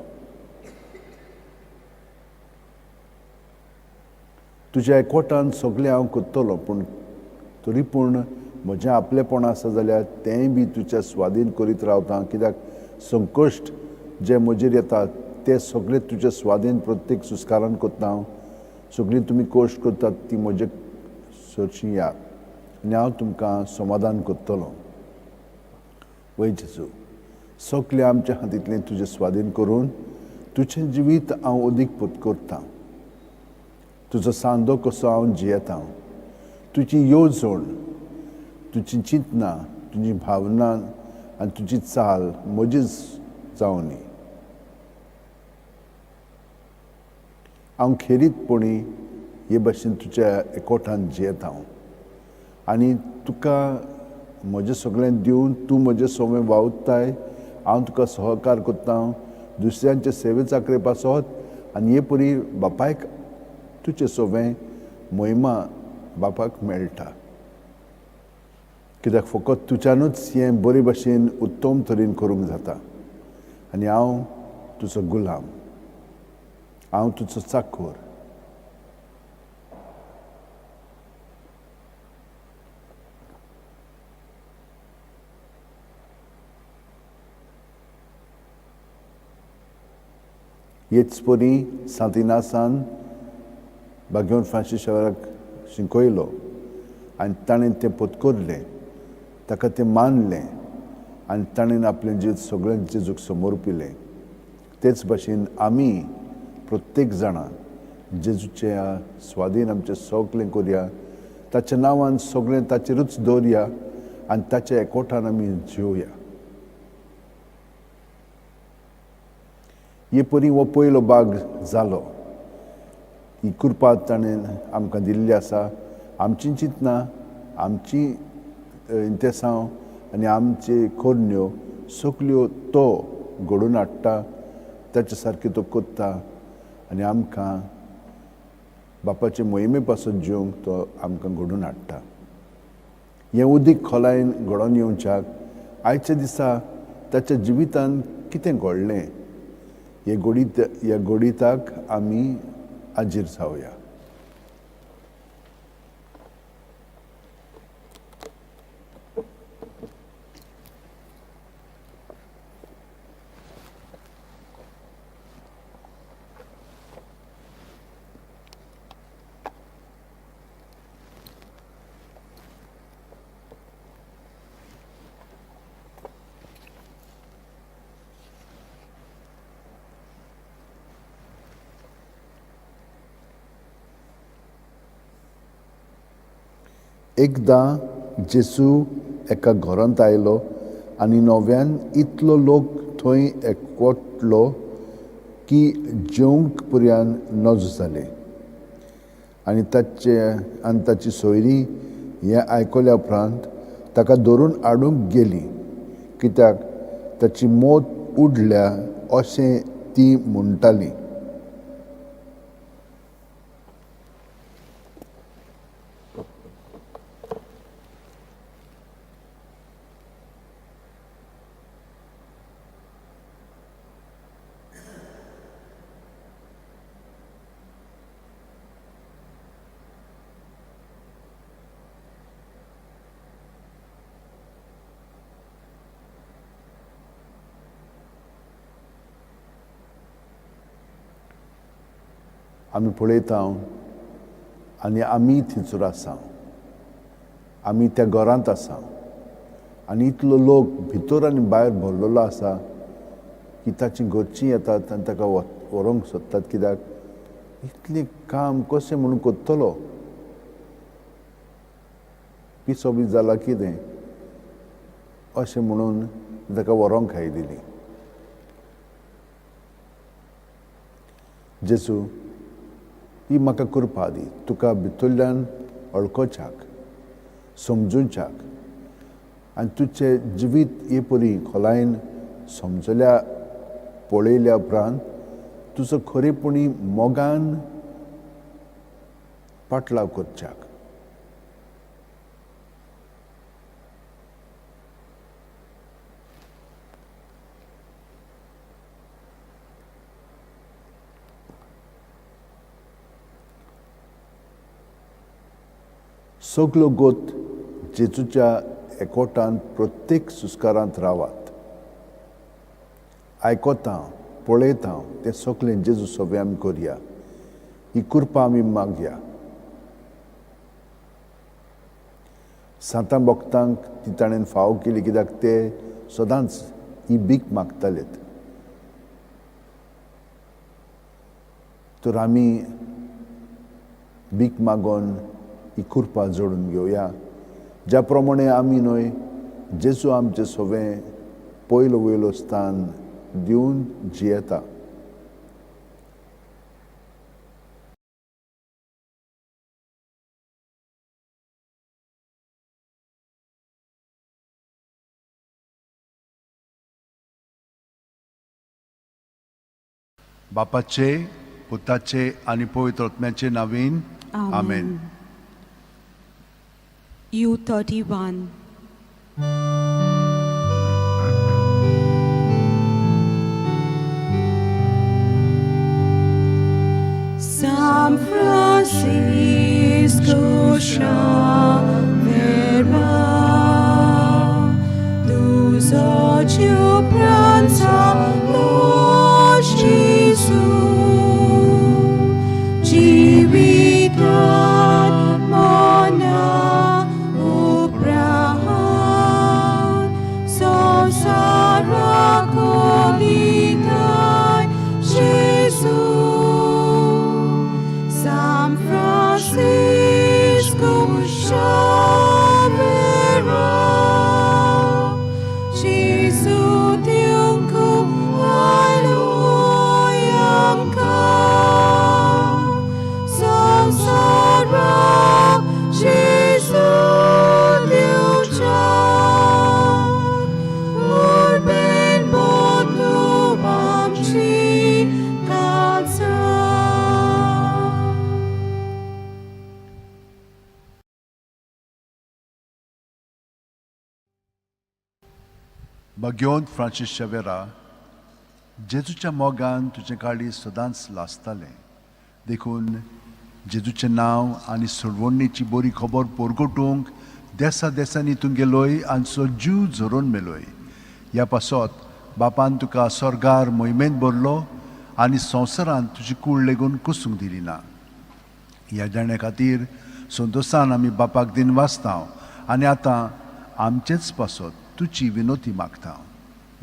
तुज्या एकवटान सगळें हांव करतलो, पूण तरी पूण म्हजें आपलेपण आसा जाल्यार तेंय बी तुज्या स्वाधीन करीत रावता. कित्याक संकश्ट जे म्हजेर येता ते सगळे तुज्या स्वाधीन प्रत्येक सुस्कारान करता हांव. सगळीं तुमी कश्ट करतात ती म्हजे सरशी यात आनी हांव तुमकां समाधान करतलो. वय जेजू, सगळें आमच्या हातींतलें तुजें स्वाधीन करून तुजें जिवीत हांव अदीक पूत करता. तुजो सांदो कसो हांव जियेता, तुजी येवजण, तुजी चिंतनां, तुजी भावना आनी तुजी चाल म्हजीच जावनी. हांव खेरीतपणी हे भाशेन तुज्या एकवटान जियेता हांव आनी तुका म्हजें सगळें दिवन तूं म्हजें सगळें वावुरताय. हांव तुका सहकार करता दुसऱ्यांचे सेवे चाकरे पासत आनी हे परी बापायक तुजें सगळें महिमा बापाक मेळटा. कित्याक फकत तुज्यानूच हें बरे भाशेन उत्तम तरेन करूंक जाता. आनी हांव तुजो गुलाम, हांव तुजो चाकोर. हेच परी सांत इनासान बागेवन फ्रांसीस शावराक शिकयलो आनी ताणें तें पत्करलें, ताका तें मानलें आनी ताणें आपलें जिवीत सगळें जेजूक समर्पिलें. तेच भाशेन आमी प्रत्येक जाणां जेजूच्या स्वाधीन आमचें सगळें करया, ताच्या नांवान सगळें ताचेरूच दवरया आनी ताच्या एकवटान आमी जिवया. हे परी हो पयलो भाग जालो. ही कृपा ताणें आमकां दिल्ली आसा. आमची चिंतनां, आमची इंतेसांव आनी आमचे करण्यो सगल्यो तो घडोवन हाडटा, ताचे सारकें तो करता आनी आमकां बापाचे मोहिमे पासून जिवंक तो आमकां घडोवन हाडटा. हें उदीक खोलायेन घडोवन येवच्याक आयच्या दिसा ताच्या जिवितान कितें घडलें हे गोडीत ह्या गोडिताक आमी हाजीर जावया. एकदां जेजू एका घरांत आयलो आनी नव्यान इतलो लोक थंय एकवटलो की जेवंक पर्यान नजो जालें. आनी ताचे आनी ताची सोयरी हें आयकल्या उपरांत ताका धरून हाडूंक गेली, कित्याक ताची मौत उडल्या अशें ती म्हणटाली. आमी पळयता आनी आमी थंयसर आसा, आमी त्या घरांत आसा आनी इतलो लोक भितर आनी भायर भरलेलो आसा की ताची घरचीं येतात आनी ताका व्हरूंक सोदतात, कित्याक इतलें काम कशें म्हणून करतलो, पिसो बी जाला कितें अशें म्हणून ताका व्हरूंक आयिल्ली. जेजू, ही म्हाका कृपा दी तुका भितरल्यान वळखोच्याक, समजूच्याक आनी तुजें जिवीत हे परी खोलायेन समजल्या पळयल्या उपरांत तुजो खरेपणी मोगान पाटलाव करच्याक. सगलो गोत जेजूच्या एकवटान प्रत्येक सुस्कारांत रावात. आयकता पळयता तें सगळें जेजू सगळें आमी करया. ही कृपा आमी मागया. सांतां भक्तांक ती ताणें फाव केली कित्याक ते सदांच ही भीक मागतालेत. तर आमी भीक मागून ही कृपा जोडून घेवया, ज्या प्रमाणे आमी न्हय जेजू आमचें सगळें पयलो वयलो स्थान दिवन जियेता. बापाचे, पुताचे आनी पवित्र आत्म्याचे नांवान आमेन. U31. San Francisco Xavier, tu pranza Lord Gesù, Civitat mona uprahan, Samsara kolitai Gesù. San Francisco Xavier, Gesù tiungku aloyam ka, Samsara Gesù diucha, Urben botu amchi kalsa. भाग्यवंत फ्रांसीस शेवेरा, जेजूच्या मोगान तुजें काळीज सदांच लासतालें. देखून जेजूचें नांव आनी सोडवणीची बरी खबर परगटूंक देसा देसांनी तूं गेलोय आनी सो जीव झरोवन मेलोय. ह्या पासत बापान तुका स्वर्गार मोहिमेंत भरलो आनी संवसारांत तुजी कूड लेगून कुसूंक दिली ना. ह्या जाण्या खातीर संतोशान आमी बापाक दिन वाचता आनी आतां आमचेच पासत तुजी विनोती मागता.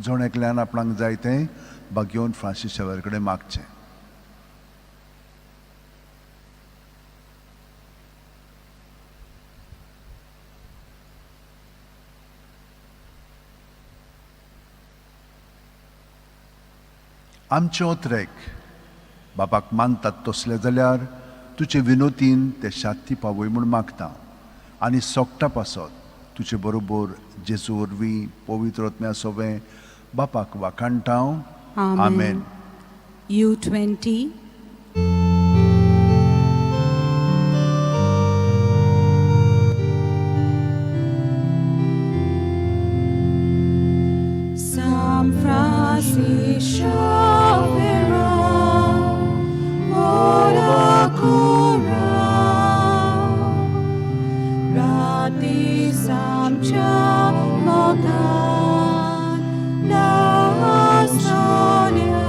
जण एकल्यान आपणाक जाय तें भाग्यवंत फ्रांसीस शेवेर कडेन मागचें. आमचे ओत्रेक बापाक मानतात तसले जाल्यार तुजे विनोतीन ते शांती पावय म्हूण मागता आनी सोगटा पासत तुजे बरोबर जेजू वरवीं पवित्र आत्म्या सोवें बापाक वाखाणटा. आमेन. U20. San Francisco Xavier, ora cura, rati samcha mogan la sonia,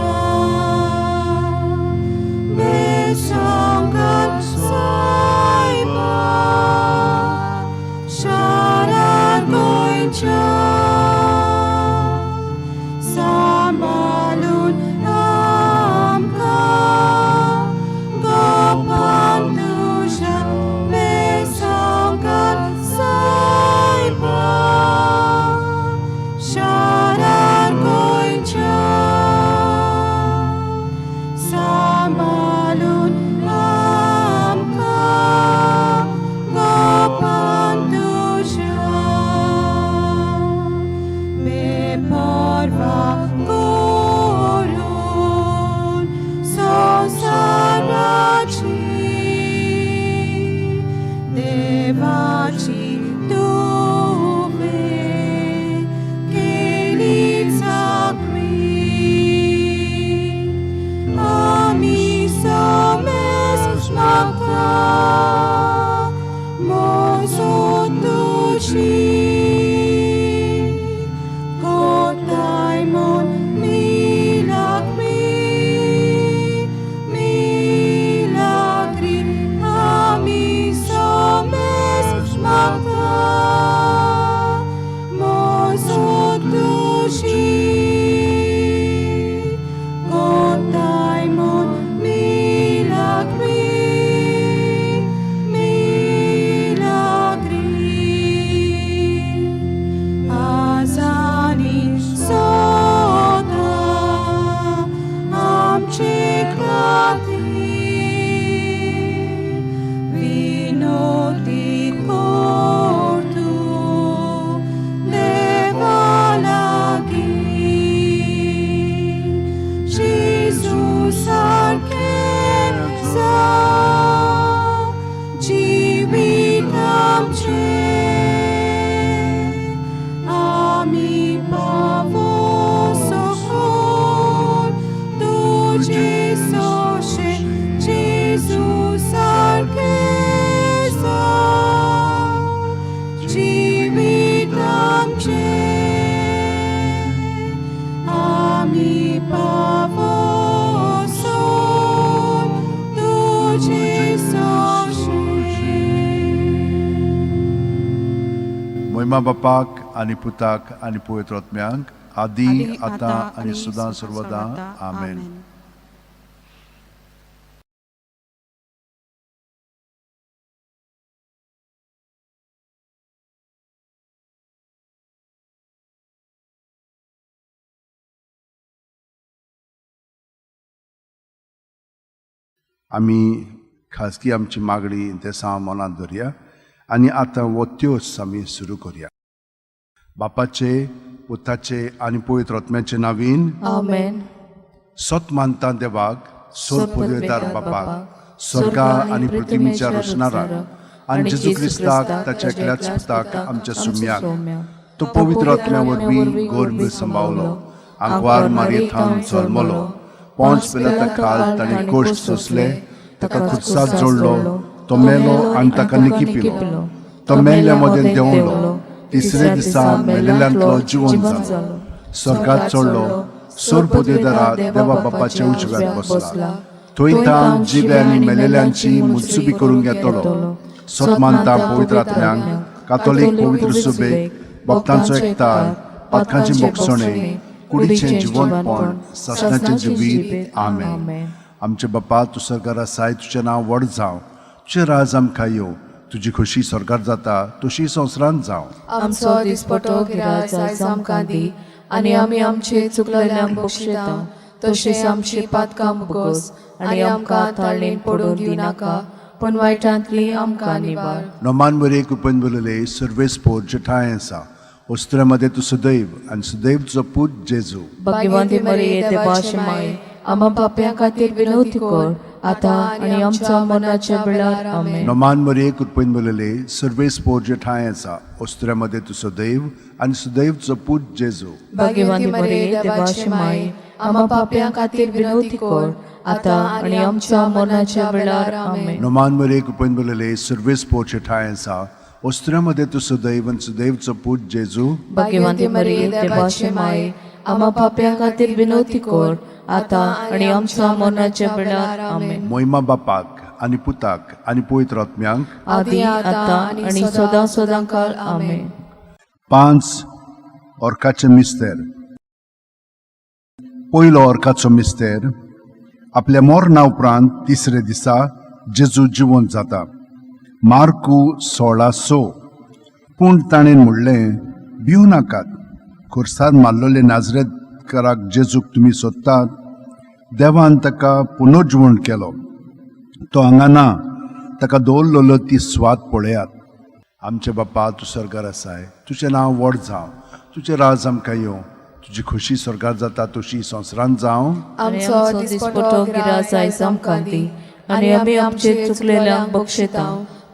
देवाची तुवें केली चाकरी आमी समेस्त मागता मोजो तुजी कोताय म्हूण मिलाग्री मिलाग्री आमी समेस्त मागता मोजो तुजी कोताय म्हूण मिलाग्री मिलाग्री आजानी सदां आमचे खातीर विनवणी कर तूं देवा लागीं जेजू सारकें जावं जिवीत आमचें आमी पावो सकयल तुजे सोशे जेजू सारकें जावं जिवीत आमचें आमी पावो सकयल तुजे सोशे. मोहिमा बापाक आनी पुताक आनी पवित्र आत्म्यांक, आदी आतां आनी सदां सर्वदां. आमेन. आमी खाजगी आमची मागणी इंतेसांव मनांत धरया आनी आतां वो त्योस आमी सुरू करया. बापाचे, पुताचे आनी पवित्र आत्म्याचे नावीन. आमेन. सत मानता देवाक, सोर पदवेदार बापाक, स्वर्गा आनी पृथ्वीच्या रचणाराक, आनी जेजू क्रिस्ताक, ताच्या एकल्याच पुताक, आमच्या सुम्याक, तो पवित्र आत्म्या वरवीं गर्भ सांबावलो, आंकवार मारयेथावन जल्मलो, पोंच पिलाता खाल ताणें कश्ट सोंसले, ताका खुर्साक जोडलो, तो मेलो आनी ताका निकिपिलो, तो मेल्ल्या मदें देंवलो, तिसरे दिसा मेलेल्यांतलो जिवन जालो, स्वर्गात चडलो, सोर पदवेदारा देवा बापाच्या उजव्यात बसला, थंय तान जिवे आनी मेलेल्यांची मुत्सुबी करूंक येतलो. सत मानता पवित्र आत्म्यांक, कातोलीक पवित्र सुबेक, भक्तांचो एकतार, पातकांची मोगसणे, कुडीचें जिवनपण, सासणाचें जिवीत. आमेन. आमचे बापा, तूं सरकार आसाय, तुजें नांव व्हड जावं, तुजें राज आमकां येवं, तुजी खोशी स्वर्गार जाता तशी संवसारांत जावं. आमचो दिसपटो गिराज आयज आमकां दी आनी आमी आमचे चुकलेल्यांक बक्षिता तशें आमची पातकां मुगोस आनी आमकां ताळणेन पडून दिवनाका, पूण वायटांतली आमकां निवार. नोमान मरे कृपेन बरले सर्वेस्पोर जठाय आसा, वस्त्रा मध्ये तूं सदैव आनी सदैव तुजो पूत जेजू. भाग्यवंती मरिये, देवाचे माये, आम्हा पाप्यां खातीर विनवती कर, आतां आनी आमच्या मरणाच्या वेळार. आमेन. नोमान मरे कृपेन बरले सर्वेस्पोर जठाय आसा, वस्त्रा मध्ये तूं सदैव आनी सदैव तुजो पूत जेजू. भाग्यवंती मरिये, देवाचे माये, आम्हा पाप्यां खातीर विनवती कर, आतां आनी आमच्या मरणाच्या वेळार. आमेन. नोमान मरे कृपेन बरले सर्वेस्पोर जठाय आसा, वस्त्रा मध्ये तूं सदैव आनी सदैव तुजो पूत जेजू. भाग्यवंती मरिये, देवाचे माये, आम्हा पाप्यां खातीर विनवती कर, आतां आनी आमच्या मरणाच्या वेळार. आमेन. मोहिमा बापाक आनी पुताक आनी पवित्र आत्म्यांक, आदी आतां आनी सदां सदां काळ. आमेन. 5 ऑर्काचे मिस्तेर. पयलो ऑर्काचो मिस्तेर, आपल्या मरणा उपरांत तिसरे दिसा जेजू जिवंत जाता. मार्कू 16:6. पूण ताणें म्हणलें, भिवू नाकात, खुर्सार मारलेले नाजरेतकाराक जेजूक तुमी सोदतात. देवान ताका पुनर्जिवण केलो, तो हांगा ना, ताका दवरलेलो ती स्वाद पळयात. आमचे बापा, तूं स्वर्गार आसाय, तुजें नांव व्हड जावं, तुजें राज आमकां येवं, तुजी खोशी स्वर्गार जाता तशी संवसारांत जावं. आमचो दिसपटो गिराज आयज आमकां दी आनी आमी आमचे चुकलेल्यांक बक्षिता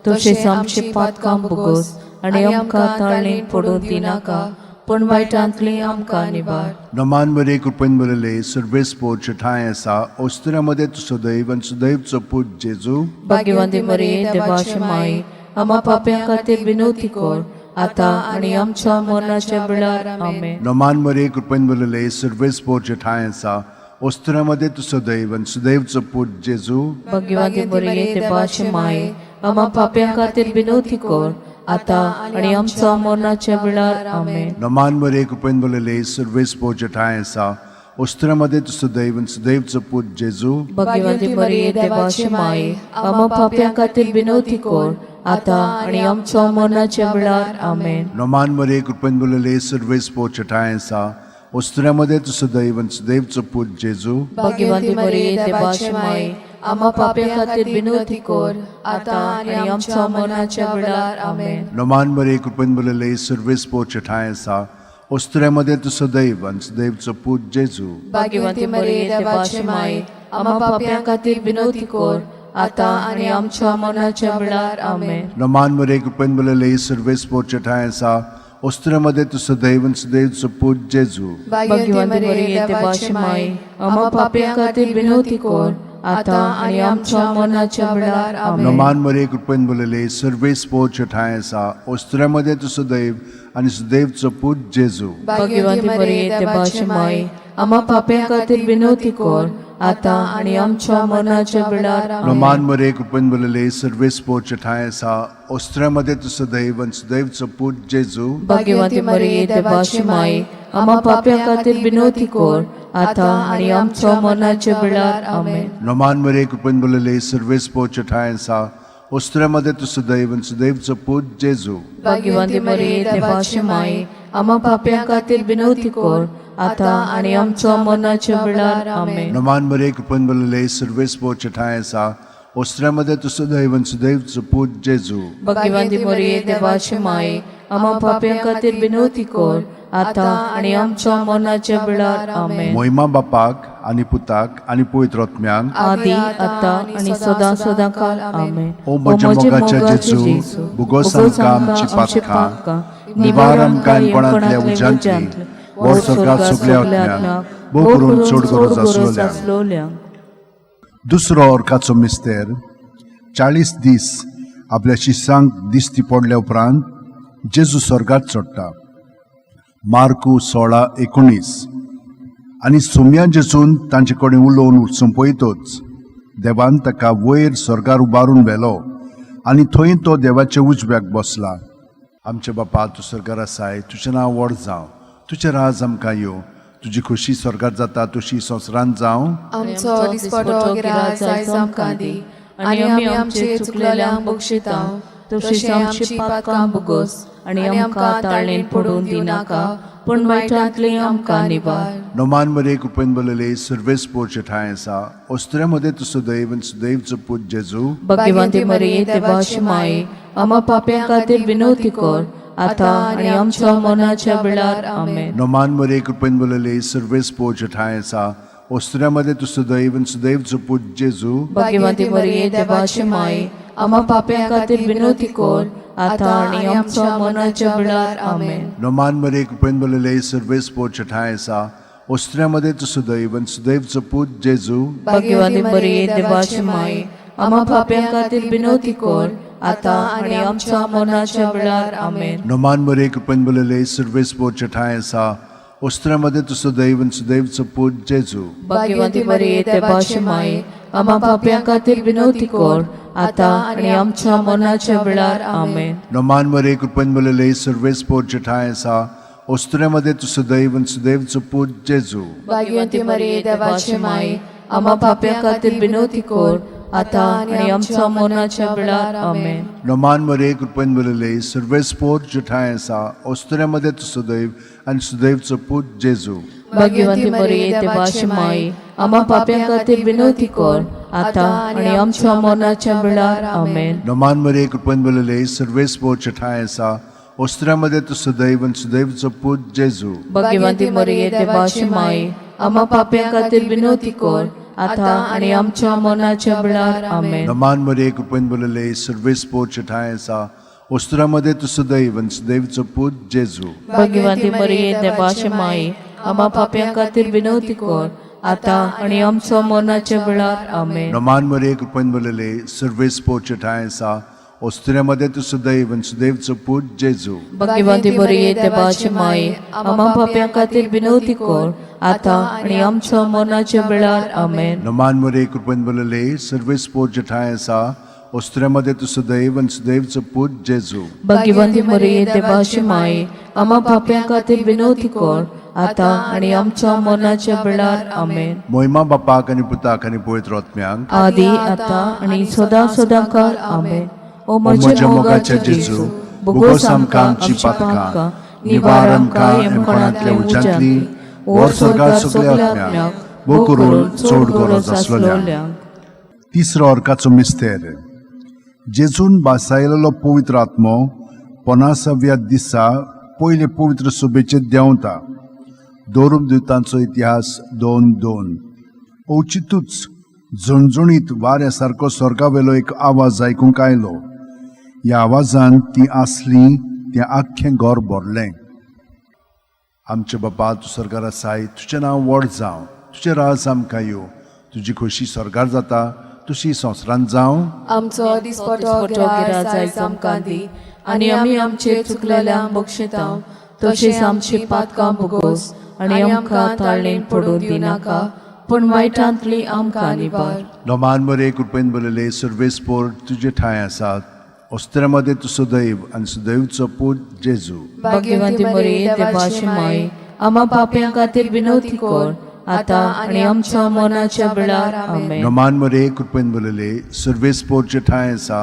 तशेंच आमची पातकां भोगोस आनी आमकां ताळणेन पडूंक दिनाका, पूण वायटांतली आमकां निवार. नमान मरे कृपेन भरले सर्वेस्पोर ठांय आसा, ओस्तुऱ्या मदें तूं सदैव आनी सुदैवचो पूत जेजू. भाग्यवंती मरिये, देवाची माई, आम्हा पाप्यां खातीर विनवती कर, आतां आनी आमच्या मरणाच्या वेळार. आमेन. नमान मरे कृपेन भरले सर्वेस्पोर ठांय आसा, ओस्तुऱ्या मदें तूं सदैव आनी सुदैवचो पूत जेजू. भाग्यवंती मरिये, देवाची माई, आम्हा पाप्यां खातीर विनवती कर, आतां आनी आमच्या मरणाच्या वेळार. आमेन. नमान मरे कृपेन भरले सर्वेस्पोर ठांय आसा, ओस्तुऱ्या मदें तूं सदैव आनी सुदैवचो पूत जेजू. भाग्यवंती मरिये, देवाची माई, आम्हा पाप्यां खातीर विनवती कर, आतां आनी आमच्या मरणाच्या वेळार. आमेन. नमान मरे कृपेन भरले सर्वेस्पोर ठांय आसा, ओस्तुऱ्या मदें तूं सदैव आनी सुदैवचो पूत जेजू. भाग्यवंती मरिये, देवाची माई, आम्हा पाप्यां खातीर विनवती कर, आतां आनी आमच्या मरणाच्या वेळार. आमेन. नमान मरे कृपेन भरले सर्वेस्पोर ठांय आसा, ओस्तुऱ्या मदें तूं सदैव आनी सुदैवचो पूत जेजू. भाग्यवंती मरिये, देवाची माई, आम्हा पाप्यां खातीर विनवती कर, आतां आनी आमच्या मरणाच्या वेळार. आमेन. नमान मरे कृपेन भरले सर्वेस्पोर ठांय आसा, ओस्तुऱ्या मदें तूं सदैव आनी सुदैवचो पूत जेजू. भाग्यवंती मरिये, देवाची माई, आम्हा पाप्यां खातीर विनवती कर, आतां आनी आमच्या मरणाच्या वेळार. आमेन. नमान मरे कृपेन भरले सर्वेस्पोर ठांय आसा, ओस्तुऱ्या मदें तूं सदैव आनी सुदैवचो पूत जेजू. भाग्यवंती मरिये, देवाची माई, आम्हा पाप्यां खातीर विनवती कर, आतां आनी आमच्या मरणाच्या वेळार. नमान मरे कृपेन भरले सर्वेस्पोर ठांय आसा, ओस्तुऱ्या मदें तूं सदैव आनी सुदैवचो पूत जेजू. भाग्यवंती मरिये, देवाची माई, आम्हा पाप्यां खातीर विनवती कर, आतां आनी आमच्या मरणाच्या वेळार. आमेन. नमान मरे कृपेन भरले सर्वेस्पोर ठांय आसा, ओस्तुऱ्या मदें तूं सदैव आनी सुदैवचो पूत जेजू. भाग्यवंती मरिये, देवाची माई, आम्हा पाप्यां खातीर विनवती कर, आतां आनी आमच्या मरणाच्या वेळार. आमेन. नमान मरे कृपेन भरले सर्वेस्पोर ठांय आसा, ओस्तुऱ्या मदें तूं सदैव आनी सुदैवचो पूत जेजू. भाग्यवंती मरिये, देवाची माई, आम्हा पाप्यां खातीर विनवती कर, आतां आनी आमच्या मरणाच्या वेळार. आमेन. मोहिमा बापाक आनी पुताक आनी पवित्र आत्म्याक, आदी आतां आनी सदां सदां काल. आमेन. ओ म्हज्या मोगाच्या जेजू, भुगोस आमकां आमची पातकां, निवार आमकां कोणांतल्या उज्यांतली, व्हर स्वर्गात सगल्या आत्म्यांक, भोव करून चड गरज आसलोल्यांक. दुसरो अर्काचो मिस्तेर. 40 दीस आपल्या शिसांक दिश्टी पडल्या उपरांत जेजू स्वर्गात चडटा. मार्कू 16:19. आनी सोम्या जेजून तांचे कडेन उलोवन सोंपयतच देवान ताका वयर स्वर्गार उबारून व्हेलो आनी थंय तो देवाच्या उजव्याक बसला. आमच्या बापा, तूं स्वर्गार आसाय, तुजें नांव व्हड जावं, तुजें राज आमकां येवं, तुजी खोशी स्वर्गार जाता तशी संवसारांत जावं. आमचो दिसपटो गिराज आयज आमकां दी, आनी आमी आमचे चुकलेल्यांक बक्षिता, तशीच आमची पातकां भोगोस आनी आमकां ताळणेन पडूंक दिनाका, पूण वायटांतली आमकां निवार. नमान मरे कृपेन भरलेले सर्वेस्पोर ठांय आसा, ओस्तुऱ्या मदें तूं सदैव आनी सुदैवचो पूत जेजू. भाग्यवंती मरिये, देवाची माई, आम्हा पाप्यां खातीर विनवती कर, आतां आनी आमच्या मरणाच्या वेळार. आमेन. नमान मरे कृपेन भरलेले सर्वेस्पोर ठांय आसा, ओस्तुऱ्या मदें तूं सदैव आनी सुदैवचो पूत जेजू. भाग्यवंती मरिये, देवाची माई, आम्हा पाप्यां खातीर विनवती कर, आतां आनी आमच्या मरणाच्या वेळार. आमेन. नमान मरे कृपेन भरलेले सर्वेस्पोर ठांय आसा, ओस्तुऱ्या मदें तूं सदैव आनी सुदैवचो पूत जेजू. भाग्यवंती मरिये, देवाची माई, आम्हा पाप्यां खातीर विनवती कर, आतां आनी आमच्या मरणाच्या वेळार. आमेन. नमान मरे कृपेन भरलेले सर्वेस्पोर ठांय आसा, ओस्तुऱ्या मदें तूं सदैव आनी सुदैवचो पूत जेजू. भाग्यवंती मरिये, देवाची माई, आम्हा पाप्यां खातीर विनवती कर, आतां आनी आमच्या मरणाच्या वेळार. आमेन. नमान मरे कृपेन भरलेले सर्वेस्पोर ठांय आसा, ओस्तुऱ्या मदें तूं सदैव आनी सुदैवचो पूत जेजू. भाग्यवंती मरिये, देवाची माई, आम्हा पाप्यां खातीर विनवती कर, आतां आनी आमच्या मरणाच्या वेळार. आमेन. नमान मरे कृपेन भरलेले सर्वेस्पोर ठांय आसा, ओस्तुऱ्या मदें तूं सदैव आनी सुदैवचो पूत जेजू. भाग्यवंती मरिये, देवाची माई, आम्हा पाप्यां खातीर विनवती कर, आतां आनी आमच्या मरणाच्या वेळार. आमेन. नमान मरे कृपेन भरलेले सर्वेस्पोर ठांय आसा, ओस्तुऱ्या मदें तूं सदैव आनी सुदैवचो पूत जेजू. भाग्यवंती मरिये, देवाची माई, आम्हा पाप्यां खातीर विनवती कर, आतां आनी आमच्या मरणाच्या वेळार. आमेन. नमान मरिये, कृपेन भरलेले, सर्वेस्पोर ठांय आसा, ओस्तुरामध्ये तूं सदैव आनी सदैवचो पूत जेजू. भाग्यवंती मरिये, देवाचे माई, आम्हा पापयां खातीर विनवती कर, आतां आनी आमचो मरणाच्या वेळार. आमेन. नमान मरिये, कृपेन भरलेले, सर्वेस्पोर ठांय आसा, ओस्तुऱ्यामध्ये तूं सदैव आनी सदैवचो पूत जेजू. भाग्यवंती मरिये, देवाचे माई, आम्हा पापयां खातीर विनवती कर, आतां आनी आमचो मरणाच्या वेळार. आमेन. नमान मरिये, कृपेन भरलेले, सर्वेस्पोर ठांय आसा, ओस्तुऱ्यामध्ये तूं सदैव आनी सदैवचो पूत जेजू. भाग्यवंती मरिये, देवाची माई, आम्हा पापयां खातीर विनवती कर, आतां आनी आमच्या मरणाच्या वेळार. आमेन. मोहिमा बापाक आनी पुताक आनी पवित्र आत्म्यांक, आदी आतां आनी सदां सदां काळ. आमेन. ओ म्हज्या मोगाच्या जेजू, भोगोस आमकां आमची पातकां, निवार आमकां यमकोणांतल्या उज्यांतली, व्हर स्वर्गार सगल्या आत्म्यांक, भोव करून चड गरज आसलेल्यांक. तिसरो अर्काचो मिस्तेर. जेजून बासायलेलो पवित्र आत्मो पन्नासाव्या दिसा पयले पवित्र सभेचेर देंवता. दोन दुतांचो इतिहास 2:2. अवचितूच झणझणीत वाऱ्या सारको स्वर्गावेलो एक आवाज आयकूंक आयलो. ह्या आवाजान ती आसली तें आख्खें घर भरलें. आमचे बापा, तूं स्वर्गार आसाय, तुजें नांव व्हड जावं, तुजें राज आमकां येवं, तुजी खोशी स्वर्गार जाता तशी संवसारांत जावं. आमचो दिसपटो गिरास आयज आमकां दी, आनी आमी आमचे चुकलेल्यांक बक्षिता तशेंच आमची पातकां भोगोस, आनी आमकां ताळणेन पडून दिनाका, पूण वायटांतली आमकां निवार. नमान मरे, कृपेन भरलेले, सर्वेस्पोर तुजे ठांय आसात, ओस्तुऱ्यामध्ये तूं सदैव आनी सदैवचो पूत जेजू. भाग्यवंती मरिये, देवाची माई, आम्हा पापयां खातीर विनवती कर, आतां आनी आमच्या मरणाच्या वेळार. आमेन. नमान मरे, कृपेन भरलेले, सर्वेस्पोरचे ठांय आसा,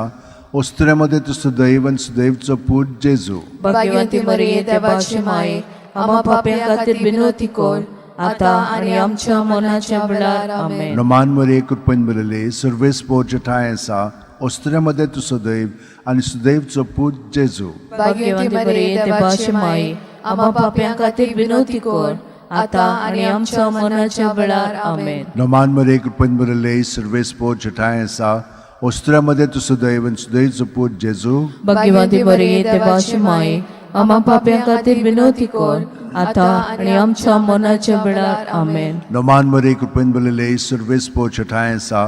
ओस्तुऱ्यामध्ये तूं सदैव आनी सदैवचो पूत जेजू. भाग्यवंती मरिये, देवाची माई, आम्हा पापयां खातीर विनवती कर, आतां आनी आमच्या मरणाच्या वेळार. आमेन. नमान मरे, कृपेन भरलेले, सर्वेस्पोरचे ठांय आसा, ओस्तुऱ्यामध्ये तूं सदैव आनी सदैवचो पूत जेजू. भाग्यवंती मरिये, देवाची माई, आम्हा पापयां खातीर विनवती कर, आतां आनी आमच्या मरणाच्या वेळार. आमेन. नमान मरे, कृपेन भरलेले, सर्वेस्पोरचे ठांय आसा, ओस्तुऱ्यामध्ये तूं सदैव आनी सदैवचो पूत जेजू. भाग्यवंती मरिये, देवाची माई, आम्हा पापयां खातीर विनवती कर, आतां आनी आमच्या मरणाच्या वेळार. आमेन. नमान मरे, कृपेन भरलेले, सर्वेस्पोरचे ठांय आसा,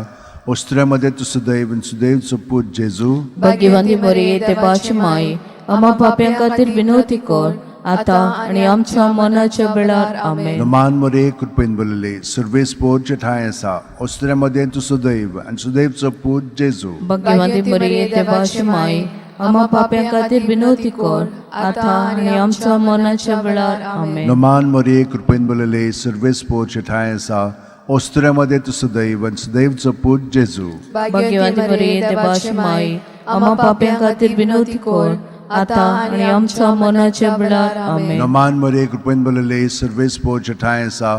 ओस्तुऱ्यामध्ये तूं सदैव आनी सदैवचो पूत जेजू. भाग्यवंती मरिये, देवाची माई, आम्हा पापयां खातीर विनवती कर, आतां आनी आमच्या मरणाच्या वेळार. आमेन. नमान मरे, कृपेन भरलेले, सर्वेस्पोरचे ठांय आसा, ओस्तुऱ्यामध्ये तूं सदैव आनी सदैवचो पूत जेजू. भाग्यवंती मरिये, देवाची माई, आम्हा पापयां खातीर विनवती कर, आतां आनी आमच्या मरणाच्या वेळार. आमेन. नमान मरिये, कृपेन भरलेले, सर्वेस्पोरचे ठांय आसा, ओस्तुऱ्यामध्ये तूं सदैव आनी सदैवचो पूत जेजू. भाग्यवंती मरिये, देवाची माई, आम्हा पापयां खातीर विनवती कर, आतां आनी आमच्या मरणाच्या वेळार. आमेन. नमान मरिये, कृपेन भरलेले, सर्वेस्पोरचे ठांय आसा,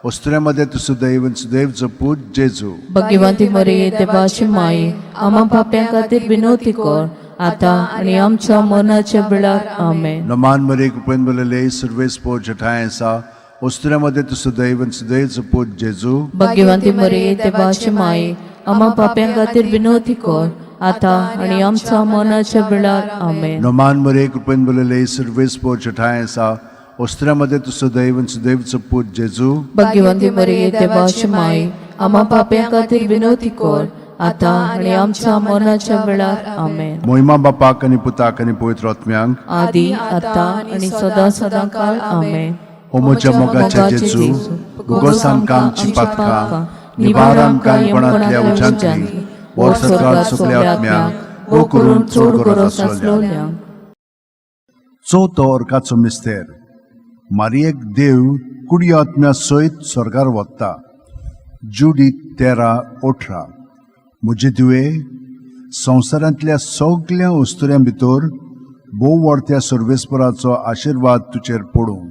ओस्तुऱ्यामध्ये तूं सदैव आनी सदैवचो पूत जेजू. भाग्यवंती मरिये, देवाची माई, आम्हा पापयां खातीर विनवती कर, आतां आनी आमच्या मरणाच्या वेळार. आमेन. नमान मरिये, कृपेन भरलेले, सर्वेस्पोरचे ठांय आसा, ओस्तुऱ्यामध्ये तूं सदैव आनी सदैवचो पूत जेजू. भाग्यवंती मरिये, देवाची माई, आम्हा पापयां खातीर विनवती कर, आतां आनी आमच्या मरणाच्या वेळार. आमेन. नमान मरिये, कृपेन भरलेले, सर्वेस्पोरचे ठांय आसा, ओस्तुऱ्यामध्ये तूं सदैव आनी सदैवचो पूत जेजू. भाग्यवंती मरिये, देवाची माई, आम्हा पापयां खातीर विनवती कर, आतां आनी आमच्या मरणाच्या वेळार. आमेन. मोहिमा बापाक आनी पुताक आनी पवित्र आत्म्यांक, आदी आतां आनी सदां सदां काळ. आमेन. ओ म्हज्या मोगाच्या जेजू, भोगोस आमकां आमची पातकां, निवार आमकां कोणांतल्या उज्यांतली, व्हर स्वर्गार सगल्या आत्म्यांक, भोव करून चड गरज आसलेल्यांक. चवथो अर्काचो मिस्तेर. मारियेक देव कुडी आत्म्या सयत स्वर्गार वता. जुडीत 13:18. म्हजे दिवे, संवसारांतल्या सगल्या वस्तुऱ्यां भितर भोव व्हडत्या सर्वेस्पराचो आशिर्वाद तुजेर पडूं.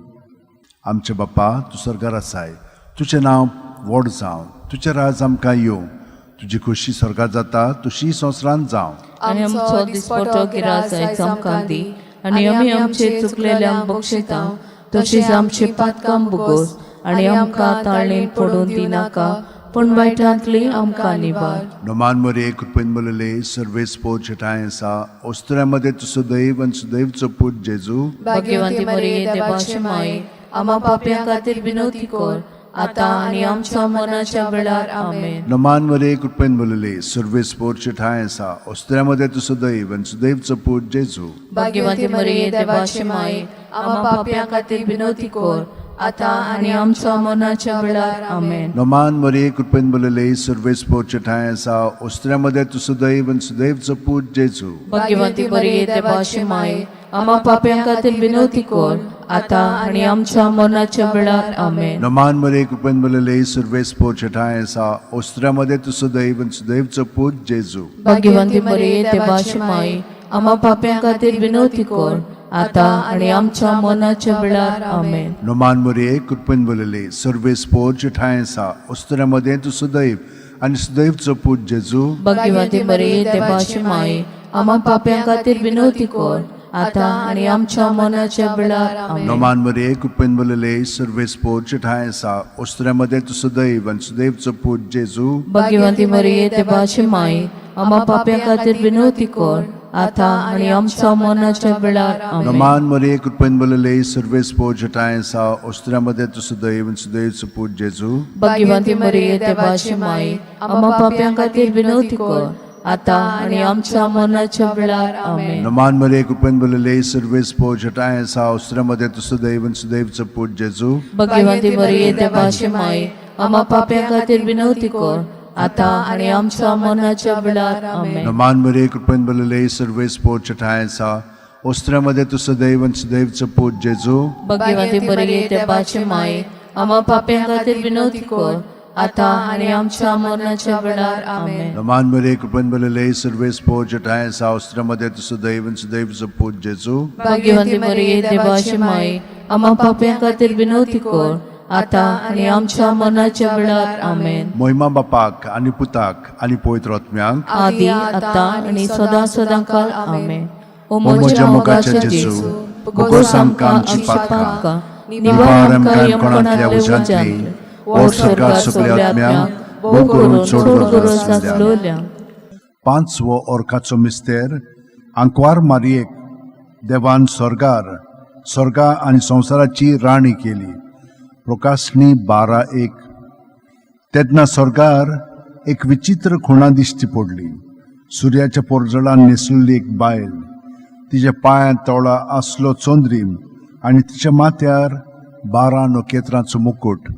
आमचे बापा, तूं स्वर्गार आसाय, तुजें नांव व्हड जावं, तुजें राज आमकां येवं, तुजी खोशी स्वर्गार जाता तशी संवसारांत जावं. आनी आमचो दिसपटो गिरास आयज आमकां दी, आनी आमी आमचे चुकलेल्यांक बक्षिता तशीच आमची पातकां भोगोस, आनी आमकां ताळणेन पडून दिनाका, पूण वायटांतली आमकां निवार. नोमान मरिये कृपेन भरलेले, सर्वेस्पोर ठांय आसा, ओस्तुऱ्यां मदें तूं सदैव आनी सुदैवचो पूत जेजू. भाग्यवंती मरिये, देवाचे माये, आम्हा पापयां खातीर विनवती कर, आतां आनी आमच्या मरणाच्या वेळार. आमेन. नोमान मरिये कृपेन भरलेले, सर्वेस्पोर ठांय आसा, ओस्तुऱ्यां मदें तूं सदैव आनी सुदैवचो पूत जेजू. भाग्यवंती मरिये, देवाचे माये, आम्हा पापयां खातीर विनवती कर, आतां आनी आमच्या मरणाच्या वेळार. आमेन. नोमान मरिये कृपेन भरलेले, सर्वेस्पोर ठांय आसा, ओस्तुऱ्यां मदें तूं सदैव आनी सुदैवचो पूत जेजू. भाग्यवंती मरिये, देवाचे माये, आम्हा पापयां खातीर विनवती कर, आतां आनी आमच्या मरणाच्या वेळार. आमेन. नोमान मरिये कृपेन भरलेले, सर्वेस्पोर ठांय आसा, ओस्तुऱ्यां मदें तूं सदैव आनी सुदैवचो पूत जेजू. भाग्यवंती मरिये, देवाचे माये, आम्हा पापयां खातीर विनवती कर, आतां आनी आमच्या मरणाच्या वेळार. आमेन. नोमान मरिये कृपेन भरलेले, सर्वेस्पोर ठांय आसा, ओस्तुऱ्यां मदें तूं सदैव आनी सुदैवचो पूत जेजू. भाग्यवंती मरिये, देवाचे माये, आम्हा पापयां खातीर विनवती कर, आतां आनी आमच्या मरणाच्या वेळार. आमेन. नोमान मरिये कृपेन भरलेले, सर्वेस्पोर ठांय आसा, ओस्तुऱ्यां मदें तूं सदैव आनी सुदैवचो पूत जेजू. भाग्यवंती मरिये, देवाचे माये, आम्हा पापयां खातीर विनवती कर, आतां आनी आमच्या मरणाच्या वेळार. आमेन. नोमान मरिये कृपेन भरलेले, सर्वेस्पोर ठांय आसा, ओस्तुऱ्यां मदें तूं सदैव आनी सुदैवचो पूत जेजू. भाग्यवंती मरिये, देवाचे माये, आम्हा पापयां खातीर विनवती कर, आतां आनी आमच्या मरणाच्या वेळार. आमेन. नोमान मरिये कृपेन भरलेले, सर्वेस्पोर ठांय आसा, ओस्तुऱ्यां मदें तूं सदैव आनी सुदैवचो पूत जेजू. भाग्यवंती मरिये, देवाचे माये, आम्हा पापयां खातीर विनवती कर, आतां आनी आमच्या मरणाच्या वेळार. आमेन. नोमान मरिये कृपेन भरलेले, सर्वेस्पोर ठांय आसा, ओस्तुऱ्यां मदें तूं सदैव आनी सुदैवचो पूत जेजू. भाग्यवंती मरिये, देवाचे माये, आम्हा पापयां खातीर विनवती कर, आतां आनी आमच्या मरणाच्या वेळार. आमेन. नोमान मरिये कृपेन भरलेले, सर्वेस्पोर ठांय आसा, ओस्तुऱ्यां मदें तूं सदैव आनी सुदैवचो पूत जेजू. भाग्यवंती मरिये, देवाचे माये, आम्हा पापयां खातीर विनवती कर, आतां आनी आमच्या मरणाच्या वेळार. आमेन. मोहिमा बापाक आनी पुताक आनी पवित्र आत्म्यांक, आदी आतां आनी सदां सदां काल. आमेन. ओ म्हज्या मोगाच्या जेजू, भोगोस आमकां आमची पातकां, निवार आमकां यमकोणांतल्या उज्यांतली, व्हड स्वर्गार सगल्या आत्म्यांक, भोव करून चड गरज आसलेल्यांक. पांचवो ओरखाचो मिस्तेर. आंकवार मारयेक देवान स्वर्गार स्वर्गा आनी संवसाराची राणी केली. प्रकाशणी 12:1. तेन्ना स्वर्गार एक विचित्र खुणा दिश्टी पडली. सुर्याच्या पोरजळान न्हेसलेली एक बायल, तिच्या पांयांत तोळा आसलो चंद्रीम आनी तिच्या माथ्यार 12 नखेत्रांचो मुकूट.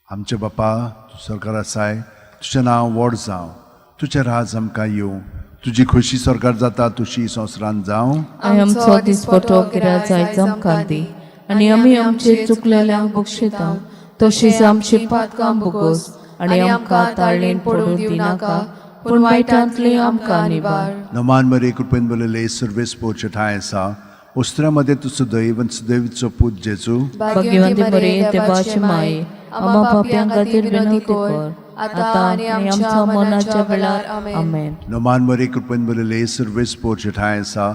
आमचे बापा, तूं सरकार आसाय, तुजें नांव व्हड जावं, तुजें राज आमकां येवं, तुजी खोशी सरकार जाता तुशी संवसारांत जावं. आनी आमचो दिसपटो गिराज आयज आमकां दी, आनी आमी आमचे चुकलेल्यांक बक्षिता, तशीच आमची पातकां भोगोस, आनी आमकां ताळणेन पडूंक दिनाका, पूण वायटांतली आमकां निवार. नमान मरे कृपेन भरलेले, सर्वेस्पोर ठांय आसा, ओस्तुऱ्यां मदें तूं सदैव आनी सुदैवचो पूत जेजू. भाग्यवंती मरिये, देवाची माये, आम्हा पापयां खातीर विनवती कर, आतां आनी आमच्या मरणाच्या वेळार. आमेन. नमान मरे कृपेन भरलेले, सर्वेस्पोर ठांय आसा,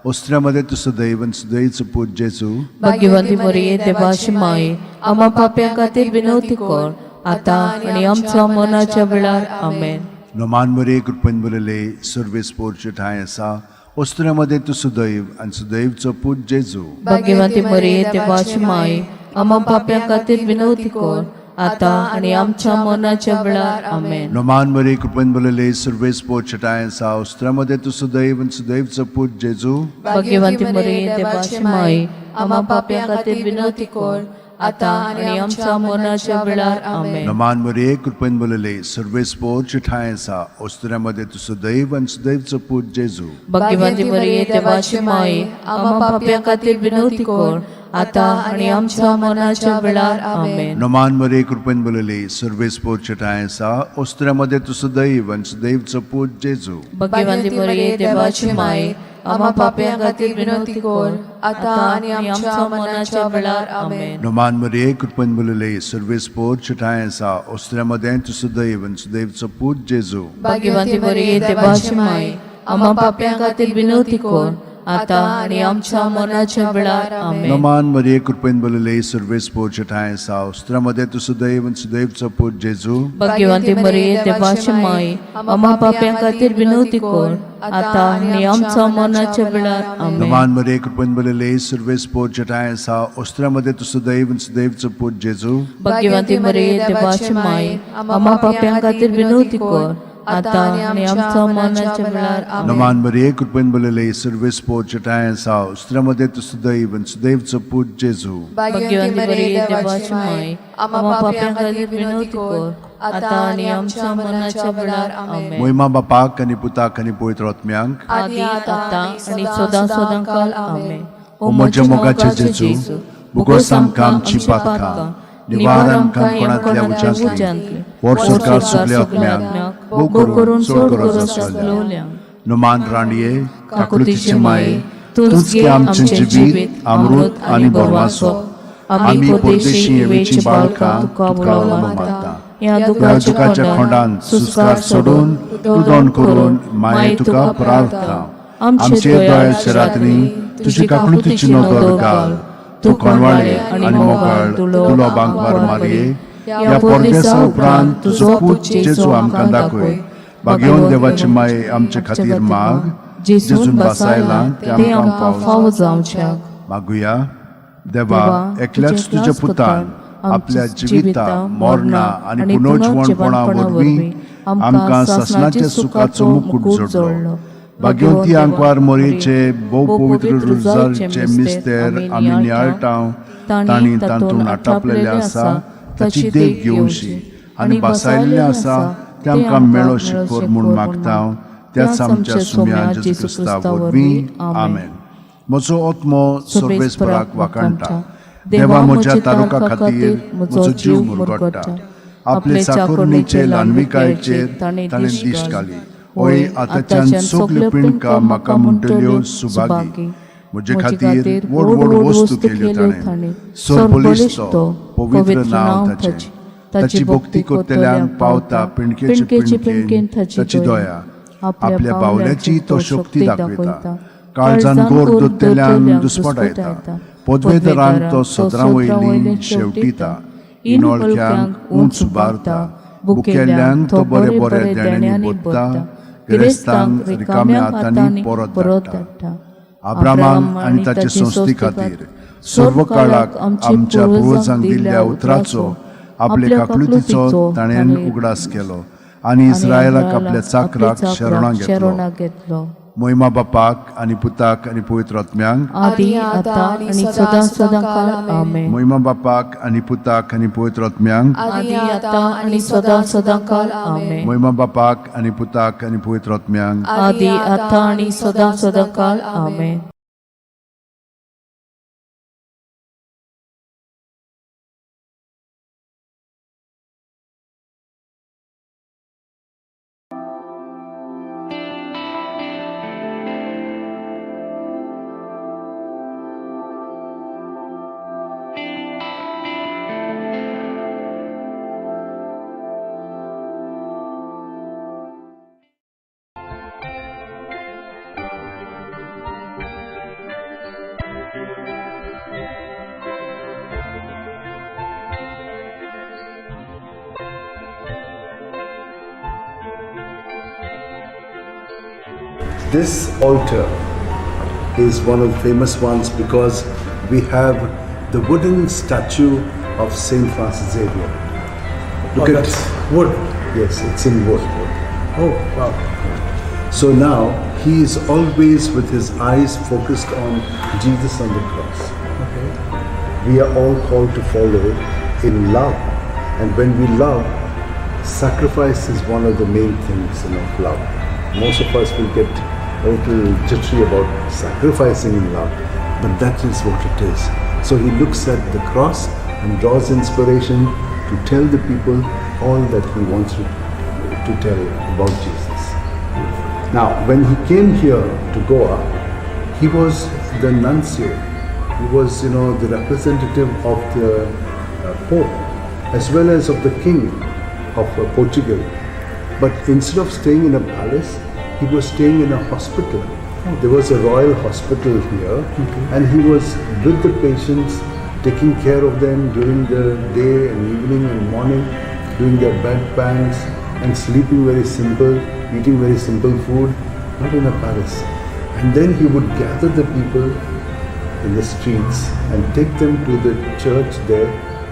ओस्तुऱ्यां मदें तूं सदैव आनी सुदैवचो पूत जेजू. भाग्यवंती मरिये, देवाची माये, आम्हा पापयां खातीर विनवती कर, आतां आनी आमच्या मरणाच्या वेळार. आमेन. नमान मरे कृपेन भरलेले, सर्वेस्पोर ठांय आसा, ओस्तुऱ्यां मदें तूं सदैव आनी सुदैवचो पूत जेजू. भाग्यवंती मरिये, देवाची माये, आम्हा पापयां खातीर विनवती कर, आतां आनी आमच्या मरणाच्या वेळार. आमेन. नमान मरे कृपेन भरलेले, सर्वेस्पोर ठांय आसा, ओस्तुऱ्यां मदें तूं सदैव आनी सुदैवचो पूत जेजू. भाग्यवंती मरिये, देवाची माये, आम्हा पापयां खातीर विनवती कर, आतां आनी आमच्या मरणाच्या वेळार. आमेन. नमान मरिये कृपेन भरलेले, सर्वेस्पोर ठांय आसा, ओस्तुऱ्यां मदें तूं सदैव आनी सुदैवचो पूत जेजू. भाग्यवंती मरिये, देवाची माये, आम्हा पापयां खातीर विनवती कर, आतां आनी आमच्या मरणाच्या वेळार. आमेन. नमान मरिये कृपेन भरलेले, सर्वेस्पोर ठांय आसा, ओस्तुऱ्यां मदें तूं सदैव आनी सुदैवचो पूत जेजू. भाग्यवंती मरिये, देवाची माये, आम्हा पापयां खातीर विनवती कर, आतां आनी आमच्या मरणाच्या वेळार. आमेन. नमान मरिये कृपेन भरलेले, सर्वेस्पोर ठांय आसा, ओस्तुऱ्यां मदें तूं सदैव आनी सुदैवचो पूत जेजू. भाग्यवंती मरिये, देवाची माये, आम्हा पापयां खातीर विनवती कर, आतां आनी आमच्या मरणाच्या वेळार. आमेन. नमान मरिये, कृपेन भरलेले, सर्वेस्पोर ठांय आसा. स्त्रियां मदें तूं सुदैव आनी सुदैवचो पूत जेजू. भाग्यवंती मरिये, देवाची माय, आम्हा पाप्यां खातीर विनवती कर, आतां आनी आमच्या मरणाच्या वेळार. आमेन. नमान मरिये, कृपेन भरलेले, सर्वेस्पोर ठांय आसा. स्त्रियां मदें तूं सुदैव आनी सुदैवचो पूत जेजू. भाग्यवंती मरिये, देवाची माय, आम्हा पाप्यां खातीर विनवती कर, आतां आनी आमच्या मरणाच्या वेळार. आमेन. नमान मरिये, कृपेन भरलेले, सर्वेस्पोर ठांय आसा. स्त्रियां मदें तूं सुदैव आनी सुदैवचो पूत जेजू. भाग्यवंती मरिये, देवाची माय, आम्हा पाप्यां खातीर विनवती कर, आतां आनी आमच्या मरणाच्या वेळार. आमेन. मोहिमा बापाक आनी पुताक आनी पवित्र आत्म्यांक. आदी आतां आनी सदां सदां काल. आमेन. ओ म्हज्या मोगाचे जेजू, भोगोस आमकां आमची पातकां, निवार आमकां कोणांतल्या उज्यांतली, व्हर सरकार सगल्या आत्म्यांक, भोव करून चड गरज आसलेल्यांक. नमान राणये, काकळुतीचे माये, तूंच गे आमचें जिवीत, अमृत आनी भरवासो. आमी परदेशी येवेची बाळकां तुका उलो मारता. ह्या दुखाच्या खोंडान सुस्कार सोडून रुदन करून माये तुका प्रार्थना. आमचे दयाच्या रात्री तुजी काकळुतीची नदर घाल. तूं कोणवाळे आनी मोगाळ तुलो बांकवार मारये, ह्या परदेसा उपरांत तुजो पूत जेजू आमकां दाखय. भाग्यवंत देवाची माये आमचे खातीर माग, जेजून बासायला ते आमकां फावो जावच्याक. मागुया. देवा, एकल्याच तुज्या पुतान आपल्या जिविता, मरणा आनी पुनर्जिवणपणा वरवीं आमकां सासणाच्या सुखाचो मुकूट जोडलो. भाग्यवंती आंकवार मोरयेचे भोव पवित्र रुजारचे मिस्तेर आमी नियाळटा, तांणी तातूंत आटापलेलें आसा ताची देख घेवची आनी बासायल्लें आसा तें आमकां मेळो शिकोर म्हूण मागता, त्याच आमच्या सुम्या जेजू क्रिस्ता वरवीं. आमेन. म्हजो आत्मो सर्वेस्पराक वाखाणटा. देवा म्हज्या तारुका खातीर म्हजो जीव मुरगट्टा. आपले चाकोरणीचे ल्हानविकायेचेर ताणें दिश्ट घाली. हय, आतांच्यान सगल्यो पिंडकां म्हाका म्हणटल्यो सुभागी. म्हजे खातीर व्हड व्हड वस्तू केल्यो ताणें. सरबळिश्ट पवित्र नांव ताचें. ताची भक्ती करतल्यांक पावता पिंडकेचे पिंडकेन ताची दया. आपल्या बावल्याची तो शक्ती दाखयता. काळजान गोर दोत्तेल्यांक दुस्पटायता. पदवेदारांक तो सदरां वयली शेवटिता. इनोळख्यांक उंच उबारता. बुकेल्ल्यांक तो बरे बरे देण्यांनी बोत्ता. गिरेस्तांक रिकाम्या हातांनी परत धाडटा. आब्रामाक आनी ताचे संस्थे खातीर सर्व काळाक आमच्या पुर्वजांक दिल्ल्या उतराचो आपले काकळुतीचो ताणें उगडास केलो आनी इस्रायलाक आपल्या चाकराक शरणां घेतलो. मोहिमा बापाक आनी पुताक आनी पवित्र आत्म्यांक. आदी आतां आनी सदां सदां काल. आमेन. मोहिमा बापाक आनी पुताक आनी पवित्र आत्म्यांक. आदी आतां आनी सदां सदां काल. आमेन. मोहिमा बापाक आनी पुताक आनी पवित्र आत्म्यांक. आदी आतां आनी सदां सदां काल. आमेन. This altar is one of the famous ones because we have the wooden statue of Saint Francis Xavier. Look Oh, at that's wood. Yes, it's in wood. Oh, wow. So now he is always with his eyes focused on Jesus on the cross. Okay. We are all called to follow in love. And when we love, sacrifice is one of the main things of love. Most of us will get a little jittery about sacrificing in love, but that is what it is. So he looks at the cross and draws inspiration to tell the people all that he wants to tell about Jesus. Now, when he came here to Goa, he was the nuncio. He was, the representative of the Pope as well as of the King of Portugal. But instead of staying in a palace, he was staying in a hospital. There was a royal hospital here, and he was with the patients, taking care of them during the day and evening and morning, doing their bedpans and sleeping very simple, eating very simple food, not in a palace. And then he would gather the people in the streets and take them to the church there,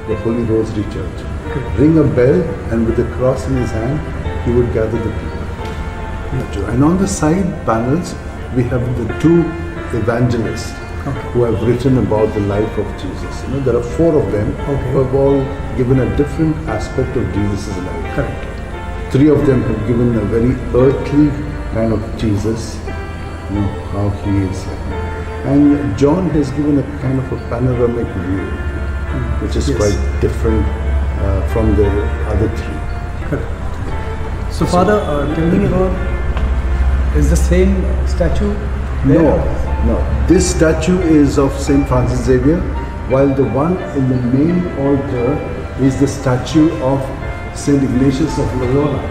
the Holy Rosary Church. Ring a bell, and with the cross in his hand, he would gather the people. And on the side panels, we have the two evangelists who have written about the life of Jesus. You know, there are four of them who have all given a different aspect of Jesus' life. Correct. Three of them have given a very earthly kind of Jesus, you know, how he is. And John has given a kind of a panoramic view, which is quite different from the other three. Correct. So, Father, tell me about, is the same statue there? No, no. This statue is of St. Francis Xavier, while the one in the main altar is the statue of St. Ignatius of Loyola.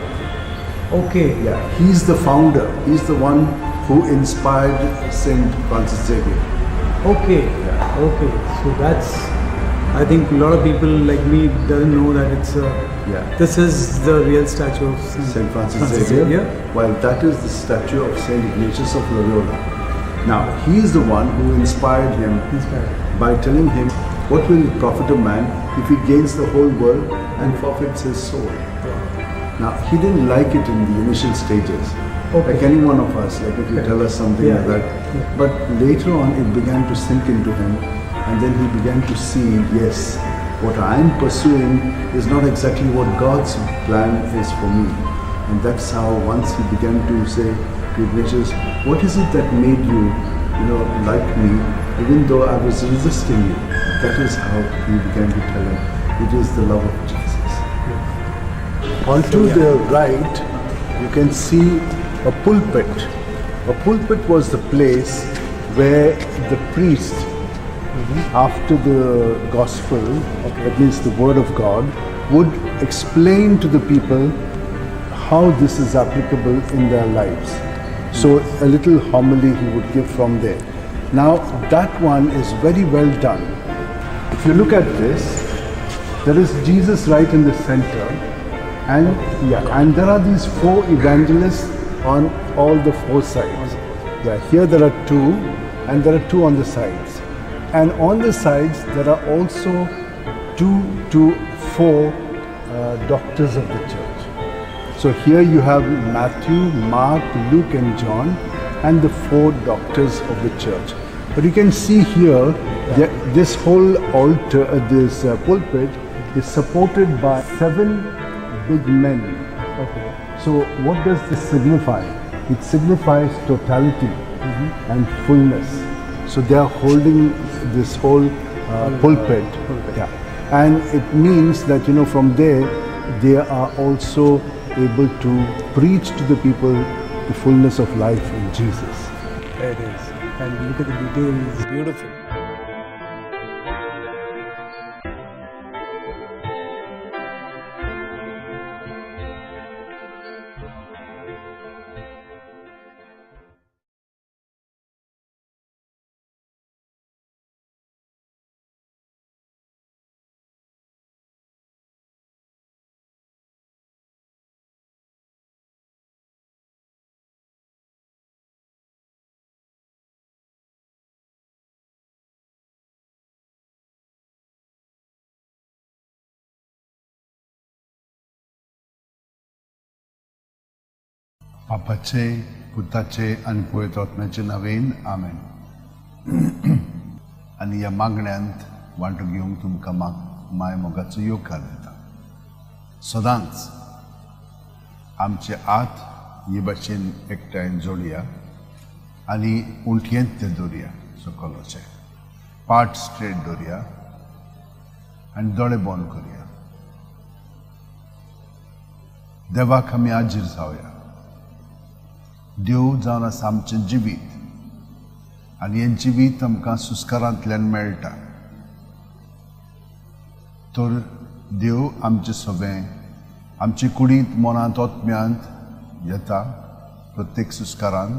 Okay. Yeah, he's the founder. He's the one who inspired St. Francis Xavier. Okay. Yeah. Okay. So that's, I think a lot of people like me doesn't know that it's a, this is the real statue of St. Francis Xavier, while that is the statue of St. Ignatius of Loyola. Now, he is the one who inspired him by telling him, what will it profit a man if he gains the whole world and forfeits his soul? Now, he didn't like it in the initial stages. Like any one of us, like if you tell us something like that. Yeah. But later on, it began to sink into him, and then he began to see, yes, what I'm pursuing is not exactly what God's plan is for me. And that's how once he began to say to Ignatius, what is it that made you, you know, like me, even though I was resisting you? That is how he began to tell him, it is the love of Jesus. Yeah. Onto the right, you can see a pulpit. A pulpit was the place where the priest, after the gospel, that means the word of God, would explain to the people how this is applicable in their lives. So a little homily he would give from there. Now that one is very well done. If you look at this, there is Jesus right in the center, and and there are these four evangelists on all the four sides. Yeah, here there are two, and there are two on the sides. And on the sides, there are also 2 to 4 doctors of the church. So here you have Matthew, Mark, Luke, and John, and the four doctors of the church. But you can see here, that this whole altar, this pulpit is supported by 7 big men. Okay. So what does this signify? It signifies totality and fullness. So they are holding this whole pulpit. Yeah. And it means that, you know, from there, they are also able to preach to the people the fullness of life in Jesus. There it is. And look at the details. Beautiful. बापाचे पुताचे आनी पवित्र आत्म्याचे नांवेन आमेन. आनी ह्या मागण्यांत वांटो घेवंक तुमकां माय मोगाचो येवकार दिता. सदांच आमचे हात हे भाशेन एकठांय जोडया आनी उंटयेंत ते दवरया, सकलचे पाट स्ट्रेट दवरया आनी दोळे बंद करया. देवाक आमी हाजीर जावया. देव जावन आसा आमचें जिवीत आनी हें जिवीत आमकां सुस्कारांतल्यान मेळटा. तर देव आमचें सगळें आमचे कुडींत मनांत आत्म्यांत येता प्रत्येक सुस्कारान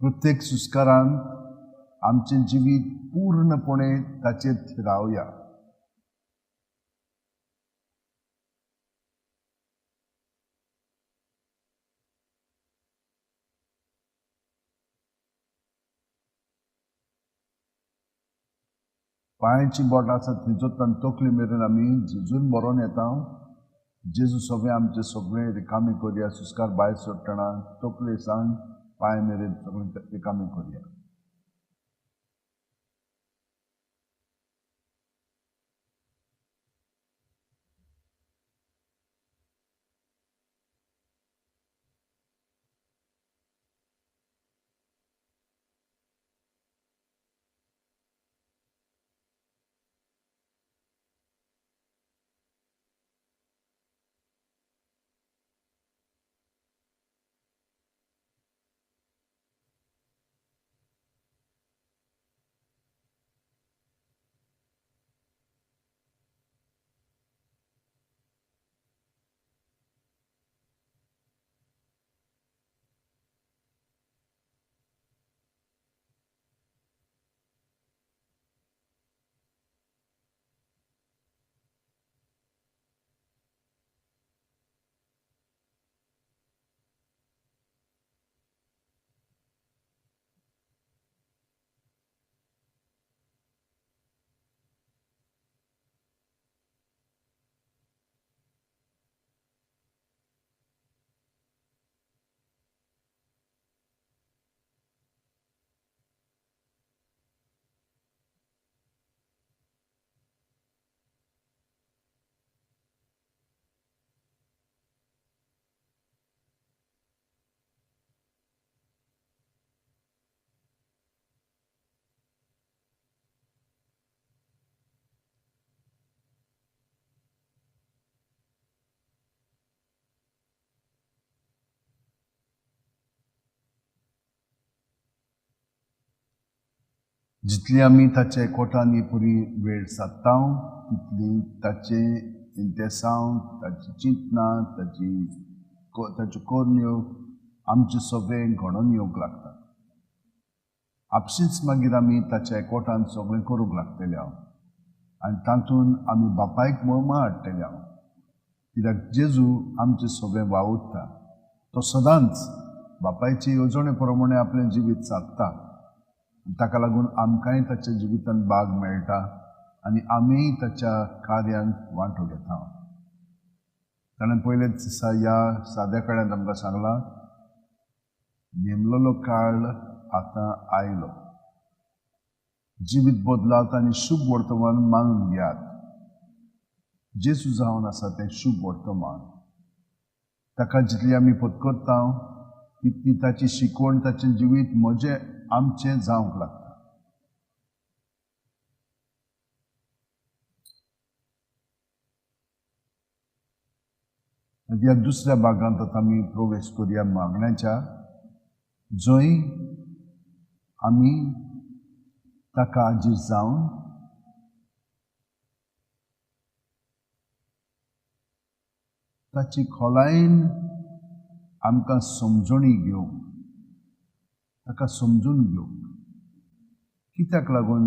प्रत्येक सुस्कारान आमचें जिवीत पूर्णपणे ताचेर थिरावया. पांयांची बोटां आसा थंयचो तकली मेरेन आमी झिजून बरोवन येता. जेजू सगळें आमचें सगळें रिकामी करया. सुस्कार भायर सोडटना तकले सावन पांय मेरेन सगळें रिकामी करया. जितली आमी ताचे एकवटान पुरी वेळ सादता तितली ताचे इंतेसांव, ताची चिंतनां, ताच्यो करण्यो आमचे सगळें घडोवन येवंक लागता. आपशींच मागीर आमी ताच्या एकवटान सगळें करूंक लागतले हांव आनी तातूंत आमी बापायक मोहमा हाडटले हांव. कित्याक जेजू आमचें सगळें वावुरता. तो सदांच बापायचे येवजणे प्रमाणे आपलें जिवीत सादता. ताका लागून आमकांय ताच्या जिवितांत भाग मेळटा आनी आमीय ताच्या कार्यांत वांटो घेता. ताणें पयलेच दिसा ह्या साद्या कड्यांत आमकां सांगलां, नेमलेलो काळ आतां आयलो. जिवीत बदलात आनी शुभ वर्तमान मानून घेयात. जेजू जावन आसा तें शुभ वर्तमान. ताका जितली आमी पत्करता तितली ताची शिकवण, ताचें जिवीत म्हजें आमचें जावंक लागता. ह्या दुसऱ्या भागांत आतां आमी प्रवेश करुया मागण्याच्या, जंय आमी ताका आजीर जावन ताची खोलायेन आमकां समजणी घेवंक, ताका समजून घेवंक. कित्याक लागून?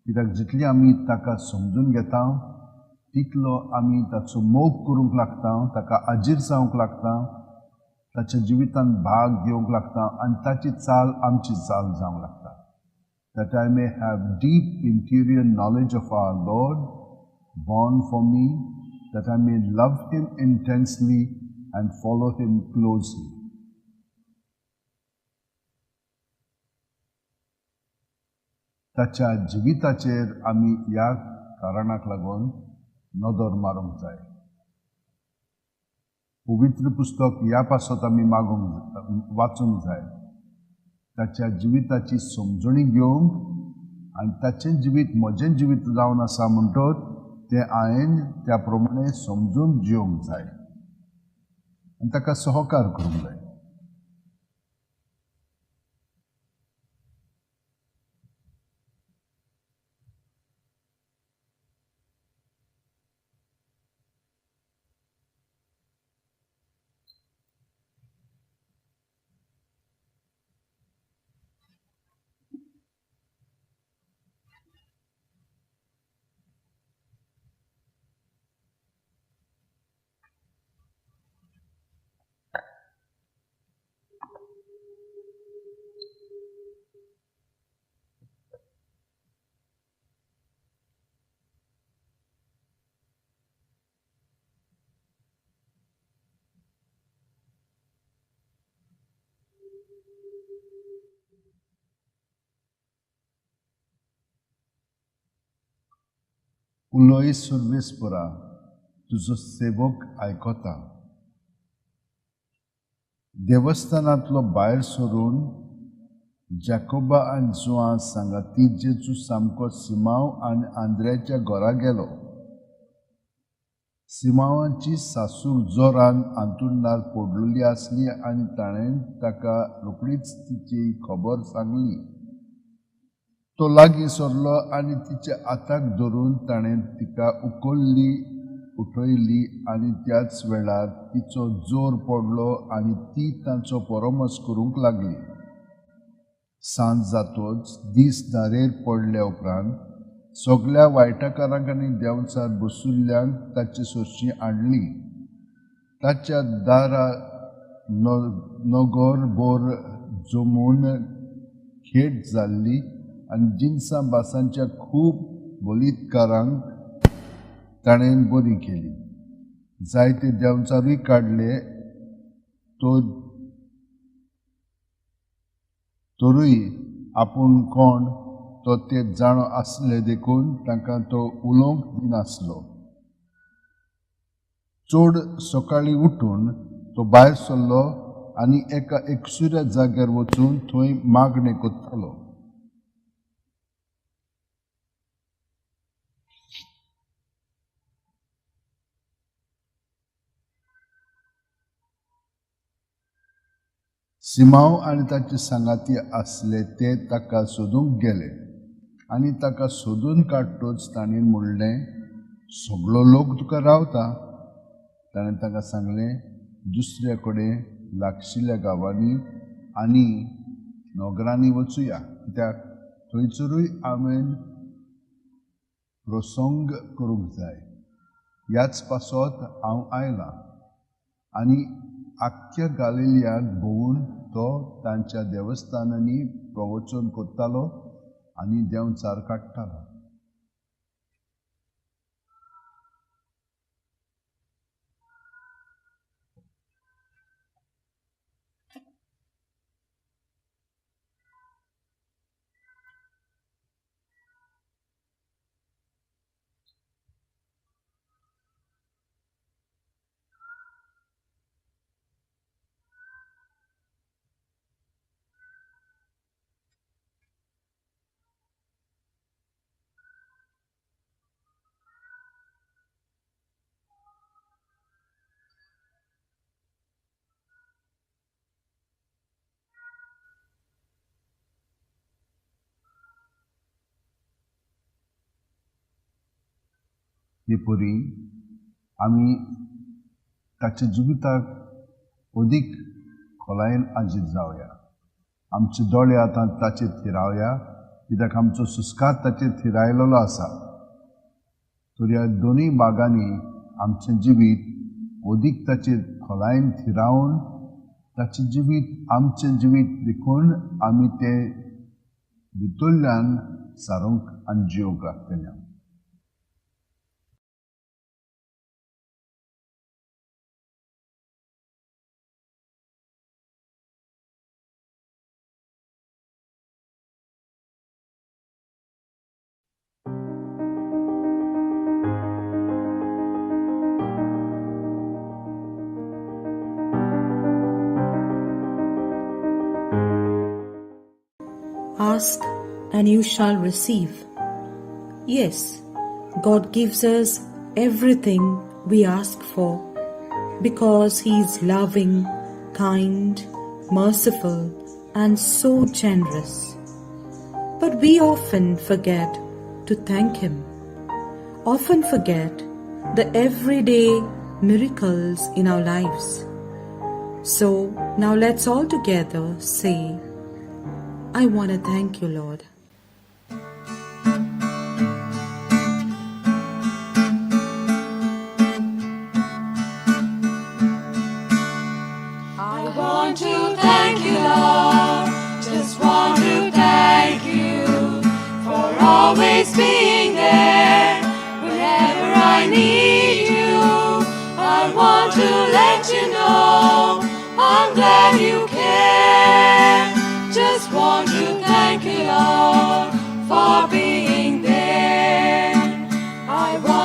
कित्याक जितली आमी ताका समजून घेता तितलो आमी ताचो मोग करूंक लागता, ताका आजीर जावंक लागता, ताच्या जिवितांत भाग घेवंक लागता आनी ताची चाल आमची चाल जावंक लागता. That I may have deep interior knowledge of our Lord born for me, that I may love him intensely and follow him closely. ताच्या जिविताचेर आमी ह्या कारणाक लागून नदर मारूंक जाय. पवित्र पुस्तक ह्या पासत आमी मागूंक वाचूंक जाय. ताच्या जिविताची समजणी घेवंक आनी ताचें जिवीत म्हजें जिवीत जावन आसा म्हणटत तें हांवें त्या प्रमाणे समजून जिवंक जाय आनी ताका सहकार करूंक जाय. उलय सर्वेस्परा, तुजो सेवक आयकता. देवस्थानांतलो भायर सरून जाकोबा आनी जुआं सांगाती जेजू सामको सिमांव आनी आंद्र्याच्या घरा गेलो. सिमांवाची सासू जोरान आंतुरणार पडलेली आसली आनी ताणें ताका रोखडीच तिची खबर सांगली. तो लागीं सरलो आनी तिच्या हाताक धरून ताणें तिका उखल्ली, उठयली आनी त्याच वेळार तिचो जोर पडलो आनी ती तांचो परामर्श करूंक लागली. सांज जातोच दीस धारेर पडल्या उपरांत सगल्या वायटकारांक आनी देंवचार बसुल्ल्यांक ताचे सरशी हाडली. ताच्या दारा नगर भर जमून खेट जाल्ली आनी जिनसां भासांच्या खूब बलितकारांक ताणें बरी केली. जायते देंवचारूय काडले तरूय आपूण कोण तो ते जाणो आसले देखून तांकां तो उलोवंक दिनासलो. चड सकाळीं उठून तो भायर सरलो आनी एका एकसुऱ्या जाग्यार वचून थंय मागणें करतालो. सिमांव आनी ताचे सांगाती आसले ते ताका सोदूंक गेले आनी ताका सोदून काडटोच ताणें म्हणलें, सगळो लोक तुका रावता. ताणें ताका सांगलें, दुसऱ्या कडेन लागशिल्ल्या गांवांनी आनी नगरांनी वचुया, कित्याक थंयसरूय हांवें प्रसंग करूंक जाय. ह्याच पासत हांव आयलां. आनी आख्ख्या गालिलियाक भोंवून तो तांच्या देवस्थानांनी प्रवचन करतालो आनी देंवचार काडटालो. हे परी आमी ताच्या जिविताक अदीक खोलायेन आजीत जावया. आमचे दोळे आतां ताचेर थिरावया, कित्याक आमचो सुस्कार ताचेर थिरायलेलो आसा. तर ह्या दोनूय भागांनी आमचें जिवीत अदीक ताचेर खोलायेन थिरावन ताचें जिवीत आमचें जिवीत देखून आमी तें भितरल्यान सारूंक आनी जिवंक लागतलें. Ask and you shall receive. Yes, God gives us everything we ask for because He is loving, kind, merciful, and so generous. But we often forget to thank Him, often forget the everyday miracles in our lives. So now let's all together say, I want to thank you, Lord. I want to thank you, Lord. Just want to thank you for always being there whenever I need you. I want to let you know I'm glad you care. Just want to thank you, Lord, for being there. I want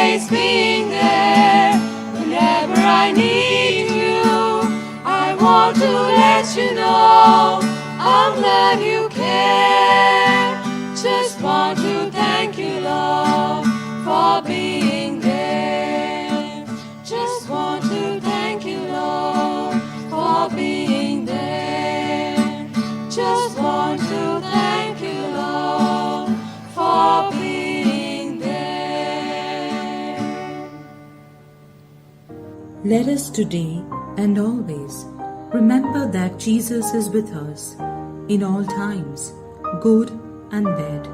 always being there whenever I need you. I want to let you know I'm glad you care. Just want to thank you, Lord, for being there. Just want to thank you, Lord, for being there. Just want to thank you, Lord, for being there. Let us today and always remember that Jesus is with us in all times, good and bad.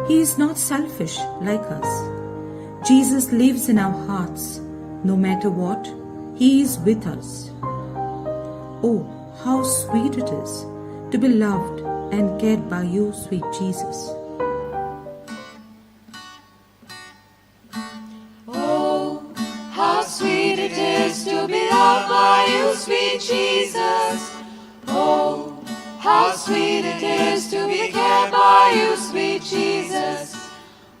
He is not selfish like us. Jesus lives in our hearts. No matter what, He is with us. Oh, how sweet it is to be loved and cared by you, sweet Jesus. Oh, how sweet it is to be loved by you, sweet Jesus. Oh, how sweet it is to be cared by you, sweet Jesus.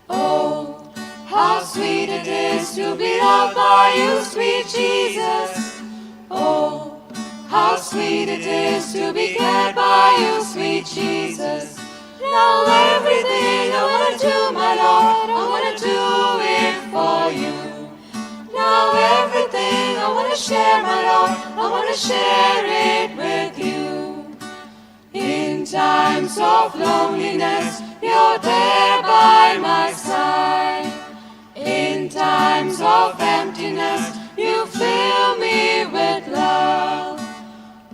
Oh, how sweet it is to be loved by you, sweet Jesus. Oh, how sweet it is to be cared by you, sweet Jesus. Now everything I wanna do, my Lord, I wanna do it for you. Now everything I wanna share, my Lord, I wanna share it with you. In times of loneliness, you're there by my side. In times of emptiness, you fill me with love.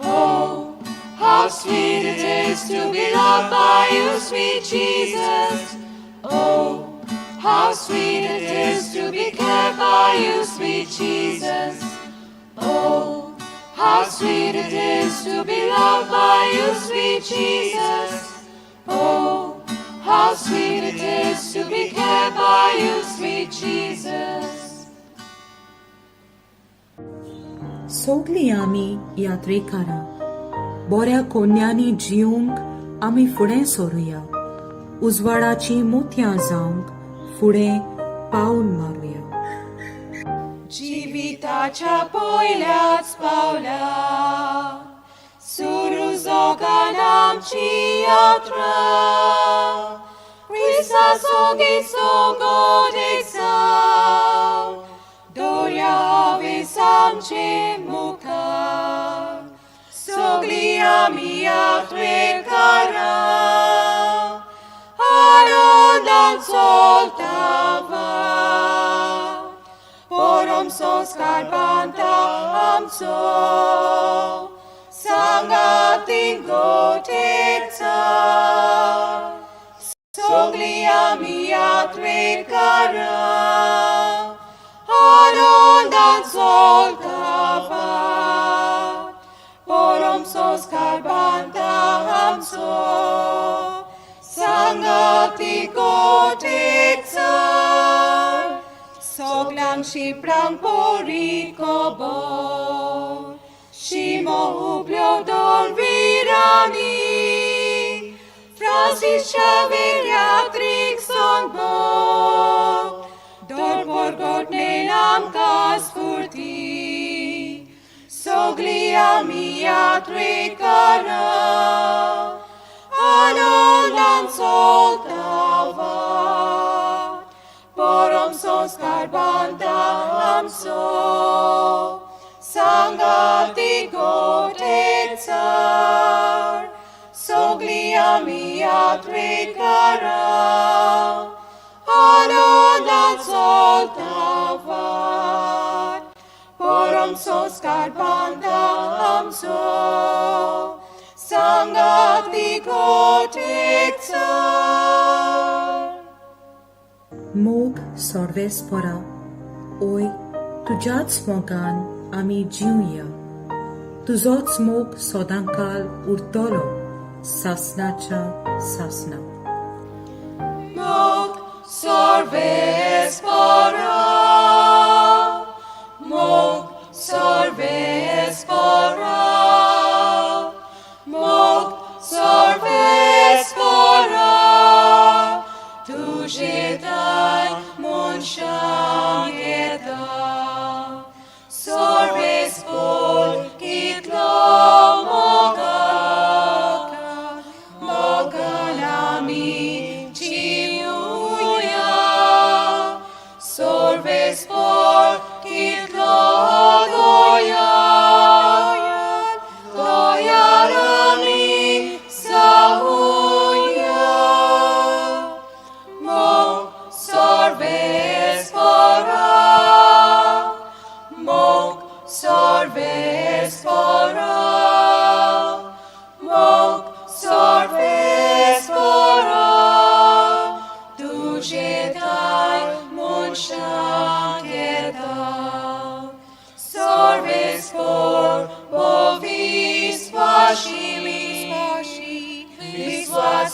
Oh, how sweet it is to be loved by you, sweet Jesus. Oh, how sweet it is to be cared by you, sweet Jesus. Oh, how sweet it is to be loved by you, sweet Jesus. Oh, how sweet it is to be cared by you, sweet Jesus. सोगलीं आमी यात्रेकारां बोऱ्या कोन्यांनी जिवंक आमी फुडें सोरुया, उजवाडाचीं मोतयां जावंक फुडें पावल मारुया. जिविताच्या पयल्याच पावला सुरू जोगान आमची यात्रा, क्रिस्ता सोगीत सोगोद जाव दोर्या हावेस आमचे मुखार. सगळीं आमी यात्रेकारां आनंदान चलता वाट, परम संस्कार बांदता आमचो सांगातीन गोटेचा. सगळीं आमी यात्रेकारां आनंदान चलता वाट, परम संस्कार बांदता आमचो सांगाती गोटेचा. सगल्यांक शिपडांक बरी खबर शिमो हुबल्यो दोन विरांनी, फ्रांसीस शावेर यात्रीक सोंगबोक दोन पोरगोटणेन आमकां स्फूर्ती. सगळीं आमी यात्रेकारां आनंदान चलता वाट, परम संस्कार बांदता आमचो सांगाती गोटेचार. सगळीं आमी यात्रेकारां आनंदान चलता वाट, परम संस्कार बांदता आमचो सांगाती गोटेचार. मोग सोर्वेस्परा, ओय तुज्याच मोगान आमी जिवया, तुजोच मोग सदांकाल उरतलो सासनाच्या सासना. मोग सर्वेस्परा, मोग सर्वेस्परा, मोग सर्वेस्परा, तुजे दाय मनशां.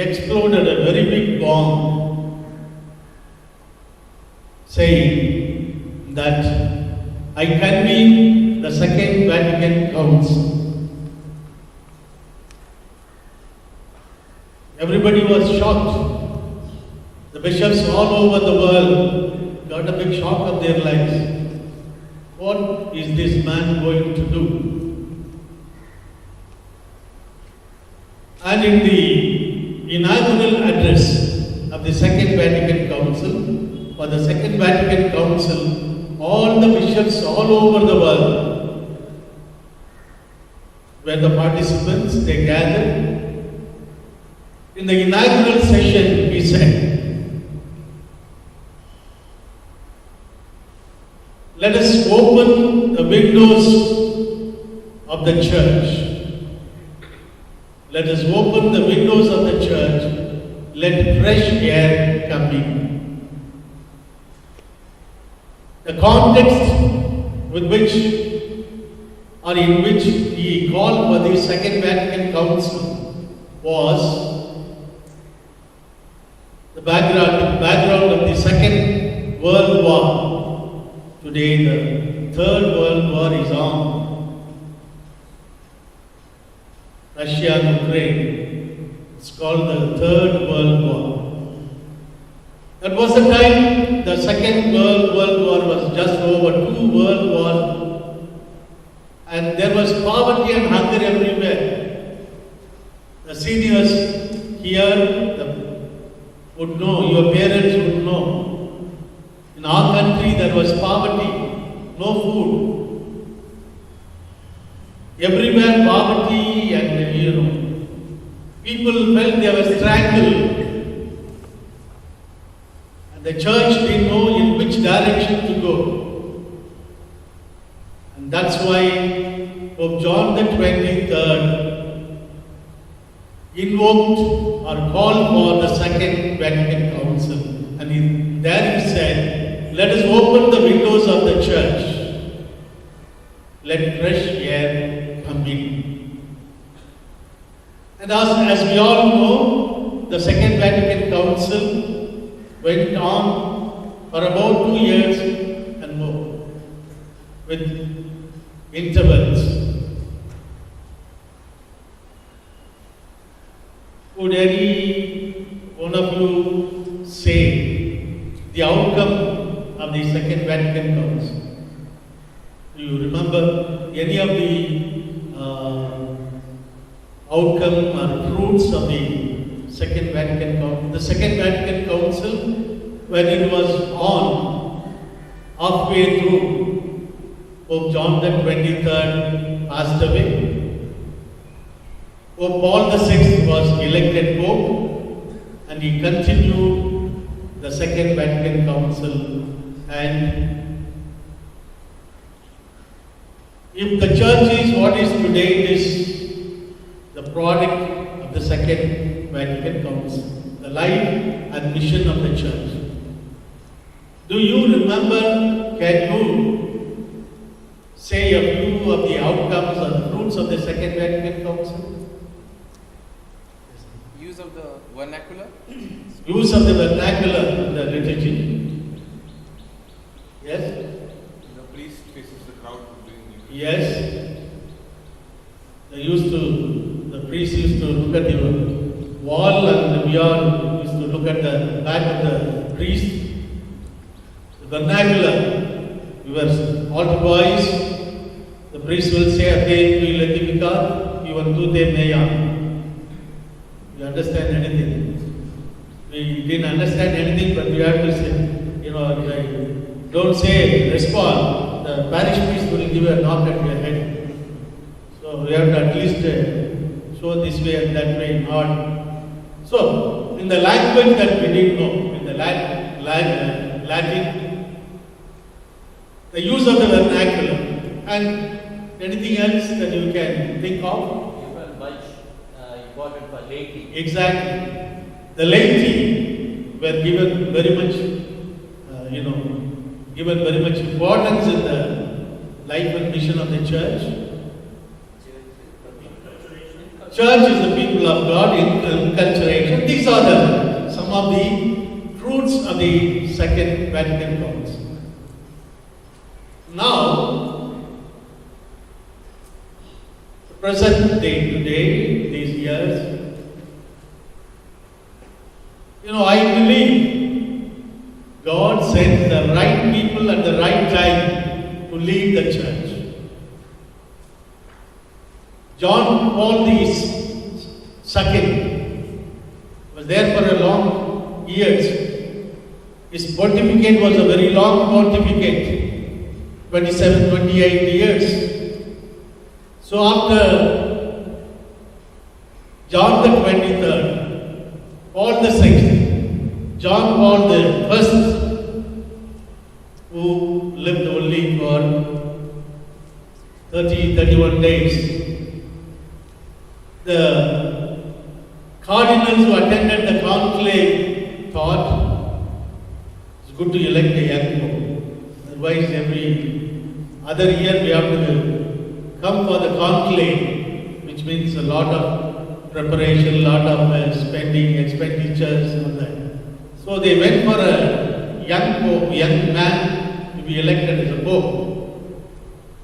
exploded a very big bomb, saying that I convene the Second Vatican Council. Everybody was shocked. The bishops all over the world got a big shock of their lives. What is this man going to do? And in the inaugural address of the Second Vatican Council, for the Second Vatican Council, all the bishops all over the world were the participants, they gathered. In the inaugural session, he said, "Let us open the windows of the church. Let us open the windows of the church. Let fresh air come in." The context with which or in which he called for the Second Vatican Council was the background of the Second World War. Today the Third World War is on. Russia and Ukraine. It's called the Third World War. That was the time the Second World War was just over, two world wars, and there was poverty and hunger everywhere. The seniors here would know, your parents would know. In our country there was poverty, no food. Everywhere poverty and, people felt they were strangled. And the church didn't know in which direction to go. And that's why Pope John the 23rd invoked or called for the Second Vatican Council. And there he said, "Let us open the windows of the church. Let fresh air come in." And as we all know, the Second Vatican Council went on for about 2 years and more, with intervals. Would any one of you say the outcome of the Second Vatican Council? Do you remember any of the outcome or fruits of the Second Vatican Council? The Second Vatican Council, when it was on, halfway through, Pope John the 23rd passed away. Pope Paul VI was elected Pope, and he continued the Second Vatican Council. And if the church is what is today, it is the product of the Second Vatican Council, the life and mission of the church. Do you remember, can you say a few of the outcomes or the fruits of the Second Vatican Council? Use of the vernacular? Use of the vernacular in the liturgy. Yes? The priest faces the crowd during the liturgy. Yes. The priest used to look at the wall, and we all used to look at the back of the priest. The vernacular, we were altar boys. The priest will say, "Ate qui letifica, te mea." You understand anything? We didn't understand anything, but we have to say, don't say, respond. The parish priest will give a knock at your head. So we have to at least show this way and that way, not. So, in the language that we didn't know, in the Latin, the use of the vernacular, and anything else that you can think of? Much important for laity. Exactly. The laity were given very much, given very much importance in the life and mission of the church. Church is the people of God, inculturation. are the, some of the fruits of the Second Vatican Council. Now, the present day today, these years, you know, I believe God sends the right people at the right time to lead the church. John Paul II was there for a long years. His pontificate was a very long pontificate, 27, 28 years. So after John the 23rd, Paul the 6th, John Paul the First, who lived only for 30, 31 days, the cardinals who attended the conclave thought it's good to elect a young pope. Otherwise, every other year we have to come for the conclave, which means a lot of preparation, a lot of spending, expenditures, all that. So they went for a young pope, young man to be elected as a pope.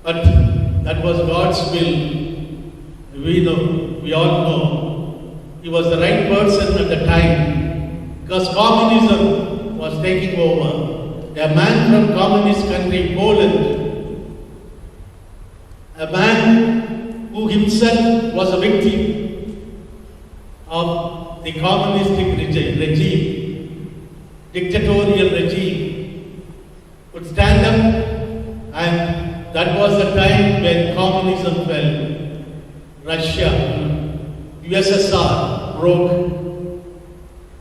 But that was God's will. We know, we all know, he was the right person at the time because communism was taking over. A man from communist country, Poland, a man who himself was a victim of the communistic regime, dictatorial regime, would stand up, and that was the time when communism fell. Russia, USSR broke,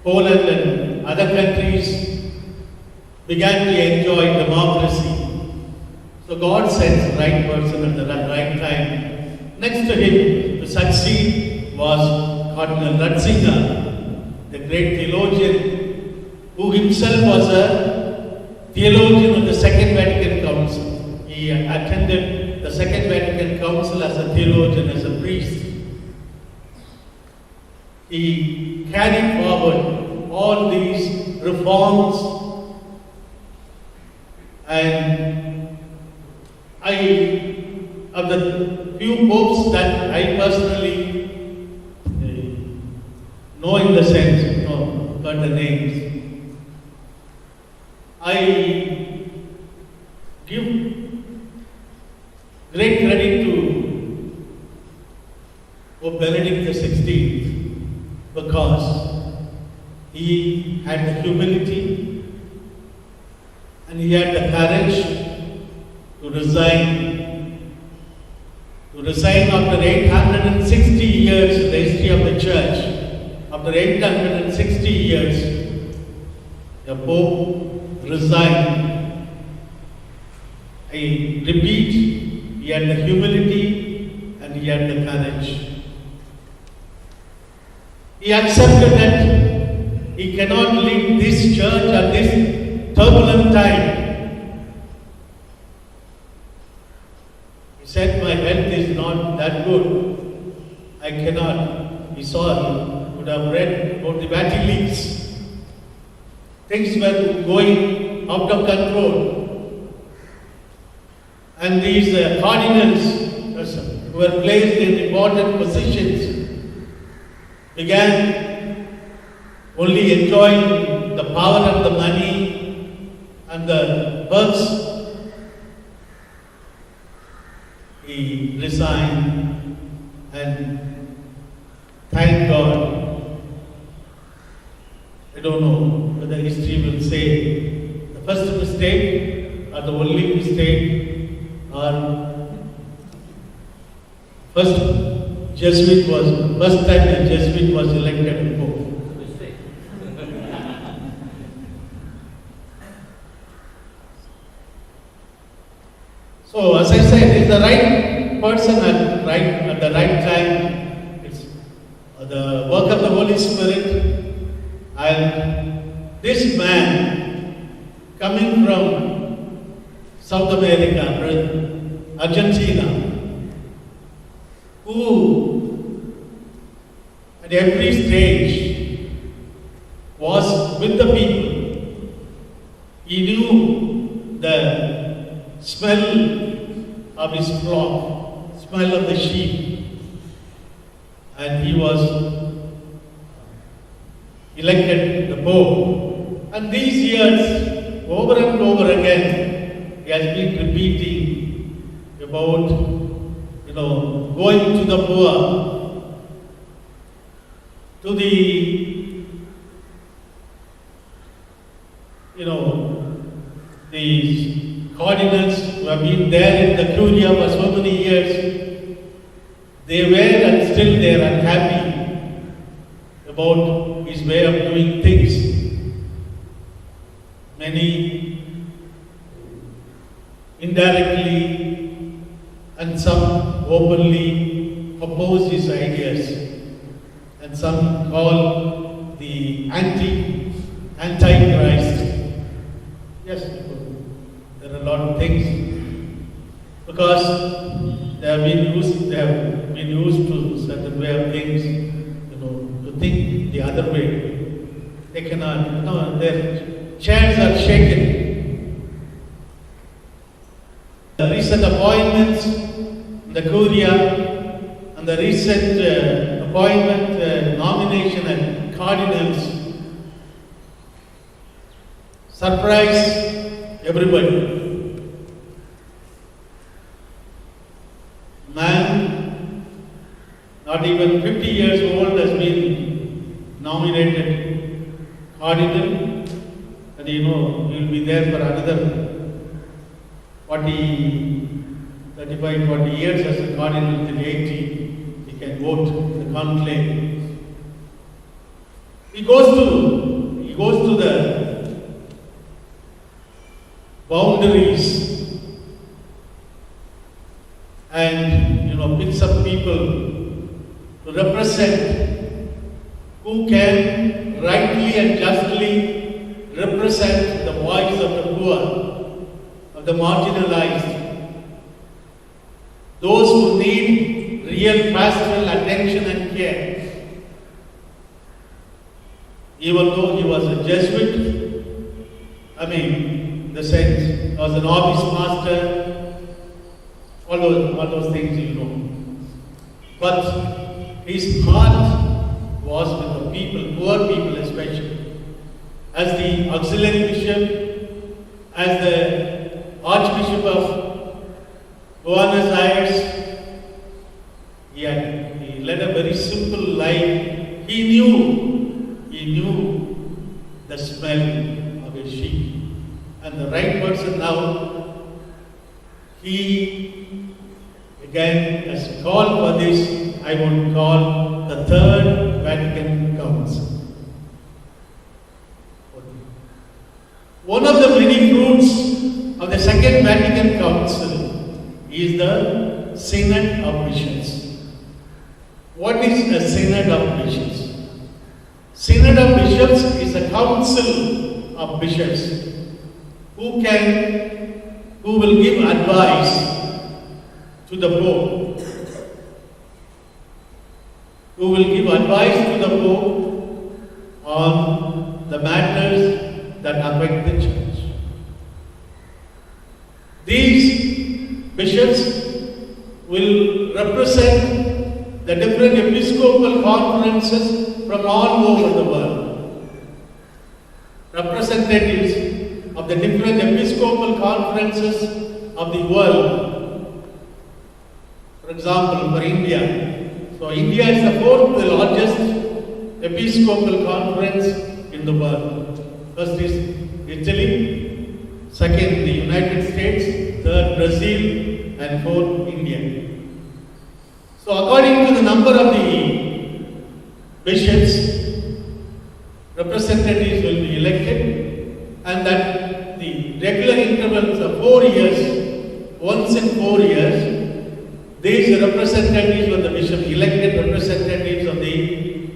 Poland and other countries began to enjoy democracy. So God sends the right person at the right time. Next to him to succeed was Cardinal Ratzinger, the great theologian, who himself was a theologian of the Second Vatican Council. He attended the Second Vatican Council as a theologian, as a priest. He carried forward all these reforms, and I, of the few popes that I personally know in the sense, no, got the names, I give great credit to Pope Benedict XVI because he had the humility and he had the courage to resign. To resign after 860 years, the history of the church, after 860 years, the Pope resigned. I repeat, he had the humility and he had the courage. He accepted that he cannot lead this church at this turbulent time. He said, my health is not that good. I cannot. He saw, he would have read about the Vatileaks. Things were going out of control. And these cardinals who were placed in important positions began only enjoying the power of the money and the perks. He resigned, and thank God. I don't know whether history will say the first mistake or the only mistake, or first Jesuit was, first time a Jesuit was elected Pope. So as I said, it's the right person at the right time. It's the work of the Holy Spirit. And this man coming from South America, Argentina, who at every stage was with the people. He knew the smell of his flock, smell of the sheep, and he was elected the Pope. And these years, over and over again, he has been repeating about, going to the poor, to the, the cardinals who have been there in the Curia for so many years. They were and still they are unhappy about his way of doing things. Many indirectly and some openly oppose his ideas, and some call the anti-Christ. Yes, there are a lot of things, because they have been used to certain way of things, to think the other way. They cannot, their chairs are shaken. The recent appointments in the Curia and the recent appointment, nomination and cardinals surprise everybody. Man, not even 50 years old, has been nominated cardinal, and he will be there for another 35, 40 years as a cardinal till 80. He can vote in the conclave. He goes to the boundaries and picks up people to represent who can rightly and justly represent the voice of the poor, of the marginalized, those who need real pastoral attention and care. Even though he was a Jesuit, in the sense, he was an office master, all those things But his heart was with the people, poor people especially. As the auxiliary bishop, as the Archbishop of Buenos Aires, he led a very simple life. He knew the smell of a sheep. And the right person now, he again has called for this, I would call the Third Vatican Council. One of the many fruits of the Second Vatican Council is the Synod of Bishops. What is a Synod of Bishops? Synod of Bishops is a council of bishops who will give advice to the Pope, who will give advice to the Pope on the matters that affect the Church. These bishops will represent the different episcopal conferences from all over the world. Representatives of the different episcopal conferences of the world. For example, for India. So India is the fourth largest episcopal conference in the world. First is Italy, second the United States, third Brazil, and fourth India. So according to the number of the bishops, representatives will be elected, and at the regular intervals of 4 years, once in 4 years, these representatives of the bishop, elected representatives of the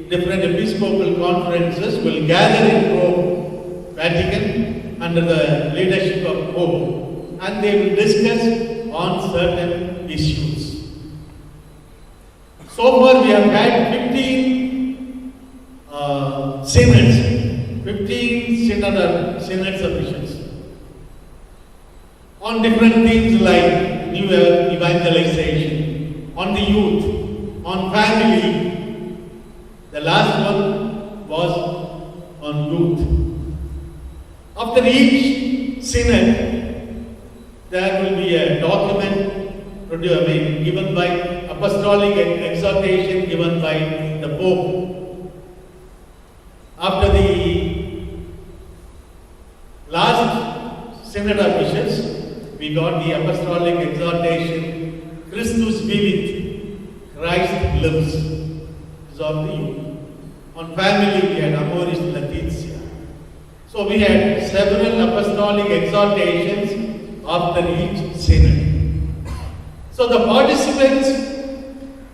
different episcopal conferences will gather in Rome, Vatican, under the leadership of Pope, and they will discuss on certain issues. So far we have had 15 synods. 15 synods of bishops on different themes like new evangelization, on the youth, on family. The last one was on youth. After each synod, there will be a document given by apostolic exhortation given by the Pope. After the last synod of bishops, we got the apostolic exhortation, Christus vivit, Christ lives. It's on the youth. On family, we had Amoris Laetitia. So we had several apostolic exhortations after each synod. So the participants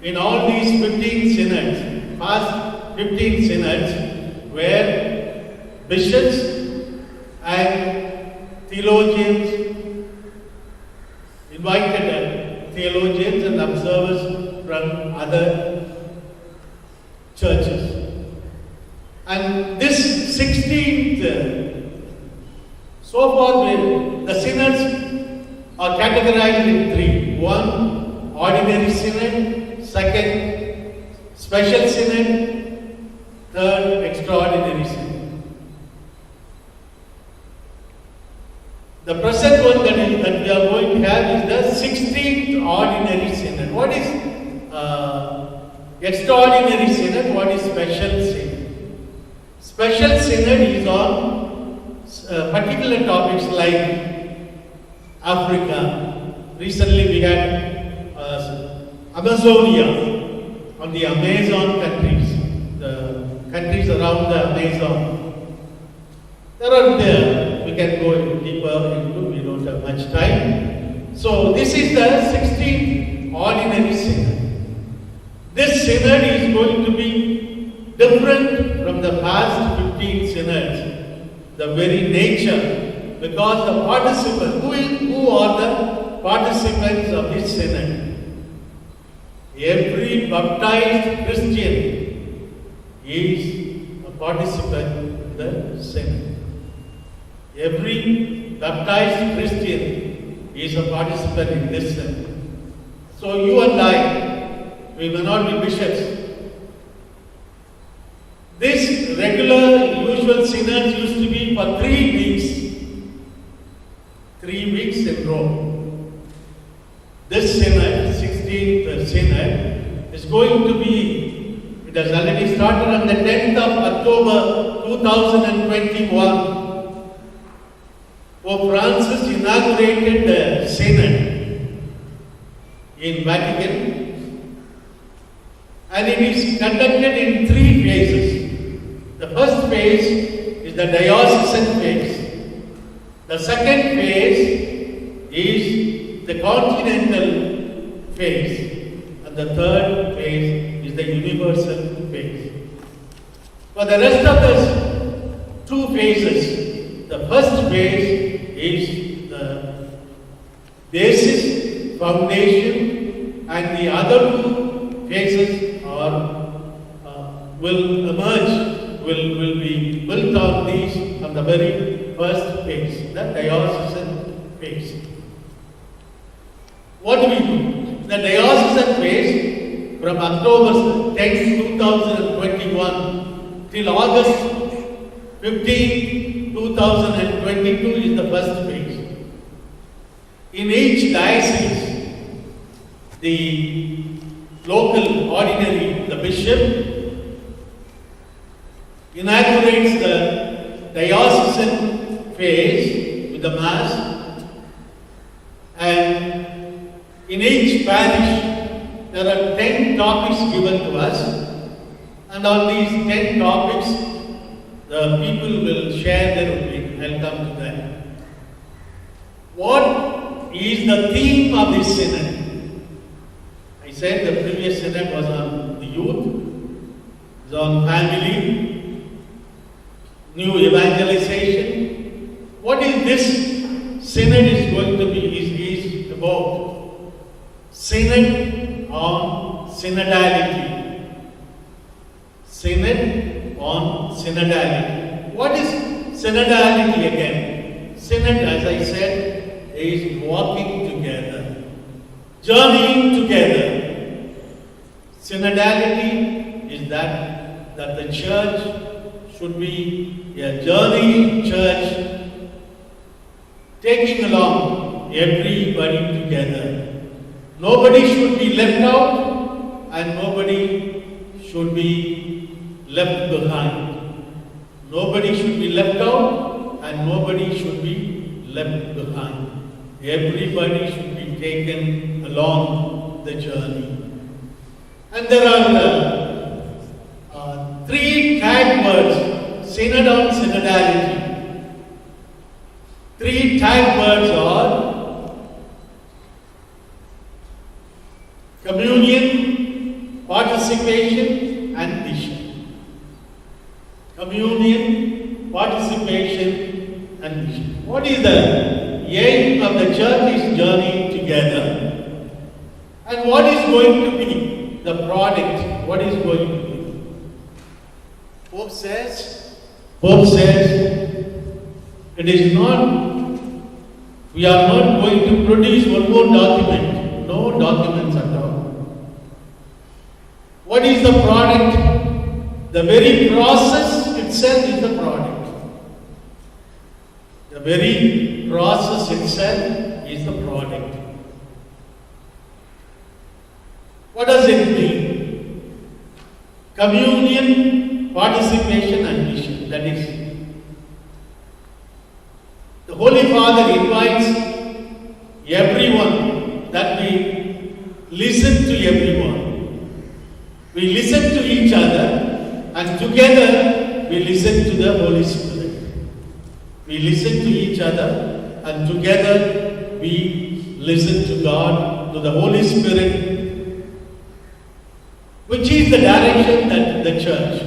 in all these 15 synods, past 15 synods, were bishops and theologians, invited theologians and observers from other churches. And this 16th, so far the synods are categorized in three. One, ordinary synod. Second, special synod. Third, extraordinary synod. The present one that we are going to have is the 16th ordinary synod. What is extraordinary synod? What is special synod? Special synod is on particular topics like Africa. Recently we had Amazonia, on the Amazon countries, the countries around the Amazon. There are there, we can go deeper into, we don't have much time. So this is the 16th ordinary synod. This synod is going to be different from the past 15 synods, the very nature, because the participants, who are the participants of this synod? Every baptized Christian is a participant in the synod. Every baptized Christian is a participant in this synod. So you and I, we may not be bishops. This regular, usual synod used to be for 3 weeks. 3 weeks in Rome. This synod, 16th synod, is going to be, it has already started on the 10th of October 2021. Pope Francis inaugurated the synod in Vatican, and it is conducted in 3 phases. The first phase is the diocesan phase. The second phase is the continental phase. And the third phase is the universal phase. For the rest of the 2 phases, the first phase is the basis, foundation, and the other 2 phases are will emerge, will be built on these from the very first phase, the diocesan phase. What do we do? The diocesan phase from October 10, 2021 till August 15, 2022 is the first phase. In each diocese, the local ordinary, the bishop, inaugurates the diocesan phase with the Mass, and in each parish there are 10 topics given to us, and on these 10 topics the people will share their opinion. I'll come to that. What is the theme of this synod? I said the previous synod was on the youth, is on family, new evangelization. What is this synod is going to be is about? Synod on synodality. Synod on synodality. What is synodality again? Synod, as I said, is walking together, journeying together. Synodality is that the church should be a journeying church, taking along everybody together. Nobody should be left out and nobody should be left behind. Nobody should be left out and nobody should be left behind. Everybody should be taken along the journey. And there are three tag words, synod on synodality. Three tag words are communion, participation, and mission. Communion, participation, and mission. What is the aim of the church is journeying together. And what is going to be the product? What is going to be? Pope says, it is not, we are not going to produce one more document. No documents at all. What is the product? The very process itself is the product. The very process itself is the product. What does it mean? Communion, participation, and mission. That is, the Holy Father invites everyone that we listen to everyone. We listen to each other, and together we listen to the Holy Spirit. We listen to each other, and together we listen to God, to the Holy Spirit, which is the direction that the church.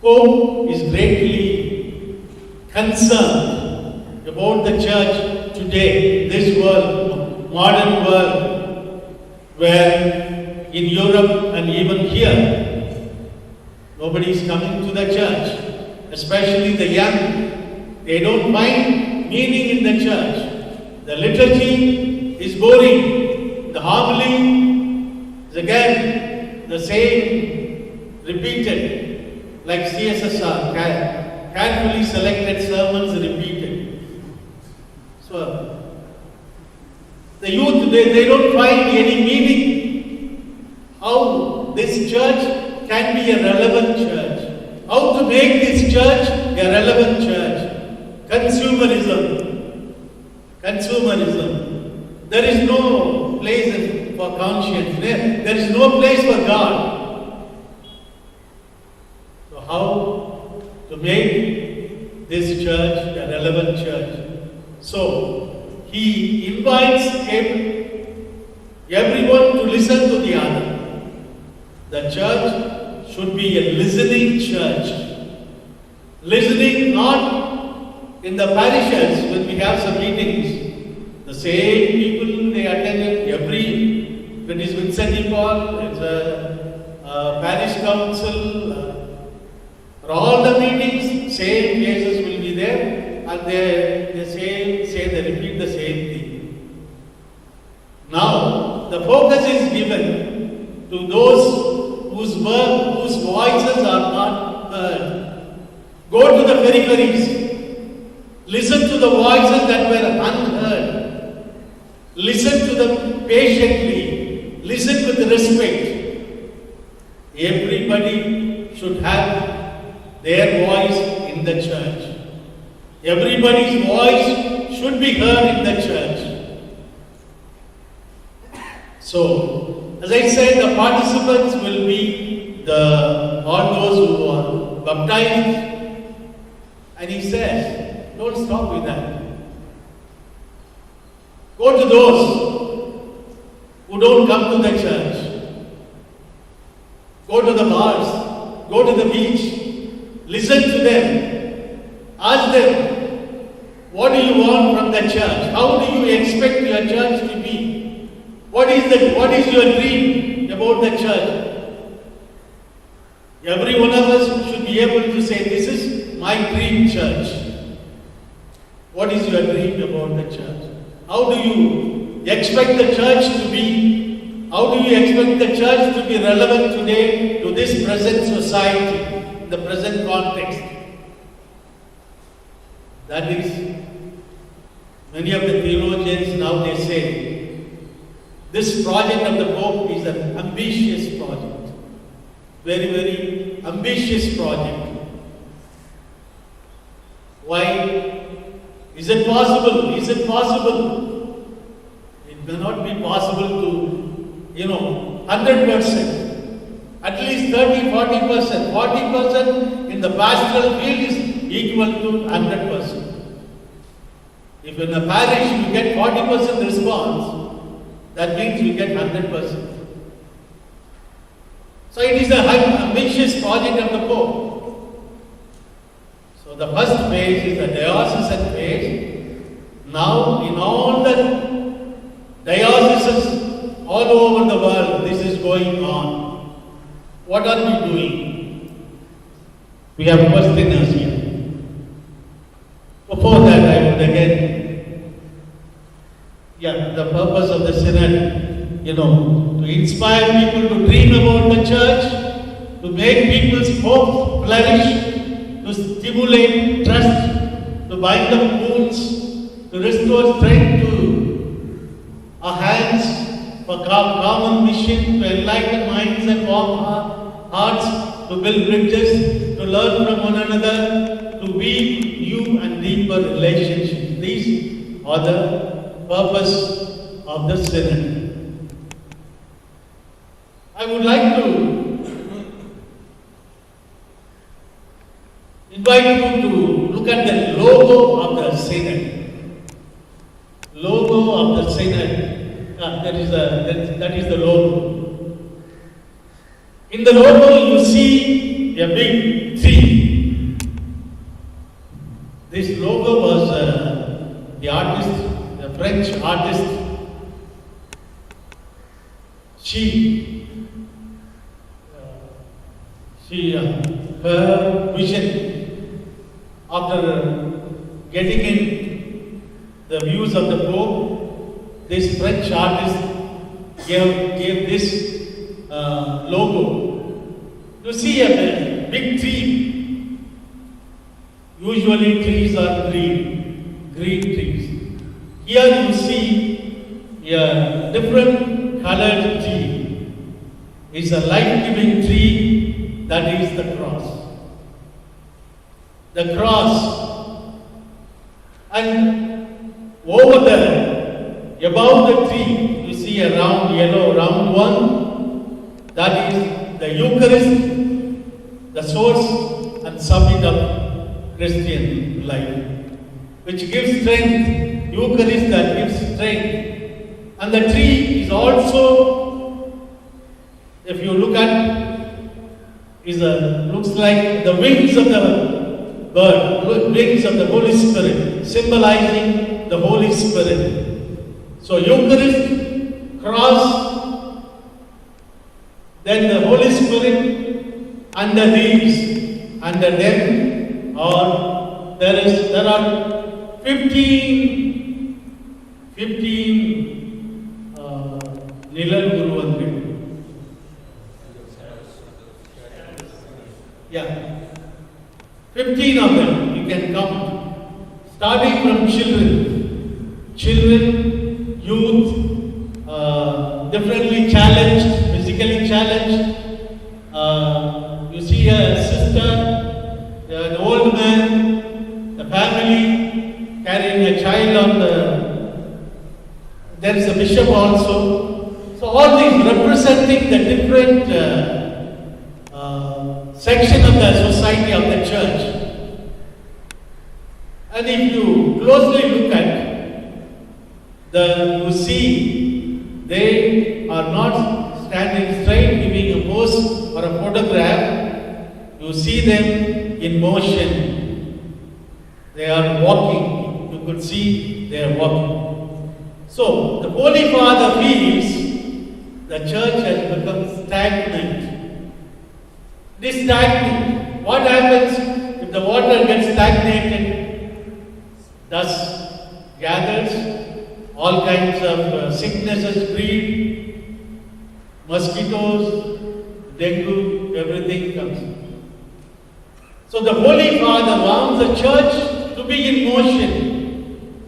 Pope is greatly concerned about the church today, this world, modern world, where in Europe and even here, nobody is coming to the church, especially the young. They don't find meaning in the church. The liturgy is boring. The homily is again the same, repeated, like CSSR, carefully selected sermons repeated. So, the youth, they don't find any meaning. How this church can be a relevant church. How to make this church a relevant church. Consumerism. Consumerism. There is no place for conscience. There is no place for God. So how to make this church a relevant church? So he invites everyone to listen to the other. The church should be a listening church. Listening not in the parishes when we have some meetings. The same people they attend every, when it's Vincent de Paul, it's a parish council, for all the meetings, same faces will be there, and they repeat the same thing. Now, the focus is given to those whose work, whose voices are not heard. Go to the peripheries. Listen to the voices that were unheard. Listen to them patiently. Listen with respect. Everybody should have their voice in the church. Everybody's voice should be heard in the church. So, as I said, the participants will be all those who are baptized. And he says, don't stop with that. Go to those who don't come to the church. Go to the bars. Go to the beach. Listen to them. Ask them, what do you want from the church? How do you expect your church to be? What is your dream about the church? Every one of us should be able to say, this is my dream church. What is your dream about the church? How do you expect the church to be? How do you expect the church to be relevant today to this present society, in the present context? That is, many of the theologians now they say, this project of the Pope is an ambitious project. Very, very ambitious project. Why? Is it possible? Is it possible? It may not be possible to, 100%. At least 30, 40%. 40% in the pastoral field is equal to 100%. If in a parish you get 40% response, that means you get 100%. So it is a ambitious project of the Pope. So the first phase is the diocesan phase. Now in all the dioceses all over the world, this is going on. What are we doing? We have questioners here. Before that, I would again, the purpose of the Synod, to inspire people to dream about the church, to make people's hope flourish, to stimulate trust, to bind up wounds, to restore strength to our hands for common mission, to enlighten minds and warm hearts, to build bridges, to learn from one another, to weave new and deeper relationships. These are the purpose of the Synod. I would like to invite you to look at the logo of the Synod. Logo of the Synod. That is the logo. In the logo, you see a big tree. This logo was the artist, the French artist. Her vision, after getting in the views of the Pope, this French artist gave this logo. You see a big tree. Usually trees are green trees. Here you see a different colored tree. It's a life-giving tree, that is the cross. The cross. And over there, above the tree, you see a round yellow, round one. That is the Eucharist, the source and summit of Christian life, which gives strength. Eucharist that gives strength. And the tree is also, if you look at, looks like the wings of the bird, wings of the Holy Spirit, symbolizing the Holy Spirit. So Eucharist, cross, then the Holy Spirit, under these, under them, or there are 15 Nilan Guru. Yeah, 15 of them you can count, starting from children, youth, differently challenged, physically challenged. You see a sister, an old man, the family carrying a child on the. There is a bishop also. So all these representing the different section of the society of the church. And if you closely look at you see they are not standing straight, giving a pose or a photograph. You see them in motion. They are walking. You could see they are walking. So the Holy Father feels the church has become stagnant. This stagnant. What happens if the water gets stagnated, dust gathers, all kinds of sicknesses breed, mosquitoes, dengue, everything comes. So the Holy Father wants the church to be in motion,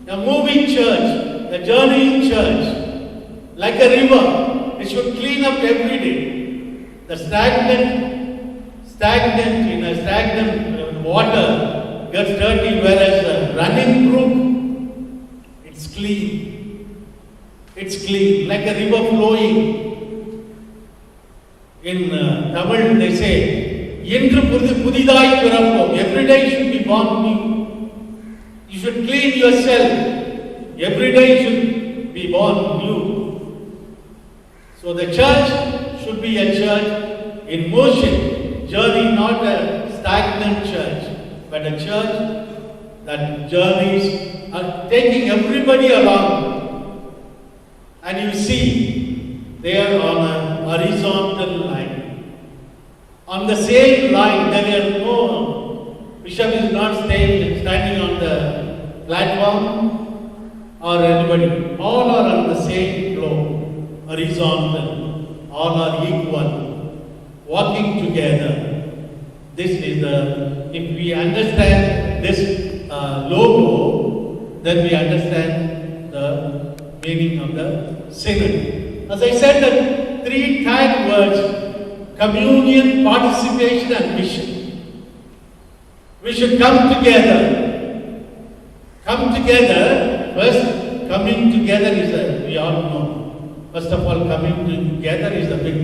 a moving church, a journeying church, like a river. It should clean up every day. The stagnant water gets dirty, whereas a running brook, it's clean. It's clean, like a river flowing. In Tamil they say, Indru pudidai pirappom. Every day you should be born new. You should clean yourself. Every day you should be born new. So the church should be a church in motion, journey, not a stagnant church, but a church that journeys, taking everybody along. And you see, they are on a horizontal line. On the same line, there are no, bishop is not standing on the platform or anybody. All are on the same floor, horizontal. All are equal, walking together. This is the, if we understand this logo, then we understand the meaning of the synod. As I said, the three tag words: communion, participation, and mission. We should come together. Come together. First, coming together is a, we all know. First of all, coming together is a big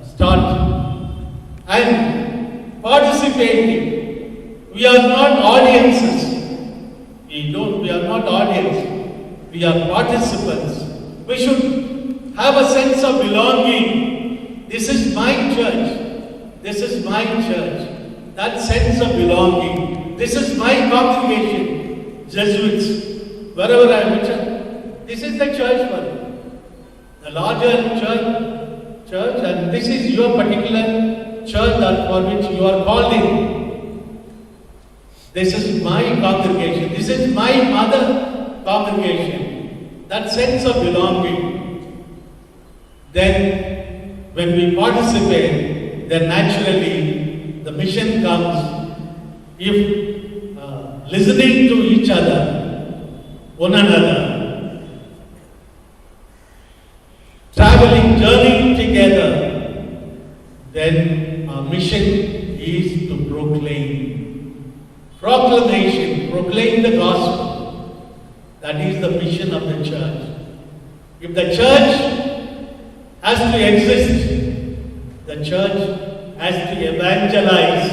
start. And participating. We are not audiences. We are not audience. We are participants. We should have a sense of belonging. This is my church. This is my church. That sense of belonging. This is my congregation. Jesuits. Wherever I am, this is the church for you. The larger church, and this is your particular church that for which you are called in. This is my congregation. This is my mother congregation. That sense of belonging. Then, when we participate, then naturally the mission comes. If listening to each other, one another, traveling, journeying together, then our mission is to proclaim. Proclamation, proclaim the gospel. That is the mission of the church. If the church has to exist, the church has to evangelize.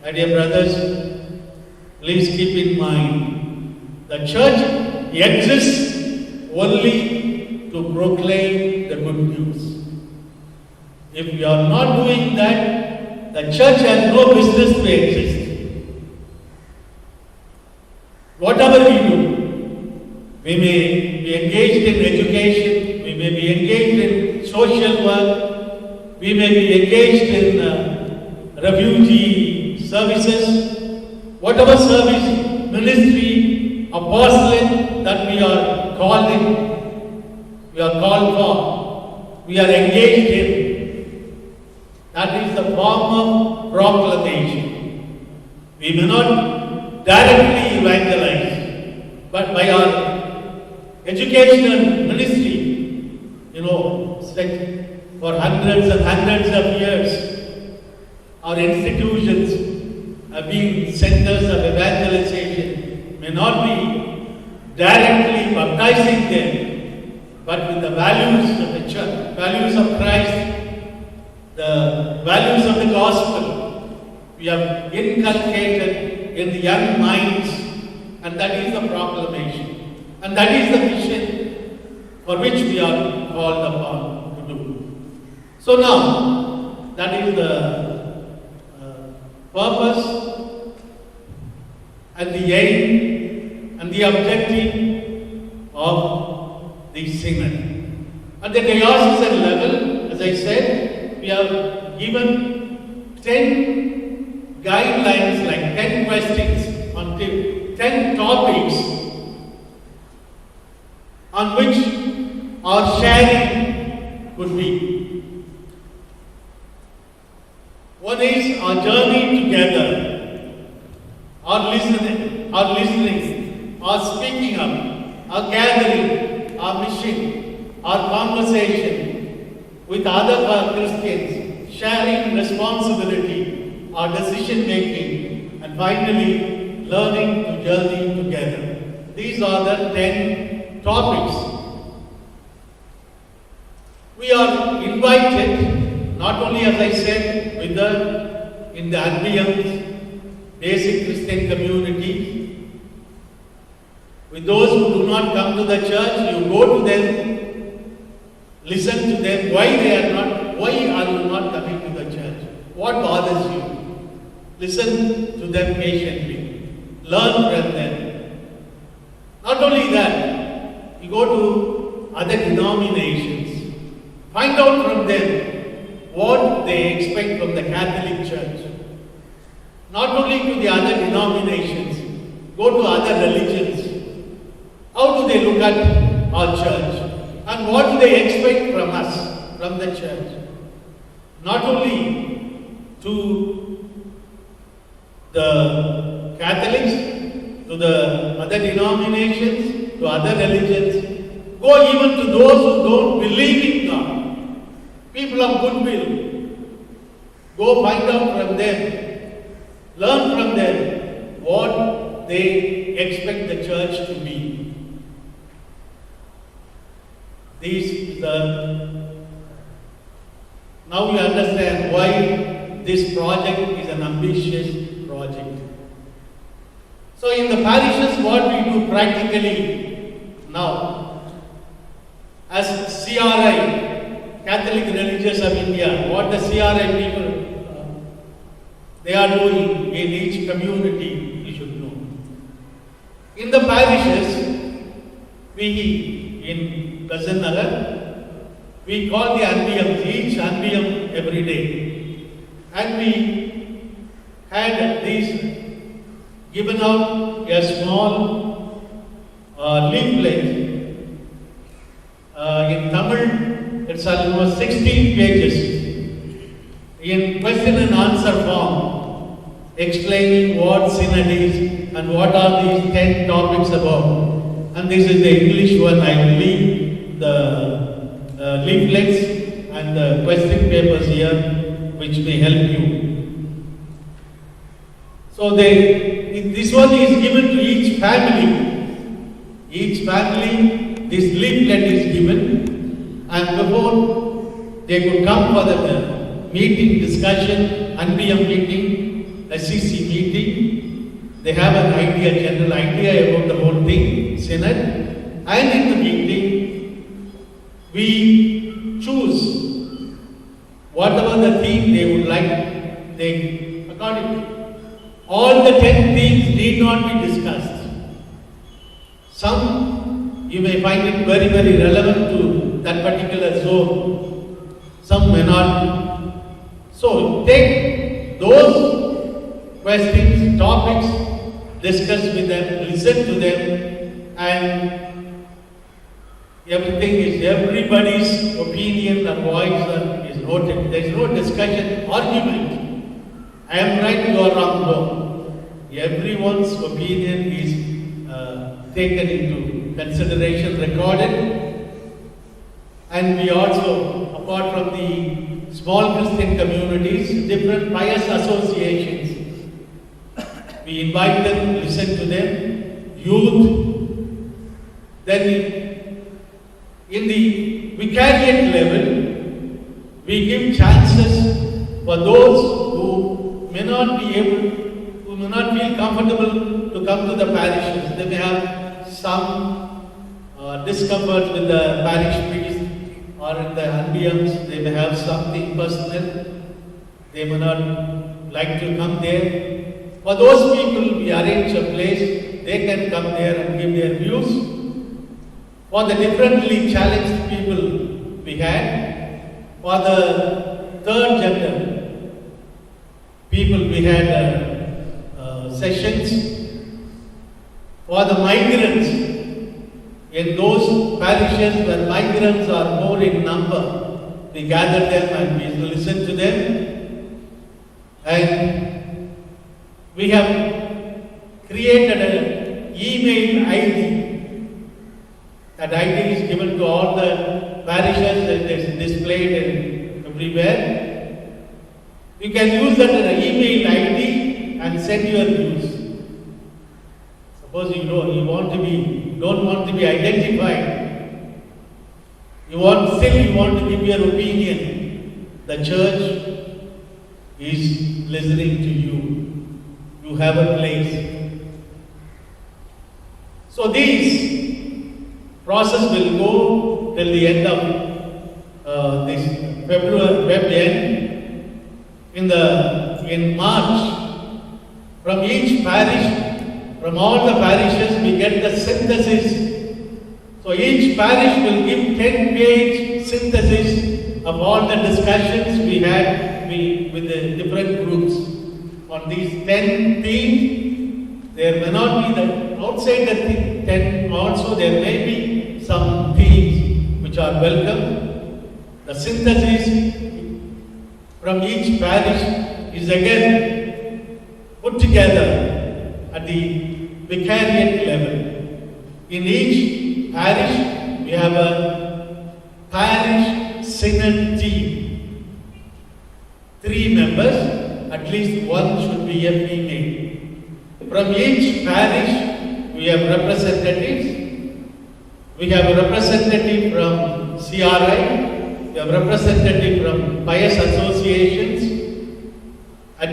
My dear brothers, please keep in mind, the church exists only to proclaim the good news. If we are not doing that, the church has no business to exist. Whatever we do, we may be engaged in education, we may be engaged in social work, we may be engaged in refugee services, whatever service, ministry, apostolate that we are called in, we are called for, we are engaged in. That is the form of proclamation. We may not directly evangelize, but by our educational ministry, you know, it's like for hundreds and hundreds of years, our institutions have been centers of evangelization, may not be directly baptizing them, but with the values of the church, values of Christ, the values of the gospel, we have inculcated in the young minds, and that is the proclamation. And that is the mission for which we are called upon to do. So now, that is the purpose and the aim and the objective of the synod. At the diocesan level, as I said, we have given 10 guidelines, like 10 questions, on 10 topics on which our sharing could be. One is our journey together, our listening, our speaking up, our gathering, our mission, our conversation with other Christians, sharing responsibility, our decision making, and finally learning to journey together. These are the 10 topics. We are invited, not only, as I said, with in the Anbiyams, basic Christian community, with those who do not come to the church, you go to them, listen to them, why are you not coming to the church? What bothers you? Listen to them patiently. Learn from them. Not only that, you go to other denominations. Find out from them what they expect from the Catholic Church. Not only to the other denominations, go to other religions. How do they look at our church? And what do they expect from us, from the church? Not only to the Catholics, to the other denominations, to other religions, go even to those who don't believe in God, people of goodwill. Go find out from them, learn from them what they expect the church to be. Now you understand why this project is an ambitious project. So in the parishes, what we do practically now, as CRI, Catholic Religious of India, what the CRI people, they are doing in each community, you should know. In the parishes, we in Besant Nagar, we call the Anbiyams, each Anbiyam every day. And we had these given out a small leaflet. In Tamil, it's almost 16 pages in question and answer form, explaining what synod is and what are these 10 topics about. And this is the English one. I will leave the leaflets and the question papers here, which may help you. So this one is given to each family. Each family, this leaflet is given, and before they could come for the meeting, discussion, Anbiyam meeting, SCC meeting, they have an idea, general idea about the whole thing, synod, and in the meeting, we choose whatever the theme they would like, they accordingly. All the 10 themes need not be discussed. Some you may find it very, very relevant to that particular zone. Some may not. So take those questions, topics, discuss with them, listen to them, and everything is, everybody's opinion or voice is noted. There is no discussion, argument. I am right, you are wrong, no. Everyone's opinion is taken into consideration, recorded. And we also, apart from the small Christian communities, different pious associations, we invite them, listen to them, youth. Then in the vicariate level, we give chances for those who may not be able, who may not feel comfortable to come to the parishes. They may have some discomfort with the parish priest or in the Anbiyams. They may have something personal. They may not like to come there. For those people, we arrange a place. They can come there and give their views. For the differently challenged people we had, for the third gender people, we had sessions for the migrants. In those parishes where migrants are more in number, we gather them and we listen to them. And we have created an email ID. That ID is given to all the parishes and is displayed in everywhere. You can use that email ID and send your views. Suppose you don't want to be identified. You want to give your opinion. The church is listening to you. You have a place. So this process will go till the end of this February end. In March, from each parish, from all the parishes, we get the synthesis. So each parish will give 10-page synthesis of all the discussions we had with the different groups. On these 10 themes, there may not be the outside the 10 also, there may be some themes which are welcome. The synthesis from each parish is again put together at the vicariate level. In each parish, we have a parish synod team. 3 members, at least one should be a female. From each parish, we have representatives. We have a representative from CRI, we have representative from pious associations at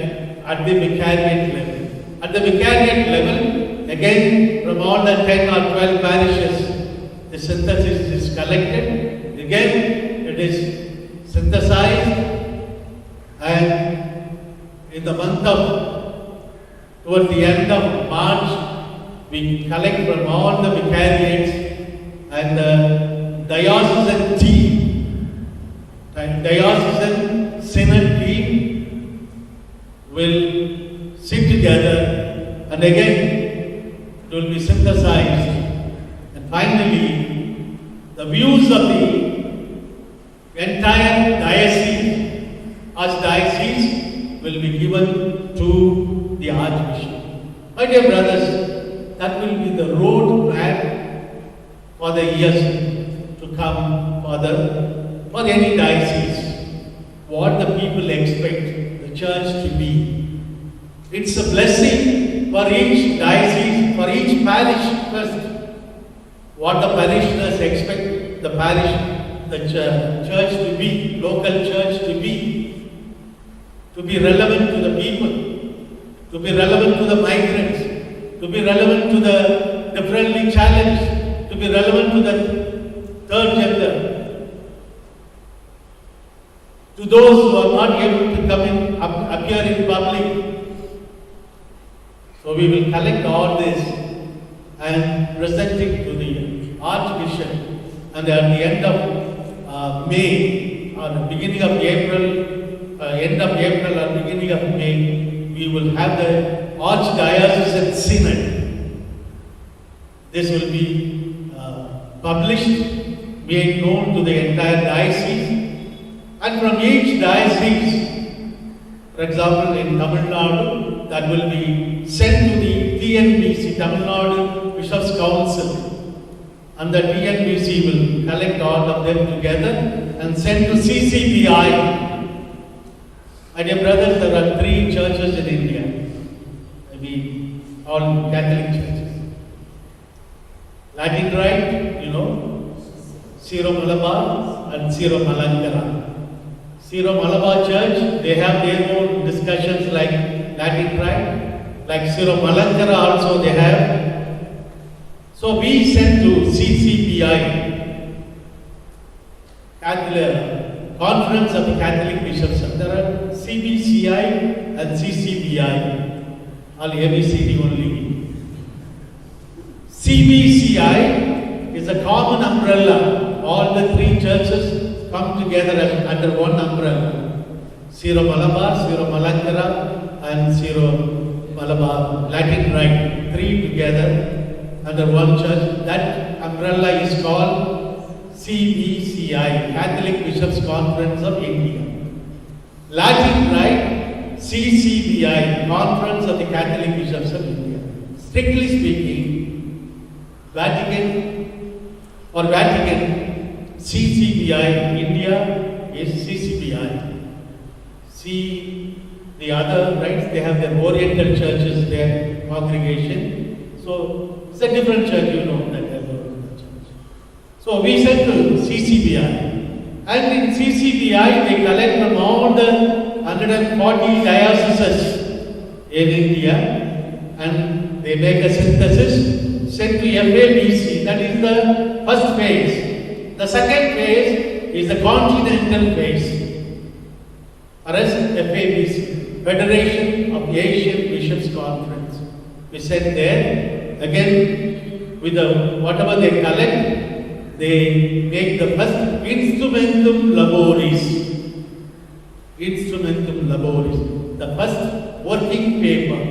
the vicariate level. At the vicariate level, again, from all the 10 or 12 parishes, the synthesis is collected. Again, it is synthesized, and in the month of, toward the end of March, we collect from all the vicariates and the diocesan team, and diocesan synod team will sit together, and again it will be synthesized, and finally the views of the entire diocese, archdiocese, will be given to the Archbishop. My dear brothers, that will be the road map for the years to come for any diocese, what the people expect the church to be. It's a blessing for each diocese, for each parish first. What the parishioners expect the parish, the church to be, local church to be relevant to the people, to be relevant to the migrants, to be relevant to the differently challenged, to be relevant to the third gender, to those who are not able to come in, appear in public. So we will collect all this and present it to the Archbishop, and at the end of May or the beginning of April, end of April or beginning of May, we will have the Archdiocesan Synod. This will be published, made known to the entire diocese, and from each diocese, for example in Tamil Nadu, that will be sent to the TNBC, Tamil Nadu Bishops Council, and the TNBC will collect all of them together and send to CCBI. My dear brothers, there are 3 churches in India, maybe all Catholic churches. Latin Rite, you know, Syro Malabar and Syro Malankara. Syro Malabar Church, they have their own discussions like Latin Rite, like Syro Malankara also they have. So we sent to CCBI, Catholic Conference of the Catholic Bishops. There are CBCI and CCBI, all ABCD only. CBCI is a common umbrella. All the 3 churches come together as under one umbrella. Syro Malabar, Syro Malankara and Syro Malabar, Latin Rite, three together under one church. That umbrella is called CBCI, Catholic Bishops Conference of India. Latin Rite, CCBI, Conference of the Catholic Bishops of India. Strictly speaking, Vatican or Vatican, CCBI, India is CCBI. See the other rites, they have their Oriental churches, their congregation. So it's a different church, you know, that Oriental church. So we sent to CCBI. And in CCBI, they collect from all the 140 dioceses in India, and they make a synthesis, sent to FABC. That is the first phase. The second phase is the continental phase, or as FABC, Federation of Asian Bishops Conference. We send there, again, with the whatever they collect, they make the first Instrumentum Laboris. Instrumentum Laboris, the first working paper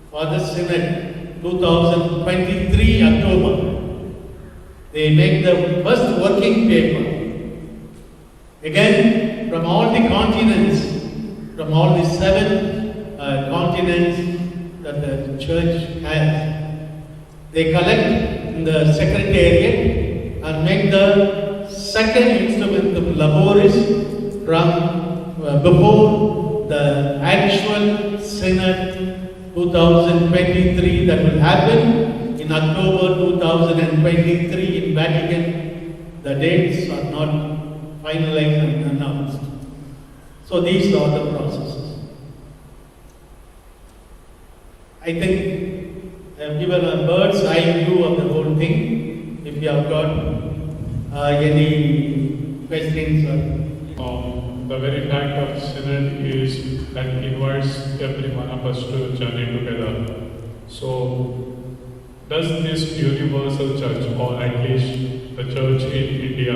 for the Synod, 2023 October. They make the first working paper. Again, from all the continents, from all the 7 continents that the church has, they collect in the secretariat and make the second Instrumentum Laboris from before the actual Synod 2023 that will happen in October 2023 in Vatican. The dates are not finalized and announced. So these are the processes. I think I have given a bird's eye view of the whole thing. If you have got any questions or the very fact of Synod is that invites every one of us to journey together. So, does this universal church, or at least the church in India,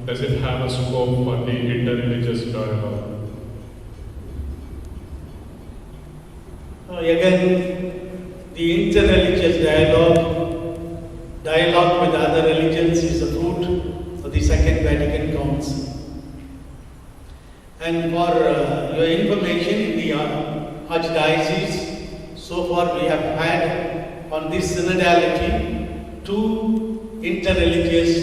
does it have a scope for the interreligious dialogue? Again, the interreligious dialogue with other religions is a fruit of the Second Vatican Council. And for your information, in the Archdiocese, so far we have had on this synodality 2 interreligious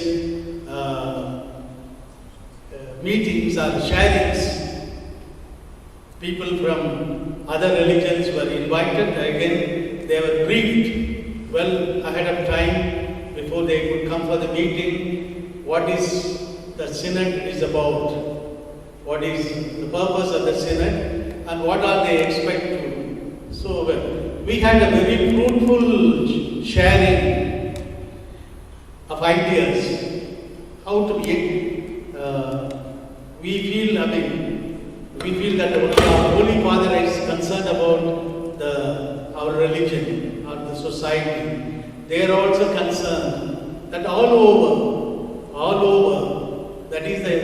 meetings or sharings. People from other religions were invited. Again, they were briefed well ahead of time before they could come for the meeting. What is the synod is about? What is the purpose of the synod, and what are they expect to? So we had a very fruitful sharing of ideas, how to be. We feel that our Holy Father is concerned about our religion or the society. They are also concerned that all over, that is the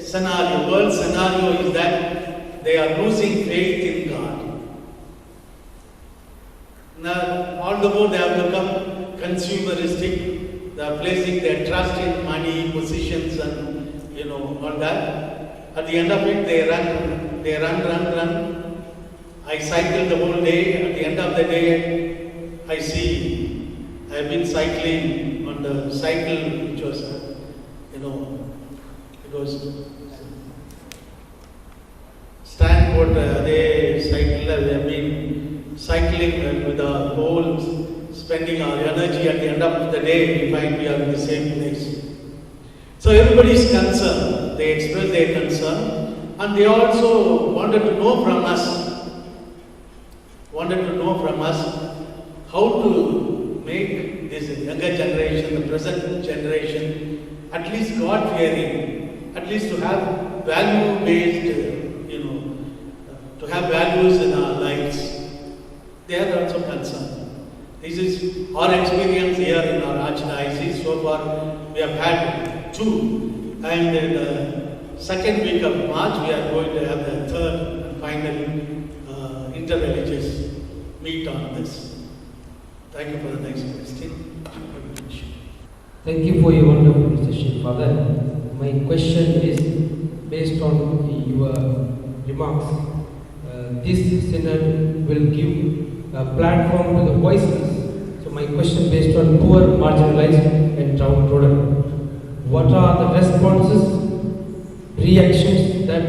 scenario, world scenario is that they are losing faith in God. Now, all the more they have become consumeristic. They are placing their trust in money, positions, and all that. At the end of it, they run. I cycle the whole day. At the end of the day, I see I have been cycling on the cycle, which was, it was Stanford. They cycle. They have been cycling with our goals, spending our energy. At the end of the day, we find we are in the same place. So everybody is concerned. They express their concern, and they also wanted to know from us. How to make this younger generation, the present generation, at least God-fearing, at least to have value-based, to have values in our lives. They are also concerned. This is our experience here in our archdiocese. So far, we have had 2, and in the second week of March, we are going to have the third and final interreligious meet on this. Thank you for the next question. Thank you for your wonderful session, Father. My question is based on your remarks. This synod will give a platform to the voiceless. So my question based on poor, marginalized and downtrodden. What are the responses, reactions that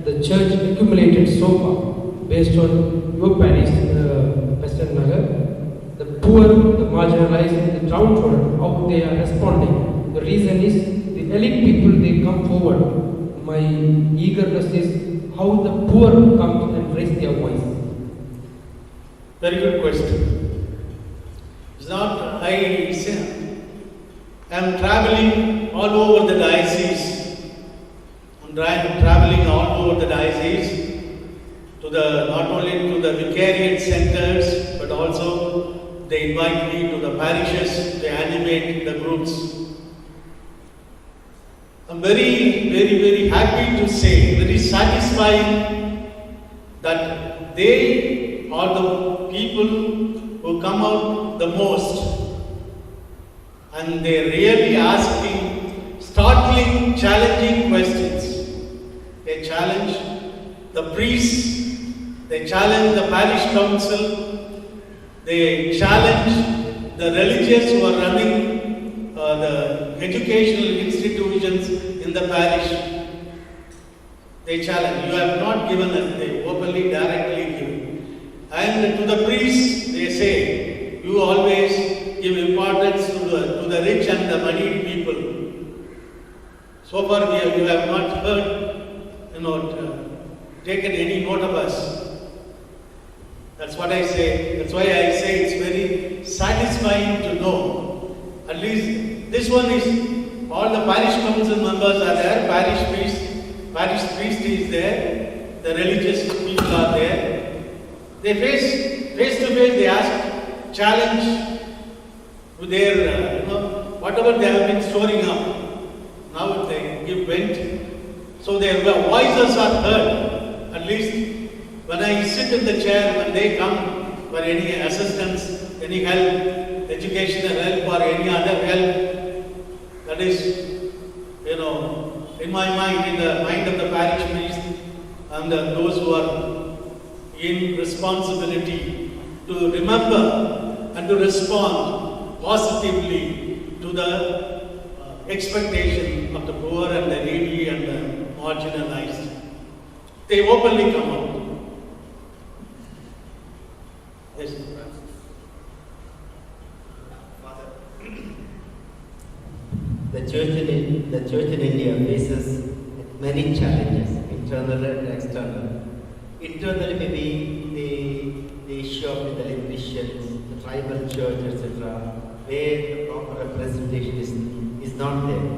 the church accumulated so far based on your parish, Western Nagar, the poor, the marginalized, the downtrodden, how they are responding? The reason is the elite people, they come forward. My eagerness is how the poor come and raise their voice. Very good question. It's not, I am traveling all over the diocese. I'm traveling all over the diocese, to the not only to the vicariate centers, but also they invite me to the parishes to animate the groups. I'm very, very, very happy to say, very satisfying that they are the people who come out the most, and they're really asking startling, challenging questions. They challenge the priests, they challenge the parish council, they challenge the religious who are running the educational institutions in the parish. They challenge. You have not given us, they openly, directly give. And to the priests, they say, you always give importance to the rich and the moneyed people. So far you have not heard, taken any note of us. That's what I say. That's why I say it's very satisfying to know. At least this one is, all the parish council members are there, parish priest is there, the religious people are there. They face to face, they ask, challenge to their, whatever they have been storing up. Now they give vent. So their voices are heard. At least when I sit in the chair, when they come for any assistance, any help, educational help or any other help, that is, in my mind, in the mind of the parish priest and those who are in responsibility to remember and to respond positively to the expectation of the poor and the needy and the marginalized. They openly come out. Yes. Father, the church in India faces many challenges, internal and external. Internally, maybe the issue of the Dalit Christians, the tribal church, etc., where the proper representation is not there.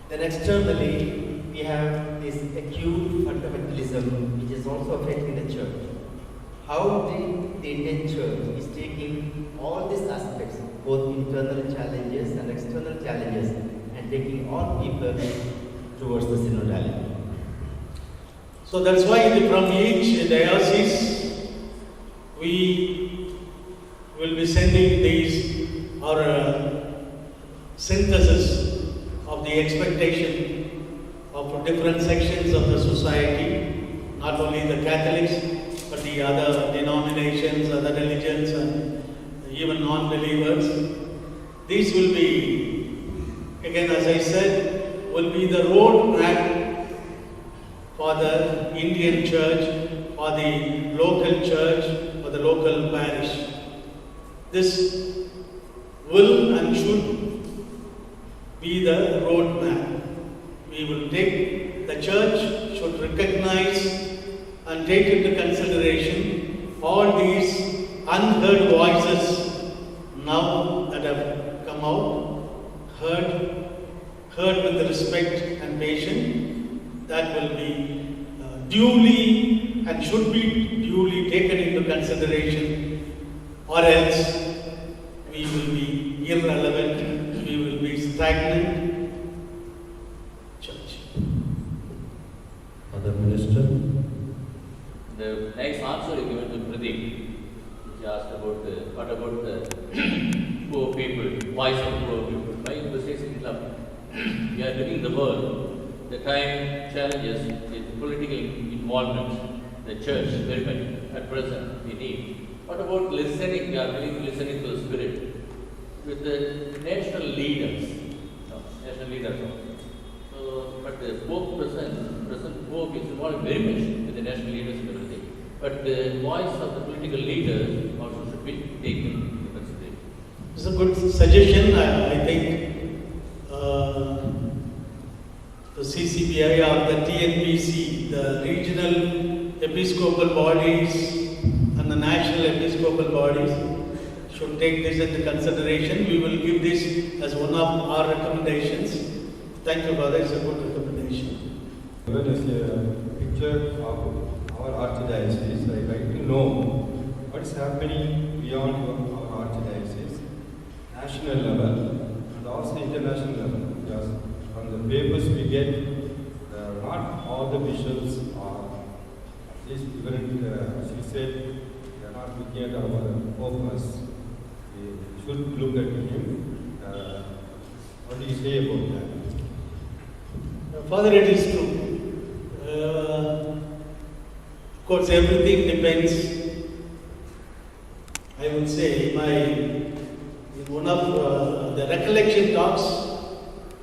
Then externally, we have this acute fundamentalism which is also affecting the church. How the Indian church is taking all these aspects, both internal challenges and external challenges, and taking all people towards the synodality. So that's why from each diocese we will be sending these or synthesis of the expectation of different sections of the society, not only the Catholics, but the other denominations, other religions, and even non-believers. These will be, again as I said, will be the roadmap for the Indian church, for the local church, for the local parish. This will and should be the roadmap. We will take, the church should recognize and take into consideration all these unheard voices now that have come out, heard with respect and patience. That will be duly and should be duly taken into consideration, or else we will be irrelevant, we will be stagnant church. Other minister? The nice answer you given to Pradeep, which What about the poor people, voice of poor people? Why emphasizing love? We are living in the world. The time challenges the political involvement, the church very much at present we need. What about listening? We are really listening to the Spirit with the national leaders. No, national leaders also. So, but the Pope present Pope is involved very much with the national leaders and everything. But the voice of the political leaders also should be taken into consideration. It's a good suggestion. I think the CCBI or the TNBC, the regional episcopal bodies and the national episcopal bodies should take this into consideration. We will give this as one of our recommendations. Thank you, Father. It's a good recommendation. Even as a picture of our archdiocese, I like to know what is happening beyond our archdiocese, national level and also international level. Because from the papers we get, not all the bishops are, at least different, as you said, they are not looking at our focus. We should look at him. What do you say about that? Father, it is true. Of course, everything depends. I would say, in one of the recollection talks,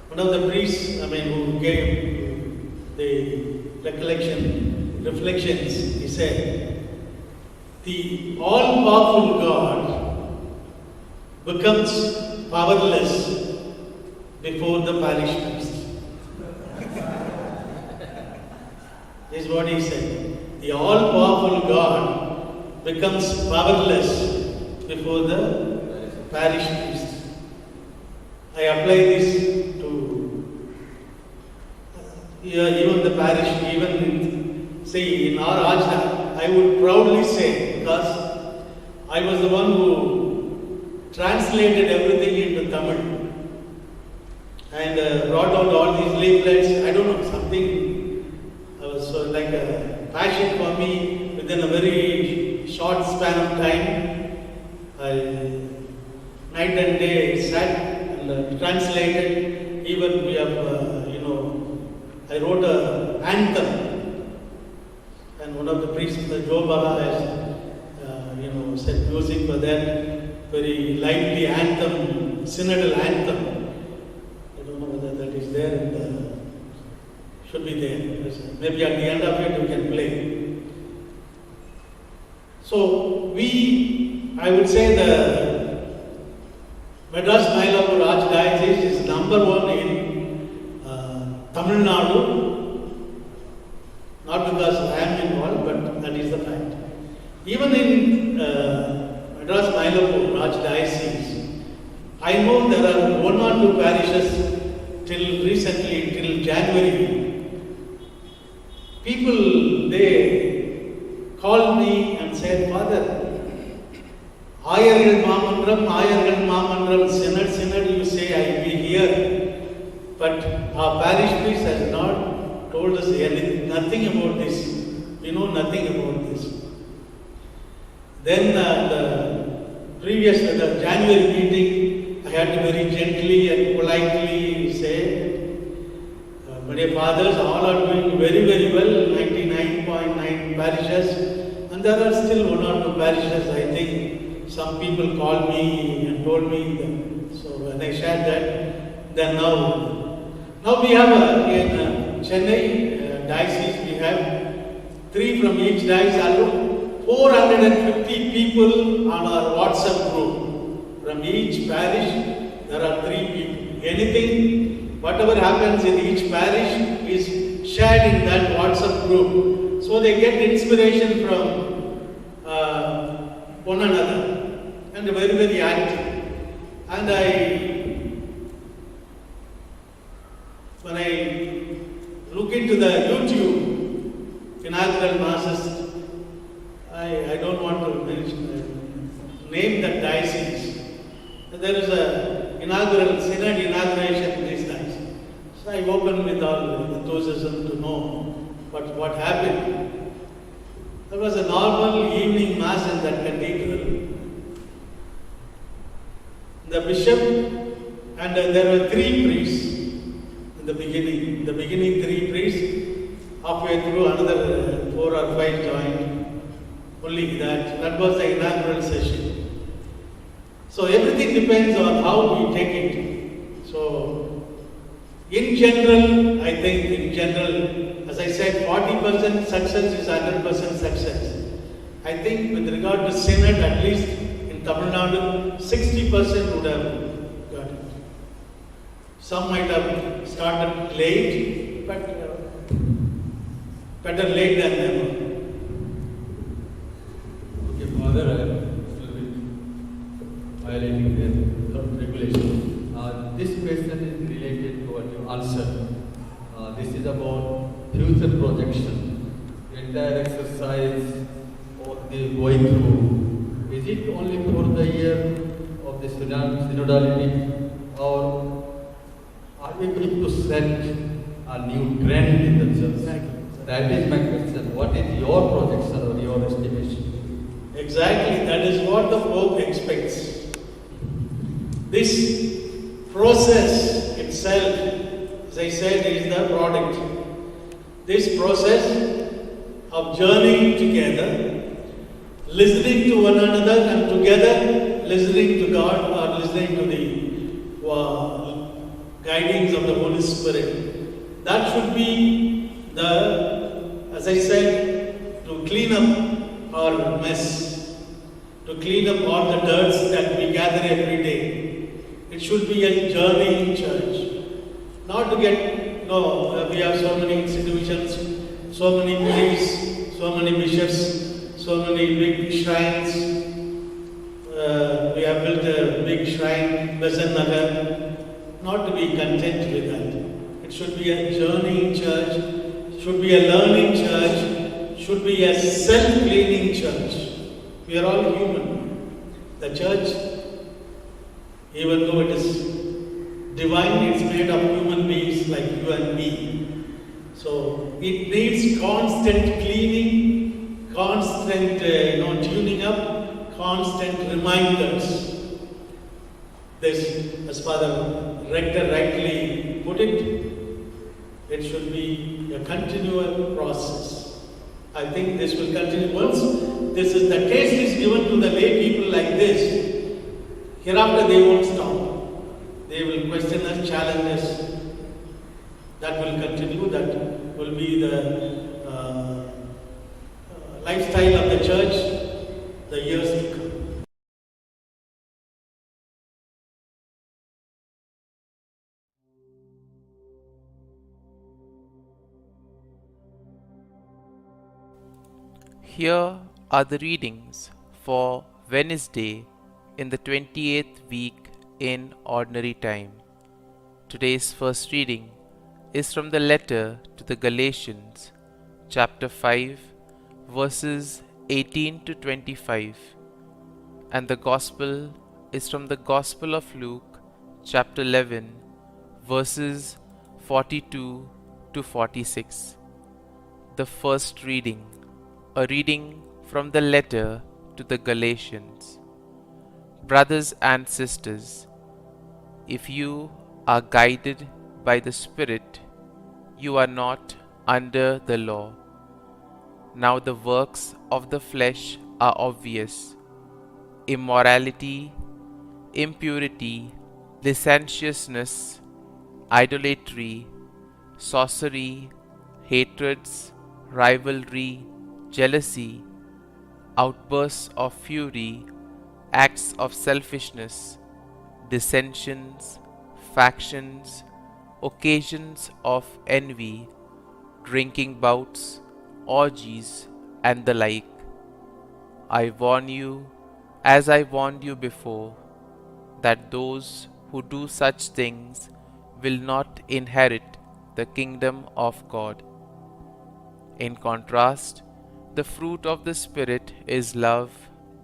one of the priests, who gave the recollection reflections, he said, the all-powerful God becomes powerless before the parish priest. This is what he said. The all-powerful God becomes powerless before the parish priest. I apply this to even the parish, even in, say in our Ajna, I would proudly say, because I was the one who translated everything into Tamil and brought out all these leaflets. I don't know, something was so like a passion for me. Within a very short span of time, I night and day sat and translated. Even we have, I wrote an anthem, and one of the priests, the Joe Bala, has, set music for that very lively anthem, synodal anthem. I don't know whether that is there in the, should be there. Maybe at the end of it you can play. So I would say the Madras Mylapore Archdiocese is number one in Tamil Nadu, not because I am involved, but that is the fact. Even in Madras Mylapore Archdiocese, I know there are one or two parishes till recently, till January. People, they called me and said, Father, Ayargal Mamandram, Synod, Synod, you say, I be here. But our parish priest has not told us anything, nothing about this. We know nothing about this. Then the previous, the January meeting, I had to very gently and politely say, my dear fathers, all are doing very, very well, 99.9 parishes, and there are still one or two parishes, I think. Some people called me and told me that. So when I shared that, then now we have in Chennai diocese, we have 3 from each diocese, 450 people on our WhatsApp group. From each parish, there are 3 people. Anything, whatever happens in each parish is shared in that WhatsApp group. So they get inspiration from one another and very, very active. And when I look into the YouTube inaugural masses, I don't want to mention, name that diocese. There is a inaugural synod inauguration in this diocese. So I opened with all enthusiasm to know what happened. There was a normal evening mass in that cathedral. bishop and there were 3 priests in the beginning. In the beginning, 3 priests. Halfway through, another 4 or 5 joined. Only that was the inaugural session. So everything depends on how we take it. So in general, I think in general, as I said, 40% success is 100% success. I think with regard to Synod, at least in Tamil Nadu, 60% would have got it. Some might have started late, but better late than never. Okay, Father, I am a little bit violating the regulation. This question is related to what you answered. This is about future projection. The entire exercise or the going through, is it only for the year of the synodality, or are we going to set a new trend in the church? Exactly. That is my question. What is your projection or your estimation? Exactly, that is what the Pope expects. This process itself, as I said, is the product. This process of journeying together, listening to one another, and together listening to God or listening to the guidings of the Holy Spirit. That should be the, as I said, to clean up our mess, to clean up all the dirts that we gather every day. It should be a journey in church. Not to get, no, we have so many institutions, so many priests, so many bishops, so many big shrines. We have built a big shrine, Besant Nagar. Not to be content with that. It should be a journey in church, should be a learning church, should be a self-cleaning church. We are all human. The church, even though it is divine, it's made of human beings like you and me. So it needs constant cleaning, constant tuning up, constant reminders. This, as Father Rector rightly put it, it should be a continual process. I think this will continue. Once this is the taste is given to the lay people like this, hereafter they won't stop. They will question us, challenge us. That will continue. That will be the lifestyle of the church the years to come. Here are the readings for Wednesday in the 28th week in Ordinary Time. Today's first reading is from the letter to the Galatians, chapter 5, verses 18 to 25, and the Gospel is from the Gospel of Luke, chapter 11, verses 42 to 46. The first reading, a reading from the letter to the Galatians. Brothers and sisters, if you are guided by the Spirit, you are not under the law. Now the works of the flesh are obvious: immorality, impurity, licentiousness, idolatry, sorcery, hatreds, rivalry, jealousy, outbursts of fury, acts of selfishness, dissensions, factions, occasions of envy, drinking bouts, orgies, and the like. I warn you, as I warned you before, that those who do such things will not inherit the kingdom of God. In contrast, the fruit of the Spirit is love,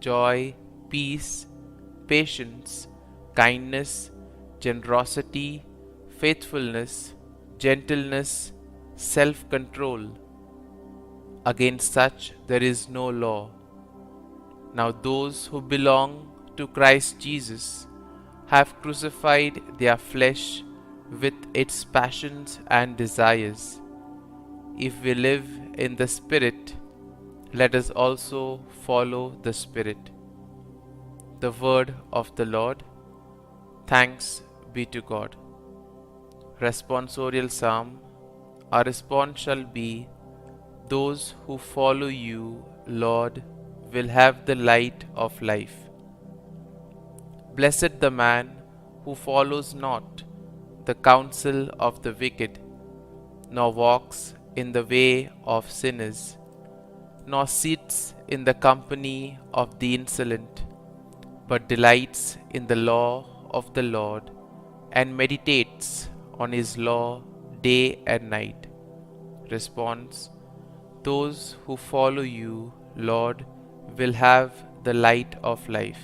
joy, peace, patience, kindness, generosity, faithfulness, gentleness, self-control. Against such there is no law. Now those who belong to Christ Jesus have crucified their flesh with its passions and desires. If we live in the Spirit, let us also follow the Spirit. The word of the Lord. Thanks be to God. Responsorial Psalm. Our response shall be, those who follow you, Lord, will have the light of life. Blessed the man who follows not the counsel of the wicked, nor walks in the way of sinners, nor sits in the company of the insolent, but delights in the law of the Lord, and meditates on his law day and night. Response: those who follow you, Lord, will have the light of life.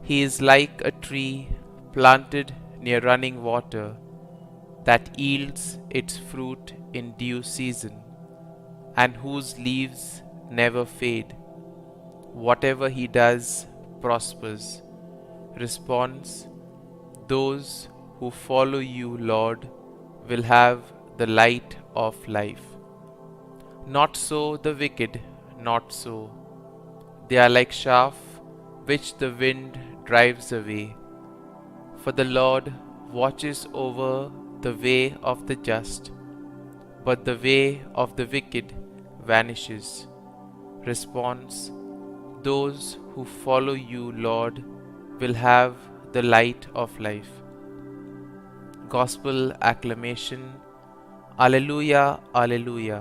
He is like a tree planted near running water, that yields its fruit in due season, and whose leaves never fade. Whatever he does prospers. Response: those who follow you, Lord, will have the light of life. Not so the wicked, not so. They are like chaff which the wind drives away. For the Lord watches over the way of the just, but the way of the wicked vanishes. Response: those who follow you, Lord, will have the light of life. Gospel Acclamation. Alleluia, Alleluia.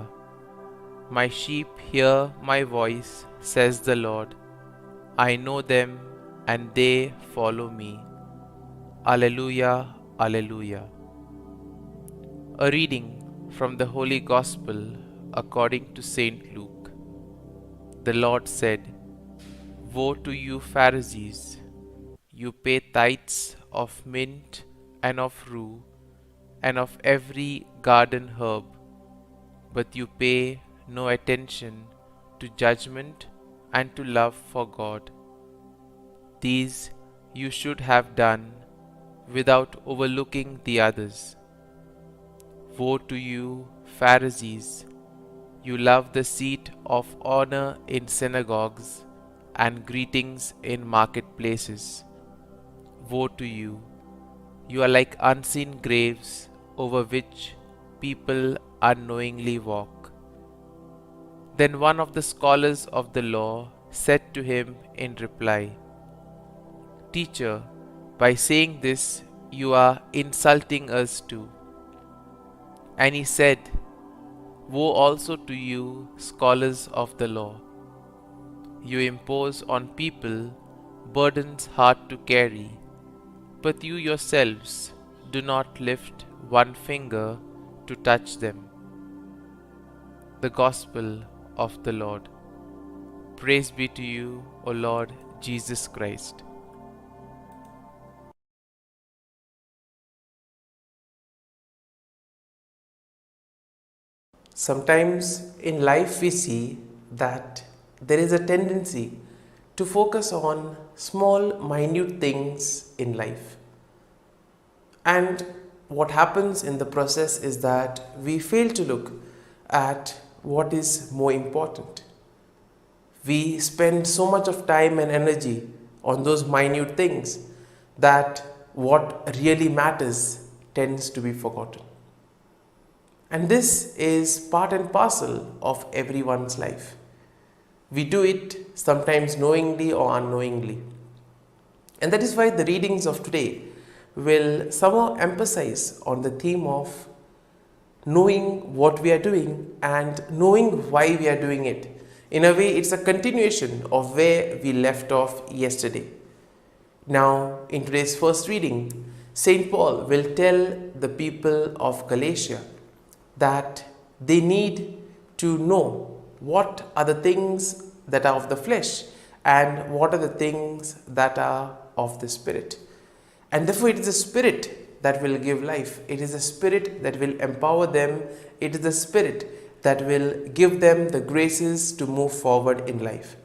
My sheep hear my voice, says the Lord. I know them, and they follow me. Alleluia, Alleluia. A reading from the Holy Gospel according to St. Luke. The Lord said, Woe to you, Pharisees! You pay tithes of mint and of rue and of every garden herb, but you pay no attention to judgment and to love for God. These you should have done without overlooking the others. Woe to you, Pharisees! You love the seat of honor in synagogues and greetings in marketplaces. Woe to you! You are like unseen graves over which people unknowingly walk. Then one of the scholars of the law said to him in reply, Teacher, by saying this you are insulting us too. And he said, Woe also to you, scholars of the law! You impose on people burdens hard to carry, but you yourselves do not lift one finger to touch them. The Gospel of the Lord. Praise be to you, O Lord Jesus Christ. Sometimes in life we see that there is a tendency to focus on small, minute things in life. And what happens in the process is that we fail to look at what is more important. We spend so much of time and energy on those minute things that what really matters tends to be forgotten. And this is part and parcel of everyone's life. We do it sometimes knowingly or unknowingly. And that is why the readings of today will somehow emphasize on the theme of knowing what we are doing and knowing why we are doing it. In a way, it's a continuation of where we left off yesterday. Now, in today's first reading, St. Paul will tell the people of Galatia that they need to know what are the things that are of the flesh and what are the things that are of the Spirit. And therefore it is the Spirit that will give life. It is the Spirit that will empower them. It is the Spirit that will give them the graces to move forward in life.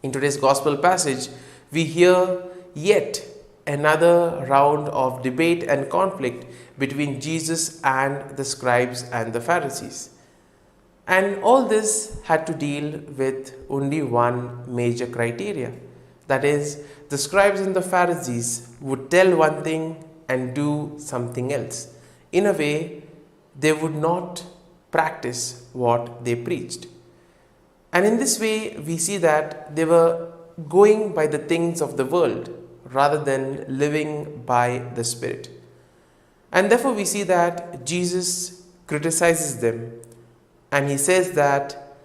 In today's Gospel passage, we hear yet another round of debate and conflict between Jesus and the scribes and the Pharisees. And all this had to deal with only one major criteria. That is, the scribes and the Pharisees would tell one thing and do something else. In a way, they would not practice what they preached. And in this way, we see that they were going by the things of the world rather than living by the Spirit. And therefore, we see that Jesus criticizes them and he says that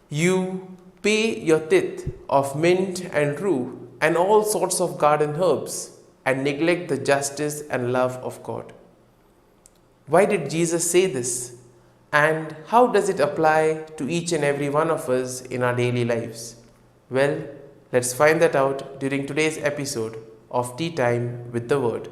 you pay your tithe of mint and rue and all sorts of garden herbs and neglect the justice and love of God. Why did Jesus say this? And how does it apply to each and every one of us in our daily lives? Well, let's find that out during today's episode of Tea Time with the Word.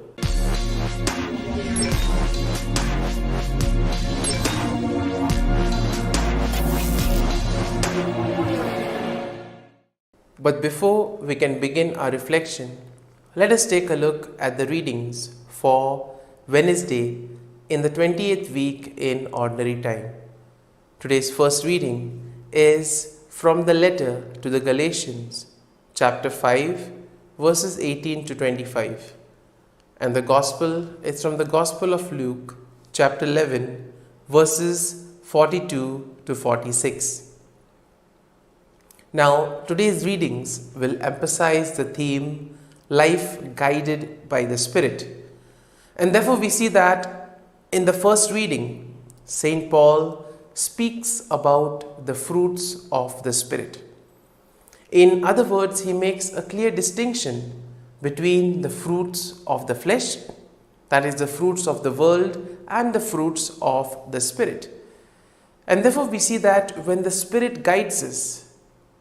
But before we can begin our reflection, let us take a look at the readings for Wednesday in the 20th week in Ordinary Time. Today's first reading is from the letter to the Galatians, chapter 5, verses 18 to 25. And the Gospel is from the Gospel of Luke, chapter 11, verses 42 to 46. Now, today's readings will emphasize the theme, life guided by the Spirit. And therefore, we see that in the first reading, St. Paul speaks about the fruits of the Spirit. In other words, he makes a clear distinction between the fruits of the flesh, that is the fruits of the world, and the fruits of the Spirit. And therefore, we see that when the Spirit guides us,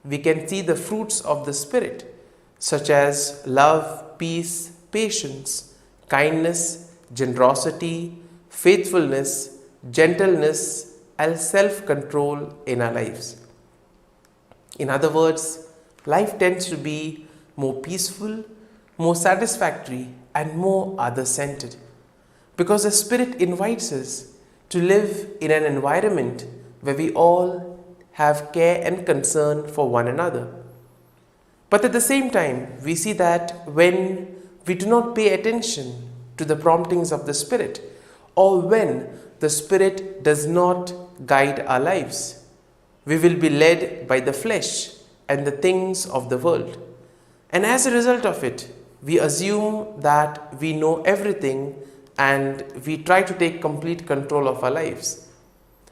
we can see the fruits of the Spirit, such as love, peace, patience, kindness, generosity, faithfulness, gentleness, and self-control in our lives. In other words, life tends to be more peaceful, more satisfactory, and more other-centered, because the Spirit invites us to live in an environment where we all have care and concern for one another. But at the same time, we see that when we do not pay attention to the promptings of the Spirit, or when the Spirit does not guide our lives, we will be led by the flesh and the things of the world. And as a result of it, we assume that we know everything and we try to take complete control of our lives.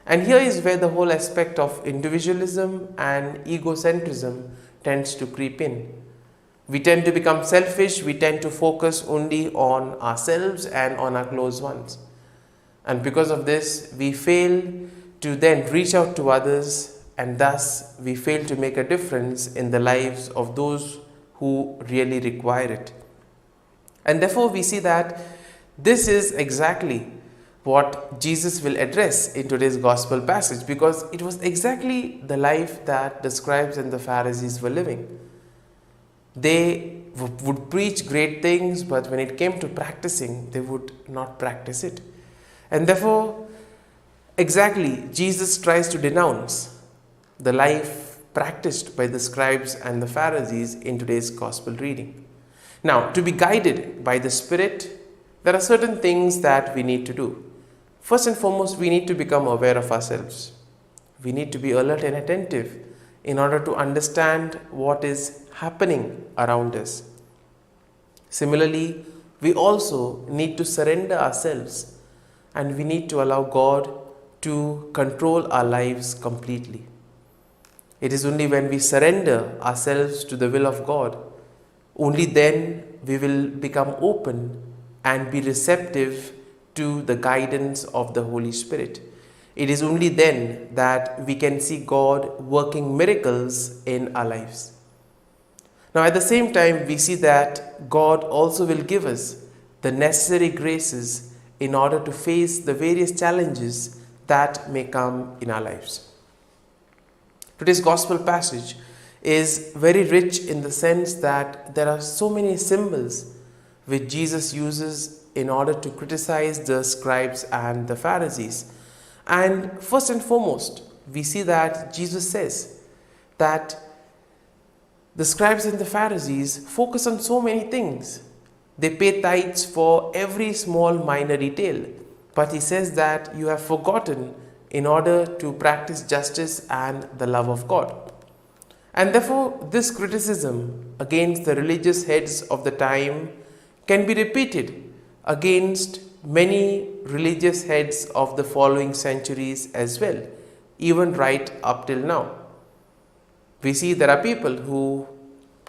And here is where the whole aspect of individualism and egocentrism tends to creep in. We tend to become selfish, we tend to focus only on ourselves and on our close ones. And because of this, we fail to then reach out to others, and thus we fail to make a difference in the lives of those who really require it. And therefore, we see that this is exactly what Jesus will address in today's gospel passage, because it was exactly the life that the scribes and the Pharisees were living. They would preach great things, but when it came to practicing, they would not practice it. And therefore, exactly, Jesus tries to denounce the life practiced by the scribes and the Pharisees in today's gospel reading. Now, to be guided by the Spirit, there are certain things that we need to do. First and foremost, we need to become aware of ourselves. We need to be alert and attentive in order to understand what is happening around us. Similarly, we also need to surrender ourselves, and we need to allow God to control our lives completely. It is only when we surrender ourselves to the will of God, only then we will become open and be receptive to the guidance of the Holy Spirit. It is only then that we can see God working miracles in our lives. Now, at the same time, we see that God also will give us the necessary graces in order to face the various challenges that may come in our lives. Today's gospel passage is very rich in the sense that there are so many symbols which Jesus uses in order to criticize the scribes and the Pharisees. And first and foremost, we see that Jesus says that the scribes and the Pharisees focus on so many things. They pay tithes for every small minor detail. But he says that you have forgotten in order to practice justice and the love of God. And therefore, this criticism against the religious heads of the time can be repeated against many religious heads of the following centuries as well, even right up till now. We see there are people who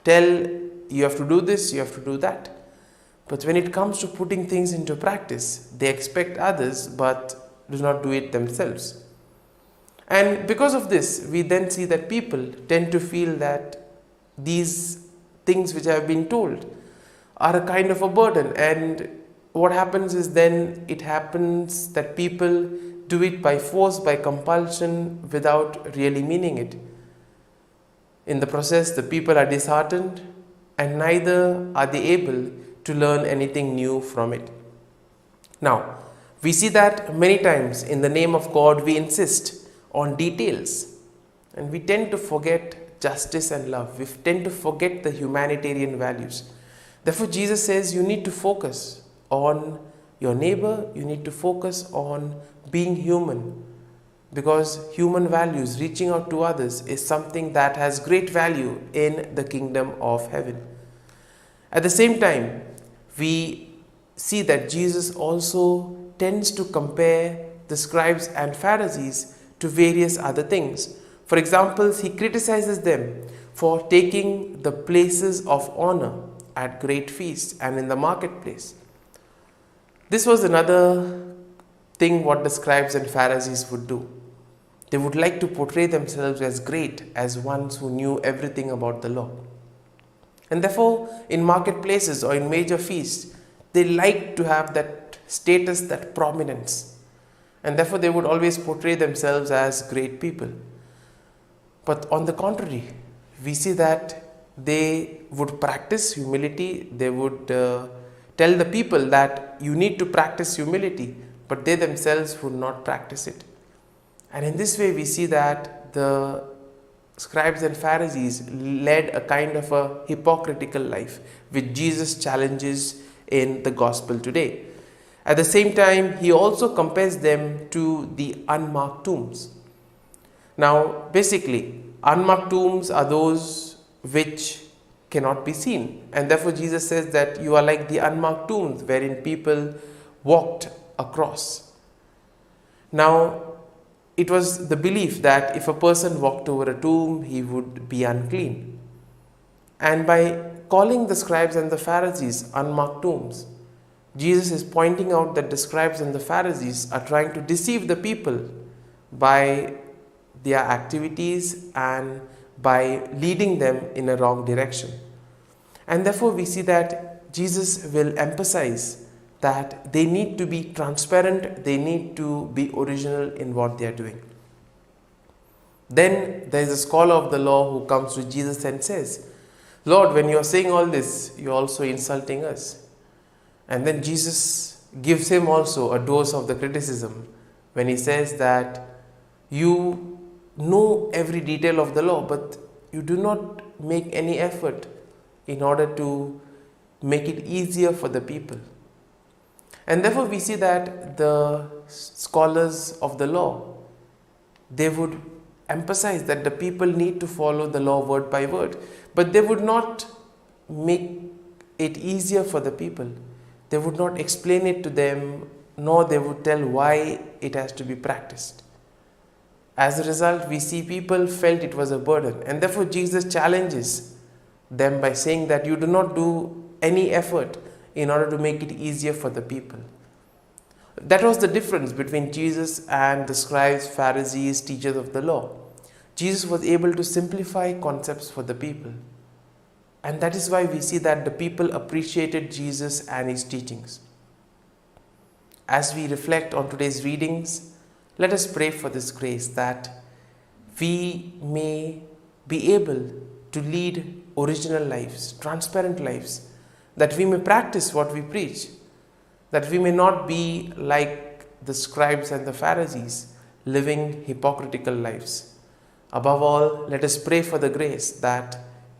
tell you have to do this, you have to do that. But when it comes to putting things into practice, they expect others but do not do it themselves. And because of this, we then see that people tend to feel that these things which have been told are a kind of a burden. And what happens is then it happens that people do it by force, by compulsion, without really meaning it. In the process, the people are disheartened and neither are they able to learn anything new from it. Now, we see that many times in the name of God, we insist on details and we tend to forget justice and love. We tend to forget the humanitarian values. Therefore, Jesus says you need to focus on your neighbor, you need to focus on being human, because human values, reaching out to others, is something that has great value in the kingdom of heaven. At the same time, we see that Jesus also tends to compare the scribes and Pharisees to various other things. For example, he criticizes them for taking the places of honor at great feasts and in the marketplace. This was another thing what the scribes and Pharisees would do. They would like to portray themselves as great, as ones who knew everything about the law. And therefore, in marketplaces or in major feasts, they liked to have that status, that prominence. And therefore, they would always portray themselves as great people. But on the contrary, we see that they would practice humility. They would tell the people that you need to practice humility, but they themselves would not practice it. And in this way, we see that the scribes and Pharisees led a kind of a hypocritical life, which Jesus challenges in the gospel today. At the same time, he also compares them to the unmarked tombs. Now, basically, unmarked tombs are those which cannot be seen. And therefore, Jesus says that you are like the unmarked tombs wherein people walked across. Now, it was the belief that if a person walked over a tomb, he would be unclean. And by calling the scribes and the Pharisees unmarked tombs, Jesus is pointing out that the scribes and the Pharisees are trying to deceive the people by their activities and by leading them in a wrong direction. And therefore, we see that Jesus will emphasize that they need to be transparent, they need to be original in what they are doing. Then there is a scholar of the law who comes to Jesus and says, Lord, when you are saying all this, you are also insulting us. And then Jesus gives him also a dose of the criticism when he says that you know every detail of the law, but you do not make any effort in order to make it easier for the people. And therefore we see that the scholars of the law, they would emphasize that the people need to follow the law word by word, but they would not make it easier for the people. They would not explain it to them, nor they would tell why it has to be practiced. As a result, we see people felt it was a burden, and therefore Jesus challenges them by saying that you do not do any effort in order to make it easier for the people. That was the difference between Jesus and the scribes, Pharisees, teachers of the law. Jesus was able to simplify concepts for the people. And that is why we see that the people appreciated Jesus and his teachings. As we reflect on today's readings, let us pray for this grace that we may be able to lead original lives, transparent lives, that we may practice what we preach, that we may not be like the scribes and the Pharisees, living hypocritical lives. Above all, let us pray for the grace that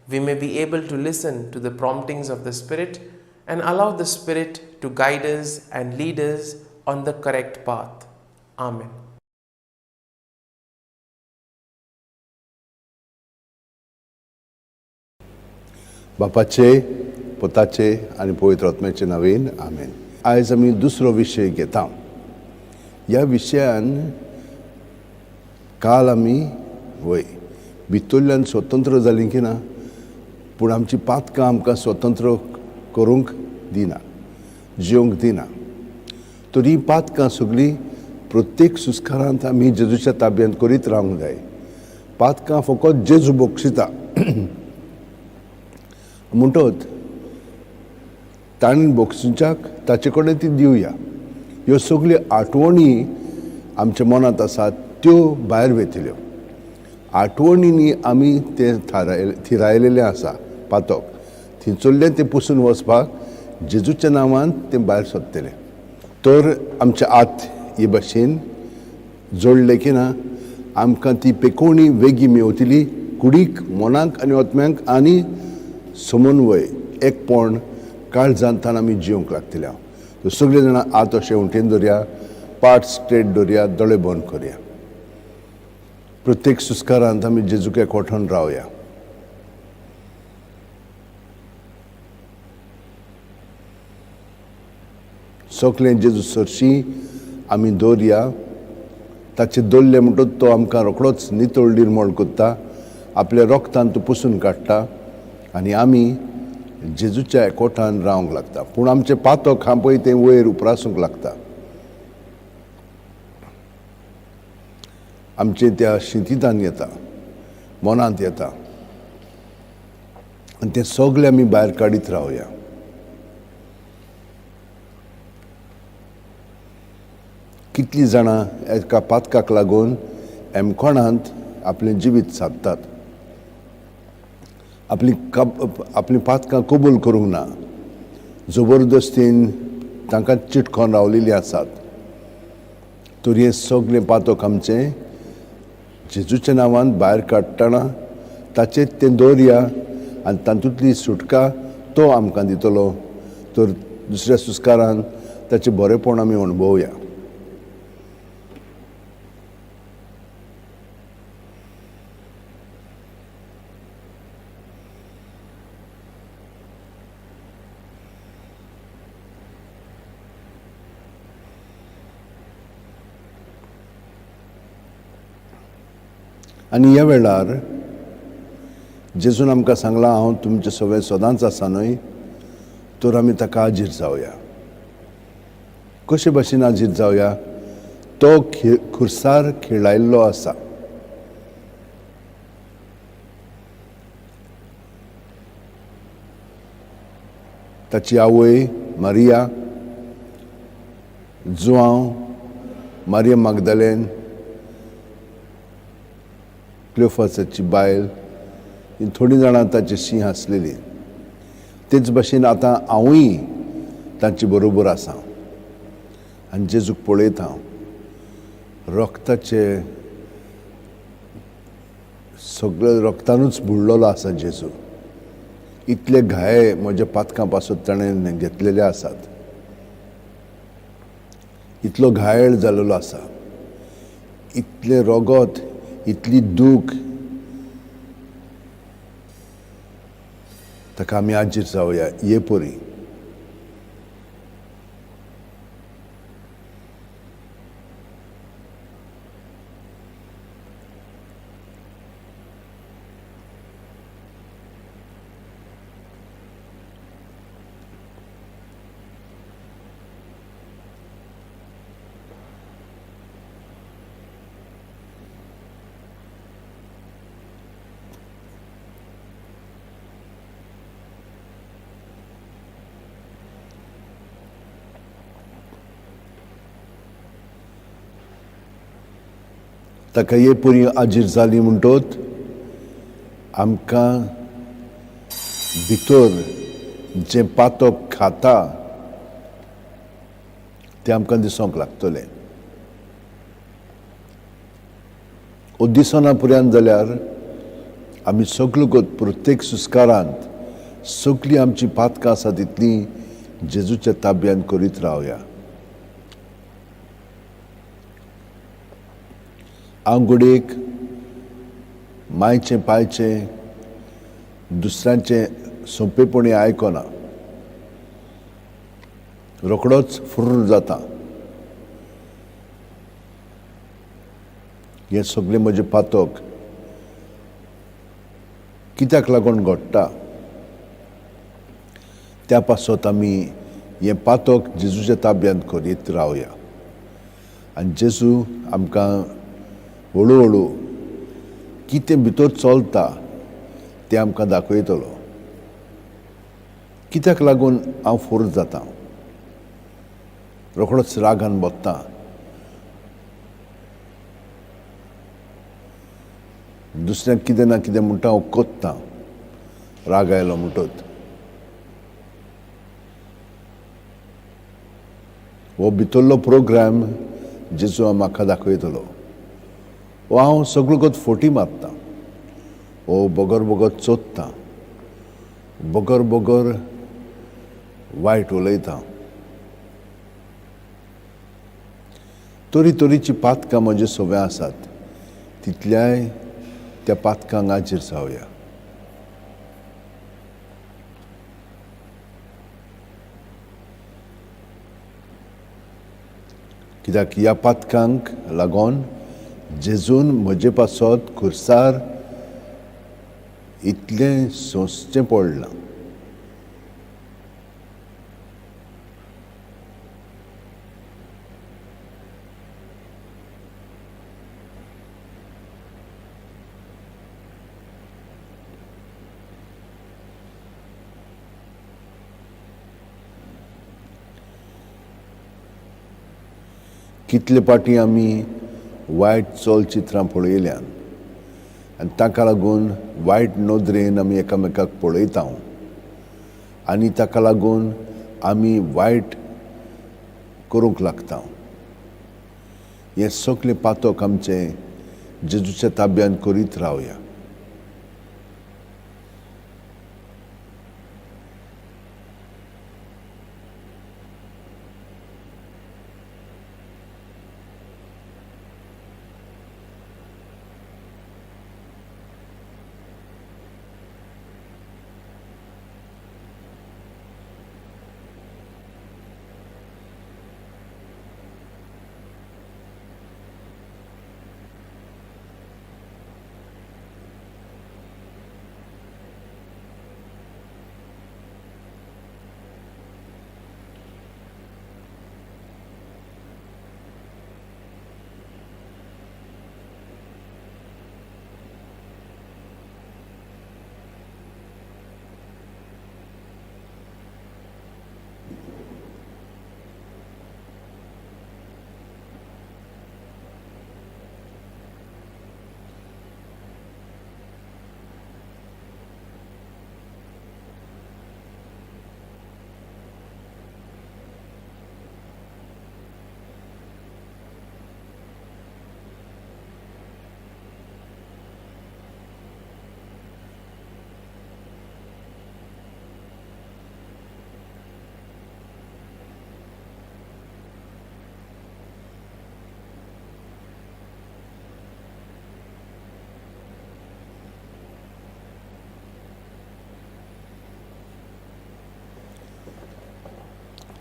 we may be able to listen to the promptings of the Spirit and allow the Spirit to guide us and lead us on the correct path. Amen. बापाचे, पुताचे आनी पवित्र आत्म्याचे नांवान आमेन. आयज आमी दुसरो विशय घेता. ह्या विशयान काल आमी वय भितरल्यान स्वतंत्र जालीं की ना, पूण आमची पातकां आमकां स्वतंत्र करूंक दिना, जिवंक दिना. तर हीं पातकां सगळीं प्रत्येक सुस्कारांत आमी जेजूच्या ताब्यांत करीत रावंक जाय. पातकां फकत जेजू बक्षिता म्हणटत ताणें बक्षिच्याक ताचे कडेन ती दिवया. ह्यो सगल्यो आठवणी आमच्या मनांत आसात त्यो भायर वेतल्यो. आठवणींनी आमी तें थिरायलेलें आसा पातक, थंयसरलें तें पुसून वचपाक जेजूच्या नांवान तें भायर सोदतलें. तर आमचे आत हे भाशेन जोडलें की ना आमकां ती पेकोवणी वेगीं मेवतली, कुडीक, मनाक आनी आत्म्याक आनी समन्वय एकपण काळजांतान आमी जिवंक लागतले. तर सगळे जाणां आत अशें उंटेन दवरया, पाट स्ट्रेट दवरया, दोळे बंद करया. प्रत्येक सुस्कारांत आमी जेजूक एकवठून रावया. सगळें जेजू सरशी आमी दवरया. ताचे दवरले म्हणटच तो आमकां रोखडोच नितळ निर्मळ करता, आपल्या रोगतान तो पुसून काडटा आनी आमी जेजूच्या एकवठान रावंक लागता. पूण आमचें पातक आहा पळय तें वयर उप्रासूंक लागता. आमचें त्या शिंतितान येता, मनांत येता आनी तें सगळें आमी भायर काडीत रावया. कितलीं जाणां एका पातकाक लागून एमकोणांत आपलें जिवीत सादतात, आपलीं पातकां कबूल करूंक ना, जबरदस्तीन तांकां चिटकोन रावलेलीं आसात. तर हें सगळें पातक आमचें जेजूच्या नांवान भायर काडटना ताचेर तें दवरया आनी तातूंतली सुटका तो आमकां दितलो. तर दुसऱ्या सुस्कारान ताचें बरेंपण आमी अणभवया. आनी ह्या वेळार जेजून आमकां सांगलां, हांव तुमचे सगळें सदांच आसा न्हय, तर आमी ताका हाजीर जावया. कशे भाशेन हाजीर जावया? तो खुर्सार खेळायल्लो आसा. ताची आवय मारिया, जुआंव, मारिया मागदालेन, क्लियोफासाची बायल, ही थोडीं जाणां ताचे शीं आसलेली. तेच भाशेन आतां हांवूय तांचे बरोबर आसा आनी जेजूक पळयता हांव. रक्ताचे सगळे रक्तानूच बुडलेलो आसा जेजू. इतले घाये म्हज्या पातकां पासून ताणें घेतलेले आसात, इतलो घायल जालेलो आसा, इतलें रगत, इतली दूख. ताका आमी हाजीर जावया हे परी. ताका हे परी हाजीर जाली म्हणटत आमकां भितर जें पातक खाता तें आमकां दिसूंक लागतलें. ओ दिसना पर्यंत जाल्यार आमी सगळो प्रत्येक सुस्कारांत सगळीं आमची पातकां आसा तितलीं जेजूच्या ताब्यांत करीत रावया. हांव घडयेक मायचें पायचें दुसऱ्यांचें सोंपेपणी आयकना, रोखडोच फुर्र जाता. हें सगळें म्हजें पातक कित्याक लागून घडटा त्या पासत आमी हें पातक जेजूच्या ताब्यांत करीत रावया आनी जेजू आमकां हळू हळू कितें भितर चलता तें आमकां दाखयतलो. कित्याक लागून हांव फोर्स जाता, रोखडोच रागान बत्ता, दुसऱ्यांक कितें ना कितें म्हणटा हांव कोत्ता, राग आयलो म्हणटत. हो भितरलो प्रोग्राम जेजू म्हाका दाखयतलो. हो हांव सगळो गत फोटी मारता, हो बगर बगर चोदता, बगर बगर वायट उलयता. तरी तरीची पातकां म्हजे सगळें आसात तितल्याय त्या पातकांक आजीर जावया. कित्याक ह्या पातकांक लागून जेजून म्हजे पासत खुर्सार इतलें सोंसचें पडलां. कितले पाटी आमी वायट चलचित्रां पळयल्यान आनी ताका लागून वायट नदरेन आमी एकामेकाक पळयता आनी ताका लागून आमी वायट करूंक लागता. हें सगळें पातक आमचें जेजूच्या ताब्यांत करीत रावया.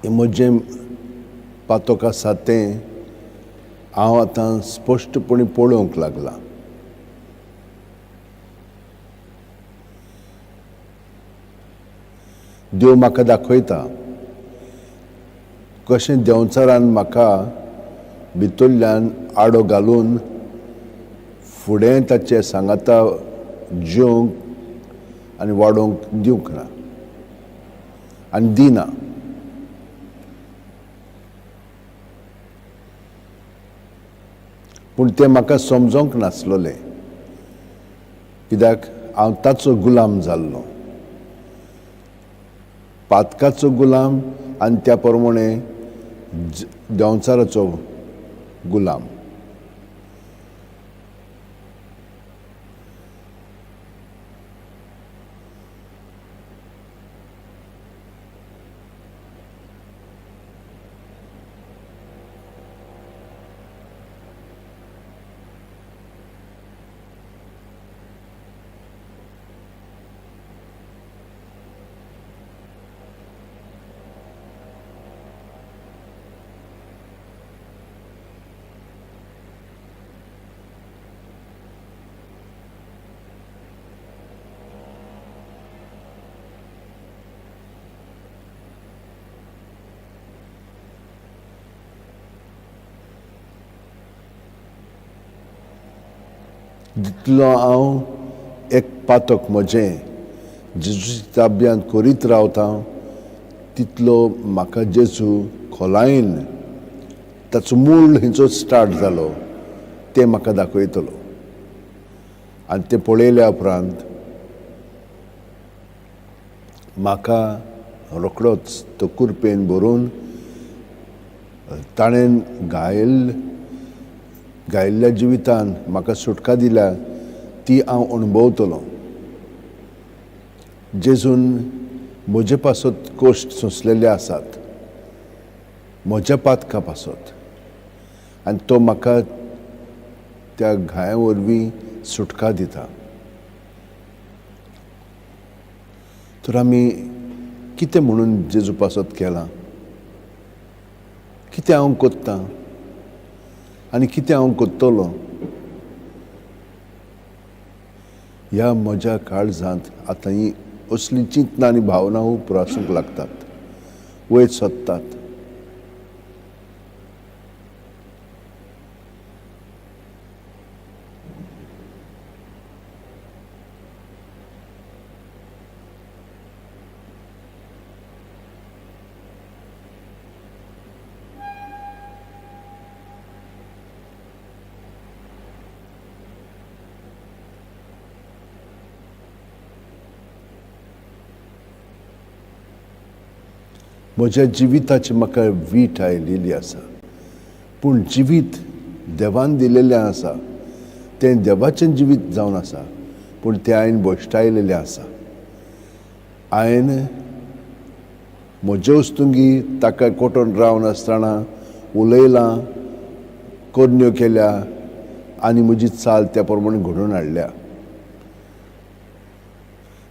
म्हजें पातक आसा तें हांव आतां स्पश्टपणी पळोवंक लागलां. देव म्हाका दाखयता कशें देंवचारान म्हाका भितरल्यान आडो घालून फुडें ताचे सांगाता जेवंक आनी वाडोवंक दिवंक ना आनी दिना. पूण तें म्हाका समजोंक नासलोलें, कित्याक हांव ताचो गुलाम जाल्लो. पातकाचो गुलाम आनी त्या प्रमाणे देंवचाराचो गुलाम. जितलो हांव एक पातक म्हजें जेजूच्या ताब्यांत करीत रावता तितलो म्हाका जेजू खोलायेन ताचो मूळ खंयचो स्टार्ट जालो तें म्हाका दाखयतलो. आनी तें पळयल्या उपरांत म्हाका रोखडोच तो कुरपेन भरून ताणें गायिल्ल्या जिवितान म्हाका सुटका दिल्या ती हांव अणभवतलो. जेजून म्हजे पासत कश्ट सोंसलेले आसात, म्हज्या पातका पासत, आनी तो म्हाका त्या घाया वरवीं सुटका दिता. तर आमी कितें म्हणून जेजू पासत केलां, कितें हांव कोत्तां आनी कितें हांव कोत्तलो ह्या म्हज्या काळजांत आतां ही असली चिंतना आनी भावना उप्रासूंक लागतात, वयर सोदतात. म्हज्या जिविताची म्हाका वीट आयिल्ली आसा, पूण जिवीत देवान दिलेलें आसा, तें देवाचें जिवीत जावन आसा, पूण तें हांवें भश्टायलेलें आसा. हांवें म्हजे वस्तुंगी ताका कोटोन रावन आसतना उलयलां, करण्यो केल्या आनी म्हजी चाल त्या प्रमाणे घडोवन हाडल्या.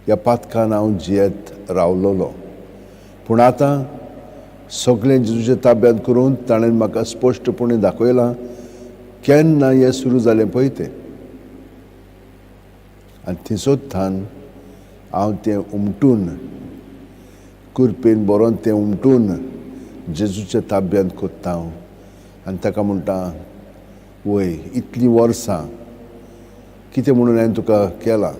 ह्या पातकान हांव जियेत रावलोलो, पूण आतां सगळें जेजूच्या ताब्यांत करून ताणें म्हाका स्पश्टपणे दाखयलां केन्ना हें सुरू जालें पळय तें. आनी थंयसोत्थान हांव तें उमटून कुरपेन बरोवन तें उमटून जेजूच्या ताब्यांत कोत्ता हांव आनी ताका म्हणटा, वय इतलीं वर्सां कितें म्हणून हांवें तुका केलां,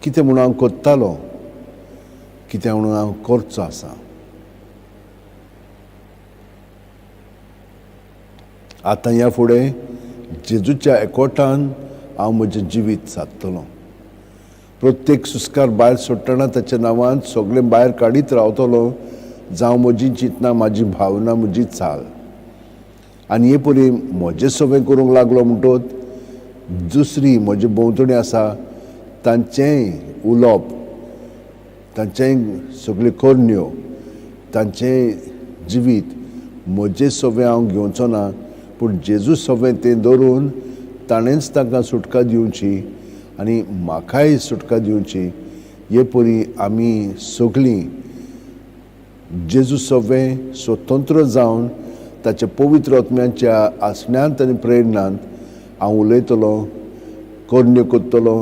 कितें म्हणून हांव कोत्तालो, कितें म्हणून हांव करचो आसा. आतां ह्या फुडें जेजूच्या एकवटान हांव म्हजें जिवीत सादतलो. प्रत्येक सुस्कार भायर सोडटना ताच्या नांवान सगळें भायर काडीत रावतलो, जावं म्हजी चिंतना, म्हाजी भावना, म्हजी चाल. आनी हे परी म्हजें सगळें करूंक लागलो म्हणटोच दुसरी म्हजे भोंवतणी आसा तांचेंय उलोवप, तांचेंय सगळ्यो करण्यो, तांचें जिवीत म्हजें सगळें हांव घेवचो ना, पूण जेजू सगळें तें धरून ताणेंच तांकां सुटका दिवची आनी म्हाकाय सुटका दिवची. हे परी आमी सगळीं जेजू सगळें स्वतंत्र जावन ताच्या पवित्र आत्म्याच्या आसण्यांत आनी प्रेरणांत हांव उलयतलो, करण्यो करतलो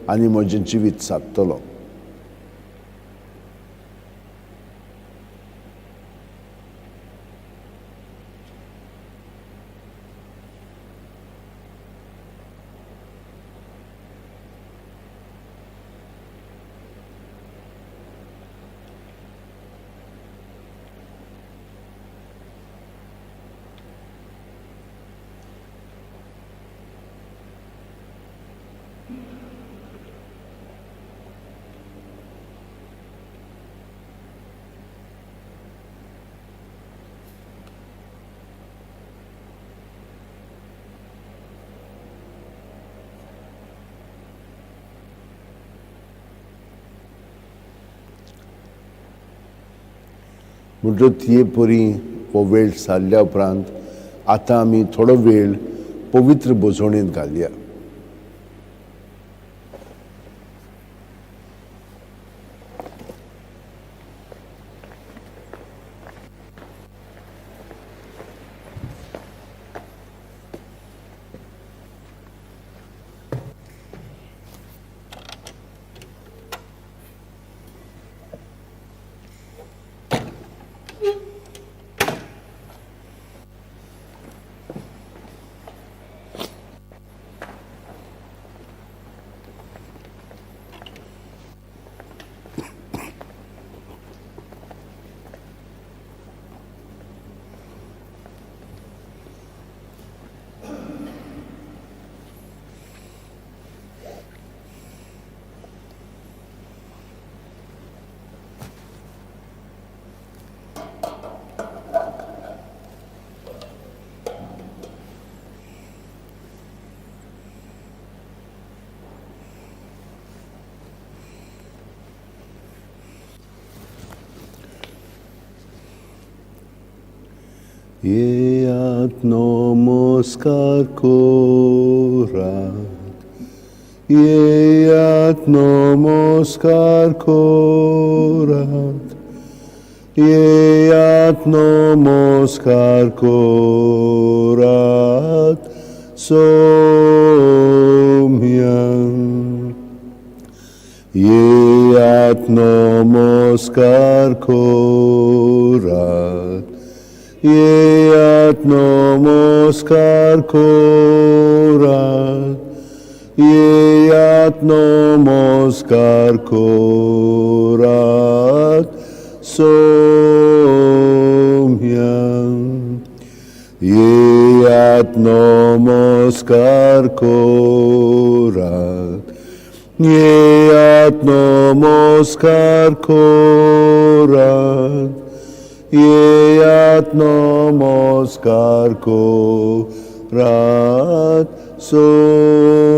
आनी म्हजें जिवीत सादतलो. म्हणटच हे परी हो वेळ सारल्या उपरांत आतां आमी थोडो वेळ पवित्र भोजवणेंत घालया. येयात नमस्कार करात, येयात नमस्कार करात, येयात नमस्कार करात सोम्यान. येयात नमस्कार करात, येयात नमस्कार करात, येयात नमस्कार करात सोम्यान. येयात नमस्कार करात, येयात नमस्कार करात, येयात नमस्कार करात सोम्यान.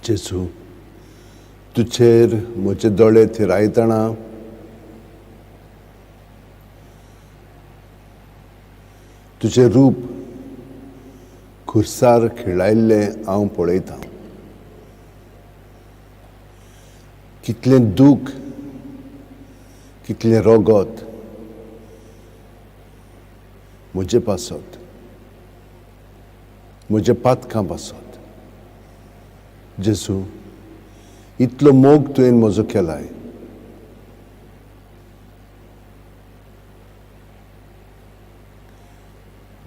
जेजू, तुजेर म्हजे दोळे थिरायतना तुजें रूप खुर्सार खिळायल्लें हांव पळयतां. कितलें दूख, कितलें रोगत म्हजे पासत, म्हज्या पातकां पासत. जेजू, इतलो मोग तुवें म्हजो केलाय.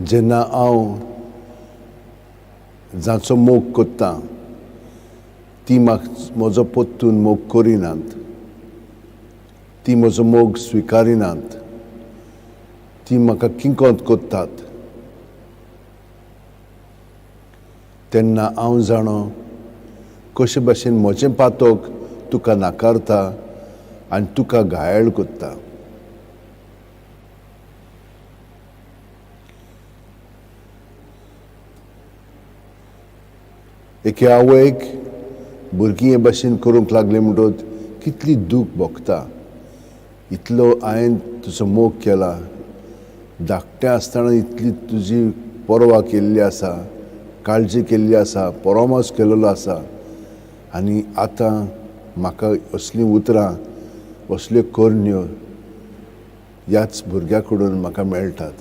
जेन्ना हांव जाचो मोग करतां ती म्हाका म्हजो परतून मोग करिनात, ती म्हजो मोग स्विकारिनात, ती म्हाका किंकोत करतात, तेन्ना हांव जाणो कशे भाशेन म्हजें पातक तुका नाकारता आनी तुका घायाळ करता. एके आवयक भुरगीं हे भाशेन करूंक लागली म्हणटकच कितली दूख भोगता. इतलो हांवें तुजो मोग केला, धाकटें आसतना इतली तुजी पर्वा केल्ली आसा, काळजी केल्ली आसा, परामर्श केल्लो आसा, आनी आतां म्हाका असलीं उतरां, असल्यो करण्यो ह्याच भुरग्या कडून म्हाका मेळटात.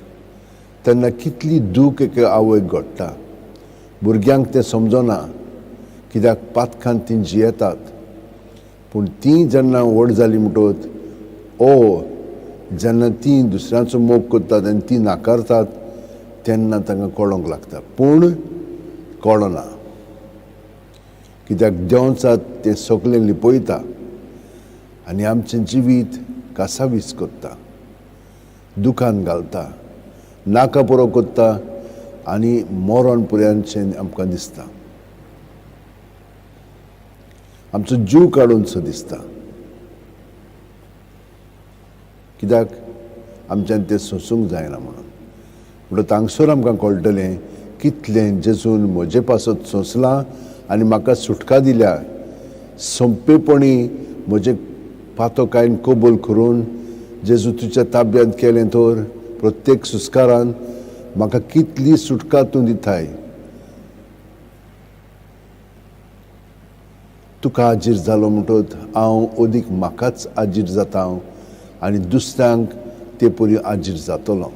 तेन्ना कितली दूख एके आवयक घडटा. भुरग्यांक तें समजना, कित्याक पातकान तीं जियेतात. पूण तीं जेन्ना व्हड जालीं म्हणटकच ओ जेन्ना तीं दुसऱ्यांचो मोग करतात आनी तीं नाकारतात तेन्ना तांकां कळोंक लागता. पूण कळना. कित्याक देंवचार तें सगळें लिपयता आनी आमचें जिवीत कासावीस करता, दुखान घालता, नाका पुरो करता आनी मरण पुऱ्यांचें आमकां दिसता, आमचो जीव काडून सो दिसता. कित्याक आमच्यान तें सोंसूंक जायना म्हणून. म्हणटकच तांगसर आमकां कळटलें कितलें जेजून म्हजे पासत सोंसलां आनी म्हाका सुटका दिल्या. सोंपेपणी म्हजें पातोकायन कबूल करून जेजू तुज्या ताब्यांत केलें तर प्रत्येक सुस्कारान म्हाका कितली सुटका तूं दिताय. तुका आजीर जालो म्हणटकच हांव अदीक म्हाकाच आजीर जाता आनी दुसऱ्यांक ते परी आजीर जातलो.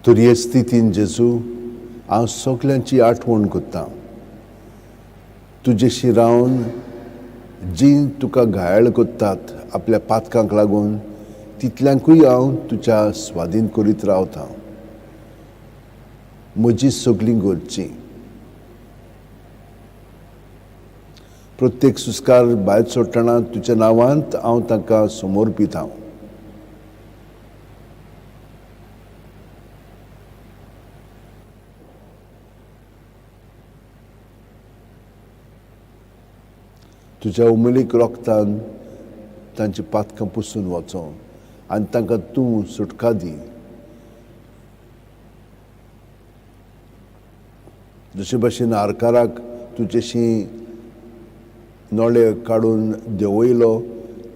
तर हे स्थितीन जेजू हांव सगल्यांची आठवण करता. तुजेशी रावन जीं तुका घायाळ करतात आपल्या पातकांक लागून तितल्यांकूय हांव तुज्या स्वाधीन करीत रावता. म्हजी सगळीं गरजी प्रत्येक सुस्कार भायर सोडटना तुज्या नांवांत हांव तांकां समर्पिता. तुज्या उमेलीक रोगतान तांची पातकां पुसून वचो आनी तांकां तूं सुटका दी. जशे भशेन आरकाराक तुजेशी नळे काडून देंवयलो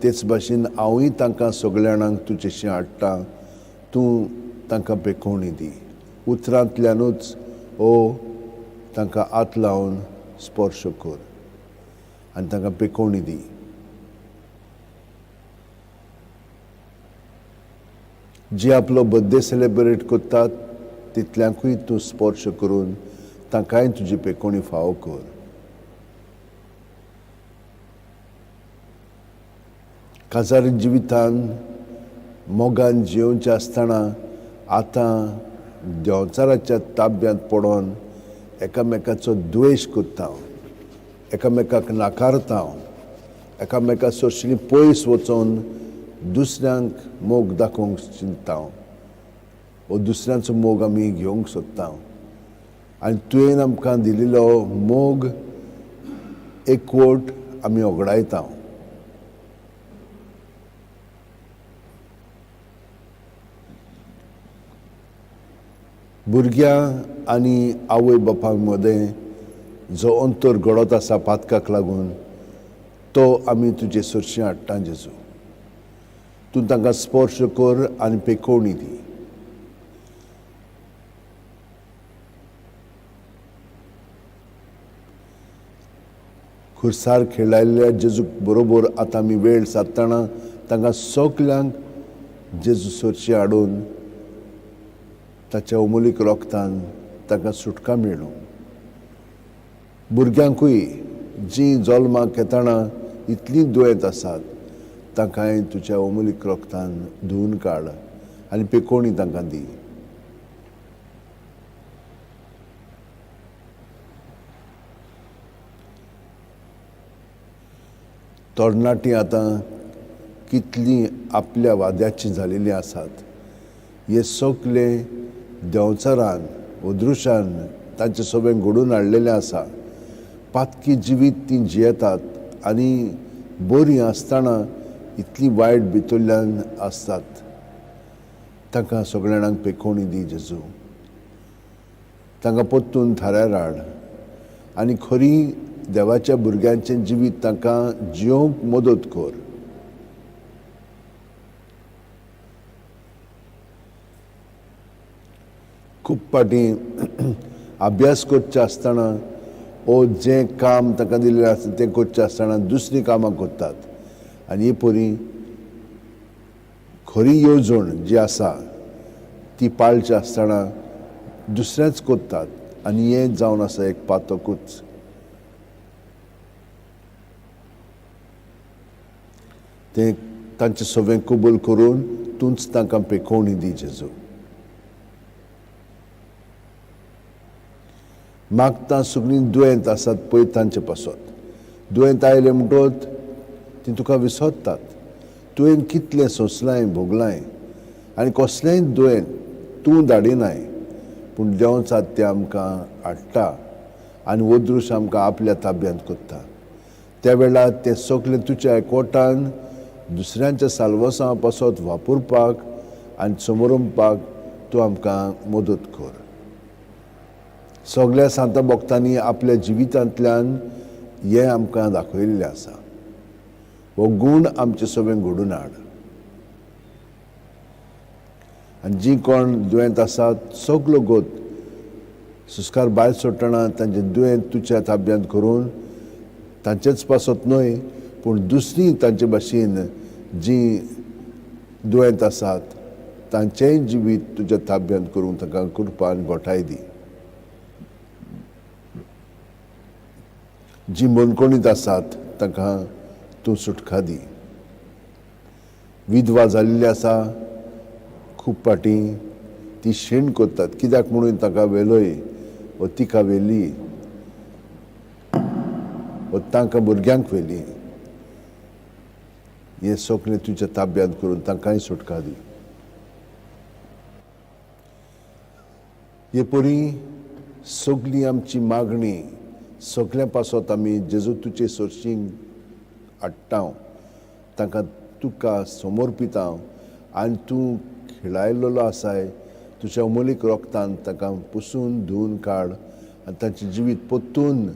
तेच भाशेन हांवूय तांकां सगल्या जाणांक तुजेशी हाडटा. तूं तांकां पेखोवणी दी. उतरांतल्यानूच ओ तांकां हात लावन स्पर्श कर आनी तांकां पेखोवणी दी. जी आपलो बर्थडे सेलिब्रेट करतात तितल्यांकूय तूं स्पर्श करून तांकांय तुजी पेखोवणी फावो कर. काजारी जिवितान मोगान जियोवचें आसतना आतां देंवचाराच्या ताब्यांत पडोन एकामेकाचो द्वेश करता, एकामेकाक नाकारता, एकामेका सोरशीं पयस वचून दुसऱ्यांक मोग दाखोवंक चिंतता वो दुसऱ्यांचो मोग आमी घेवंक सोदता. आनी तुवें आमकां दिल्लो मोग एकवट आमी ओगडायता. भुरग्यां आनी आवय बापाय मदें जो अंतर घडत आसा पातकाक लागून तो आमी तुजे सरशीं हाडटा जेजू. तूं तांकां स्पर्श कर आनी पेखोवणी दी. खुर्सार खेळायल्ल्या जेजूक बरोबर आतां आमी वेळ सादतना तांकां सगल्यांक जेजू सरशी हाडून ताच्या अमोलीक रोगतान तांकां सुटका मेळूं. भुरग्यांकूय जीं जल्माक येतना इतलीं दुयेंत आसात तांकांय तुज्या अमोलीक रोगतान धुवन काड आनी पेखोवणी तांकां दी. तरणाटीं आतां कितलीं आपल्या वाद्याचीं जालेलीं आसात हे सगलें देंवचारान अदृश्यान तांचे सगळें घडोवन हाडलेलें आसा. पातकी जिवीत तीं जियेतात आनी बरीं आसतना इतली वायट भितरल्यान आसतात. तांकां सगळ्या जाणांक पेखोवणी दी जेजू. तांकां परतून थाऱ्यार हाड आनी खरी देवाच्या भुरग्यांचें जिवीत तांकां जियोवंक मदत कर. खूब फावटी अभ्यास करचे आसतना ओ जें काम तांकां दिल्लें आसता तें करचें आसतना दुसरीं कामां करतात आनी ही परी खरी येवजण जी आसा ती पाळची आसतना दुसरेंच करतात आनी हें जावन आसा एक पातकूच. तें तांचें सगळें कबूल करून तूंच तांकां पेकोवणी दी जेजू. मागता सगळीं दुयेंत आसात पळय तांचे पासत. दुयेंत आयलें म्हणटत ती तुका विसरतात. तुवें कितलें सोंसलांय भोगलांय आनी कसलेंय दुयेंत तूं धाडिनाय, पूण देंवचात तें आमकां हाडटा आनी वदृश आमकां आपल्या ताब्यांत करता. त्या वेळार तें सगळें तुज्या एकवटान दुसऱ्यांच्या साल्वासां पासत वापरपाक आनी समोरपाक तूं आमकां मदत कर. सगळ्या सांता भक्तांनी आपल्या जिवितांतल्यान हें आमकां दाखयल्लें आसा. हो गूण आमचे सगळें घडून हाड आनी जीं कोण दुयेंत आसात सगलो गोत संस्कार भायर सोडटना तांचें दुयेंत तुज्या ताब्यांत करून तांचेच पासत न्हय पूण दुसरीं तांचे भाशेन जीं दुयेंत आसात तांचेंय जिवीत तुज्या ताब्यांत करून तांकां कृपा आनी गोठाय दी. जीं बंदखणींत आसात तांकां तूं सुटका दी. विधवा जाल्ली आसा खूब फाटीं ती शीण करतात कित्याक म्हणून ताका व्हेलोय वा तिका व्हेली वा तांकां भुरग्यांक व्हेली. हें सगळें तुज्या ताब्यांत करून तांकांय सुटका दी. हे परी सगळी आमची मागणी सगळ्यां पासत आमी जेजू तुजे सोर्शींक हाडटा, तांकां तुका समर्पिता आनी तूं खेळायलेलो आसाय तुज्या अमोलीक रोगतान तांकां पुसून धुवन काड आनी तांचें जिवीत परतून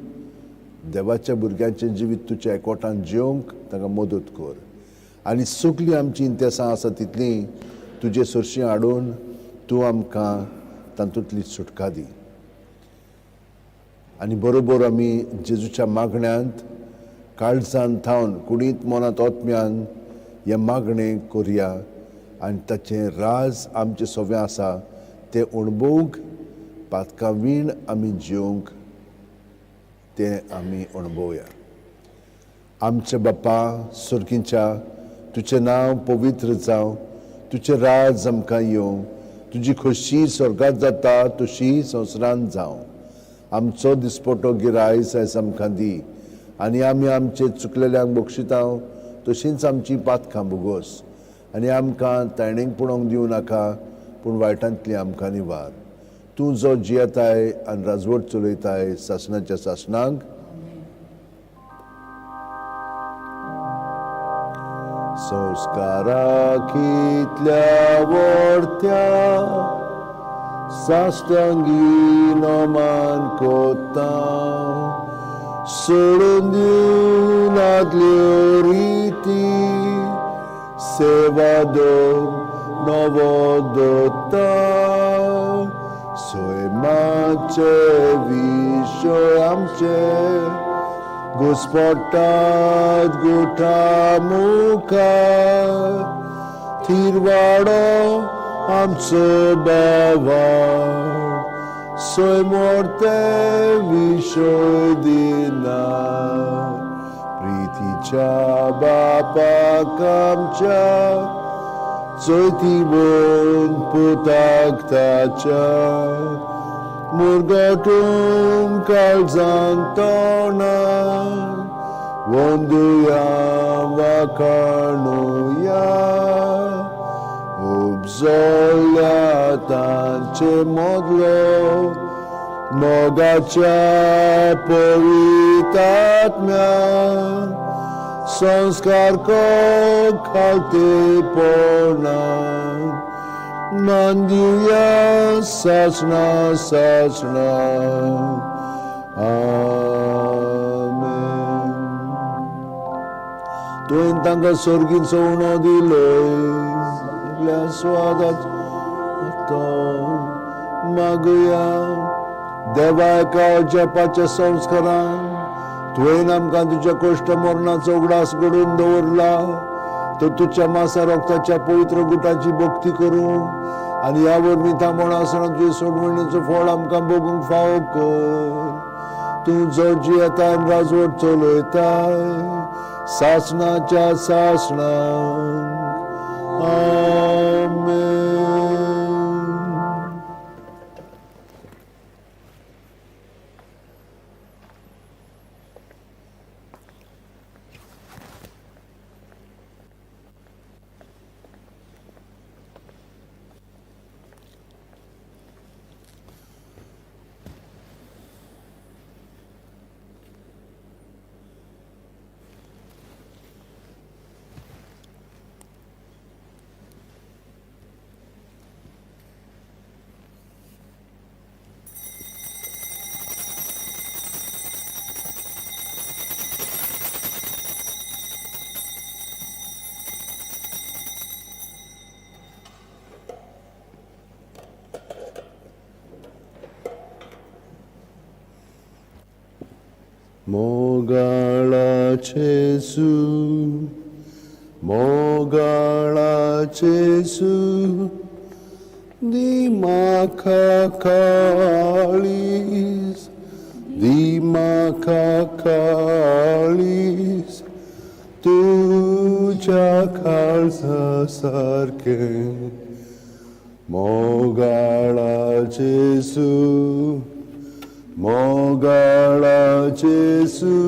देवाच्या भुरग्यांचें जिवीत तुज्या एकवटान जिवंक तांकां मदत कर. आनी सगळीं आमचीं इंतेसां आसा तितलीं तुजे सरशीं हाडून तूं आमकां तातूंतली सुटका दी. आनी बरोबर आमी जेजूच्या मागण्यांत काळजान थावन कुडींत मनांत ओतम्यान हें मागणें करया आनी ताचें राज आमचें सगळें आसा तें अणभवूंक पातकां वीण आमी जिवंक तें आमी अणभवया. आमच्या बापा सुर्कीच्या तुजें नांव पवित्र जावं, तुजें राज आमकां येवं, तुजी खोशी स्वर्गांत जाता तशी संवसारांत जावं. आमचो दिसपटो गिरायस आयज आमकां दी आनी आमी आमचे चुकलेल्यांक बक्षिता तशींच आमची पातकां भोगोस आनी आमकां ताणेंक पळोवंक दिवं नाका पूण वायटांतली आमकां निवार. तूं जो जियेताय आनी राजवट चलयताय सासणाच्या सासणाक. संस्कारा कितल्या वर्त्या साश्टांगी नमान कोता सोडून दिवन आदल्यो रिती सेवा दोन नवो दोता सैमाचे विशय आमचे घुस्पटात गुठा मुखार थिरवाडो आमचो बावार सैमोर्ते विशय दिना प्रितीच्या बापाक आमच्या चवथी बोन पुताक ताच्या मुरगटून काळजान तोंडा वंदुया वाखाणुया उपजल्या तांचे मदलो मोगाच्या पवितात्म्या संस्कार खालतेपणा मान दिवया सासणा सासणा. आमेन. तुवें तांकां सर्गीत सवणो दिलोय सगळ्या स्वादाचो मागुया देवा एका जपाच्या संस्कारान तुवें आमकां तुज्या कश्ट मरणाचो उगडास घडून दवरला. तर तुज्या मासा रोगताच्या पवित्र गुटाची भक्ती करूं आनी ह्या वरवीं थांबोण आसतना तुजे सोडवणेचो फळ आमकां भोगूंक फावो कर. तूं जो जियेता आनी राजवट चलयताय सासणाच्या सासणाक. आमेन. मोगाळा जेजू, मोगाळा जेजू, दी म्हाका काळीज, दी म्हाका काळीज, तुज्या काळजा सारकें. मोगाळा जेजू, मोगाळा जेजू,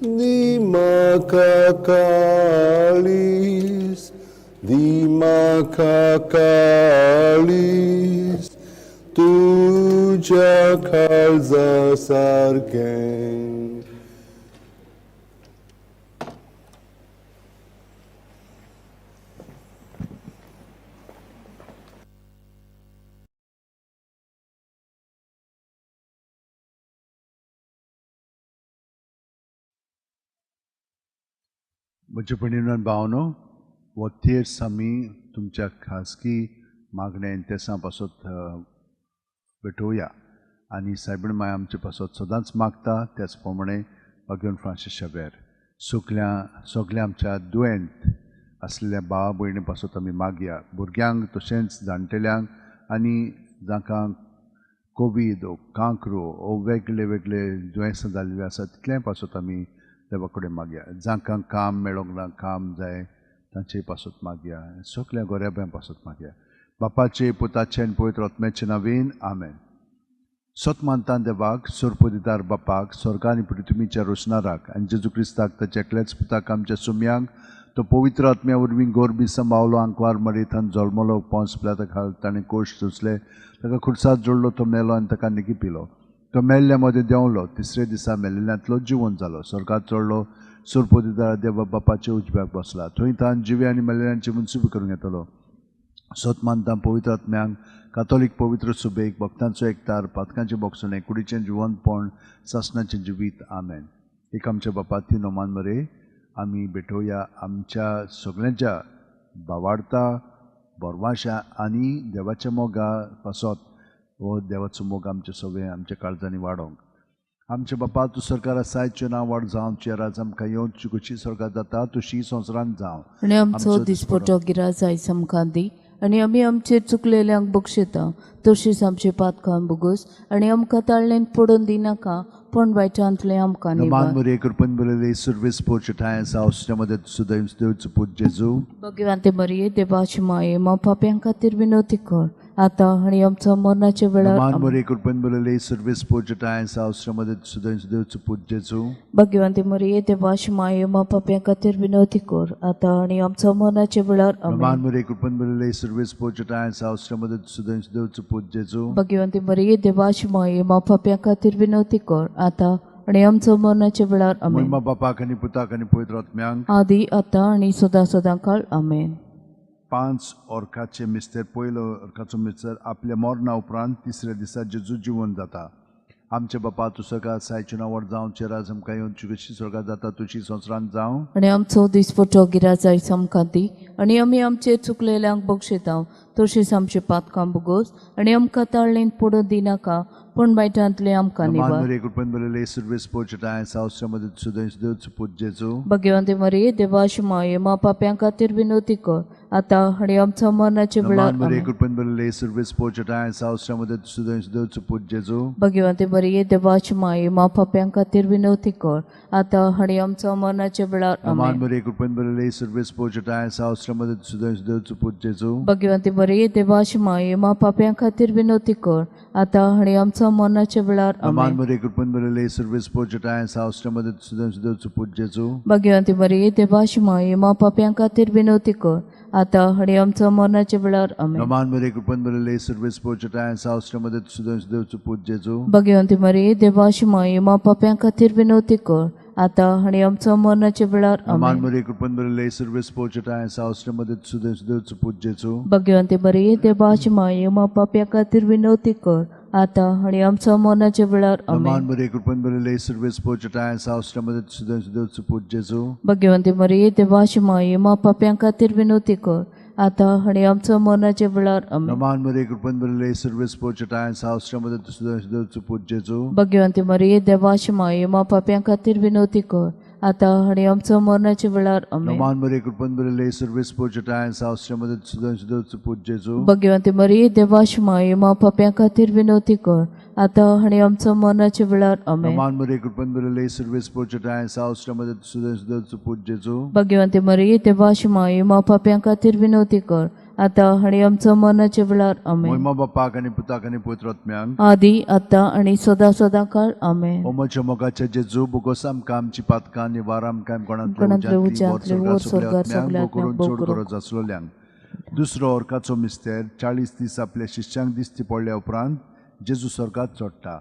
दी म्हाका काळीज, दी म्हाका काळीज, तुज्या काळजा सारकें. म्हजे भयणीन भावनो, हो तेर्स आमी तुमच्या खाजगी मागण्या तेसां पासत भेटोवया आनी सायबीण माय आमचे पासत सदांच मागता. त्याच प्रमाणे बागेवन फ्रांसीस शावेर सगल्या सगल्या आमच्या दुयेंत आसलेल्या भावा भयणी पासत आमी मागया. भुरग्यांक तशेंच जाणटेल्यांक आनी जांकां कोवीड ओ कांक्रो ओ वेगळे वेगळे दुयेंसां जाल्लीं आसा तितलें पासत आमी देवा कडेन मागया. जांकां काम मेळोंक ना, काम जाय तांचे पासत मागया. सगल्या गोऱ्याब्यां पासत मागया. बापाचे, पुताचे आनी पवित्र आत्म्याचे नांवान आमेन. सत मानता देवाक, सोरपोदिदार बापाक, स्वर्गा आनी पृथ्वीच्या रोशनाराक आनी जेजू क्रिस्ताक ताच्या एकल्याच पुताक आमच्या सुम्यांक, तो पवित्र आत्म्या वरवीं गोरबी सांबावलो, आंकवार मरेथान जल्मलो, पोंस पिलाता खाल ताणें कोश सोंसले, ताका खुर्सात जोडलो, तो मेलो आनी ताका निकी पिलो. तो मेल्ल्या मदें देंवलो, तिसरे दिसा मेल्ल्यांतलो जिवन जालो, स्वर्गात चडलो, सोरपोदिदार देवा बापाच्या उजव्याक बसला, थंय तान जिवे आनी मेल्ल्यांची मनसुबी करूंक येतलो. सत मानता पवित्र आत्म्यांक, कातोलीक पवित्र सुबेक, भक्तांचो एकतार, पातकांचें बोगसणें, कुडीचें जिवनपण, सासणाचें जिवीत. आमेन. एक आमच्या बापा ती नोमान मरे आमी भेटोवया आमच्या सगळ्यांच्या भावार्ता, बोरवाशा आनी देवाच्या मोगा पासत. हो देवाचो मोग आमचे सगळे आमच्या काळजांनी वाडोवंक. आमच्या बापा, तूं सरकार आसाय, तुजें नांव वाड जावं, तुजें राज आमकां येवन, तुजी खोशी स्वर्गात जाता तशी संवसारांत जावं. आनी आमचो दिसपटो गिराज आयज आमकां दी आनी आमी आमचेर चुकलेल्यांक बक्षयता तशीच आमचे पातकां भोगोस आनी आमकां ताळणेंत पडून दिनाका, पूण वायटांतलें आमकां नमान मरिये, कृपेन भरिल्ली, सुर्वेस पोरचे ठांय आसा, तुज्या मदीं सुदैव देवचो पूत जेजू. भगवंते मरिये, देवाची माये, मा पाप्यां खातीर विनवती कर आतां आनी आमचो मरणाच्या वेळार. नमान मरिये, कृपेन भरिल्ली, सुर्वेस पोरचे ठांय आसा, तुज्या मदीं सुदैव देवचो पूत जेजू. भगवंते मरिये, देवाची माये, मा पाप्यां खातीर विनवती कर आतां आनी आमचो मरणाच्या वेळार. नमान मरिये, कृपेन भरिल्ली, सुर्वेस पोरचे ठांय आसा, तुज्या मदीं सुदैव देवचो पूत जेजू. भगवंते मरिये, देवाची माये, मा पाप्यां खातीर विनवती कर आतां आनी आमचो मरणाच्या वेळार. आमेन. महिमा बापाक आनी पुताक आनी पवित्र आत्म्यांक, आदी आतां आनी सदां सदां काळ. आमेन. 5 ओर्काचे मिस्तेर. पयलो ओर्काचो मिस्तेर, आपल्या मरणा उपरांत तिसऱ्या दिसा जेजू जिवन जाता. आमचे बापा, तूं स्वर्गात आसाय, तुजें नांव व्हड जावं, तुजें राज आमकां येवन, तुजी खोशी स्वर्गात जाता तशी संवसारांत जावं. आनी आमचो दिसपटो गिराज आयज आमकां दी आनी आमी आमचे चुकलेल्यांक बक्षितांव तशीच आमचे पातकां भोगोस आनी आमकां ताळणेंत पडूं दिनाका पूण बायटांतले आमकां नमान निवार. मरिये कृपेन भरिल्ले सर्वेस्पोर चेटाय सावस्या मदत सुदैस देवचो पूत जेजू. भगवंती मरिये देवाची माये मा पाप्यां खातीर विनवती कर आतां आनी आमच्या मरणाच्या वेळार. नमान मरिये आमेन. कृपेन भरिल्ले सर्वेस्पोर चेटाय सावस्या मदत सुदैस देवचो पूत जेजू. भगवंती मरिये देवाची माये मा पाप्यां खातीर विनवती कर आतां आनी आमच्या मरणाच्या वेळार. नमान आमेन. मरिये कृपेन भरिल्ले सर्वेस्पोर चेटाय सावस्या मदत सुदैस देवचो पूत जेजू. भगवंती मरिये देवाची माये मा पाप्यां खातीर विनवती कर आतां आनी आमच्या मरणाच्या वेळार. नमान आमेन. मरिये कृपेन भरिल्ले सर्वेस्पोर चेटाय सावस्या मदत सुदैस देवचो पूत जेजू. भगवंती मरिये देवाची माये मा पाप्यां खातीर विनवती कर आतां आनी आमच्या मरणाच्या वेळार. आमेन. नमान मरिये कृपेन भरिल्ले सर्वेस्पोर चेटाय सावस्या मदत सुदैस देवचो पूत जेजू. भगवंती मरिये देवाची माये मा पाप्यां खातीर विनवती कर आतां आनी आमच्या मरणाच्या वेळार. नमान आमेन. मरिये कृपेन भरिल्ले सर्वेस्पोर चेटाय सावस्या मदत सुदैस देवचो पूत जेजू. भगवंती मरिये देवाची माये मा पाप्यां खातीर विनवती कर आतां आनी आमच्या मरणाच्या वेळार. नमान आमेन. मरिये कृपेन भरिल्ले सर्वेस्पोर चेटाय सावस्या मदत सुदैस देवचो पूत जेजू. भगवंती मरिये देवाची माये मा पाप्यां खातीर विनवती कर आतां आनी आमच्या मरणाच्या वेळार. आमेन. नमान मरिये कृपेन भरिल्ले सर्वेस्पोर चेटाय सावस्या मदत सुदैस देवचो पूत जेजू. भगवंती मरिये देवाची माये मा पाप्यां खातीर विनवती कर आतां आनी आमच्या मरणाच्या वेळार. आमेन. नमान मरिये कृपेन भरिल्ले सर्वेस्पोर चेटाय सावस्या मदत सुदैस देवचो पूत जेजू. भगवंती मरिये देवाची माये मा पाप्यां खातीर विनवती कर आतां आनी आमच्या मरणाच्या वेळार. आमेन. नमान मरिये कृपेन भरिल्ले सर्वेस्पोर चेटाय सावस्या मदत सुदैस देवचो पूत जेजू. भगवंती मरिये देवाची माये मा पाप्यां खातीर विनवती कर आतां आनी आमच्या मरणाच्या वेळार. आमेन. मोहिमा बापाक आनी पुताक आनी पवित्र आत्म्यांक आदी आतां आनी सदां सदां काळ. आमेन. ओ म्हज्या मोगाच्या जेजू बोगोस आमकां आमची पातकां निवार आमकां कोणांतले कोणांतले उज्यांतले उज्यांतले वोर स्वर्गार सगल्या सगल्या आत्म्यांक करून आत्म्यांक भोव चड करूंक. गरज आसलोल्यांक. दुसरो अर्काचो मिस्तेर 40 दीस आपल्या शिश्यांक दिश्टी पडल्या उपरांत जेजू स्वर्गात चडटा.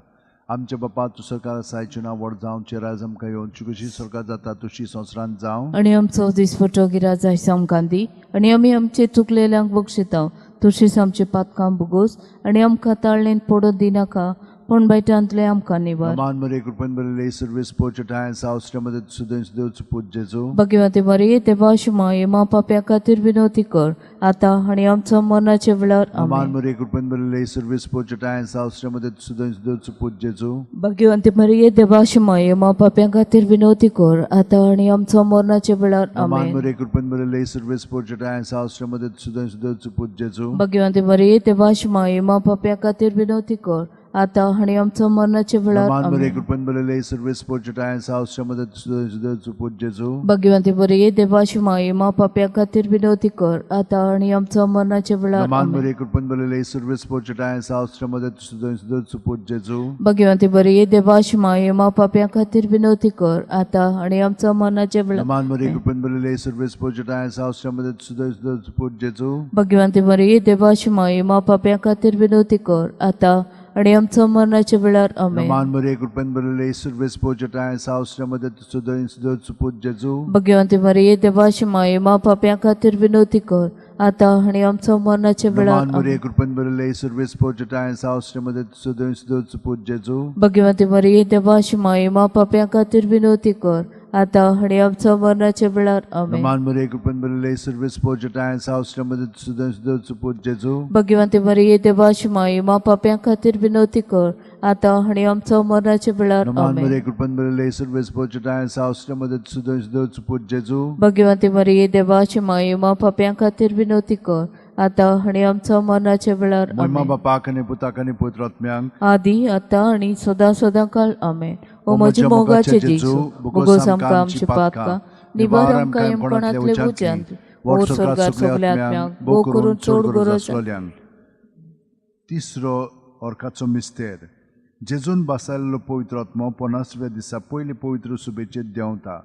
आमच्या बापा तूं सरकार आसायचें नांव व्हड जावचें राज आमकां येवचें कशी स्वर्गात जाता तशी संवसारांत जावं. आनी आमचो दिसपटो गिराज आयज आमकां दी आनी आमी आमचे चुकलेल्यांक बक्षितांव तशीच आमचे पातकां भोगोस आनी आमकां ताळणेंत पडूं दिनाका पूण बायटांतले आमकां निवार. नमान मरिये कृपेन भरिल्ले सर्वेस्पोर चेटाय सावस्या मदत सुदैस देवचो पूत जेजू. भगवंती मरिये देवाची माये मा पाप्यां खातीर विनवती कर आतां आनी आमच्या मरणाच्या वेळार. नमान आमेन. मरिये कृपेन भरिल्ले सर्वेस्पोर चेटाय सावस्या मदत सुदैस देवचो पूत जेजू. भगवंती मरिये देवाची माये मा पाप्यां खातीर विनवती कर आतां आनी आमच्या मरणाच्या वेळार. नमान आमेन. मरिये कृपेन भरिल्ले सर्वेस्पोर चेटाय सावस्या मदत सुदैस देवचो पूत जेजू. भगवंती मरिये देवाची माये मा पाप्यां खातीर विनवती कर आतां आनी आमच्या मरणाच्या वेळार. नमान मरिये आमेन. कृपेन भरिल्ले सर्वेस्पोर चेटाय सावस्या मदत सुदैस देवचो पूत जेजू. भगवंती मरिये देवाची माये मा पाप्यां खातीर विनवती कर आतां आनी आमच्या मरणाच्या वेळार. नमान आमेन. मरिये कृपेन भरिल्ले सर्वेस्पोर चेटाय सावस्या मदत सुदैस देवचो पूत जेजू. भगवंती मरिये देवाची माये मा पाप्यां खातीर विनवती कर आतां आनी आमच्या मरणाच्या वेळार. नमान मरिये कृपेन भरिल्ले सर्वेस्पोर चेटाय सावस्या मदत सुदैस देवचो पूत जेजू. भगवंती मरिये देवाची माये मा पाप्यां खातीर विनवती कर आतां आनी आमच्या मरणाच्या वेळार. आमेन. नमान मरिये कृपेन भरिल्ले सर्वेस्पोर चेटाय सावस्या मदत सुदैस देवचो पूत जेजू. भगवंती मरिये देवाची माये मा पाप्यां खातीर विनवती कर आतां आनी आमच्या मरणाच्या वेळार. नमान मरिये आमेन. कृपेन भरिल्ले सर्वेस्पोर चेटाय सावस्या मदत सुदैस देवचो पूत जेजू. भगवंती मरिये देवाची माये मा पाप्यां खातीर विनवती कर आतां आनी आमच्या मरणाच्या वेळार. आमेन. नमान मरिये कृपेन भरिल्ले सर्वेस्पोर चेटाय सावस्या मदत सुदैस देवचो पूत जेजू. भगवंती मरिये देवाची माये मा पाप्यां खातीर विनवती कर आतां आनी आमच्या मरणाच्या वेळार. नमान आमेन. मरिये कृपेन भरिल्ले सर्वेस्पोर चेटाय सावस्या मदत सुदैस देवचो पूत जेजू. भगवंती मरिये देवाची माये मा पाप्यां खातीर विनवती कर आतां आनी आमच्या मरणाच्या वेळार. महिमा आमेन. बापाक आनी पुताक आनी पवित्र आत्म्यांक आदी आतां आनी सदां सदां काळ. आमेन. ओ म्हज्या मोगाचे जेजू बोगोस आमकां आमची पातकां निवार आमकां यमकोणांतले उज्यांत वोर स्वर्गार सगल्या आत्म्यांक भोव करून चड गरज आसलोल्यांक. तिसरो अर्काचो मिस्तेर जेजून बसायल्लो पवित्र आत्मो 50व्या दिसा पयले पवित्र सुबेचेर देंवता.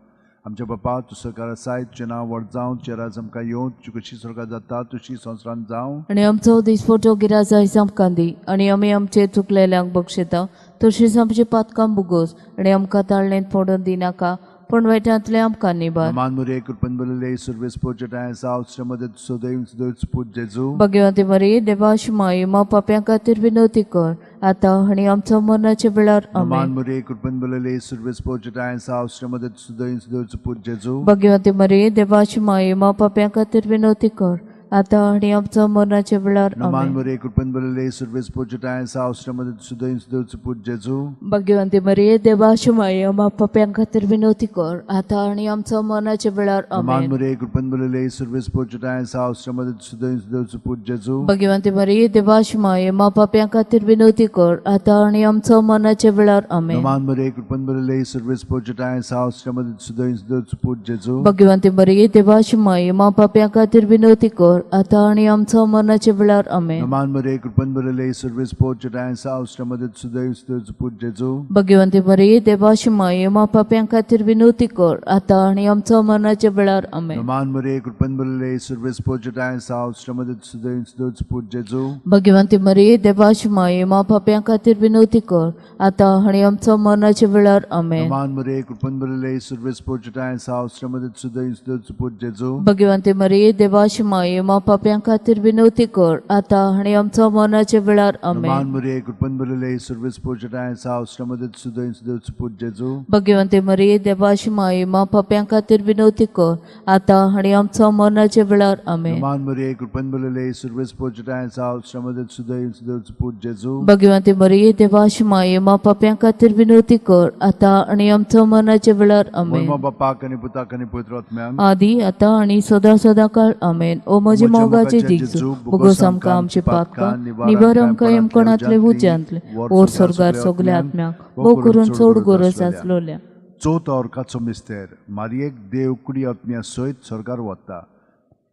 आमच्या बापा तूं सरकार आसाय तुजें नांव व्हड जावं तुजें राज आमकां येवं तुजी कशी स्वर्गात जाता तशी संवसारांत जावं. आनी आमचो दिसपटो गिराज आयज आमकां दी आनी आमी आमचे चुकलेल्यांक बक्षिता तशीच आमची पातकां भोगोस आनी आमकां ताळणेंत पडून दिनाका पूण वायटांतले आमकां निबार. मान मरिये कृपेन भरिल्ले सर्वेस्पोर जटाय आसा मध्ये सदैव देवचो पूत जेजू. भगवंती मरिये देवाची माई मा पाप्यां खातीर विनवती कर आतां आनी आमचो मरणाच्या वेळार. मान आमेन. मरिये कृपेन भरिल्ले सर्वेस्पोर जटाय आसा मध्ये सदैव देवचो पूत जेजू. भगवंती मरिये देवाची माई मा पाप्यां खातीर विनवती कर आतां आनी आमचो मरणाच्या वेळार. मान आमेन. मरिये कृपेन भरिल्ले सर्वेस्पोर जटाय आसा मध्ये सदैव देवचो पूत जेजू. भगवंती मरिये देवाची माई मा पाप्यां खातीर विनवती कर आतां आनी आमचो मरणाच्या वेळार. मान आमेन. मरिये कृपेन भरिल्ले सर्वेस्पोर जटाय आसा मध्ये सदैव देवचो पूत जेजू. भगवंती मरिये देवाची माई मा पाप्यां खातीर विनवती कर आतां आनी आमचो मरणाच्या वेळार. आमेन. मान मरिये कृपेन भरिल्ले सर्वेस्पोर जटाय आसा मध्ये सदैव देवचो पूत जेजू. भगवंती मरिये देवाची माई मा पाप्यां खातीर विनवती कर आतां आनी आमचो मरणाच्या वेळार. आमेन. मान मरिये कृपेन भरिल्ले सर्वेस्पोर जटाय आसा मध्ये सदैव देवचो पूत जेजू. भगवंती मरिये देवाची माई मा पाप्यां खातीर विनवती कर आतां आनी आमचो मरणाच्या वेळार. आमेन. मान मरिये कृपेन भरिल्ले सर्वेस्पोर जटाय आसा मध्ये सदैव देवचो पूत जेजू. भगवंती मरिये देवाची माई मा पाप्यां खातीर विनवती कर आतां आनी आमचो मरणाच्या वेळार. आमेन. मान मरिये कृपेन भरिल्ले सर्वेस्पोर जटाय आसा मध्ये सदैव देवचो पूत जेजू. भगवंती मरिये देवाची माई मा पाप्यां खातीर विनवती कर आतां आनी आमचो मरणाच्या वेळार. मान आमेन. मरिये कृपेन भरिल्ले सर्वेस्पोर जटाय आसा मध्ये सदैव देवचो पूत जेजू. भगवंती मरिये देवाची माई मा पाप्यां खातीर विनवती कर आतां आनी आमचो मरणाच्या वेळार. आमेन. मान मरिये कृपेन भरिल्ले सर्वेस्पोर जटाय आसा मध्ये सदैव देवचो पूत जेजू. भगवंती मरिये देवाची माई मा पाप्यां खातीर विनवती कर आतां आनी आमचो मरणाच्या वेळार. आमेन. महिमा बापाक आनी पुताक आनी पवित्र आत्म्याक आदी आतां आनी सदां सदां काळ. आमेन. ओ म्हजे मोगाचे जेजू बोगोस आमकां आमचे पातकां निबर आमकां यमकणांतले उज्यांतले ओर स्वर्गार सगल्या आत्म्याक भोव करून चड गरज आसलोल्या. चवथो अर्काचो मिस्तेर मारयेक देव कुडी आत्म्या सयत स्वर्गार वता.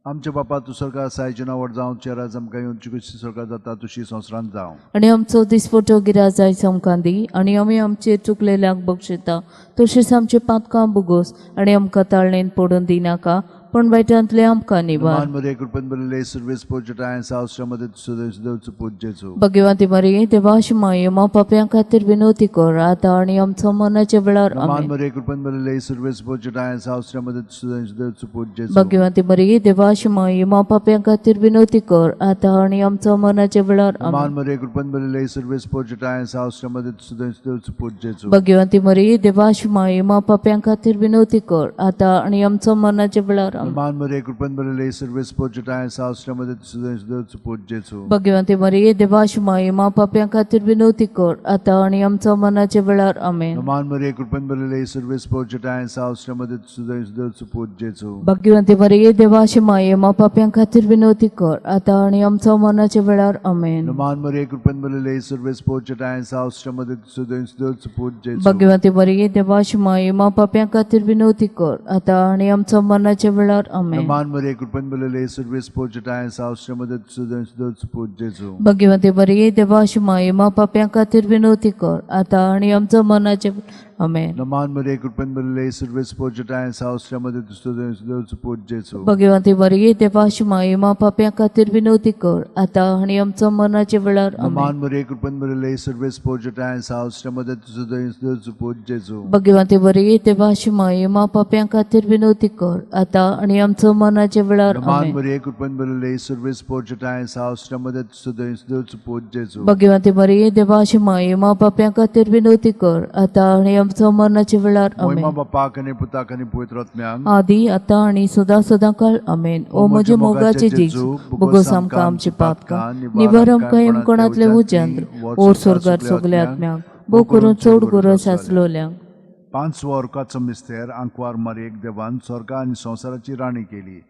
आमच्या बापा तूं स्वर्गार आसाय जिनावर जावं चेराज आमकां येवन कशी स्वर्गार जाता तुशी संवसारांत जावं. आनी आमचो दिसपटो गिराज आयज आमकां दी आनी आमी आमचे चुकलेल्यांक बक्षिता तशेंच आमचे पातकां बोगोस आनी आमकां ताळणेन पडून दिनाका पूण वायटांतले आमकां निवार. मान मरिये कृपेन भरिल्ले सर्वेस्पोर जटाय आसा मध्ये सदैव देवचो पूत जेजू. भगवंती मरिये देवाची माई मा पाप्यां खातीर विनवती कर आतां आनी आमचो मरणाच्या वेळार. मान आमेन. मरिये कृपेन भरिल्ले सर्वेस्पोर जटाय आसा मध्ये सदैव देवचो पूत जेजू. भगवंती मरिये देवाची माई मा पाप्यां खातीर विनवती कर आतां आनी आमचो मरणाच्या वेळार. मान आमेन. मरिये कृपेन भरिल्ले सर्वेस्पोर जटाय आसा मध्ये सदैव देवचो पूत जेजू. भगवंती मरिये देवाची माई मा पाप्यां खातीर विनवती कर आतां आनी आमचो मरणाच्या वेळार. आमेन. मान मरिये कृपेन भरिल्ले सर्वेस्पोर जटाय आसा मध्ये सदैव देवचो पूत जेजू. भगवंती मरिये देवाची माई मा पाप्यां खातीर विनवती कर आतां आनी आमचो मरणाच्या वेळार. आमेन. मान मरिये कृपेन भरिल्ले सर्वेस्पोर जटाय आसा मध्ये सदैव देवचो पूत जेजू. भगवंती मरिये देवाची माई मा पाप्यां खातीर विनवती कर आतां आनी आमचो मरणाच्या वेळार. आमेन. मान मरिये कृपेन भरिल्ले सर्वेस्पोर जटाय आसा मध्ये सदैव देवचो पूत जेजू. भगवंती मरिये देवाची माई मा पाप्यां खातीर विनवती कर आतां आनी आमचो मरणाच्या वेळार. आमेन. मान मरिये कृपेन भरिल्ले सर्वेस्पोर जटाय आसा मध्ये सदैव देवचो पूत जेजू. भगवंती मरिये देवाची माई मा पाप्यां खातीर विनवती कर आतां आनी आमचो मरणाच्या आमेन. मान मरिये कृपेन भरिल्ले सर्वेस्पोर जटाय आसा मध्ये सदैव देवचो पूत जेजू. भगवंती मरिये देवाची माई मा पाप्यां खातीर विनवती कर आतां आनी आमचो मरणाच्या वेळार. मान आमेन. मरिये कृपेन भरिल्ले सर्वेस्पोर जटाय आसा मध्ये सदैव देवचो पूत जेजू. भगवंती मरिये देवाची माई मा पाप्यां खातीर विनवती कर आतां आनी आमचो मरणाच्या वेळार. मान आमेन. मरिये कृपेन भरिल्ले सर्वेस्पोर जटाय आसा मध्ये सदैव देवचो पूत जेजू. भगवंती मरिये देवाची माई मा पाप्यां खातीर विनवती कर आतां आनी आमचो मरणाच्या वेळार. महिमा आमेन. बापाक आनी पुताक आनी पवित्र आत्म्याक आदी आतां आनी सदां सदां काळ. आमेन. ओ म्हजे मोगाचे जेजू बोगोस आमकां आमचे पातकां निबर आमकां यमकणांतले उज्यांत ओर स्वर्गार सगल्या आत्म्यांक भोव करून चड गरज आसलोल्यांक. पांचवो अर्काचो मिस्तेर आंकवार मारयेक देवान स्वर्गा आनी संवसाराची राणी केली.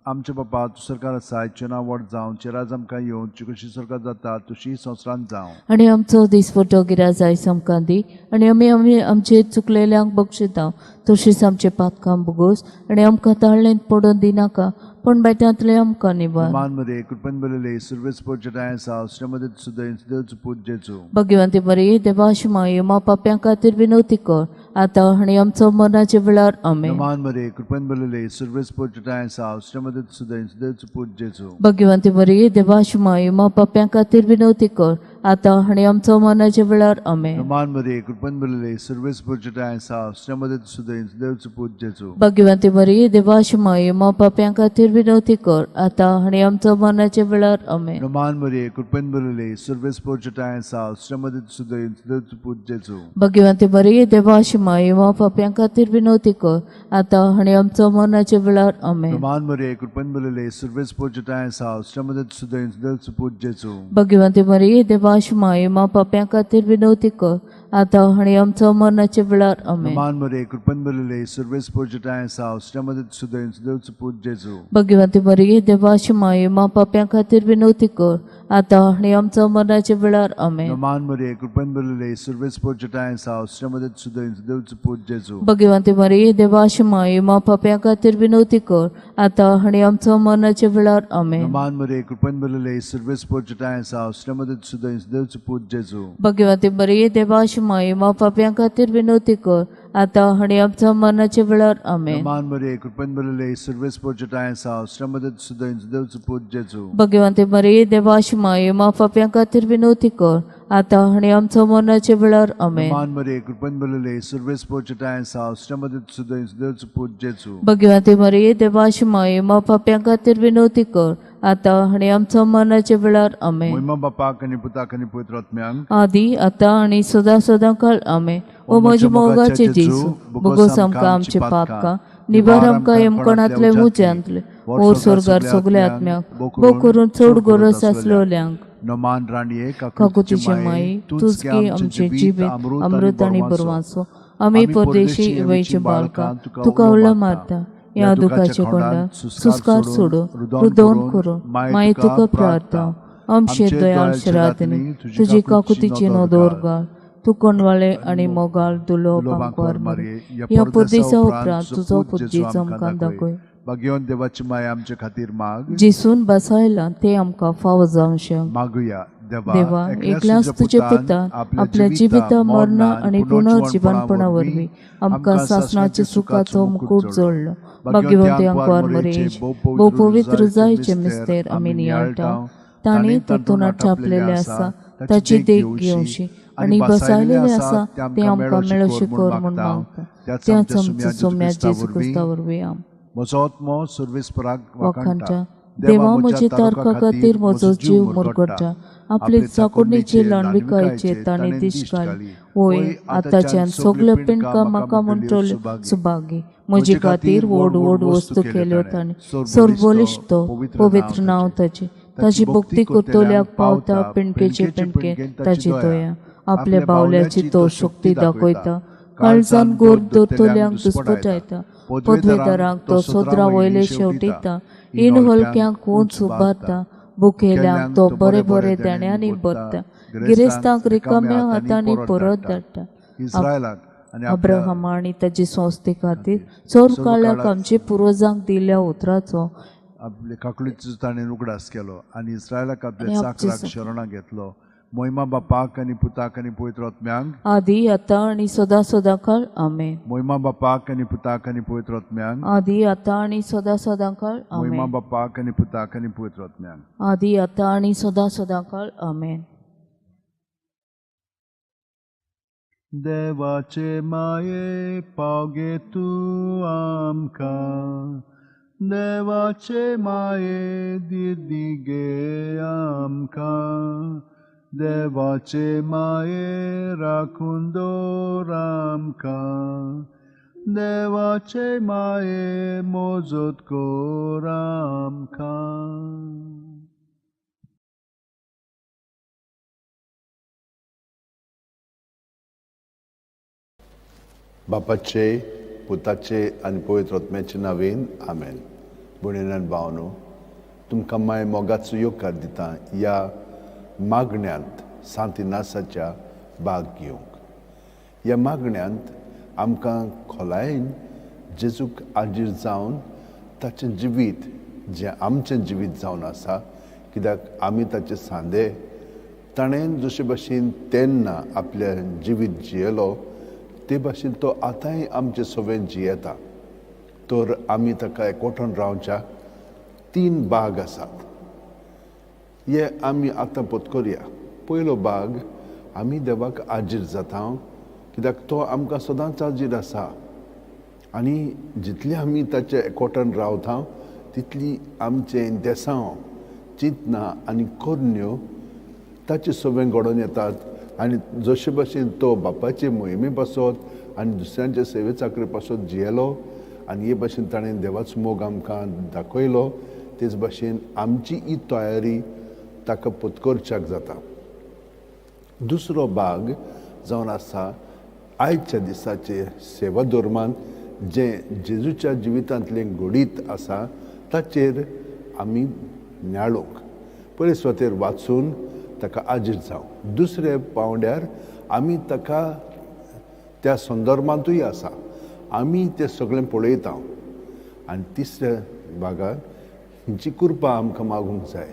आमच्या बापा तूं सरकार आसाय नांव व्हड जावं चेराज आमकां येवन कशी सरकार जाता तशी संवसारांत जावं. आनी आमचो दिसपटो गिराज आयज आमकां दी आनी आमी आमी आमचे चुकलेल्यांक बक्षिता तशीच आमचे पातकां बोगोस आनी आमकां ताळणेंत पडून दिनाका पूण बायटांतले आमकां निवार. मान मरिये कृपेन भरिल्ले सर्वेस्पोर जटाय आसा मध्ये सदैव देवचो पूत जेजू. भगवंती मरिये देवाची माई मा पाप्यां खातीर विनवती कर आतां आनी आमचो मरणाच्या वेळार. आमेन. मान मरिये कृपेन भरिल्ले सर्वेस्पोर जटाय आसा मध्ये सदैव देवचो पूत जेजू. भगवंती मरिये देवाची माई मा पाप्यां खातीर विनवती कर आतां आनी आमचो मरणाच्या वेळार. आमेन. मान मरिये, कृपेन भरिल्ले, सर्वेस्पर तुजेठांय आसा, स्त्रियां मदें तूं सुदैन, देवाचो पूत जेजू. भाग्यवंती मरिये, देवाची माई, आम्हा पाप्यां खातीर विनवती कर, आतां आनी आमचो मरणाच्या वेळार. आमेन. मान मरिये, कृपेन भरिल्ले, सर्वेस्पर तुजेठांय आसा, स्त्रियां मदें तूं सुदैन, देवाचो पूत जेजू. भाग्यवंती मरिये, देवाची माई, आम्हा पाप्यां खातीर विनवती कर, आतां आनी आमचो मरणाच्या वेळार. आमेन. मान मरिये, कृपेन भरिल्ले, सर्वेस्पर तुजेठांय आसा, स्त्रियां मदें तूं सुदैन, देवाचो पूत जेजू. भाग्यवंती मरिये, देवाची माई, आम्हा पाप्यां खातीर विनवती कर, आतां आनी आमचो मरणाच्या वेळार. आमेन. मान मरिये, कृपेन भरिल्ले, सर्वेस्पर तुजेठांय आसा, स्त्रियां मदें तूं सुदैन, देवाचो पूत जेजू. भाग्यवंती मरिये, देवाची माई, आम्हा पाप्यां खातीर विनवती कर, आतां आनी आमचो मरणाच्या वेळार. आमेन. मान मरिये, कृपेन भरिल्ले, सर्वेस्पर तुजेठांय आसा, स्त्रियां मदें तूं सुदैन, देवाचो पूत जेजू. भाग्यवंती मरिये, देवाची माई, आम्हा पाप्यां खातीर विनवती कर, आतां आनी आमचो मरणाच्या वेळार. आमेन. मान मरिये, कृपेन भरिल्ले, सर्वेस्पर तुजेठांय आसा, स्त्रियां मदें तूं सुदैन, देवाचो पूत जेजू. भाग्यवंती मरिये, देवाची माई, आम्हा पाप्यां खातीर विनवती कर, आतां आनी आमचो मरणाच्या वेळार. आमेन. मान मरिये, कृपेन भरिल्ले, सर्वेस्पर तुजेठांय आसा, स्त्रियां मदें तूं सुदैन, देवाचो पूत जेजू. भाग्यवंती मरिये, देवाची माई, आम्हा पाप्यां खातीर विनवती कर, आतां आनी आमचो मरणाच्या वेळार. आमेन. मान मरिये, कृपेन भरिल्ले, सर्वेस्पर तुजेठांय आसा, स्त्रियां मदें तूं सुदैन, देवाचो पूत जेजू. भाग्यवंती मरिये, देवाची माई, आम्हा पाप्यां खातीर विनवती कर, आतां आनी आमचो मरणाच्या वेळार. आमेन. महिमा बापाक आनी पुताक आनी पवित्र आत्म्याक, आदी आतां आनी सदां सदां काळ. आमेन. ओ म्हज्या मोगाचे जेजू, भोगोस आमकां आमचे पापकां, निवार आमकां यमकणांतले उज्यांतले, ओर स्वर्गार सगल्या आत्म्याक, भोव करून चड गरज आसलेल्यांक. नमान राणये, काकुतीचे माई, तूंच गे आमचें जिवीत अमृत आनी बरवाचो. आमी परदेशी वयचे बाळकां तुका उलो मारता, ह्या दुखाच्या कोंडात सुस्कार सोडून रुदोवन करून माई तुका प्रार्थना. आमचे दयाळ शरातनी तुजी काकुतीची नदर घाल, तूं कोणवाळे आनी मोगाळ दुलो पांकवार मारये. ह्या परदेसा उपरांत तुजो पूत जेजू आमकां दाखय. भाग्यवंत देवाची माया आमचे खातीर माग. जेसून बसायला ते आमकां फावो जावंक. मागुया. देवा, एकल्याच तुजे पुतान आपल्या जिविता मरणा आनी पुनर्जिवनपणा वरवीं आमकां सासणाच्या सुखाचो मुकूट जोडलो. भाग्यवंती आंकवार मरिये, भोव पवित्र जायचे मिस्तेर आमी नियाळटा, तांणी तातूंत छापलेलें आसा ताची देख घेवची आनी बसायलेलें आसा तें आमकां मेळोवचें कर म्हूण मागता. त्याच आमच्या सोम्या जेजू क्रिस्ता वरवीं. आम म्हजो आत्मो सर्वेस्पराक वाखाणटा. देवा, म्हजे तारखा खातीर म्हजो जीव मुरगट्टा. आपले चाकोडणीचे ल्हानविकायचे ताणें दिश्ट घाली. वय आतांच्यान सगल्यो पिंडकां म्हाका म्हणटल्यो सुभागी. म्हजे खातीर व्हड व्हड वस्तू केल्यो ताणें. सर्वबळिश्ट तो, पवित्र नांव ताचें. ताची भक्ती करतल्याक पावता पिंडकेचे पिंडके ताची दया. आपल्या बावल्याची तो शक्ती दाखयता. काळजान गोर दवरतल्यांक दुस्पटायता. पदवेदारांक तो सोदरा वयले शेवटिता. इन हलक्यांक उंच उबारता. बुकेल्यांक तो बरे बरे देण्यांनी भरता. गिरेस्तांक रिकाम्या हातांनी परत धाडटा. अब्राहमा आनी ताची संस्थे खातीर चड काळाक आमचे पुर्वजांक दिल्ल्या उतराचो आपले काकळीचो ताणें उगडास केलो आनी इस्रायलाक आपल्या चाकराक शरणां घेतलो. महिमा बापाक आनी पुताक आनी पवित्र आत्म्याक, आदी आतां आनी सदां सदां काळ. आमेन. महिमा बापाक आनी पुताक आनी पवित्र आत्म्याक, आदी आतां आनी सदां सदां काळ. आमेन. महिमा बापाक आनी पुताक आनी पवित्र आत्म्याक, आदी आतां आनी सदां सदां काळ. आमेन. देवाचे माये पावगे तूं आमकां, देवाचे माये दिदी गे आमकां, देवाचे माये राखून दवर आमकां, देवाचे माये मोजत कर आमकां. बापाचे, पुताचे आनी पवित्र आत्म्याचे नांवेन आमेन. भयणीन भावनो, तुमकां माय मोगाचो येवकार दिता ह्या मागण्यांत सांतिनासाच्या भाग घेवंक. ह्या मागण्यांत आमकां खोलायेन जेजूक आजीर जावन ताचें जिवीत जें आमचें जिवीत जावन आसा, कित्याक आमी ताचे सांदे, ताणें जशे भाशेन तेन्ना आपलें जिवीत जियेलो ते भाशेन तो आतांय आमचे सवें जियेता. तर आमी ताका एकवटून रावच्या तीन भाग आसात, हे आमी आतां पत्करया. पयलो भाग आमी देवाक आजीर जाता, कित्याक तो आमकां सदांच आजीर आसा आनी जितली आमी ताचे एकवटान रावता तितली आमचें देसांव, चिंतना आनी करण्यो ताचे सगळें घडोवन येतात. आनी जशे भशेन तो बापाचे मोहिमे पासत आनी दुसऱ्यांचे सेवे चाकरे पासत जियेलो आनी हे भशेन ताणें देवाचो मोग आमकां दाखयलो, तेच भशेन आमची ही तयारी ताका पत्करच्याक जाता. दुसरो भाग जावन आसा आयच्या दिसाचे सेवा धर्मान जें जेजूच्या जिवितांतलें घडीत आसा ताचेर आमी न्याळूंक पयले सुवातेर वाचून ताका आजीर जावं. दुसऱ्या पावंड्यार आमी ताका त्या संदर्भांतूय आसा, आमी तें सगळें पळयता. आनी तिसऱ्या भागार हिची कृपा आमकां मागूंक जाय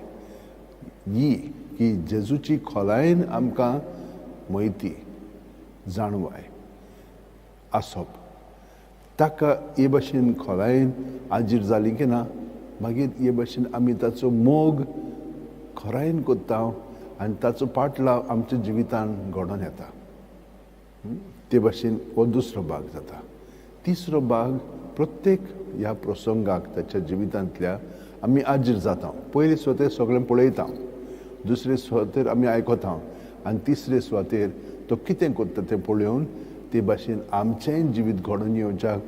ही की जेजूची खोलायेन आमकां म्हायती जाणवाय आसप. ताका हे भशेन खोलायेन आजीर जाली की ना मागीर हे भशेन आमी ताचो मोग खोरायेन करता आनी ताचो पाटलाव आमच्या जिवितान घडोवन येता. ते भशेन हो दुसरो भाग जाता. तिसरो भाग प्रत्येक ह्या प्रसंगाक ताच्या जिवितांतल्या आमी आजीर जाता. पयले सुवातेर सगळें पळयता, दुसरे सुवातेर आमी आयकता आनी तिसरे सुवातेर तो कितें करता तें पळोवन ते भाशेन आमचेंय जिवीत घडोवन येवच्याक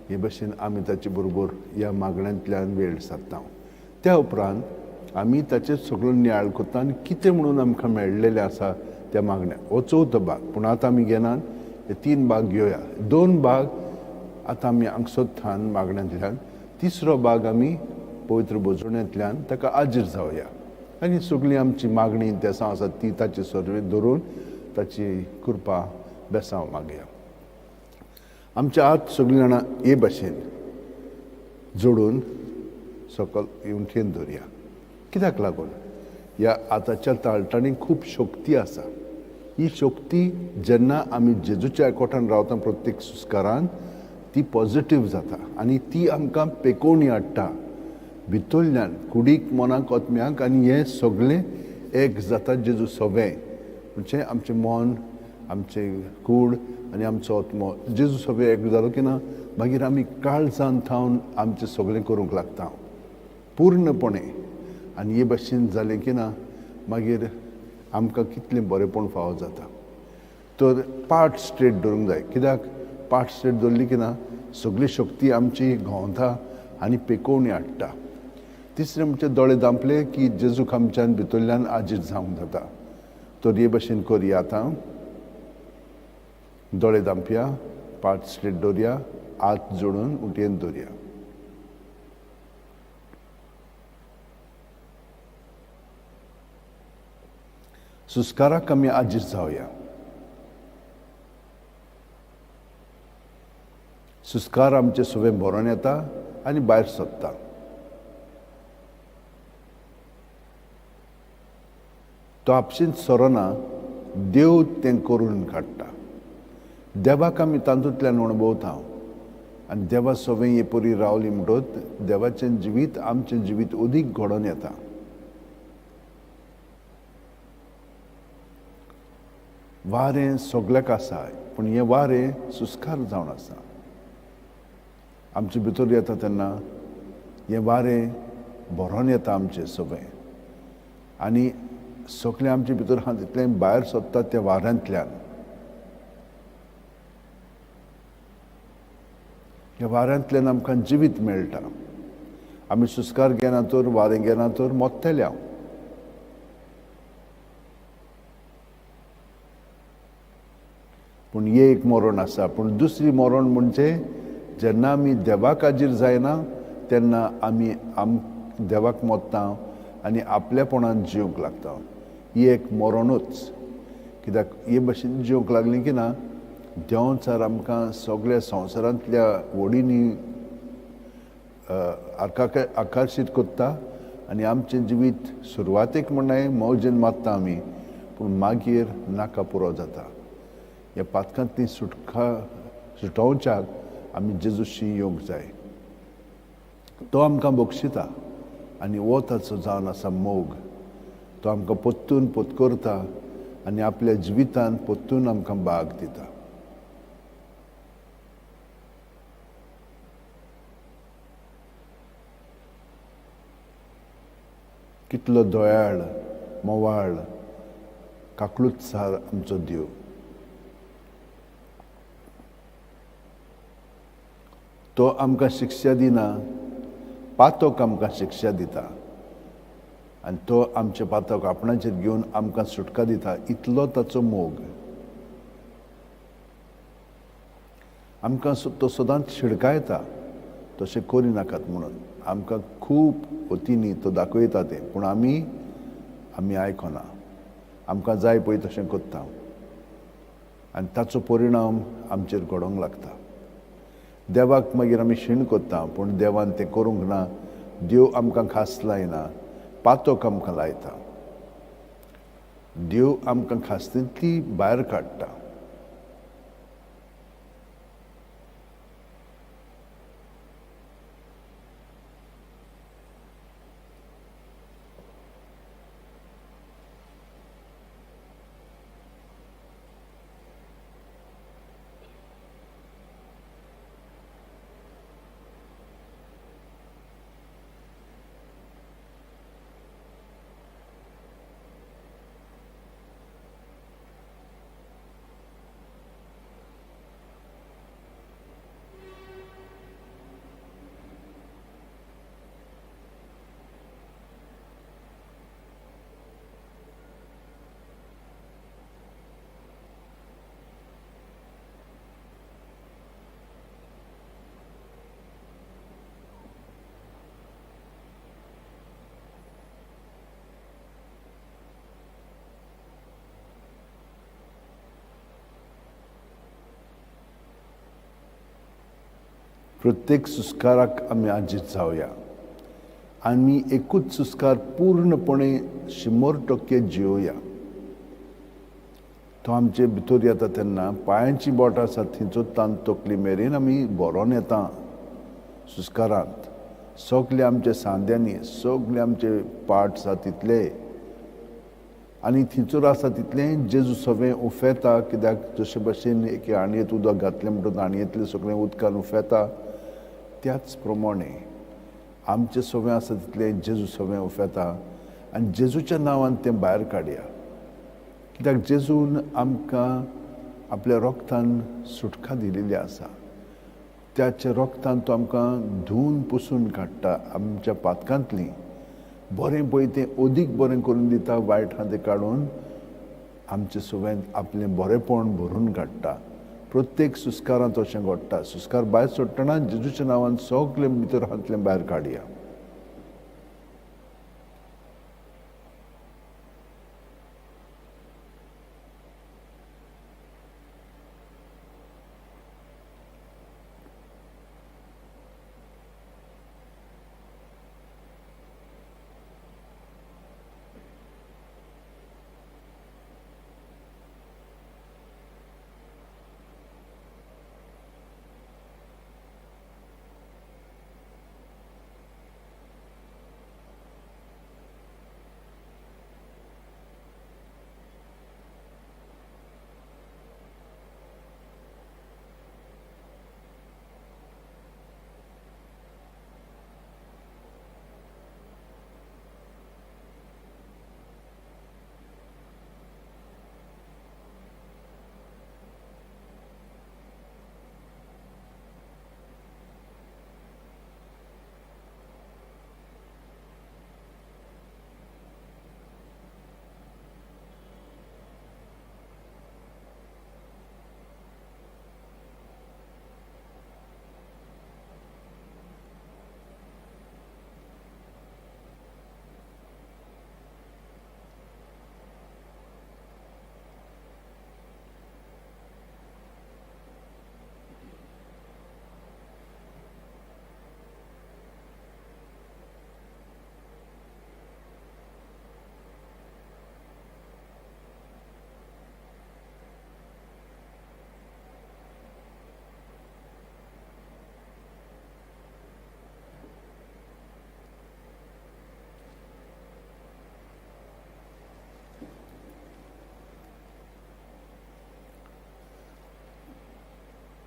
हे भाशेन आमी ताचे बरोबर ह्या मागण्यांतल्यान वेळ सादता. त्या उपरांत आमी ताचेर सगळो नियाळ करता आनी कितें म्हणून आमकां मेळ्ळेलें आसा त्या मागण्या. हो चवथो भाग. पूण आतां आमी घेनात हे तीन भाग घेवया. दोन भाग आतां आमी आंगसोत्थान मागण्यांतल्यान, तिसरो भाग आमी पवित्र भोजवणेंतल्यान ताका आजीर जावया आनी सगळीं आमची मागणी देसांव आसा ती ताचे सर्वे धरून ताची कृपा बेसांव मागया. आमच्या हात सगळीं जाणां हे भाशेन जोडून सकल उंठयेन दवरया. कित्याक लागून ह्या आतांच्या ताळटांनी खूब शक्ती आसा. ही शक्ती जेन्ना आमी जेजूच्या एकवटान रावता प्रत्येक सुस्कारान ती पॉजिटीव जाता आनी ती आमकां पेकोवणी हाडटा भितरल्यान कुडीक, मनाक, आत्म्याक. आनी हें सगळें एक जाता जेजू सवें, म्हणजे आमचें मन, आमचें कूड आनी आमचो आत्मो जेजू सवें एक जालो की ना मागीर आमी काळजान थावन आमचें सगळें करूंक लागता पूर्णपणे. आनी हे भाशेन जालें की ना मागीर आमकां कितलें बरेंपण फावो जाता. तर पाट स्ट्रेट दवरूंक जाय. कित्याक पाट स्ट्रेट दवरली की ना सगळी शक्ती आमची घोंवता आनी पेकोवणी हाडटा. तिसरें म्हणजे दोळे धांपले की जेजूक आमच्यान भितरल्यान आजीर जावंक जाता. तर हे भाशेन करया. आतां दोळे धांपया, पाट स्ट्रेट दवरया, हात जोडून उठयेन दवरया. सुस्काराक आमी आजीर जावया. सुस्कार आमचे सगळें भरोन येता आनी भायर सोदता. तो आपशींच सोरना, देव तें करून काडटा. देवाक आमी तातूंतल्यान अणभवता आनी देवा सवें हे परी रावली म्हणटकच देवाचें जिवीत आमचें जिवीत अदीक घडोवन येता. वारें सगल्याक आसा, पूण हें वारें सुस्कार जावन आसा. आमचे भितर येता तेन्ना हें वारें भरोन येता आमचें सगळें आनी सगळें आमचे भितर आहा तितलें भायर सोदता त्या वाऱ्यांतल्यान. ह्या वाऱ्यांतल्यान आमकां जिवीत मेळटा. आमी सुस्कार घेना तर, वारें घेना तर मोत्तले हांव. पूण एक मरण आसा. पूण दुसरी मरण म्हणजे जेन्ना आमी देवाक हाजीर जायना तेन्ना आमी देवाक मोत्ता आनी आपलेपणान जिवंक लागता. ही एक मरणूच. कित्याक हे भशेन जिवंक लागली की ना देंवचार आमकां सगळ्या संवसारांतल्या वडींनी आकर्शीत करता आनी आमचें जिवीत सुरवातेक म्हणल्यार मौजेन मारता आमी, पूण मागीर नाका पुरो जाता. ह्या पातकांतली सुटका सुटोवच्याक आमी जेजूशी येवंक जाय. तो आमकां बक्षिता आनी हो ताचो जावन आसा मोग. तो आमकां परतून पत्करता आनी आपल्या जिवितान परतून आमकां भाग दिता. कितलो दयाळ, मोवाळ, काकळूतसार आमचो देव. तो आमकां शिक्षा दिना, पातक आमकां शिक्षा दिता आनी तो आमचे पातक आपणाचेर घेवन आमकां सुटका दिता. इतलो ताचो मोग. आमकां तो सदांच शिडकायता, तशें करिनाकात म्हणून. आमकां खूब वतींनी तो दाखयता तें, पूण आमी आमी आयकना. आमकां जाय पळय तशें करता आनी ताचो परिणाम आमचेर घडोवंक लागता. देवाक मागीर आमी शीण करता, पूण देवान तें करूंक ना. देव आमकां खास लायना, पातक आमकां लायता. देव आमकां खास्तींतली भायर काडटा. प्रत्येक सुस्काराक आमी आजीत जावया. आमी एकूच सुस्कार पूर्णपणे 100% जियोया. तो आमचे भितर येता तेन्ना पांयांची बोटां आसा थंयचो तान तकली मेरेन आमी भरोन येता सुस्कारांत. सगळे आमचे सांद्यांनी सगळे आमचे पार्ट्स आसा तितले आनी थंयसर आसा तितलें जेजू सगळें उफेता. कित्याक जशे भशेन एके आणयेंत उदक घातलें म्हणटकच आणयेंतलें सगळें उदकान उफेता, त्याच प्रमाणे आमचें सगळें आसा तितलें जेजू सगळें उफेता आनी जेजूच्या नांवान तें भायर काडया. कित्याक जेजून आमकां आपल्या रोगतान सुटका दिलेली आसा. त्याच्या रोगतान तो आमकां धुवन पुसून काडटा आमच्या पातकांतली. बरें पळय तें अदीक बरें करून दिता, वायट आहा तें काडून आमचे सगळ्यांत आपलें बरेंपण भरून काडटा. प्रत्येक सुस्कारांत अशें घडटा. सुस्कार भायर सोडटना जेजूच्या नांवान सगळें भितर हातलें भायर काडया.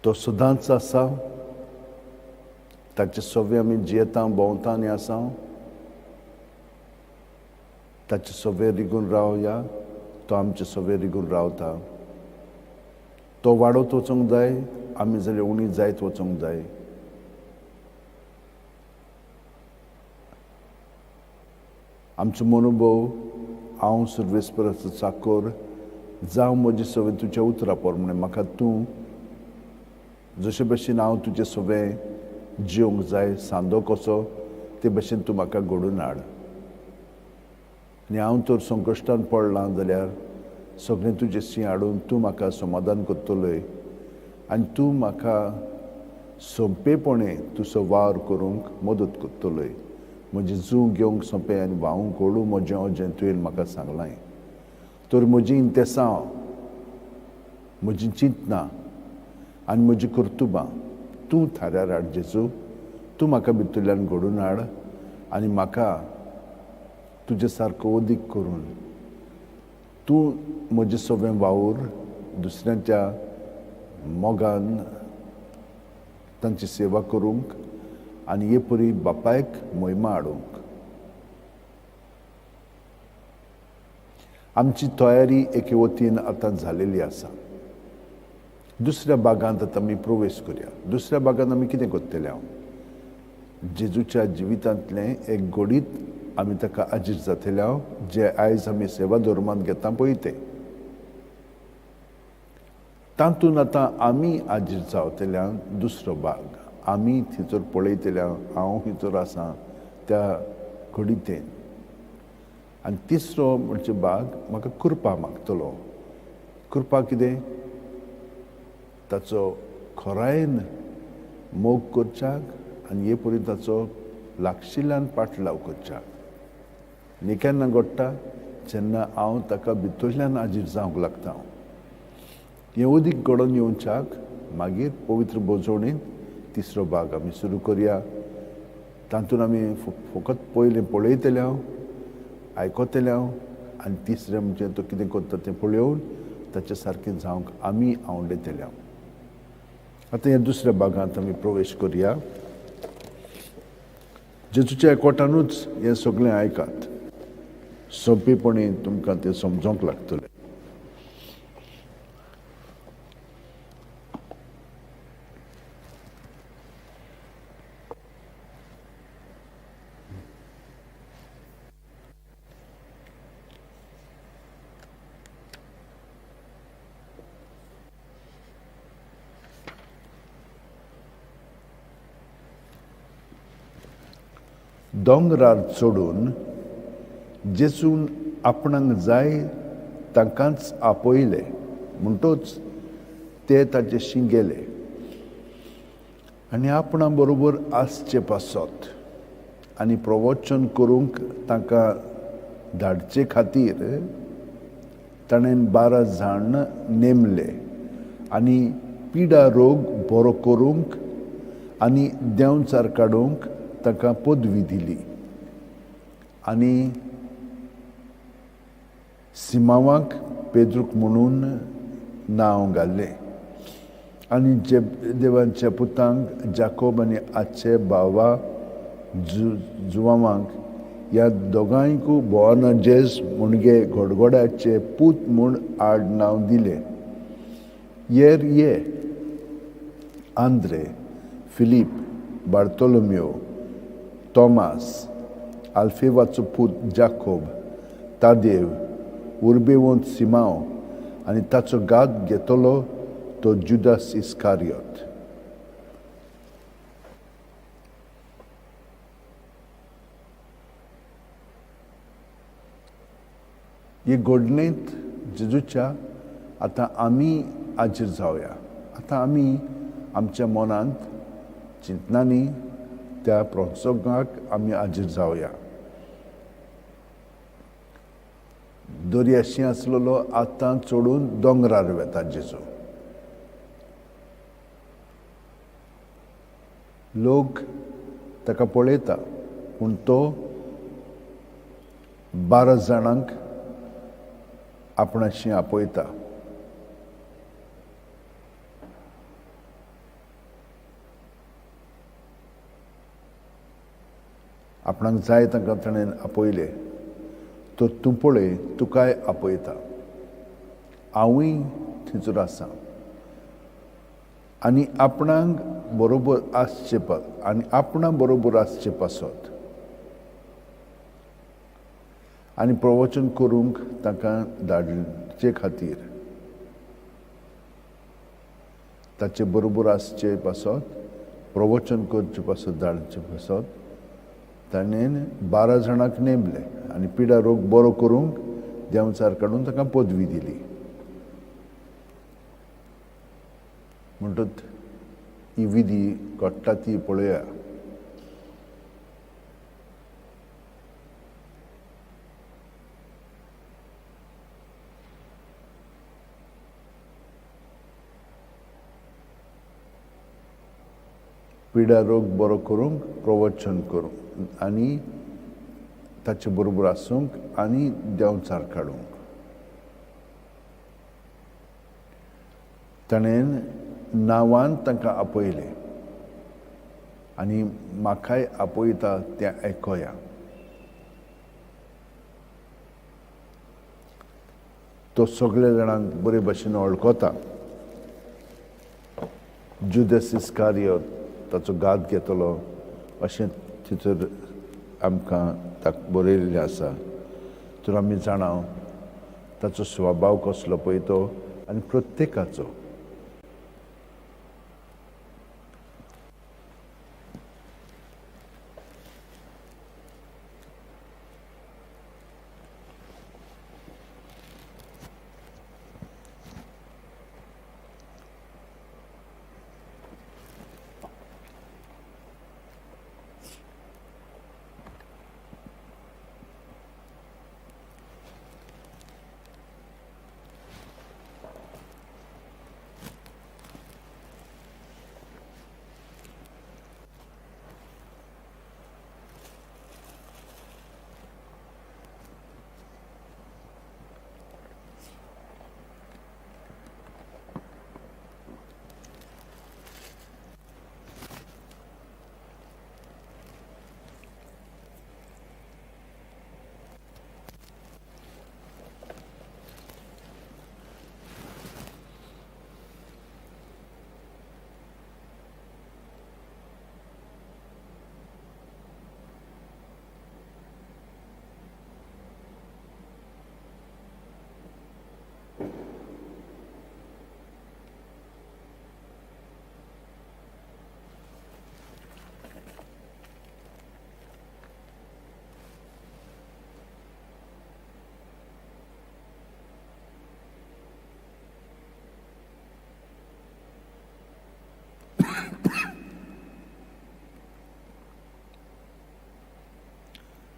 तो सदांच आसा, ताचे सवे आमी जियेता, भोंवता आनी आसा। ताचे सवे रिगून रावया, तो आमचे सवे रिगून रावता। तो वाडत वचूंक जाय, आमी जाल्यार उणी जायत वचूंक जाय। आमचो मनोभव हांव सुर्वेस्पराचो चाकोर जावं म्हजे सवे तुज्या उतरा प्रमाणे म्हाका तूं जशे भशेन हांव तुजे सवे जिवंक जाय सांदो कसो ते भशेन तूं म्हाका घडोवन हाड। आनी हांव तर संकश्टान पडलां जाल्यार सगळें तुजें शी हाडून तूं म्हाका समाधान करतलोय आनी तूं म्हाका सोंपेपणे तुजो वावर करूंक मदत करतलोय। म्हजें जूं घेवंक सोंपें आनी व्हांवूंक ओडूं म्हजें अजें तुवें म्हाका सांगलां। तर म्हजी इंतेसांव, म्हजी चिंतनां आनी म्हजी कर्तुबां तूं थाऱ्यार हाड जेजू। तूं म्हाका भितरल्यान घडोवन हाड आनी म्हाका तुजे सारको अदीक करून तूं म्हजें सगळें वावर दुसऱ्यांच्या मोगान तांची सेवा करूंक आनी हे परी बापायक मोहिमा हाडूंक। आमची तयारी एके वतीन आतां जालेली आसा। दुसऱ्या भागांत आतां आमी प्रवेश करया। दुसऱ्या भागांत आमी कितें करतले? हांव जेजूच्या जिवितांतलें एक घडीत आमी ताका आजीर जातले हांव, जे आयज आमी सेवा धर्मांत घेता पळय तें। तातूंत आतां आमी आजीर जावतल्या दुसरो भाग आमी थंयसर पळयतल्या, हांव थंयसर आसा त्या घडितेन। आनी तिसरो म्हणजे भाग म्हाका कृपा मागतलो। कृपा कितें? ताचो खरायेन मोग करच्याक आनी हे परी ताचो लागशिल्ल्यान पाटलाव करच्याक। आनी केन्ना घडटा? जेन्ना हांव ताका भितरल्यान आजीर जावंक लागता। हें अदीक घडोवन येवच्याक मागीर पवित्र भोजवणेंत तिसरो भाग आमी सुरू करया। तातूंत आमी फकत पयलें पळयतले हांव, आयकतले हांव आनी तिसरें म्हणजे तो कितें करता तें पळोवन ताचे सारकें जावंक आमी आवडयतले हांव। आतां ह्या दुसऱ्या भागांत आमी प्रवेश करया। जेजूच्या एकवटानूच हें सगळें आयकात, सोंपेपणी तुमकां तें समजोंक लागतलें। दोंगरार चडून जेजून आपणाक जाय तांकांच आपयले, म्हणटोच ते ताचेशी गेले आनी आपणा बरोबर आसचे पासत आनी प्रवचन करूंक तांकां धाडचे खातीर ताणें 12 जाण नेमले आनी पिडा रोग बरो करूंक आनी देंवचार काडूंक ताका पदवी दिली। आनी सिमांवाक पेद्रूक म्हणून नांव घाल्लें आनी देवाच्या पुतांक जाकोब आनी आजचे भावा जुवांक ह्या दोगांयकू बोअनार्जेस म्हणजे गडगडाचे पूत म्हूण आडनांव दिलें। येर ये आंद्रे, फिलीप, बार्तोलोमियो, तोमास, आल्फेवाचो पूत जाकोब, तादेव, उर्बेवंत सिमांव आनी ताचो घात घेतलो तो जुदास इस्कारियोत। हे घडणेंत जेजूच्या आतां आमी हाजीर जावया। आतां आमी आमच्या मनांत चिंतनांनी त्या प्रोत्साहनाक आमी हाजीर जावया। दर्याशी आसलेलो आतां चडून दोंगरार वेता जेजू। लोक ताका पळयता, पूण तो 12 जाणांक आपणाशी आपयता। आपणाक जाय तांकां ताणें आपयले. तर तूं पळय, तुकाय आपयता, हांवूय थंयसर आसा. आनी आपणाक बरोबर आसचे आनी आपणा बरोबर आसचे पासत आनी प्रवचन करूंक तांकां धाडचे खातीर, ताचे बरोबर आसचे पासत, प्रवचन करचे पासत, धाडचे पासत ताणें 12 जाणांक नेमले आनी पिडा रोग बरो करूंक देंवचार काडून ताका पदवी दिली. म्हणटच ही विधी घडटा ती पळया. पिडा रोग बरो करूंक प्रवचन करूंक आनी ताचे बरोबर आसूंक आनी देंवचार काडूंक ताणें नांवान तांकां आपयलें आनी म्हाकाय आपयता तें आयकोया. तो सगळे जाणांक बरे भशेन वळखता. जुदस इस्कारियोत ताचो घात घेतलो अशें थंयसर आमकां बरयल्लें आसा. तर आमी जाणा ताचो स्वभाव कसलो पळय तो आनी प्रत्येकाचो.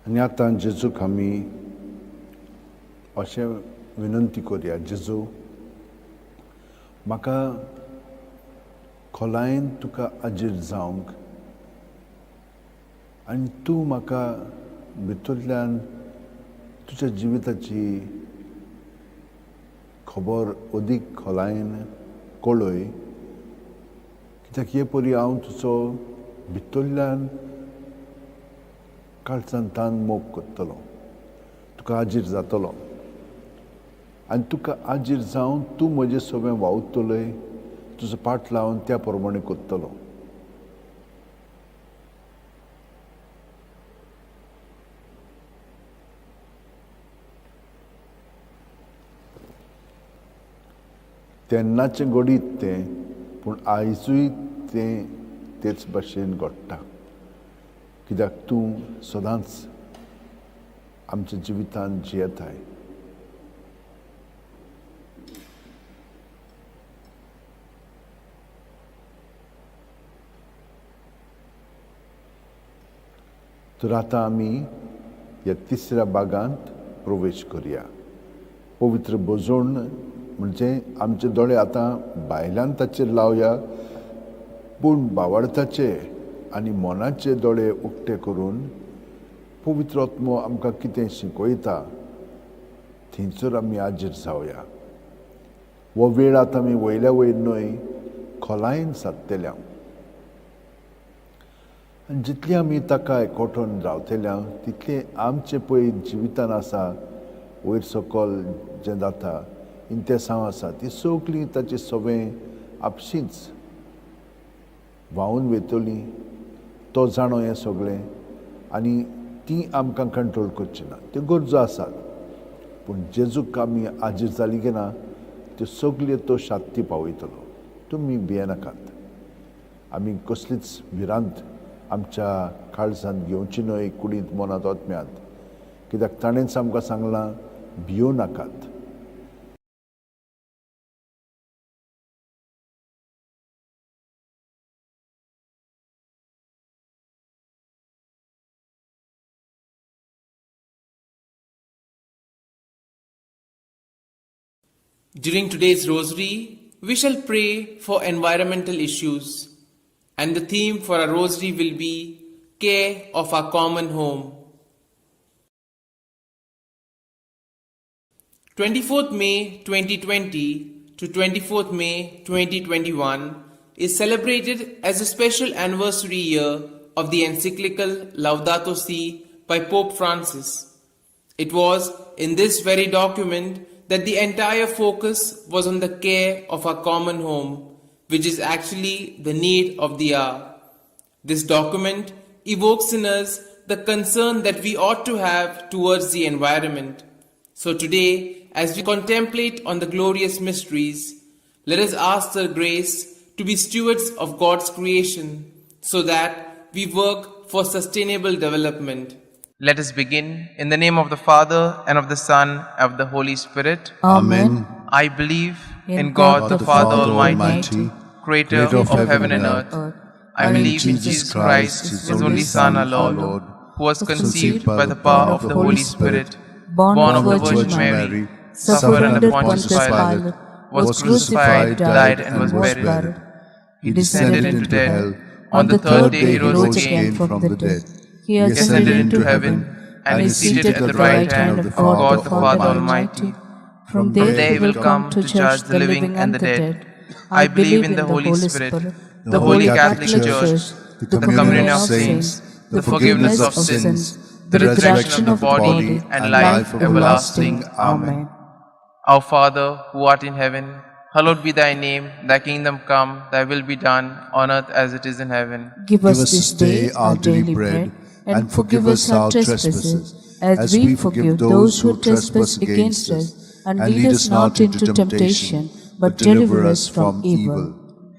आनी आतां जेजूक आमी अशें विनंती करुया, जेजू म्हाका खोलायेन तुका आजीर जावंक आनी तूं म्हाका भितरल्यान तुज्या जिविताची खबर अदीक खोलायेन कळय, कित्याक हे परी हांव तुजो भितरल्यान काळजान तान मोग करतलो, तुका आजीर जातलो आनी तुका आजीर जावन तूं म्हजे सगळें वावुरतलोय, तुजो पाट लावन त्या प्रमाणे करतलो. तेन्नाचें घडीत तें, पूण आयजूय तें तेच भाशेन घडटा, कित्याक तूं सदांच आमच्या जिवितांत जियेताय. तर आतां आमी ह्या तिसऱ्या भागांत प्रवेश करुया. पवित्र भोजन म्हणजे आमचे दोळे आतां भायल्यान ताचेर लावया, पूण बावडताचे आनी मनाचे दोळे उक्ते करून पवित्र आत्मो आमकां कितें शिकयता थंयसर आमी हाजीर जावया. हो वेळ आतां आमी वयल्या वयर न्हय, खोलायेन सादतले. आनी जितली आमी ताका एकवटून रावतले तितलें आमचें पळय जिवितान आसा वयर सकल जें जाता इंतेसांव आसा ती सगळीं ताची सवंय आपशींच व्हांवून वयतली. तो जाणो हें सगळें आनी ती आमकां कंट्रोल करची ना. त्यो गरजो आसात पूण जेजूक आमी हाजीर जाली की ना त्यो सगल्यो तो शांती पावयतलो. तुमी भियेनाकात. आमी कसलीच भिरांत आमच्या काळजांत घेवची न्हय, कुडींत, मनांत, आत्म्यांत, कित्याक ताणेंच आमकां सांगलां भियों नाकात. During today's Rosary, we shall pray for environmental issues, and the theme for our Rosary will be Care of Our Common Home. 24th May 2020 to 24th May 2021 is celebrated as a special anniversary year of the encyclical Laudato Si by Pope Francis. It was in this very document that the entire focus was on the care of our common home, which is actually the need of the hour. This document evokes in us the concern that we ought to have towards the environment. So today, as we contemplate on the glorious mysteries, let us ask the grace to be stewards of God's creation so that we work for sustainable development. Let us begin in the name of the Father, and of the Son, and of the Holy Spirit. Amen. I believe in God the Father Almighty, creator of heaven and earth. I believe in Jesus Christ, His only Son, our Lord, who was conceived by the power of the Holy Spirit, born of the Virgin Mary, suffered under Pontius Pilate, was crucified, died, and was buried. He descended into hell. On the third day he rose again from the dead. He ascended into heaven and is seated at the right hand of God the Father Almighty. From there he will come to judge the living and the dead. I believe in the Holy Spirit, the Holy Catholic Church, the communion of saints, the forgiveness of sins, the resurrection of the body, and life everlasting. Amen. Our Father, who art in heaven, hallowed be thy name. Thy kingdom come, thy will be done, on earth as it is in heaven. Give us this day our daily bread, and forgive us our trespasses, as we forgive those who trespass against us. And lead us not into temptation, but deliver us from evil.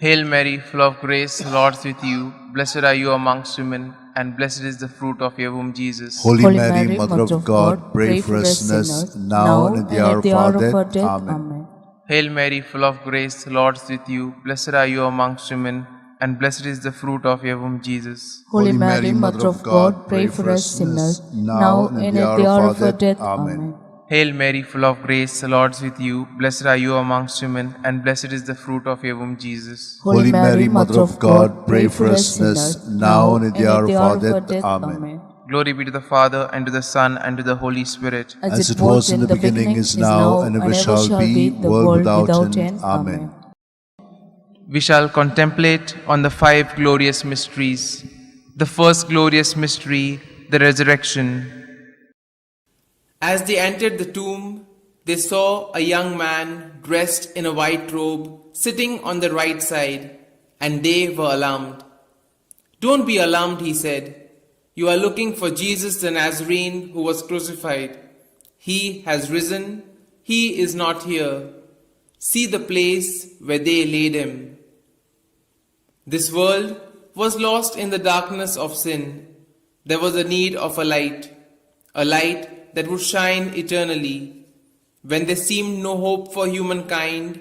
Hail Mary, full of grace, the Lord is with you. Blessed are you amongst women, and blessed is the fruit of your womb, Jesus. Holy Mary, Mother of God, pray for us sinners, now and at the hour of our death. Amen. Hail Mary, full of grace, the Lord is with you. Blessed are you amongst women, and blessed is the fruit of your womb, Jesus. Holy Mary, Mother of God, pray for us sinners, now and at the hour of our death. Amen. Hail Mary, full of grace, the Lord is with you. Blessed are you amongst women, and blessed is the fruit of your womb, Jesus. Holy Mary, Mother of God, pray for us sinners, now and at the hour of our death. Amen. Glory be to the Father, and to the Son, and to the Holy Spirit. As it was in the beginning, is now, and ever shall be, world without end. Amen. We shall contemplate on the five glorious mysteries. The first glorious mystery, the resurrection. As they entered the tomb, they saw a young man dressed in a white robe sitting on the right side, and they were alarmed. "Don't be alarmed," he said. "You are looking for Jesus the Nazarene who was crucified. He has risen. He is not here. See the place where they laid him." This world was lost in the darkness of sin. There was a need of a light that would shine eternally. When there seemed no hope for humankind,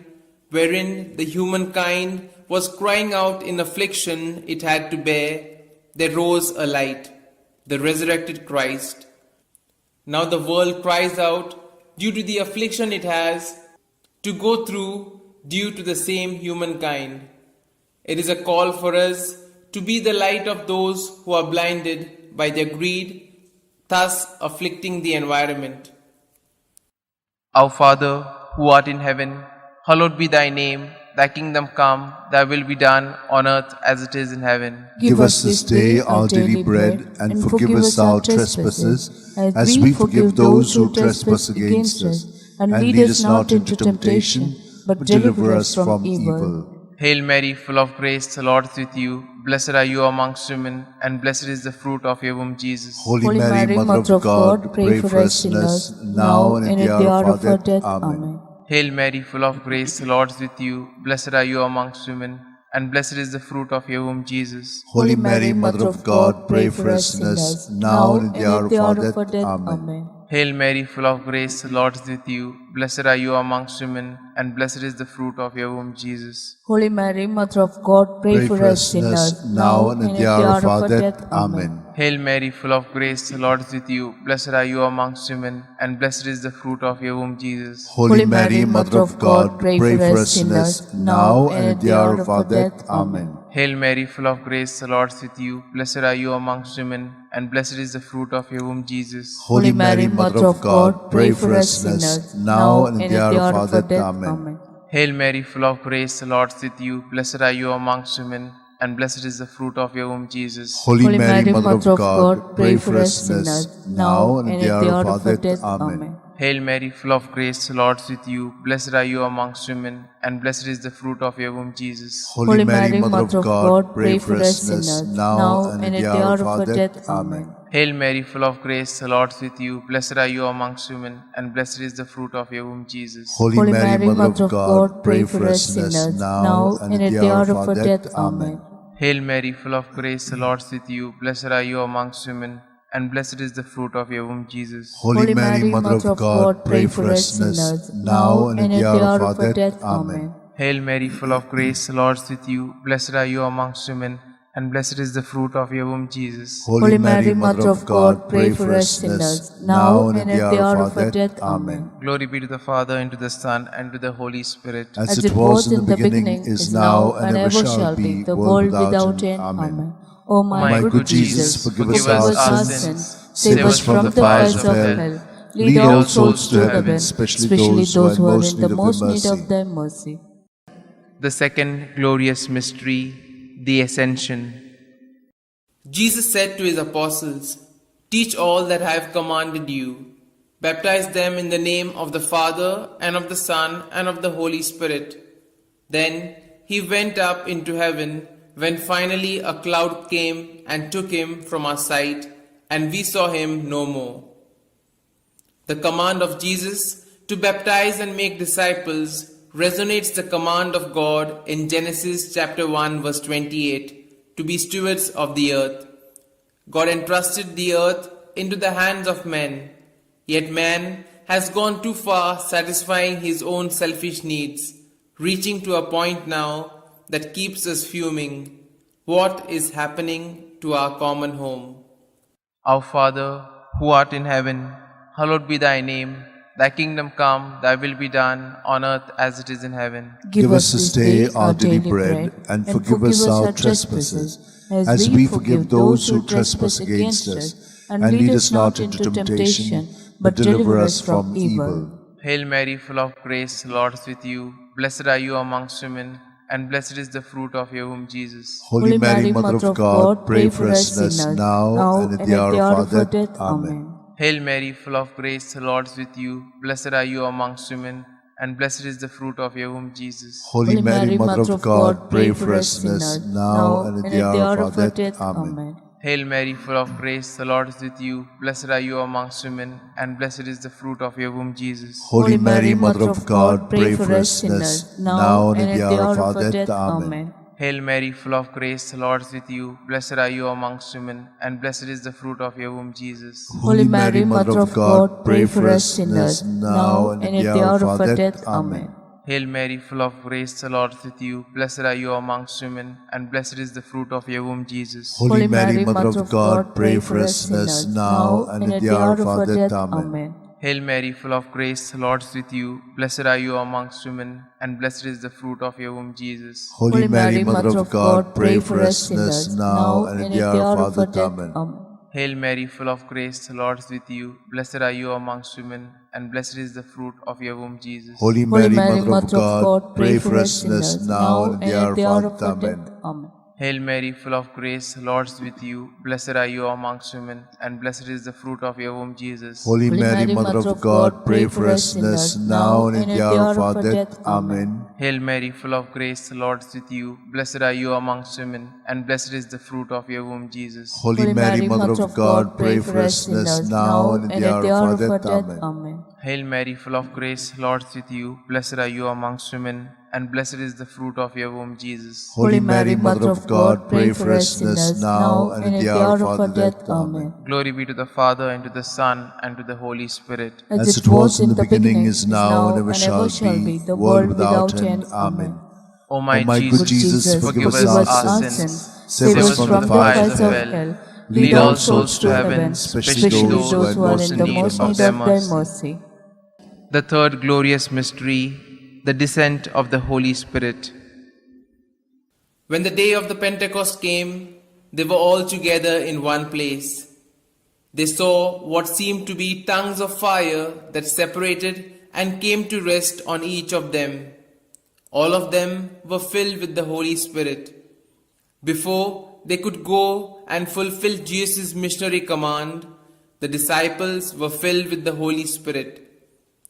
wherein the humankind was crying out in affliction it had to bear, there rose a light, the resurrected Christ. Now the world cries out due to the affliction it has to go through due to the same humankind. It is a call for us to be the light of those who are blinded by their greed, thus afflicting the environment. Our Father, who art in heaven, hallowed be thy name. Thy kingdom come, thy will be done, on earth as it is in heaven. Give us this day our daily bread, and forgive us our trespasses, as we forgive those who trespass against us. And lead us not into temptation, but deliver us from evil. Hail Mary, full of grace, the Lord is with you. Blessed are you amongst women, and blessed is the fruit of your womb, Jesus. Holy Mary, Mother of God, pray for us sinners, now and at the hour of our death. Amen. Hail Mary, full of grace, the Lord is with you. Blessed are you amongst women, and blessed is the fruit of your womb, Jesus. Holy Mary, Mother of God, pray for us sinners, now and at the hour of our death. Amen. Hail Mary, full of grace, the Lord is with you. Blessed are you amongst women, and blessed is the fruit of your womb, Jesus. Holy Mary, Mother of God, pray for us sinners, now and at the hour of our death. Amen. Hail Mary, full of grace, the Lord is with you. Blessed are you amongst women, and blessed is the fruit of your womb, Jesus. Holy Mary, Mother of God, pray for us sinners, now and at the hour of our death. Amen. Hail Mary, full of grace, the Lord is with you. Blessed are you amongst women, and blessed is the fruit of your womb, Jesus. Holy Mary, Mother of God, pray for us sinners, now and at the hour of our death. Amen. Hail Mary, full of grace, the Lord is with you. Blessed are you amongst women, and blessed is the fruit of your womb, Jesus. Holy Mary, Mother of God, pray for us sinners, now and at the hour of our death. Amen. Hail Mary, full of grace, the Lord is with you. Blessed are you amongst women, and blessed is the fruit of your womb, Jesus. Holy Mary, Mother of God, pray for us sinners, now and at the hour of our death. Amen. Hail Mary, full of grace, the Lord is with you. Blessed are you amongst women, and blessed is the fruit of your womb, Jesus. Holy Mary, Mother of God, pray for us sinners, now and at the hour of our death. Amen. Hail Mary, full of grace, the Lord is with you. Blessed are you amongst women, and blessed is the fruit of your womb, Jesus. Holy Mary, Mother of God, pray for us sinners, now and at the hour of our death. Amen. Hail Mary, full of grace, the Lord is with you. Blessed are you amongst women, and blessed is the fruit of your womb, Jesus. Holy Mary, Mother of God, pray for us sinners, now and at the hour of our death. Amen. Glory be to the Father, and to the Son, and to the Holy Spirit. As it was in the beginning, is now, and ever shall be, world without end. Amen. O my good Jesus, forgive us our sins, save us from the fires of hell, lead all souls to heaven, especially those who are in the most need of thy mercy. The second glorious mystery, the Ascension. Jesus said to his apostles, "Teach all that I have commanded you. Baptize them in the name of the Father, and of the Son, and of the Holy Spirit." Then he went up into heaven, when finally a cloud came and took him from our sight, and we saw him no more. The command of Jesus to baptize and make disciples resonates the command of God in Genesis chapter 1 verse 28 to be stewards of the earth. God entrusted the earth into the hands of men, yet man has gone too far satisfying his own selfish needs, reaching to a point now that keeps us fuming. What is happening to our common home? Our Father, who art in heaven, hallowed be thy name. Thy kingdom come, thy will be done, on earth as it is in heaven. Give us this day our daily bread, and forgive us our trespasses, as we forgive those who trespass against us. And lead us not into temptation, but deliver us from evil. Hail Mary, full of grace, the Lord is with you. Blessed are you amongst women, and blessed is the fruit of your womb, Jesus. Holy Mary, Mother of God, pray for us sinners, now and at the hour of our death. Amen. Hail Mary, full of grace, the Lord is with you. Blessed are you amongst women, and blessed is the fruit of your womb, Jesus. Holy Mary, Mother of God, pray for us sinners, now and at the hour of our death. Amen. Hail Mary, full of grace, the Lord is with you. Blessed are you amongst women, and blessed is the fruit of your womb, Jesus. Holy Mary, Mother of God, pray for us sinners, now and at the hour of our death. Amen. Hail Mary, full of grace, the Lord is with you. Blessed are you amongst women, and blessed is the fruit of your womb, Jesus. Holy Mary, Mother of God, pray for us sinners, now and at the hour of our death. Amen. Hail Mary, full of grace, the Lord is with you. Blessed are you amongst women, and blessed is the fruit of your womb, Jesus. Holy Mary, Mother of God, pray for us sinners, now and at the hour of our death. Amen. Hail Mary, full of grace, the Lord is with you. Blessed are you amongst women, and blessed is the fruit of your womb, Jesus. Holy Mary, Mother of God, pray for us sinners, now and at the hour of our death. Amen. Hail Mary, full of grace, the Lord is with you. Blessed are you amongst women, and blessed is the fruit of your womb, Jesus. Holy Mary, Mother of God, pray for us sinners now and at the hour of our death. Amen. Hail Mary, full of grace, the Lord is with you. Blessed are you amongst women, and blessed is the fruit of your womb, Jesus. Holy Mary, Mother of God, pray for us sinners now and at the hour of our death. Amen. Hail Mary, full of grace, the Lord is with you. Blessed are you amongst women, and blessed is the fruit of your womb, Jesus. Holy Mary, Mother of God, pray for us sinners now and at the hour of our death. Amen. Hail Mary, full of grace, the Lord is with you. Blessed are you amongst women, and blessed is the fruit of your womb, Jesus. Holy Mary, Mother of God, pray for us sinners now and at the hour of our death. Amen. Glory be to the Father, and to the Son, and to the Holy Spirit. As it was in the beginning, is now, and ever shall be, the world without end. Amen. O my good Jesus, forgive us our sins, save us from the fires of hell, lead all souls to heaven, especially those who are in the most need of thy mercy. The third glorious mystery, the descent of the Holy Spirit. When the day of the Pentecost came, they were all together in one place. They saw what seemed to be tongues of fire that separated and came to rest on each of them. All of them were filled with the Holy Spirit. Before they could go and fulfill Jesus' missionary command, the disciples were filled with the Holy Spirit.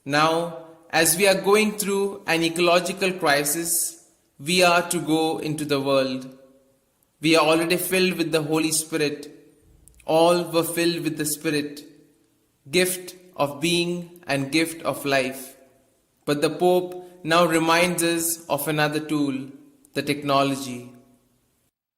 Now, as we are going through an ecological crisis, we are to go into the world. We are already filled with the Holy Spirit. All were filled with the Spirit, gift of being and gift of life. But the Pope now reminds us of another tool, the technology.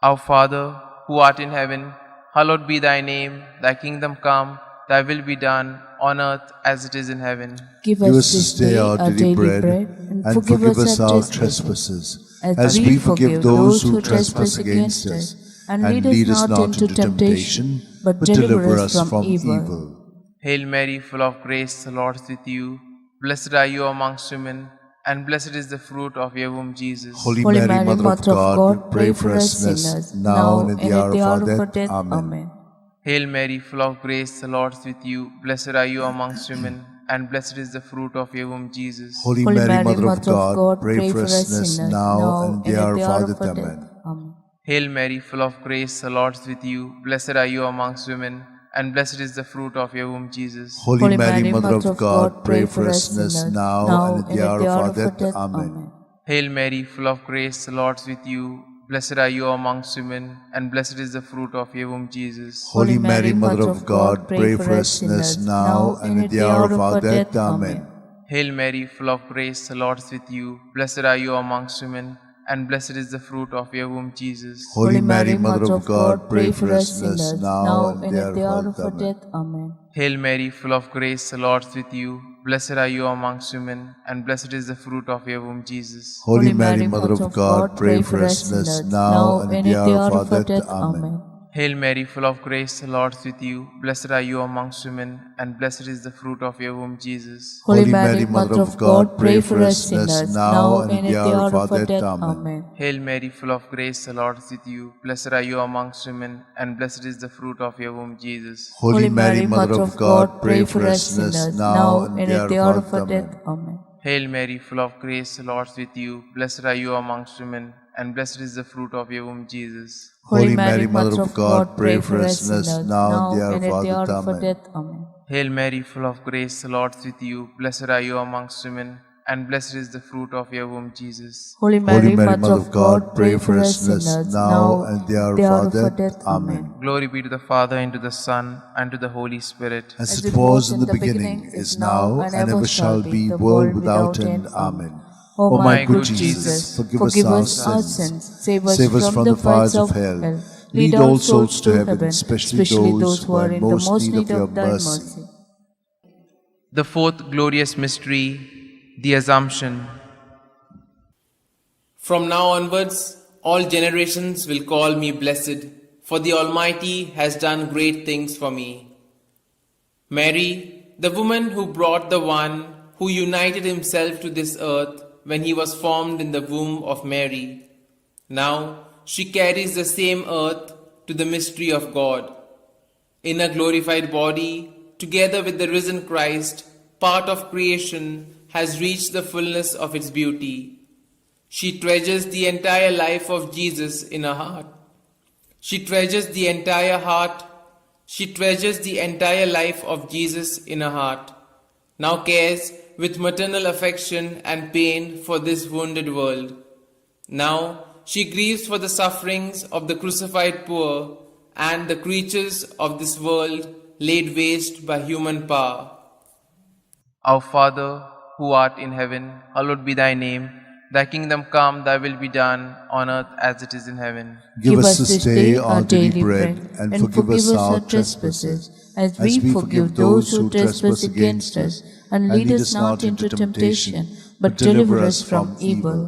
Our Father, who art in heaven, hallowed be thy name, thy kingdom come, thy will be done on earth as it is in heaven. Give us this day our daily bread, and forgive us our trespasses, as we forgive those who trespass against us. And lead us not into temptation, but deliver us from evil. Hail Mary, full of grace, the Lord is with you. Blessed are you amongst women, and blessed is the fruit of your womb, Jesus. Holy Mary, Mother of God, pray for us sinners, now and at the hour of our death. Amen. Hail Mary, full of grace, the Lord is with you. Blessed are you amongst women, and blessed is the fruit of your womb, Jesus. Holy Mary, Mother of God, pray for us sinners, now and at the hour of our death. Amen. Hail Mary, full of grace, the Lord is with you. Blessed are you amongst women, and blessed is the fruit of your womb, Jesus. Holy Mary, Mother of God, pray for us sinners, now and at the hour of our death. Amen. Hail Mary, full of grace, the Lord is with you. Blessed are you amongst women, and blessed is the fruit of your womb, Jesus. Holy Mary, Mother of God, pray for us sinners, now and at the hour of our death. Amen. Hail Mary, full of grace, the Lord is with you. Blessed are you amongst women, and blessed is the fruit of your womb, Jesus. Holy Mary, Mother of God, pray for us sinners, now and at the hour of our death. Amen. Hail Mary, full of grace, the Lord is with you. Blessed are you amongst women, and blessed is the fruit of your womb, Jesus. Holy Mary, Mother of God, pray for us sinners, now and at the hour of our death. Amen. Hail Mary, full of grace, the Lord is with you. Blessed are you amongst women, and blessed is the fruit of your womb, Jesus. Holy Mary, Mother of God, pray for us sinners, now and at the hour of our death. Amen. Hail Mary, full of grace, the Lord is with you. Blessed are you amongst women, and blessed is the fruit of your womb, Jesus. Holy Mary, Mother of God, pray for us sinners, now and at the hour of our death. Amen. Hail Mary, full of grace, the Lord is with you. Blessed are you amongst women, and blessed is the fruit of your womb, Jesus. Holy Mary, Mother of God, pray for us sinners, now and at the hour of our death. Amen. Hail Mary, full of grace, the Lord is with you. Blessed are you amongst women, and blessed is the fruit of your womb, Jesus. Holy Mary, Mother of God, pray for us sinners, now and at the hour of our death. Amen. Glory be to the Father, and to the Son, and to the Holy Spirit. As it was in the beginning, is now, and ever shall be, world without end. Amen. O my good Jesus, forgive us our sins, save us from the fires of hell, lead all souls to heaven, especially those who are in most need of your mercy. The fourth glorious mystery, the Assumption. From now onwards, all generations will call me blessed, for the Almighty has done great things for me. Mary, the woman who brought the one who united himself to this earth when he was formed in the womb of Mary. Now she carries the same earth to the mystery of God. In a glorified body, together with the risen Christ, part of creation has reached the fullness of its beauty. She treasures the entire life of Jesus in her heart. She treasures the entire heart. She treasures the entire life of Jesus in her heart. Now cares with maternal affection and pain for this wounded world. Now she grieves for the sufferings of the crucified poor and the creatures of this world laid waste by human power. Our Father, who art in heaven, hallowed be thy name. Thy kingdom come, thy will be done, on earth as it is in heaven. Give us this day our daily bread, and forgive us our trespasses, as we forgive those who trespass against us. And lead us not into temptation, but deliver us from evil.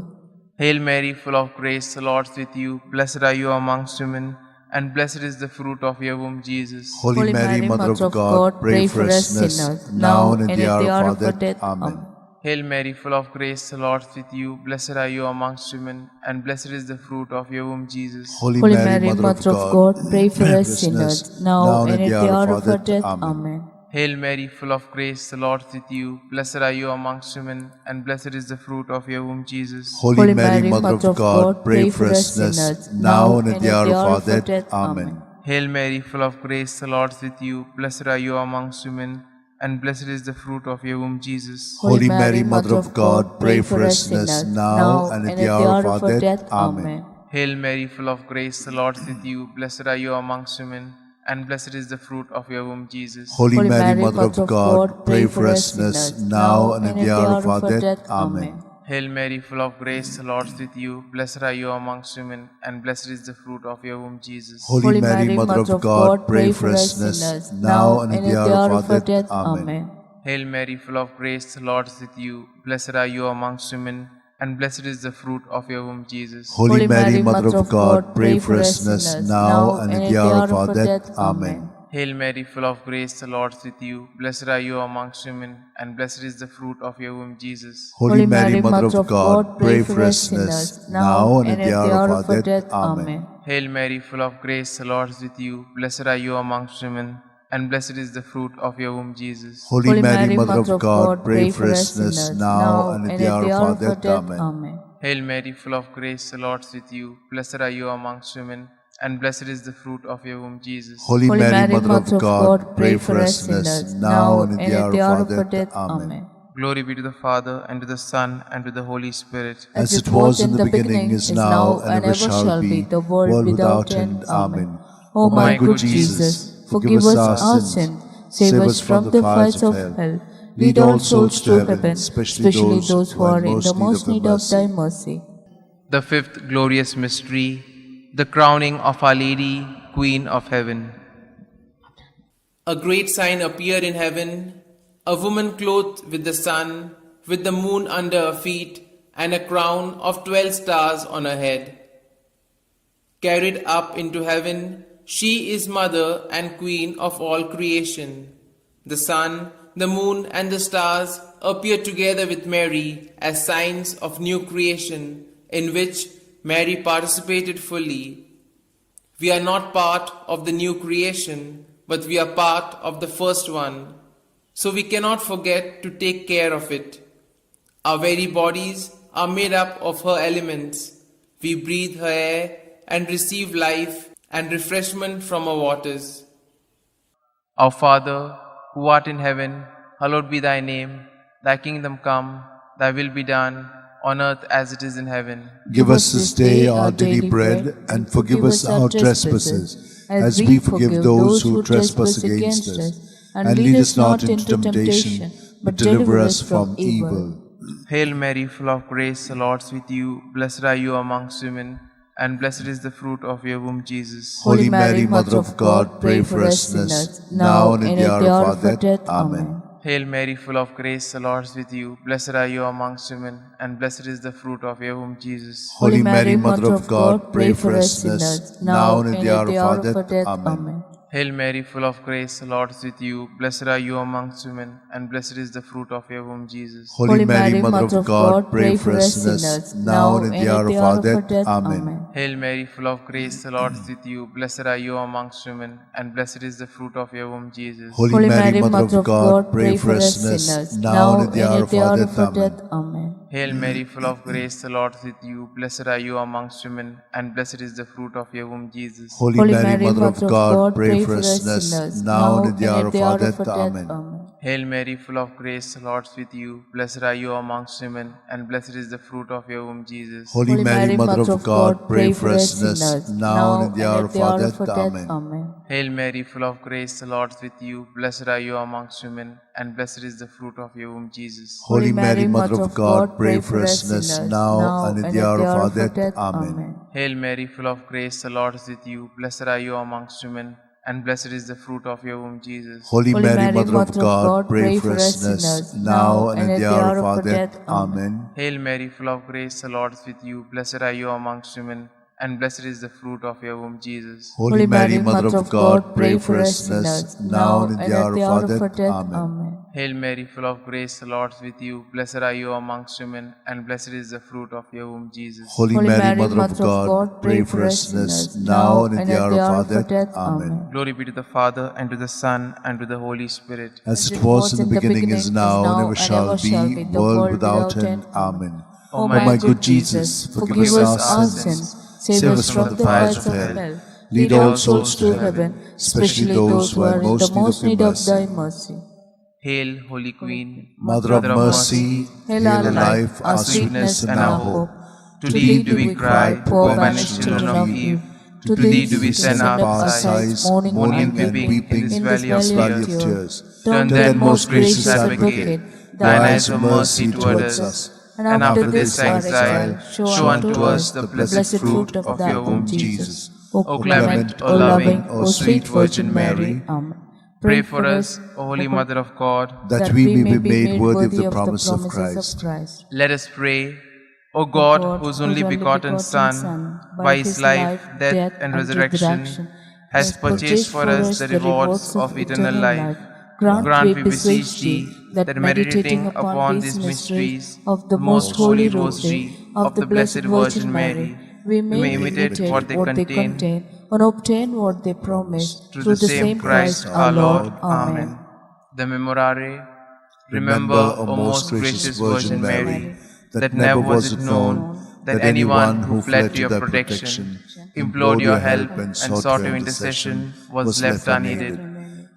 Hail Mary, full of grace, the Lord is with you. Blessed are you amongst women, and blessed is the fruit of your womb, Jesus. Holy Mary, Mother of God, pray for us sinners, now and at the hour of our death. Amen. Hail Mary, full of grace, the Lord is with you. Blessed are you amongst women, and blessed is the fruit of your womb, Jesus. Holy Mary, Mother of God, pray for us sinners, now and at the hour of our death. Amen. Hail Mary, full of grace, the Lord is with you. Blessed are you amongst women, and blessed is the fruit of your womb, Jesus. Holy Mary, Mother of God, pray for us sinners, now and at the hour of our death. Amen. Hail Mary, full of grace, the Lord is with you. Blessed are you amongst women, and blessed is the fruit of your womb, Jesus. Holy Mary, Mother of God, pray for us sinners, now and at the hour of our death. Amen. Hail Mary, full of grace, the Lord is with you. Blessed are you amongst women, and blessed is the fruit of your womb, Jesus. Holy Mary, Mother of God, pray for us sinners, now and at the hour of our death. Amen. Hail Mary, full of grace, the Lord is with you. Blessed are you amongst women, and blessed is the fruit of your womb, Jesus. Holy Mary, Mother of God, pray for us sinners, now and at the hour of our death. Amen. Hail Mary, full of grace, the Lord is with you. Blessed are you amongst women, and blessed is the fruit of your womb, Jesus. Holy Mary, Mother of God, pray for us sinners, now and at the hour of our death. Amen. Hail Mary, full of grace, the Lord is with you. Blessed are you amongst women, and blessed is the fruit of your womb, Jesus. Holy Mary, Mother of God, pray for us sinners, now and at the hour of our death. Amen. Hail Mary, full of grace, the Lord is with you. Blessed are you amongst women, and blessed is the fruit of your womb, Jesus. Holy Mary, Mother of God, pray for us sinners, now and at the hour of our death. Amen. Hail Mary, full of grace, the Lord is with you. Blessed are you amongst women, and blessed is the fruit of your womb, Jesus. Holy Mary, Mother of God, pray for us sinners, now and at the hour of our death. Amen. Glory be to the Father, and to the Son, and to the Holy Spirit. As it was in the beginning, is now, and ever shall be, the world without end. Amen. O my good Jesus, forgive us our sins, save us from the fires of hell. Lead all souls to heaven, especially those who are in the most need of thy mercy. The fifth glorious mystery, the crowning of Our Lady, Queen of Heaven. A great sign appeared in heaven, a woman clothed with the sun, with the moon under her feet, and a crown of 12 stars on her head. Carried up into heaven, she is mother and queen of all creation. The sun, the moon, and the stars appear together with Mary as signs of new creation, in which Mary participated fully. We are not part of the new creation, but we are part of the first one. So we cannot forget to take care of it. Our very bodies are made up of her elements. We breathe her air and receive life and refreshment from her waters. Our Father, who art in heaven, hallowed be thy name. Thy kingdom come, thy will be done, on earth as it is in heaven. Give us this day our daily bread, and forgive us our trespasses, as we forgive those who trespass against us. And lead us not into temptation, but deliver us from evil. Hail Mary, full of grace, the Lord is with you. Blessed are you amongst women, and blessed is the fruit of your womb, Jesus. Holy Mary, Mother of God, pray for us sinners, now and at the hour of our death. Amen. Hail Mary, full of grace, the Lord is with you. Blessed are you amongst women, and blessed is the fruit of your womb, Jesus. Holy Mary, Mother of God, pray for us sinners, now and at the hour of our death. Amen. Hail Mary, full of grace, the Lord is with you. Blessed are you amongst women, and blessed is the fruit of your womb, Jesus. Holy Mary, Mother of God, pray for us sinners, now and at the hour of our death. Amen. Hail Mary, full of grace, the Lord is with you. Blessed are you amongst women, and blessed is the fruit of your womb, Jesus. Holy Mary, Mother of God, pray for us sinners, now and at the hour of our death. Amen. Hail Mary, full of grace, the Lord is with you. Blessed are you amongst women, and blessed is the fruit of your womb, Jesus. Holy Mary, Mother of God, pray for us sinners, now and at the hour of our death. Amen. Hail Mary, full of grace, the Lord is with you. Blessed are you amongst women, and blessed is the fruit of your womb, Jesus. Holy Mary, Mother of God, pray for us sinners, now and at the hour of our death. Amen. Hail Mary, full of grace, the Lord is with you. Blessed are you amongst women, and blessed is the fruit of your womb, Jesus. Holy Mary, Mother of God, pray for us sinners, now and at the hour of our death. Amen. Hail Mary, full of grace, the Lord is with you. Blessed are you amongst women, and blessed is the fruit of your womb, Jesus. Holy Mary, Mother of God, pray for us sinners, now and at the hour of our death. Amen. Hail Mary, full of grace, the Lord is with you. Blessed are you amongst women, and blessed is the fruit of your womb, Jesus. Holy Mary, Mother of God, pray for us sinners, now and at the hour of our death. Amen. Hail Mary, full of grace, the Lord is with you. Blessed are you amongst women, and blessed is the fruit of your womb, Jesus. Holy Mary, Mother of God, pray for us sinners, now and at the hour of our death. Amen. Glory be to the Father, and to the Son, and to the Holy Spirit. As it was in the beginning, is now, and ever shall be, world without end. Amen. O my good Jesus, forgive us our sins, save us from the fires of hell. Lead all souls to heaven, especially those who are in the most need of thy mercy. Hail, Holy Queen, Mother of mercy, hail our life, our sweetness, and our hope. To thee do we cry, poor banished children of Eve. To thee do we send up sighs, mourning and weeping in this valley of tears. Turn then, most gracious Advocate, thine eyes of mercy toward us, and after this exile, show unto us the blessed fruit of your womb, Jesus. O clement, O loving, O sweet Virgin Mary. Amen. Pray for us, O Holy Mother of God, that we may be made worthy of the promise of Christ. Let us pray. O God, whose only begotten Son, by his life, death, and resurrection, has purchased for us the rewards of eternal life, grant, we beseech thee, that meditating upon these mysteries of the most holy Rosary of the Blessed Virgin Mary, we may imitate what they contain and obtain what they promise, through the same Christ our Lord. Amen. The Memorare. Remember, O most gracious Virgin Mary, that never was it known that anyone who fled to your protection, implored your help, and sought your intercession was left unaided.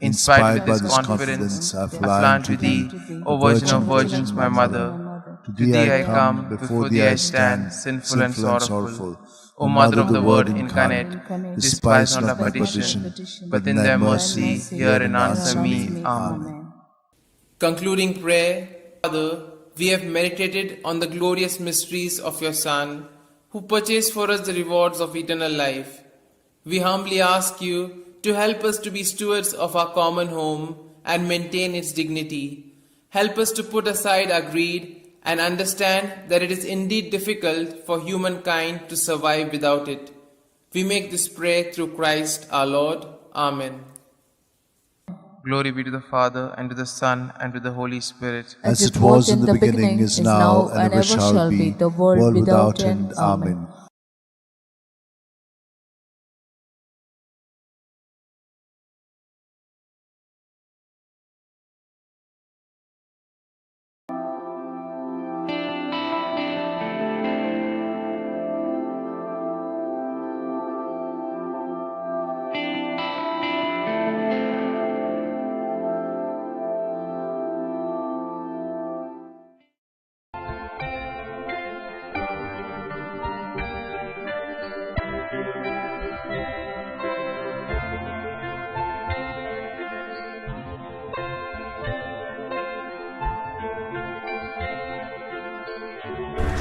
Inspired with this confidence, I fly unto thee, O Virgin of Virgins, my Mother. To thee I come, before thee I stand, sinful and sorrowful. O Mother of the Word incarnate, despise not our petition, but in thy mercy hear and answer me. Amen. Concluding prayer. Father, we have meditated on the glorious mysteries of your Son, who purchased for us the rewards of eternal life. We humbly ask you to help us to be stewards of our common home and maintain its dignity. Help us to put aside our greed and understand that it is indeed difficult for humankind to survive without it. We make this prayer through Christ our Lord. Amen. Glory be to the Father, and to the Son, and to the Holy Spirit. As it was in the beginning, is now, and ever shall be, the world without end. Amen.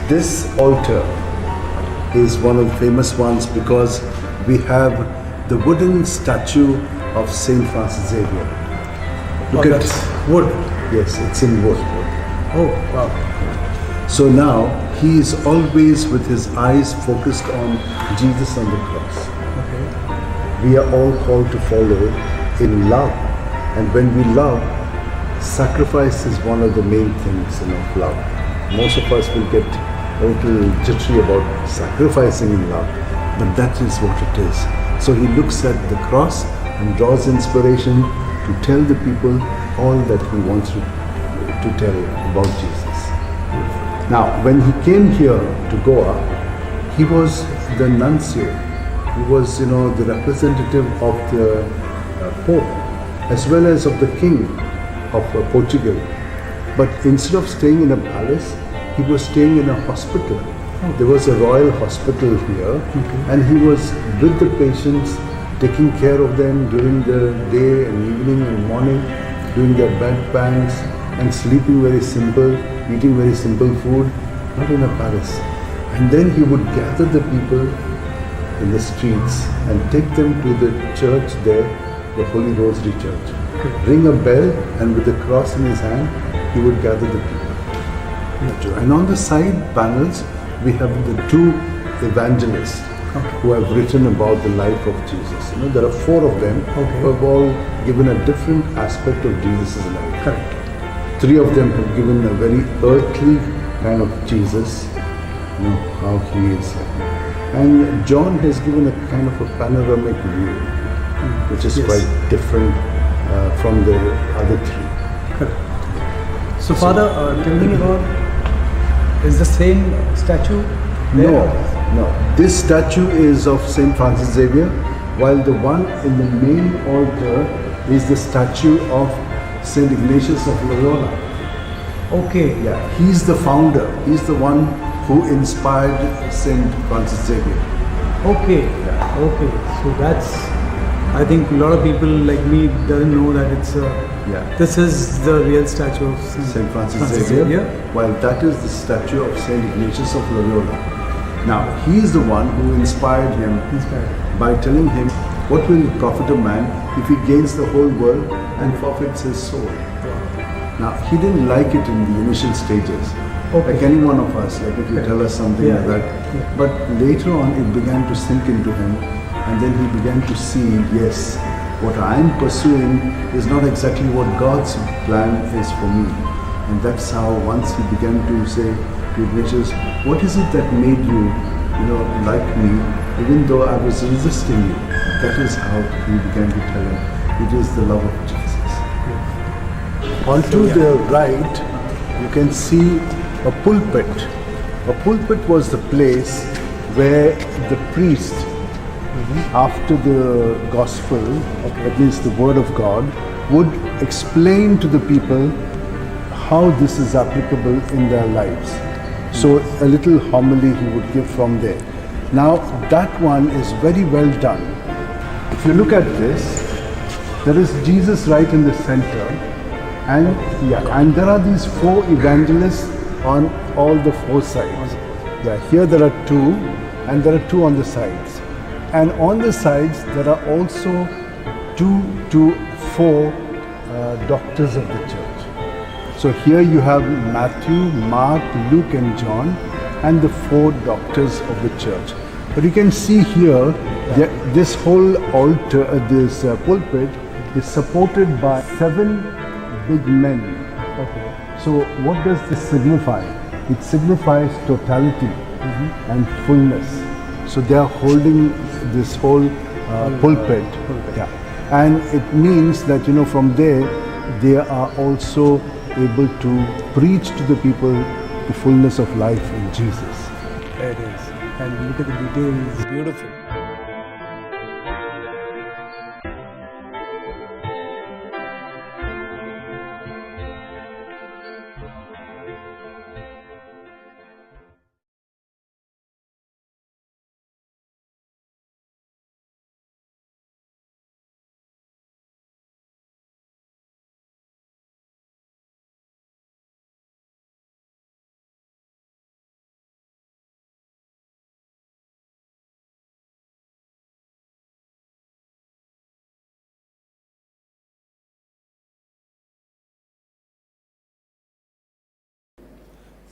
This altar is one of the famous ones because we have the wooden statue of Saint Francis Xavier. Look at wood. Yes, it's in wood. Oh, wow. So now he is always with his eyes focused on Jesus on the cross. Okay. we are all called to follow in love. And when we love, sacrifice is one of the main things of love. Most of us will get a little jittery about sacrificing in love, but that is what it is. So he looks at the cross and draws inspiration to tell the people all that he wants to tell about Jesus. Now, when he came here to Goa, he was the nuncio. He was, the representative of the Pope, as well as of the King of Portugal. But instead of staying in a palace, he was staying in a hospital. There was a royal hospital here, and he was with the patients, taking care of them during the day and evening and morning, doing their bed pans and sleeping very simple, eating very simple food, not in a palace. And then he would gather the people in the streets and take them to the church there, the Holy Rosary Church. Ring a bell, and with the cross in his hand, he would gather the people. And on the side panels, we have the two evangelists who have written about the life of Jesus. There are four of them who have all given a different aspect of Jesus' life. Correct. Three of them have given a very earthly kind of Jesus, how he is. And John has given a kind of a panoramic view, which is quite different from the other three. Correct. So, Father, tell me about, is the same statue there? No. This statue is of St. Francis Xavier, while the one in the main altar is the statue of St. Ignatius of Loyola. Okay. Yeah, he's the founder. He's the one who inspired St. Francis Xavier. Okay. Yeah. Okay. So that's, I think a lot of people like me doesn't know that it's this is the real statue of St. Francis Xavier, while that is the statue of St. Ignatius of Loyola. Now, he is the one who inspired him by telling him, what will it profit a man if he gains the whole world and forfeits his soul? Now, he didn't like it in the initial stages. Okay. Like any one of us, like if you tell us something like that. Yeah. But later on, it began to sink into him, and then he began to see, yes, what I am pursuing is not exactly what God's plan is for me. And that's how once he began to say to Ignatius, what is it that made you, like me, even though I was resisting you? That is how he began to tell him, it is the love of Jesus. Yes. Onto the right, you can see a pulpit. A pulpit was the place where the priest, after the gospel, that means the word of God, would explain to the people how this is applicable in their lives. So a little homily he would give from there. Now that one is very well done. If you look at this, there is Jesus right in the center, and there are these four evangelists on all the four sides. Yeah, here there are two, and there are two on the sides. And on the sides, there are also 2 to 4 doctors of the church. So here you have Matthew, Mark, Luke, and John, and the four doctors of the church. But you can see here, that this whole altar, this pulpit, is supported by 7 big men. Okay. So what does this signify? It signifies totality and fullness. So they are holding this whole pulpit. Yeah. And it means that, from there, they are also able to preach to the people the fullness of life in Jesus. There it is. And look at the details. Beautiful.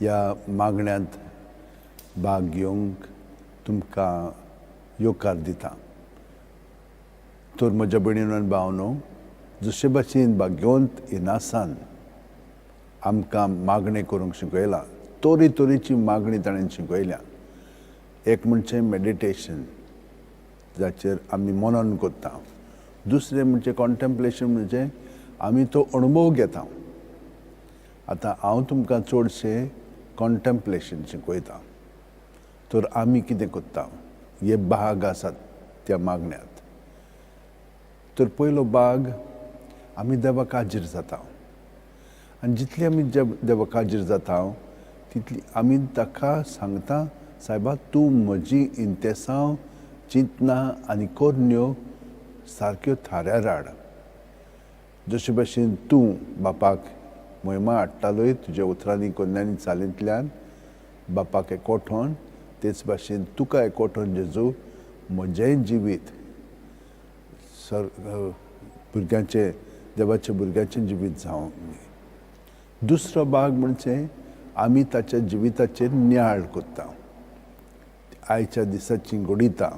ह्या मागण्यांत भाग घेवंक तुमकां येवकार दिता. तर म्हज्या भयणीनो आनी भावनो, जशे भाशेन भाग्यवंत इनासान आमकां मागणें करूंक शिकयलां, तरे तरेची मागणी ताणें शिकयल्या. एक म्हणजे मेडिटेशन, जाचेर आमी मनन करता. दुसरें म्हणजे कॉन्टेम्पलेशन, म्हणजे आमी तो अणभव घेता. आतां हांव तुमकां चडशें कॉन्टेम्पलेशन शिकयता. तर आमी कितें करता, हे भाग आसात त्या मागण्यांत. तर पयलो भाग, आमी देवाक हाजीर जाता आनी जितली आमी देवाक हाजीर जाता तितली आमी ताका सांगता, सायबा तूं म्हजी इंतेसांव, चिंतना आनी करण्यो सारक्यो थाऱ्यार हाड. जशे भाशेन तूं बापाक महिमा हाडटालोय तुज्या उतरांनी, करण्यांनी, चालींतल्यान बापाक एकवठोन, तेच भाशेन तुका एकवठोन जेजू म्हजेंय जिवीत सर भुरग्यांचें, देवाच्या भुरग्यांचें जिवीत जावं. दुसरो भाग म्हणजे आमी ताच्या जिविताचेर नियाळ करता. आयच्या दिसाची घडितां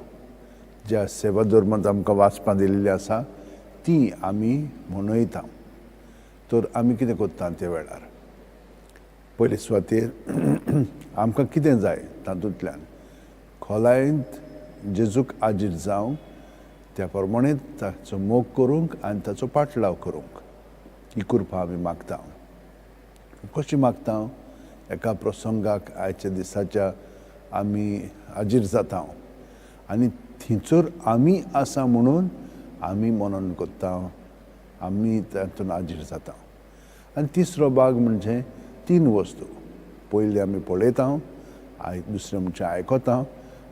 ज्या सेवा धर्मांत आमकां वाचपां दिल्ली आसा ती आमी मनयता. तर आमी कितें करता त्या वेळार, पयले सुवातेर आमकां कितें जाय तातूंतल्यान खोलायेंत जेजूक आजीर जावंक, त्या प्रमाणे ताचो मोग करूंक आनी ताचो पाटलाव करूंक ही कृपा आमी मागता. कशी मागता? एका प्रसंगाक आयच्या दिसाच्या आमी हाजीर जाता आनी थंयसर आमी आसा म्हणून आमी मनन करता, आमी तातूंत हाजीर जाता. आनी तिसरो भाग म्हणजे तीन वस्तू, पयली आमी पळयता, दुसरें म्हणजे आयकता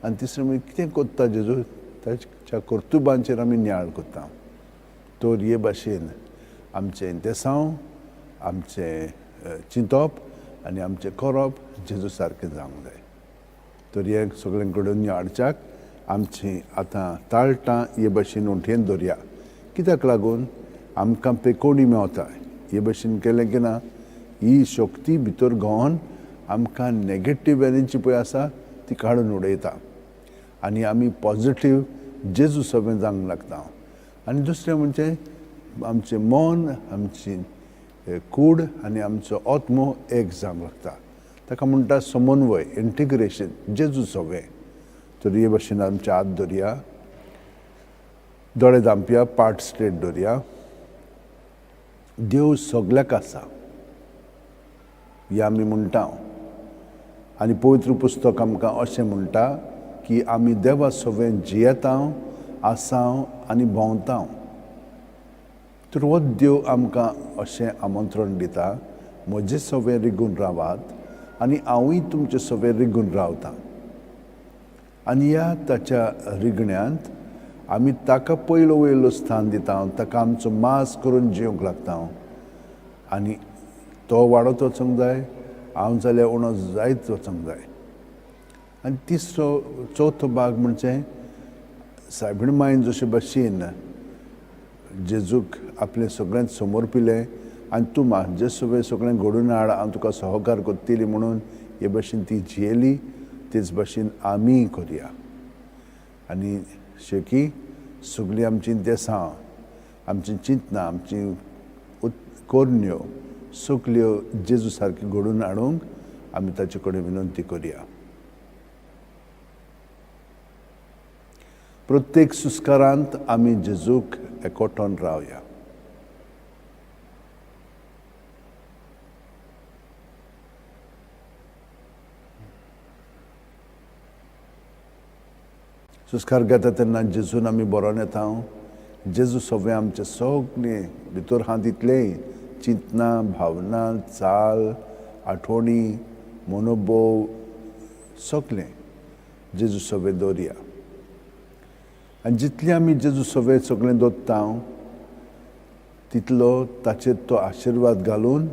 आनी तिसरें म्हणजे कितें करता जेजू ताच्या कर्तुबांचेर आमी नियाळ करता. तर हे भाशेन आमचें इंतेसांव, आमचें चिंतप आनी आमचें करप जेजू सारकें जावंक जाय. तर हें सगळें घडोवन हाडच्याक आमची आतां ताळटां हे भाशेन उंठयेन दवरया. कित्याक लागून आमकां पेकोणी मेवता. हे भाशेन केलें की ना ही शक्ती भितर घोवन आमकां नेगेटीव एनर्जी पळय आसा ती काडून उडयता आनी आमी पॉजिटीव जेजू सगळें जावंक लागता. आनी दुसरें म्हणजे आमचें मन, आमची कूड आनी आमचो आत्मो एक जावंक लागता. ताका म्हणटा समन्वय, इंटिग्रेशन, जेजू सगळें. तर हे भाशेन आमचे हात दवरया, दोळे धांपया, पाट स्ट्रेट दवरया. देव सगल्याक आसा हें आमी म्हणटा आनी पवित्र पुस्तक आमकां अशें म्हणटा की आमी देवा सवें जियेता, आसा आनी भोंवता. तर हो देव आमकां अशें आमंत्रण दिता, म्हजे सवें रिगून रावात आनी हांवूय तुमचे सवें रिगून रावता. आनी ह्या ताच्या रिगण्यांत आमी ताका पयलो वयलो स्थान दिता, ताका आमचो मास करून जिवंक लागता आनी तो वाडत वचूंक जाय, हांव जाल्यार उणो जायत वचूंक जाय. आनी तिसरो चवथो भाग म्हणजे सायबीण मायन जशे भाशेन जेजूक आपलें सगळ्यांत समर्पिलें आनी तूं म्हाजे सगळें सगळें घडून हाड, हांव तुका सहकार करतली म्हणून हे भाशेन ती जियेली, तेच भाशेन आमीय करया. आनी शेकी सगळीं आमचीं देसां, आमचीं चिंतनां, आमची करण्यो सगल्यो जेजू सारक्यो घडोवन हाडूंक आमी ताचे कडेन विनंती करया. प्रत्येक सुस्कारांत आमी जेजूक एकवटोन रावया. सुस्कार घेता तेन्ना जेजून आमी बरोवन येता. जेजू सगळें आमचें सगळें भितर आहा तितलेंय चिंतना, भावना, चाल, आठवणी, मनोभोव सगळें जेजू सगळें दवरया. आनी जितलें आमी जेजू सगळें सगळें दवरता तितलो ताचेर तो आशिर्वाद घालून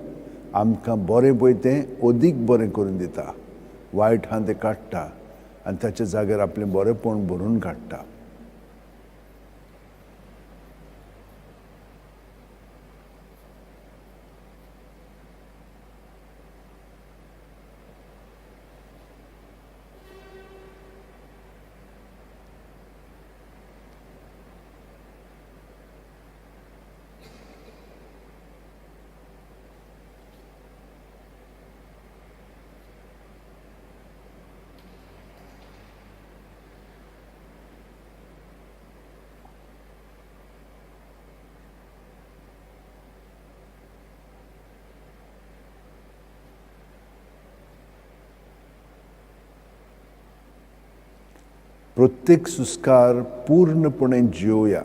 आमकां बरें पळय तें अदीक बरें करून दिता, वायट आहा तें काडटा आनी ताच्या जाग्यार आपलें बरेंपण भरून काडटा. प्रत्येक सुस्कार पूर्णपणे जियोया.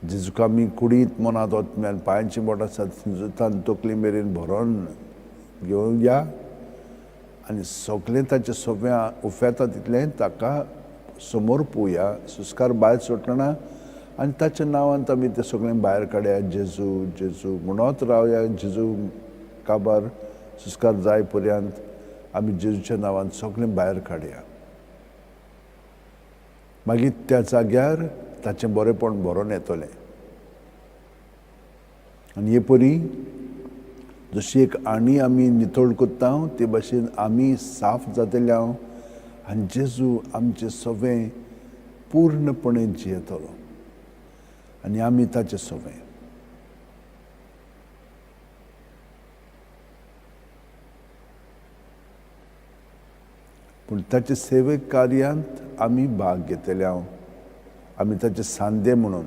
जेजूक आमी कुडींत मनांत ओतम्यान पांयांची बोटां आसात तकली मेरेन भरोन घेवया आनी सगळें ताचें सोंपें उफेता तितलें ताका समोर पोवया. सुस्कार भायर सोडटना आनी ताच्या नांवान आमी तें सगळें भायर काडया. जेजू जेजू म्हणत रावया. जेजू काबार सुस्कार जाय पर्यंत आमी जेजूच्या नांवान सगळें भायर काडया. मागीर त्या जाग्यार ताचें बरेंपण भरोन येतलें. आनी हे परी जशी एक आणी आमी नितळ करता ते भाशेन आमी साफ जातले हांव आनी जेजू आमचें सगळें पूर्णपणे जियेतलो आनी आमी ताचें सगळें. पूण ताचे सेवे कार्यांत आमी भाग घेतले हांव, आमी ताचे सांदे म्हणून.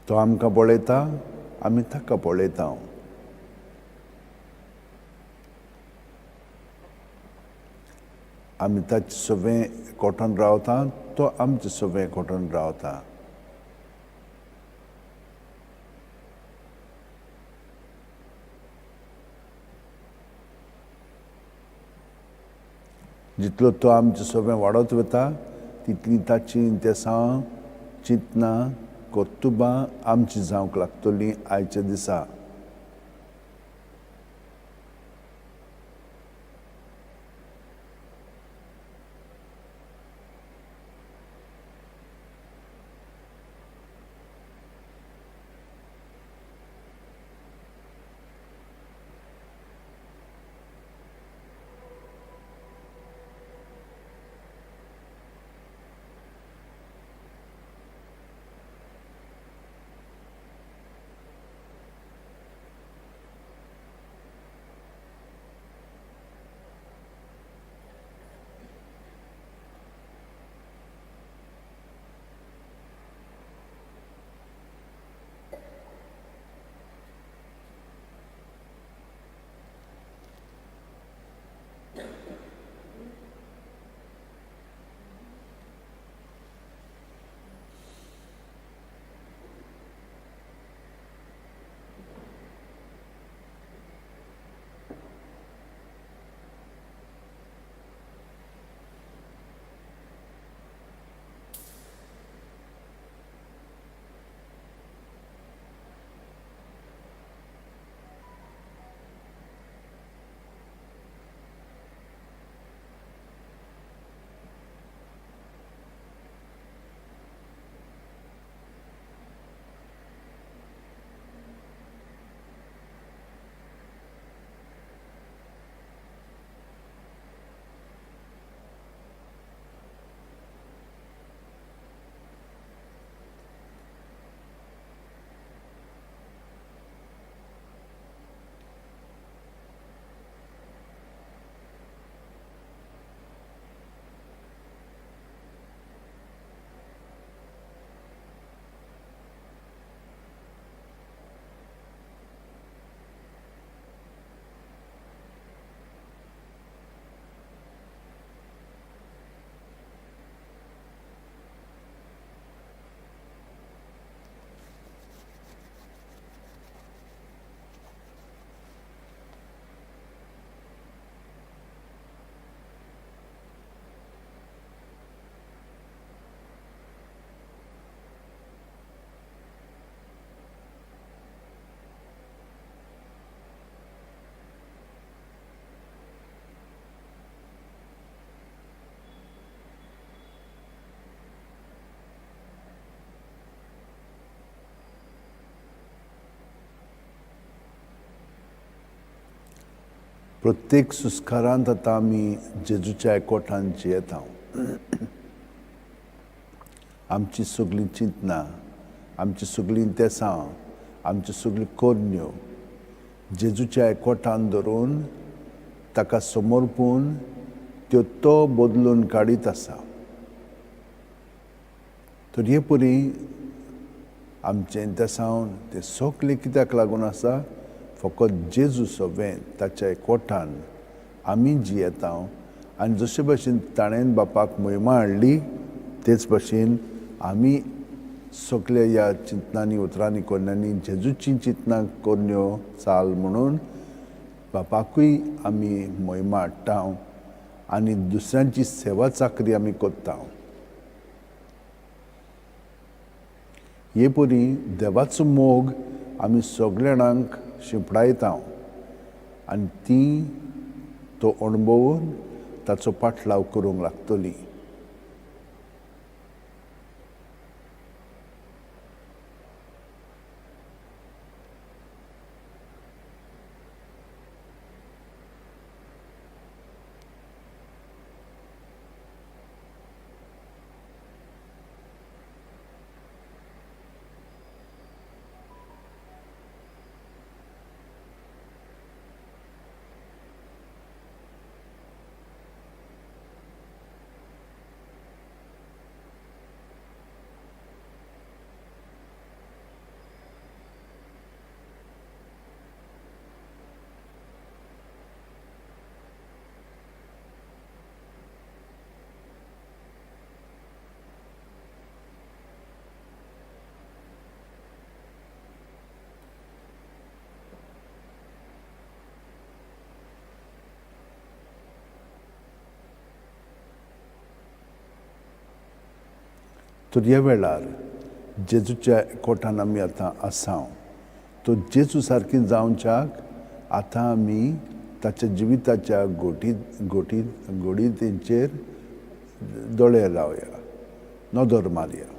तो आमकां पळयता, आमी ताका पळयता. आमी ताचे सगळें कोटून रावता, तो आमचे सगळें कोटून रावता. जितलो तो आमचे सगळें वाडत वता तितली ताची इंतेसां चिंतनां कर्तुबां आमची जावंक लागतली आयच्या दिसा. प्रत्येक सुस्कारांत आतां आमी जेजूच्या एकवटान जियेता. आमची सगळीं चिंतनां, आमची सगळीं तेसां, आमच्यो सगळ्यो करण्यो जेजूच्या एकवटान धरून ताका समर्पून त्यो तो बदलून काडीत आसा. तर हे परी आमचें तेसांव तें सगळें कित्याक लागून आसा? फकत जेजू सवें ताच्या एकवटान आमी जियेता आनी जशे भशेन ताणें बापाक मोहिमा हाडली तेच भशेन आमी सगळे ह्या चिंतनांनी, उतरांनी, करण्यांनी जेजूची चिंतनां करण्यो चाल म्हणून बापाकूय आमी मोहिमा हाडटा आनी दुसऱ्यांची सेवा चाकरी आमी करता. हे परी देवाचो मोग आमी सगल्या जाणांक शिंपडायता आनी ती तो अणभवून ताचो पाटलाव करूंक लागतली. तर ह्या वेळार जेजूच्या एकवटान आमी आतां आसा. तो जेजू सारकी जावच्याक आतां आमी ताच्या जिविताच्या गोडीतेंचेर दोळे लावया, नदर मारया.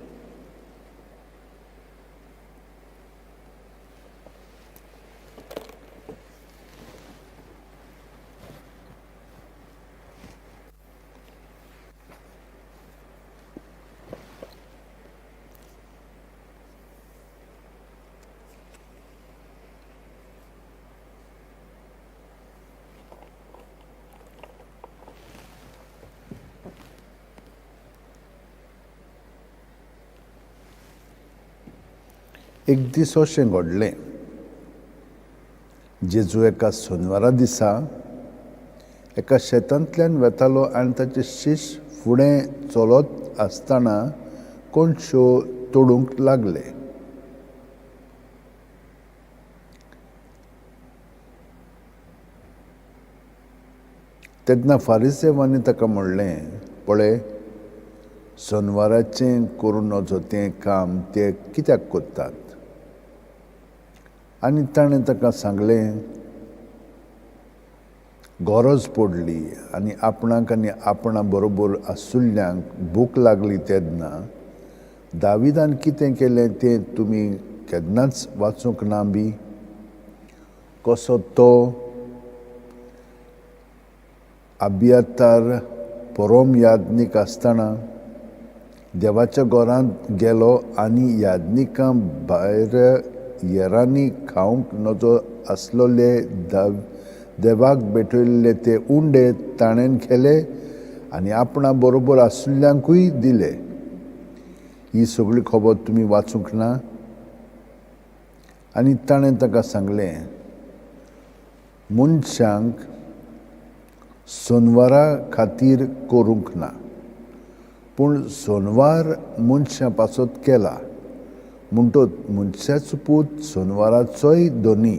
एक दीस अशें घडलें, जेजू एका सोनवारा दिसा एका शेतांतल्यान वेतालो आनी ताचे शीश फुडें चलत आसतना कोणश्यो तोडूंक लागले. तेन्ना फारिसेवांनी ताका म्हणलें, पळय, सोनवाराचें करूं नजो तें काम ते कित्याक करतात? आनी ताणें ताका सांगलें, गरज पडली आनी आपणाक आनी आपणा बरोबर आसुल्ल्यांक भूक लागली तेन्ना दाविदान कितें केलें तें तुमी केन्नाच वाचूंक ना बी? कसो तो अबियातार परोम याज्ञीक आसतना देवाच्या घरांत गेलो आनी याज्ञिकां भायर येरांनी खावंक नजो आसलोले देवाक भेटयल्ले ते उंडे ताणें केले आनी आपणा बरोबर आसुल्ल्यांकूय दिले. ही सगळी खबर तुमी वाचूंक ना? आनी ताणें ताका सांगलें, मनशांक सोनवारा खातीर करूंक ना, पूण सोनवार मनशां पासत केला. म्हणटच मनशाचो पूत सोनवाराचोय धनी.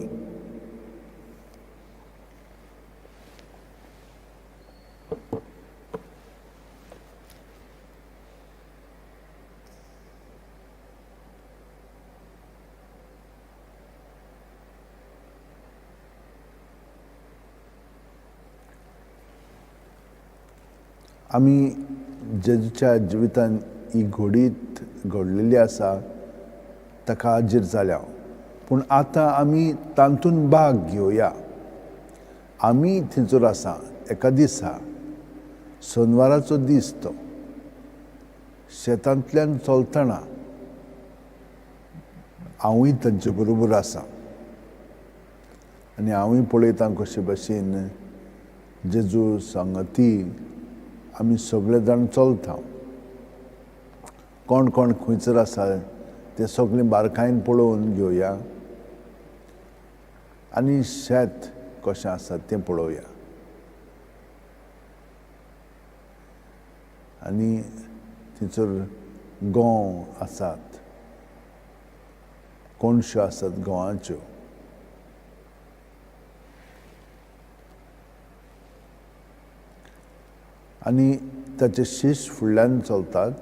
आमी जेजूच्या जिवितान ही घडीत घडलेली आसा ताका हाजीर जाल्या, पूण आतां आमी तातूंत भाग घेवया. आमी थंयसर आसा एका दिसा, सोनवाराचो दीस तो, शेतांतल्यान चलतना हांवूय तांचे बरोबर आसा आनी हांवूय पळयता कशे भशेन जेजू सांगती आमी सगळे जाण चलता. कोण कोण खंयसर आसा ते सगळें बारकायेन पळोवन घेवया आनी शेत कशें आसा तें पळोवया. आनी थंयसर गंव आसात, कोणश्यो आसात गंवाच्यो. आनी ताचे शीश फुडल्यान चलतात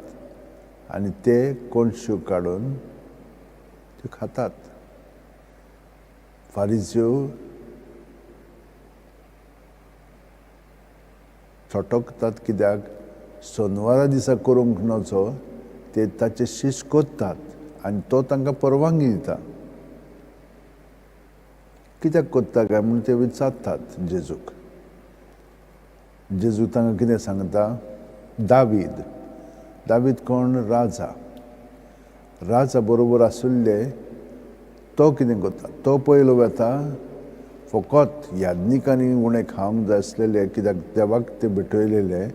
आनी ते कोणश्यो काडून त्यो खातात. फारिज्यो छटकतात कित्याक सोनवारा दिसा करूंक नजो ते ताचे शीश कोत्तात आनी तो तांकां परवानगी दिता. कित्याक कोत्ता काय म्हूण ते विचारतात जेजूक. जेजू तांकां कितें सांगता, दावीद, दावीद कोण? राजा. राजा बरोबर आशिल्ले तो कितें करता, तो पयलो वेता फकत याज्ञिकांनी उणें खावंक जाय आसलेले कित्याक देवाक ते भेटयलेले,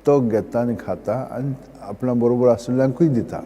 तो घेता आनी खाता आनी आपणा बरोबर आशिल्ल्यांकूय दिता.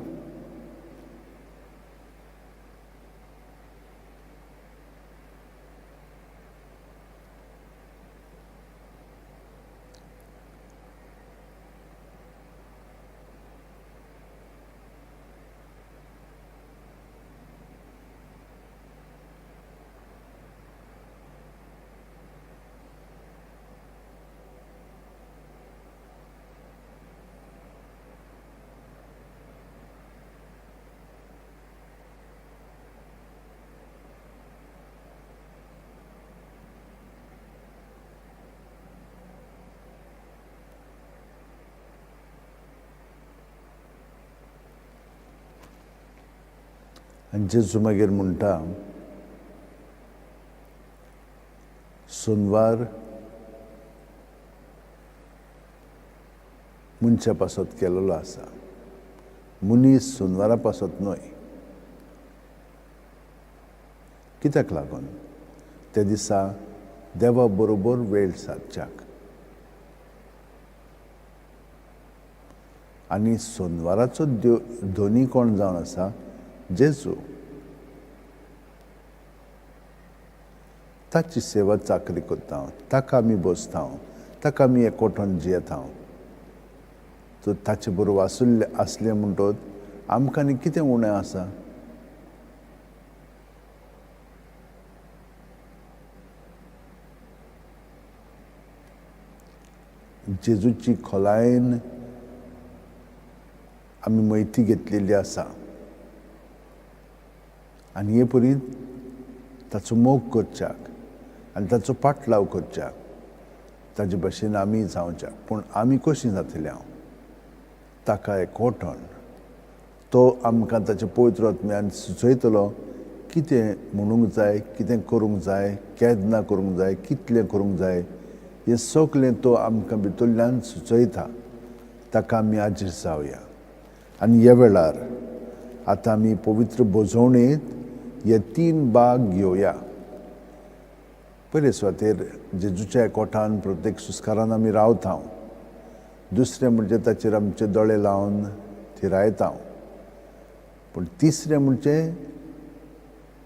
आनी जेजू मागीर म्हणटा, सोनवार मनशा पासत केलेलो आसा, मनीस सोनवारा पासत न्हय. कित्याक लागून? त्या दिसा देवा बरोबर वेळ सादच्याक. आनी सोनवाराचो धनी कोण जावन आसा? जेजू. ताची सेवा चाकरी करता, ताका आमी बसता, ताका आमी एकवटून जियेता. तर ताचे बरोबर आसले आसले म्हणटच आमकां आनी कितें उणें आसा? जेजूची खोलायेन आमी म्हायती घेतलेली आसा आनी हे परी ताचो मोग करच्याक आनी ताचो पाटलाव करच्याक ताजे भशेन आमी जावच्याक. पूण आमी कशीं जातले? हांव ताका एकवटून तो आमकां ताचे पवित्र आत्म्यान सुचयतलो कितें म्हणूंक जाय, कितें करूंक जाय, केन्ना करूंक जाय, कितलें करूंक जाय, हें सगलें तो आमकां भितरल्यान सुचयता. ताका आमी आजीर जावया. आनी ह्या वेळार आतां आमी पवित्र भोजवणेंत हे तीन भाग घेवया. पयले सुवातेर जेजूच्या एकवटान प्रत्येक सुस्कारान आमी रावता. दुसरें म्हणजे ताचेर आमचे दोळे लावन थिरायता. पूण तिसरें म्हणजे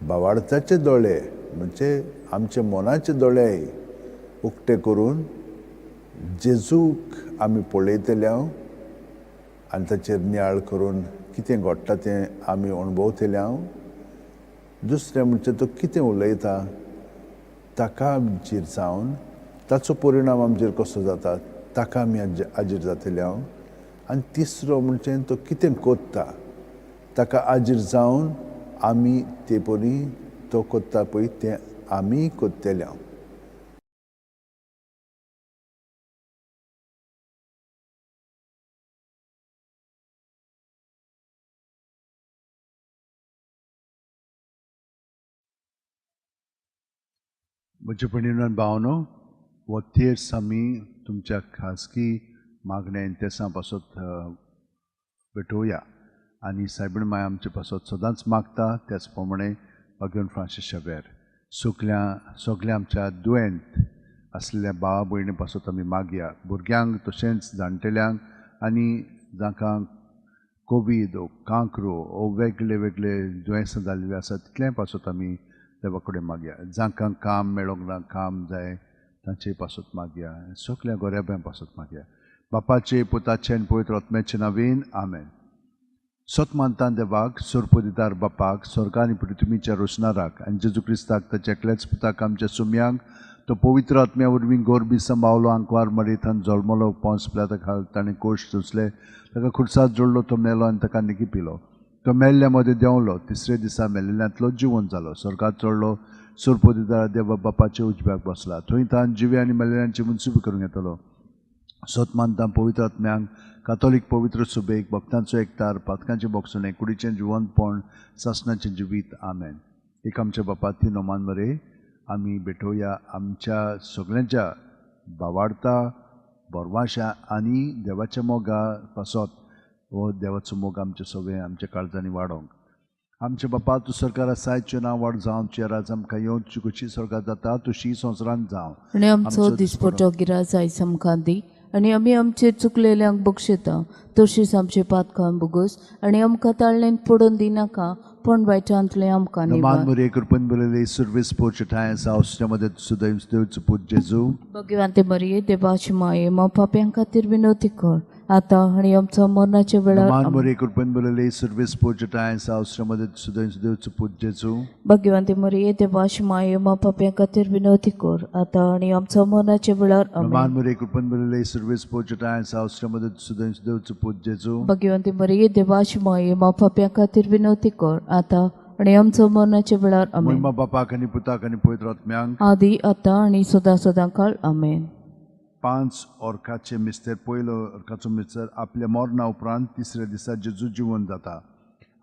भावार्थाचे दोळे म्हणजे आमचे मनाचे दोळे उक्ते करून जेजूक आमी पळयतले आनी ताचेर नियाळ करून कितें घडटा तें आमी अणभवतले. दुसरें म्हणजे तो कितें उलयता ताका आमचेर जावन ताचो परिणाम आमचेर कसो जाता ताका आमी आजीर जातले. आनी तिसरो म्हणजे तो कितें कोत्ता ताका आजीर जावन आमी ते परी तो कोत्ता पळय तें आमी कोत्तले. म्हज्या भयणीन भावनो, हो तेर्स आमी तुमच्या खासगी मागण्या इंतेसां पासत भेटोवया आनी सायबीण माय आमचे पासत सदांच मागता. त्याच प्रमाणे भगवान फ्रांसीस शावेर सगल्या सगल्या आमच्या दुयेंत आसलेल्या भावा भयणी पासत आमी मागया, भुरग्यांक तशेंच जाणटेल्यांक आनी जांकां कोवीड ओ कांक्रो ओ वेगळे वेगळे दुयेंसां जाल्लीं आसा तितलें पासत आमी देवा कडेन मागया. जांकां काम मेळोंक ना, काम जाय तांचे पासत मागया. सगल्या गोऱ्याब्यां पासत मागया. बापाचे, पुताचे आनी पवित्र आत्म्याचे नांवान आमेन. सत मानता देवाक, सोरपदिदार बापाक, स्वर्ग आनी पृथ्वीच्या रोशनाराक आनी जेजू क्रिस्ताक ताच्या एकल्याच पुताक आमच्या सुम्यांक, तो पवित्र आत्म्या वरवीं गोरबी संभावलो, आंकवार मरेथान जल्मलो, पोंस पिलाता खाल ताणें कोश सोंसले, ताका खुर्सात जोडलो, तो मेलो आनी ताका निकी पिलो. तो मेल्ल्या मदें देंवलो, तिसरे दिसा मेल्ल्यांतलो जिवन जालो, स्वर्गात चडलो, सोरपदिदार देवा बापाच्या उजव्याक बसला, थंय तान जिवे आनी मेल्ल्यांची मुन्सुबी करूंक येतलो. सत मानता पवित्र आत्म्यांक, कातोलीक पवित्र सुबेक, भक्तांचो एकतार, पातकांचें बोगसणें, कुडीचें जिवनपण, सासणाचें जिवीत. आमेन. एक आमच्या बापा ती नोमान मरे आमी भेटोवया आमच्या सगळ्यांच्या भावार्ता, बोरवाशा आनी देवाच्या मोगा पासत. हो देवाचो मोग आमचे सगळे आमच्या काळजांनी वाडोवंक. आमच्या बापा, तूं सरकार आसाय, तुजें नांव वाड जावं, तुजें राज आमकां येवं, तुजी खोशी स्वर्गात जाता तशी संवसारांत जावं. आनी आमचो दिसपटो गिराज आयज आमकां दी आनी आमी आमचेर चुकलेल्यांक बक्षयता तशीच आमचे पातकां भोगोस आनी आमकां ताळणेन पडून दिनाका, पूण वायटांतलें आमकां नमान निवार. मरे कृपेन बरयले सुर्वेस पोर्च ठांय सावसच्या सुदैव देवचो पूत जेजू. भगवंते मरिये, देवाची माये, मा पाप्यां खातीर विनवती कर आतां आनी आमचो मरणाच्या वेळार. नमान आमेन. मरे कृपेन बरयले सुर्वेस पोर्च ठांय सावसच्या सुदैव देवचो पूत जेजू. भगवंते मरिये, देवाची माये, मा पाप्यां खातीर विनवती कर आतां आनी आमचो मरणाच्या वेळार. नमान आमेन. मरे कृपेन बरयले सुर्वेस पोर्च ठांय सावसच्या सुदैव देवचो पूत जेजू. भगवंती मरिये, देवाची माये, मा पाप्यां खातीर विनवती कर आतां आनी आमचो मरणाच्या वेळार. आमेन. महिमा बापाक आनी पुताक आनी पवित्र आत्म्यांक, आदी आतां आनी सदां सदां काळ. आमेन. 5 ऑर्काचे मिस्तेर. पयलो ऑर्काचो मिस्तेर, आपल्या मरणा उपरांत तिसऱ्या दिसा जेजू जिवन जाता.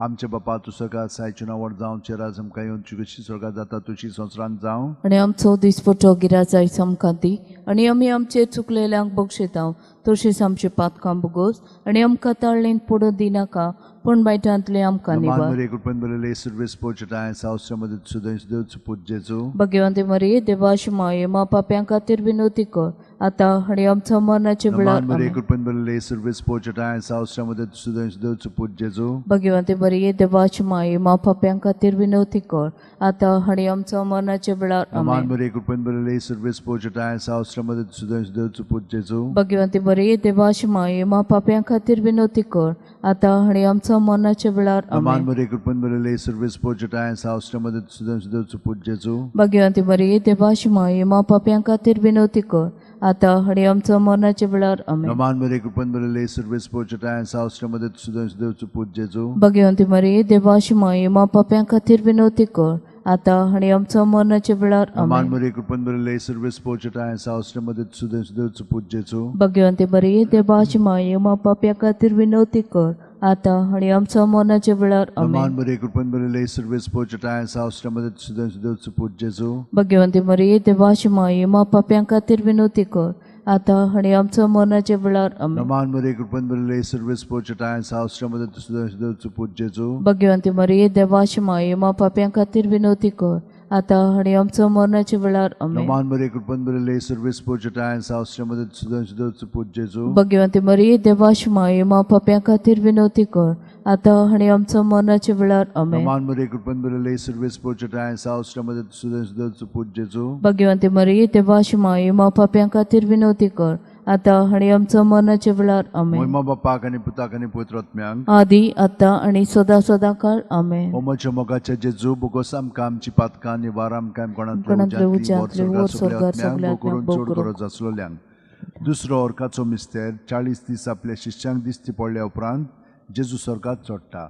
आमचे बापा, तूं स्वर्गात आसाय, तुजें नांव व्हड जावं, तुजें राज आमकां येवं, तुजी खोशी स्वर्गात जाता तशी संवसारांत जावं. आनी आमचो दिसपटो गिराज आयज आमकां दी आनी आमी आमचेर चुकलेल्यांक बक्षयता तशीच आमचे पातकां भोगोस आनी आमकां ताळणेन पडून दिनाका, पूण वायटांतलें आमकां नमान निवार. मरे कृपेन बरयले सुर्वेस पोर्च ठांय सावसच्या सुदैव देवचो पूत जेजू. भगवंती मरिये, देवाची माये, मा पाप्यां खातीर विनवती कर आतां आनी आमचो मरणाच्या वेळार. नमान मरे आमेन. कृपेन बरयले सुर्वेस पोर्च ठांय सावसच्या सुदैव देवचो पूत जेजू. भगवंती मरिये, देवाची माये, मा पाप्यां खातीर विनवती कर आतां आनी आमचो मरणाच्या वेळार. नमान आमेन. मरे कृपेन बरयले सुर्वेस पोर्च ठांय सावसच्या सुदैव देवचो पूत जेजू. भगवंती मरिये, देवाची माये, मा पाप्यां खातीर विनवती कर आतां आनी आमचो मरणाच्या वेळार. नमान आमेन. मरे कृपेन बरयले सुर्वेस पोर्च ठांय सावसच्या सुदैव देवचो पूत जेजू. भगवंती मरिये, देवाची माये, मा पाप्यां खातीर विनवती कर आतां आनी आमचो मरणाच्या वेळार. आमेन. नमान मरे कृपेन बरयले सुर्वेस पोर्च ठांय सावसच्या सुदैव देवचो पूत जेजू. भगवंती मरिये, देवाची माये, मा पाप्यां खातीर विनवती कर आतां आनी आमचो मरणाच्या वेळार. नमान आमेन. मरे कृपेन बरयले सुर्वेस पोर्च ठांय सावसच्या सुदैव देवचो पूत जेजू. भगवंती मरिये, देवाची माये, मा पाप्यां खातीर विनवती कर आतां आनी आमचो मरणाच्या वेळार. नमान आमेन. मरे कृपेन बरयले सुर्वेस पोर्च ठांय सावसच्या सुदैव देवचो पूत जेजू. भगवंती मरिये, देवाची माये, मा पाप्यां खातीर विनवती कर आतां आनी आमचो मरणाच्या वेळार. आमेन. नमान मरे कृपेन बरयले सुर्वेस पोर्च ठांय सावसच्या सुदैव देवचो पूत जेजू. भगवंती मरिये, देवाची माये, मा पाप्यां खातीर विनवती कर आतां आनी आमचो मरणाच्या वेळार. आमेन. नमान मरे कृपेन बरयले सुर्वेस पोर्च ठांय सावसच्या सुदैव देवचो पूत जेजू. भगवंती मरिये, देवाची माये, मा पाप्यां खातीर विनवती कर आतां आनी आमचो मरणाच्या वेळार. आमेन. नमान मरे कृपेन बरयले सुर्वेस पोर्च ठांय सावसच्या सुदैव देवचो पूत जेजू. भगवंती मरिये, देवाची माये, मा पाप्यां खातीर विनवती कर आतां आनी आमचो मरणाच्या वेळार. आमेन. महिमा बापाक आनी पुताक आनी पवित्र आत्म्यांक, आदी आतां आनी सदां सदां काळ. आमेन. ओ म्हज्या मोगाच्या जेजू, बोगोस आमकां आमची पातकां निवार आमकां कोणांतले कोणांतले उज्यांतले उज्यांतले वर वर स्वर्गार सगळ्या सगळ्या आत्म्यांक करून आत्म्यांक चड भोव गरज आसलोल्यांक. दुसरो ऑर्काचो मिस्तेर, 40 दीस आपल्या शिश्यांक दिश्टी पडल्या उपरांत जेजू स्वर्गात चडटा.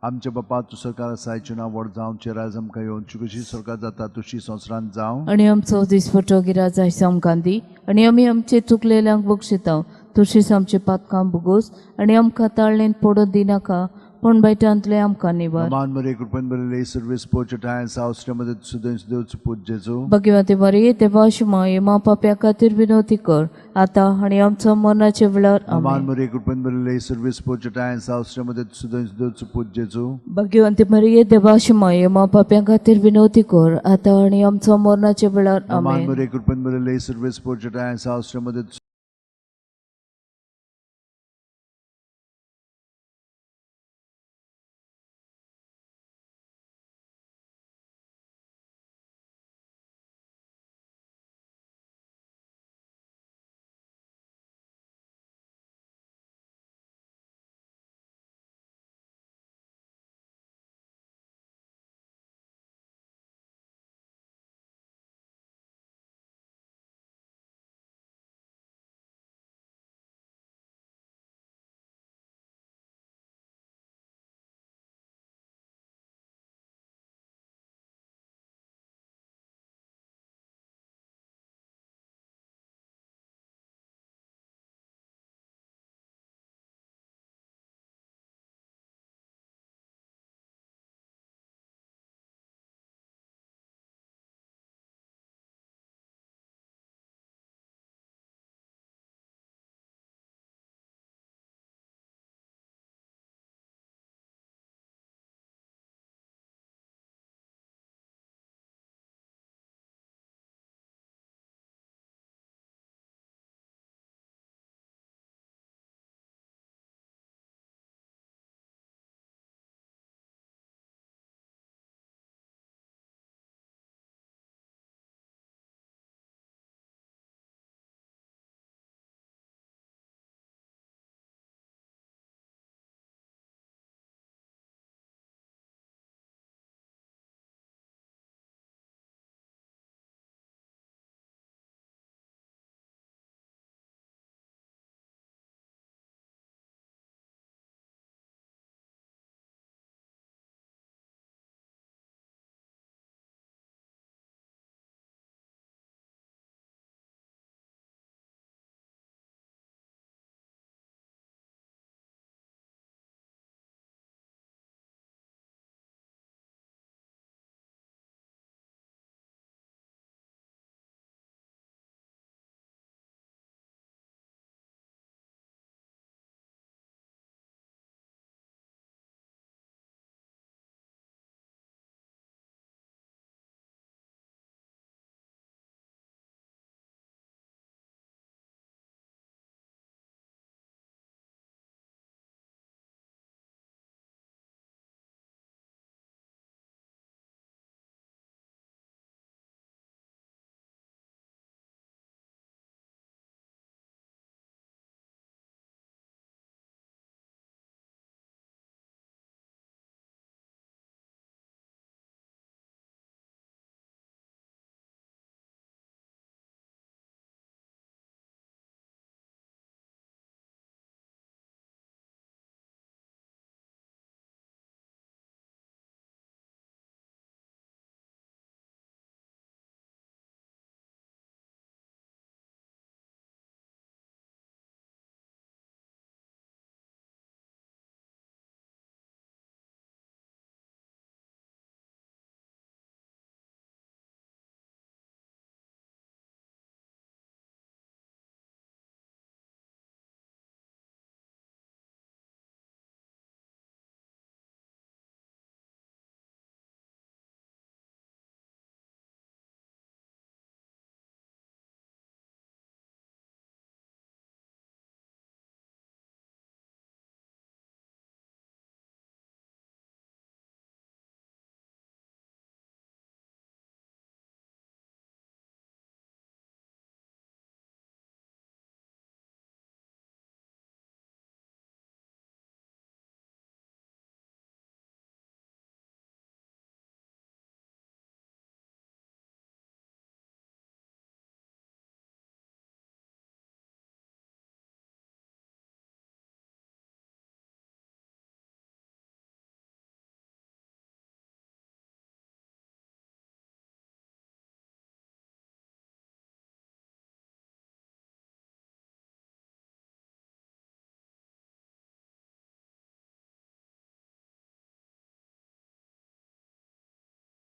आमच्या बापा, तूं सरकार आसाय, तुजें नांव व्हड जावं, तुजें राज आमकां येवं, तुजी खोशी स्वर्गात जाता तशी संवसारांत जावं. आनी आमचो दिसपटो गिराज आयज आमकां दी आनी आमी आमचे चुकलेल्यांक बक्षयता तशीच आमचे पातकां भोगोस आनी आमकां ताळणेन पडून दिनाका, पूण बायटांतले आमकां निवार. मान मरे कृपेन भरिल्ले सर्वेस पोचटाय सावस्त्र्यामध्ये सुदैंस देवचो पूत जेजू. भगवती मरिये देवाची माये मा पाप्या खातीर विनवती कर आतां आनी आमचो मरणाच्या वेळार. मान आमेन. मरे कृपेन भरिल्ले सर्वेस पोचटाय सावस्त्र्यामध्ये सुदैंस देवचो पूत जेजू. भगवंती मरिये देवाची माये मा पाप्या खातीर विनवती कर आतां आनी आमचो मरणाच्या वेळार. मान आमेन. मरे कृपेन भरिल्ले सर्वेस पोचटाय सावस्त्र्यामध्ये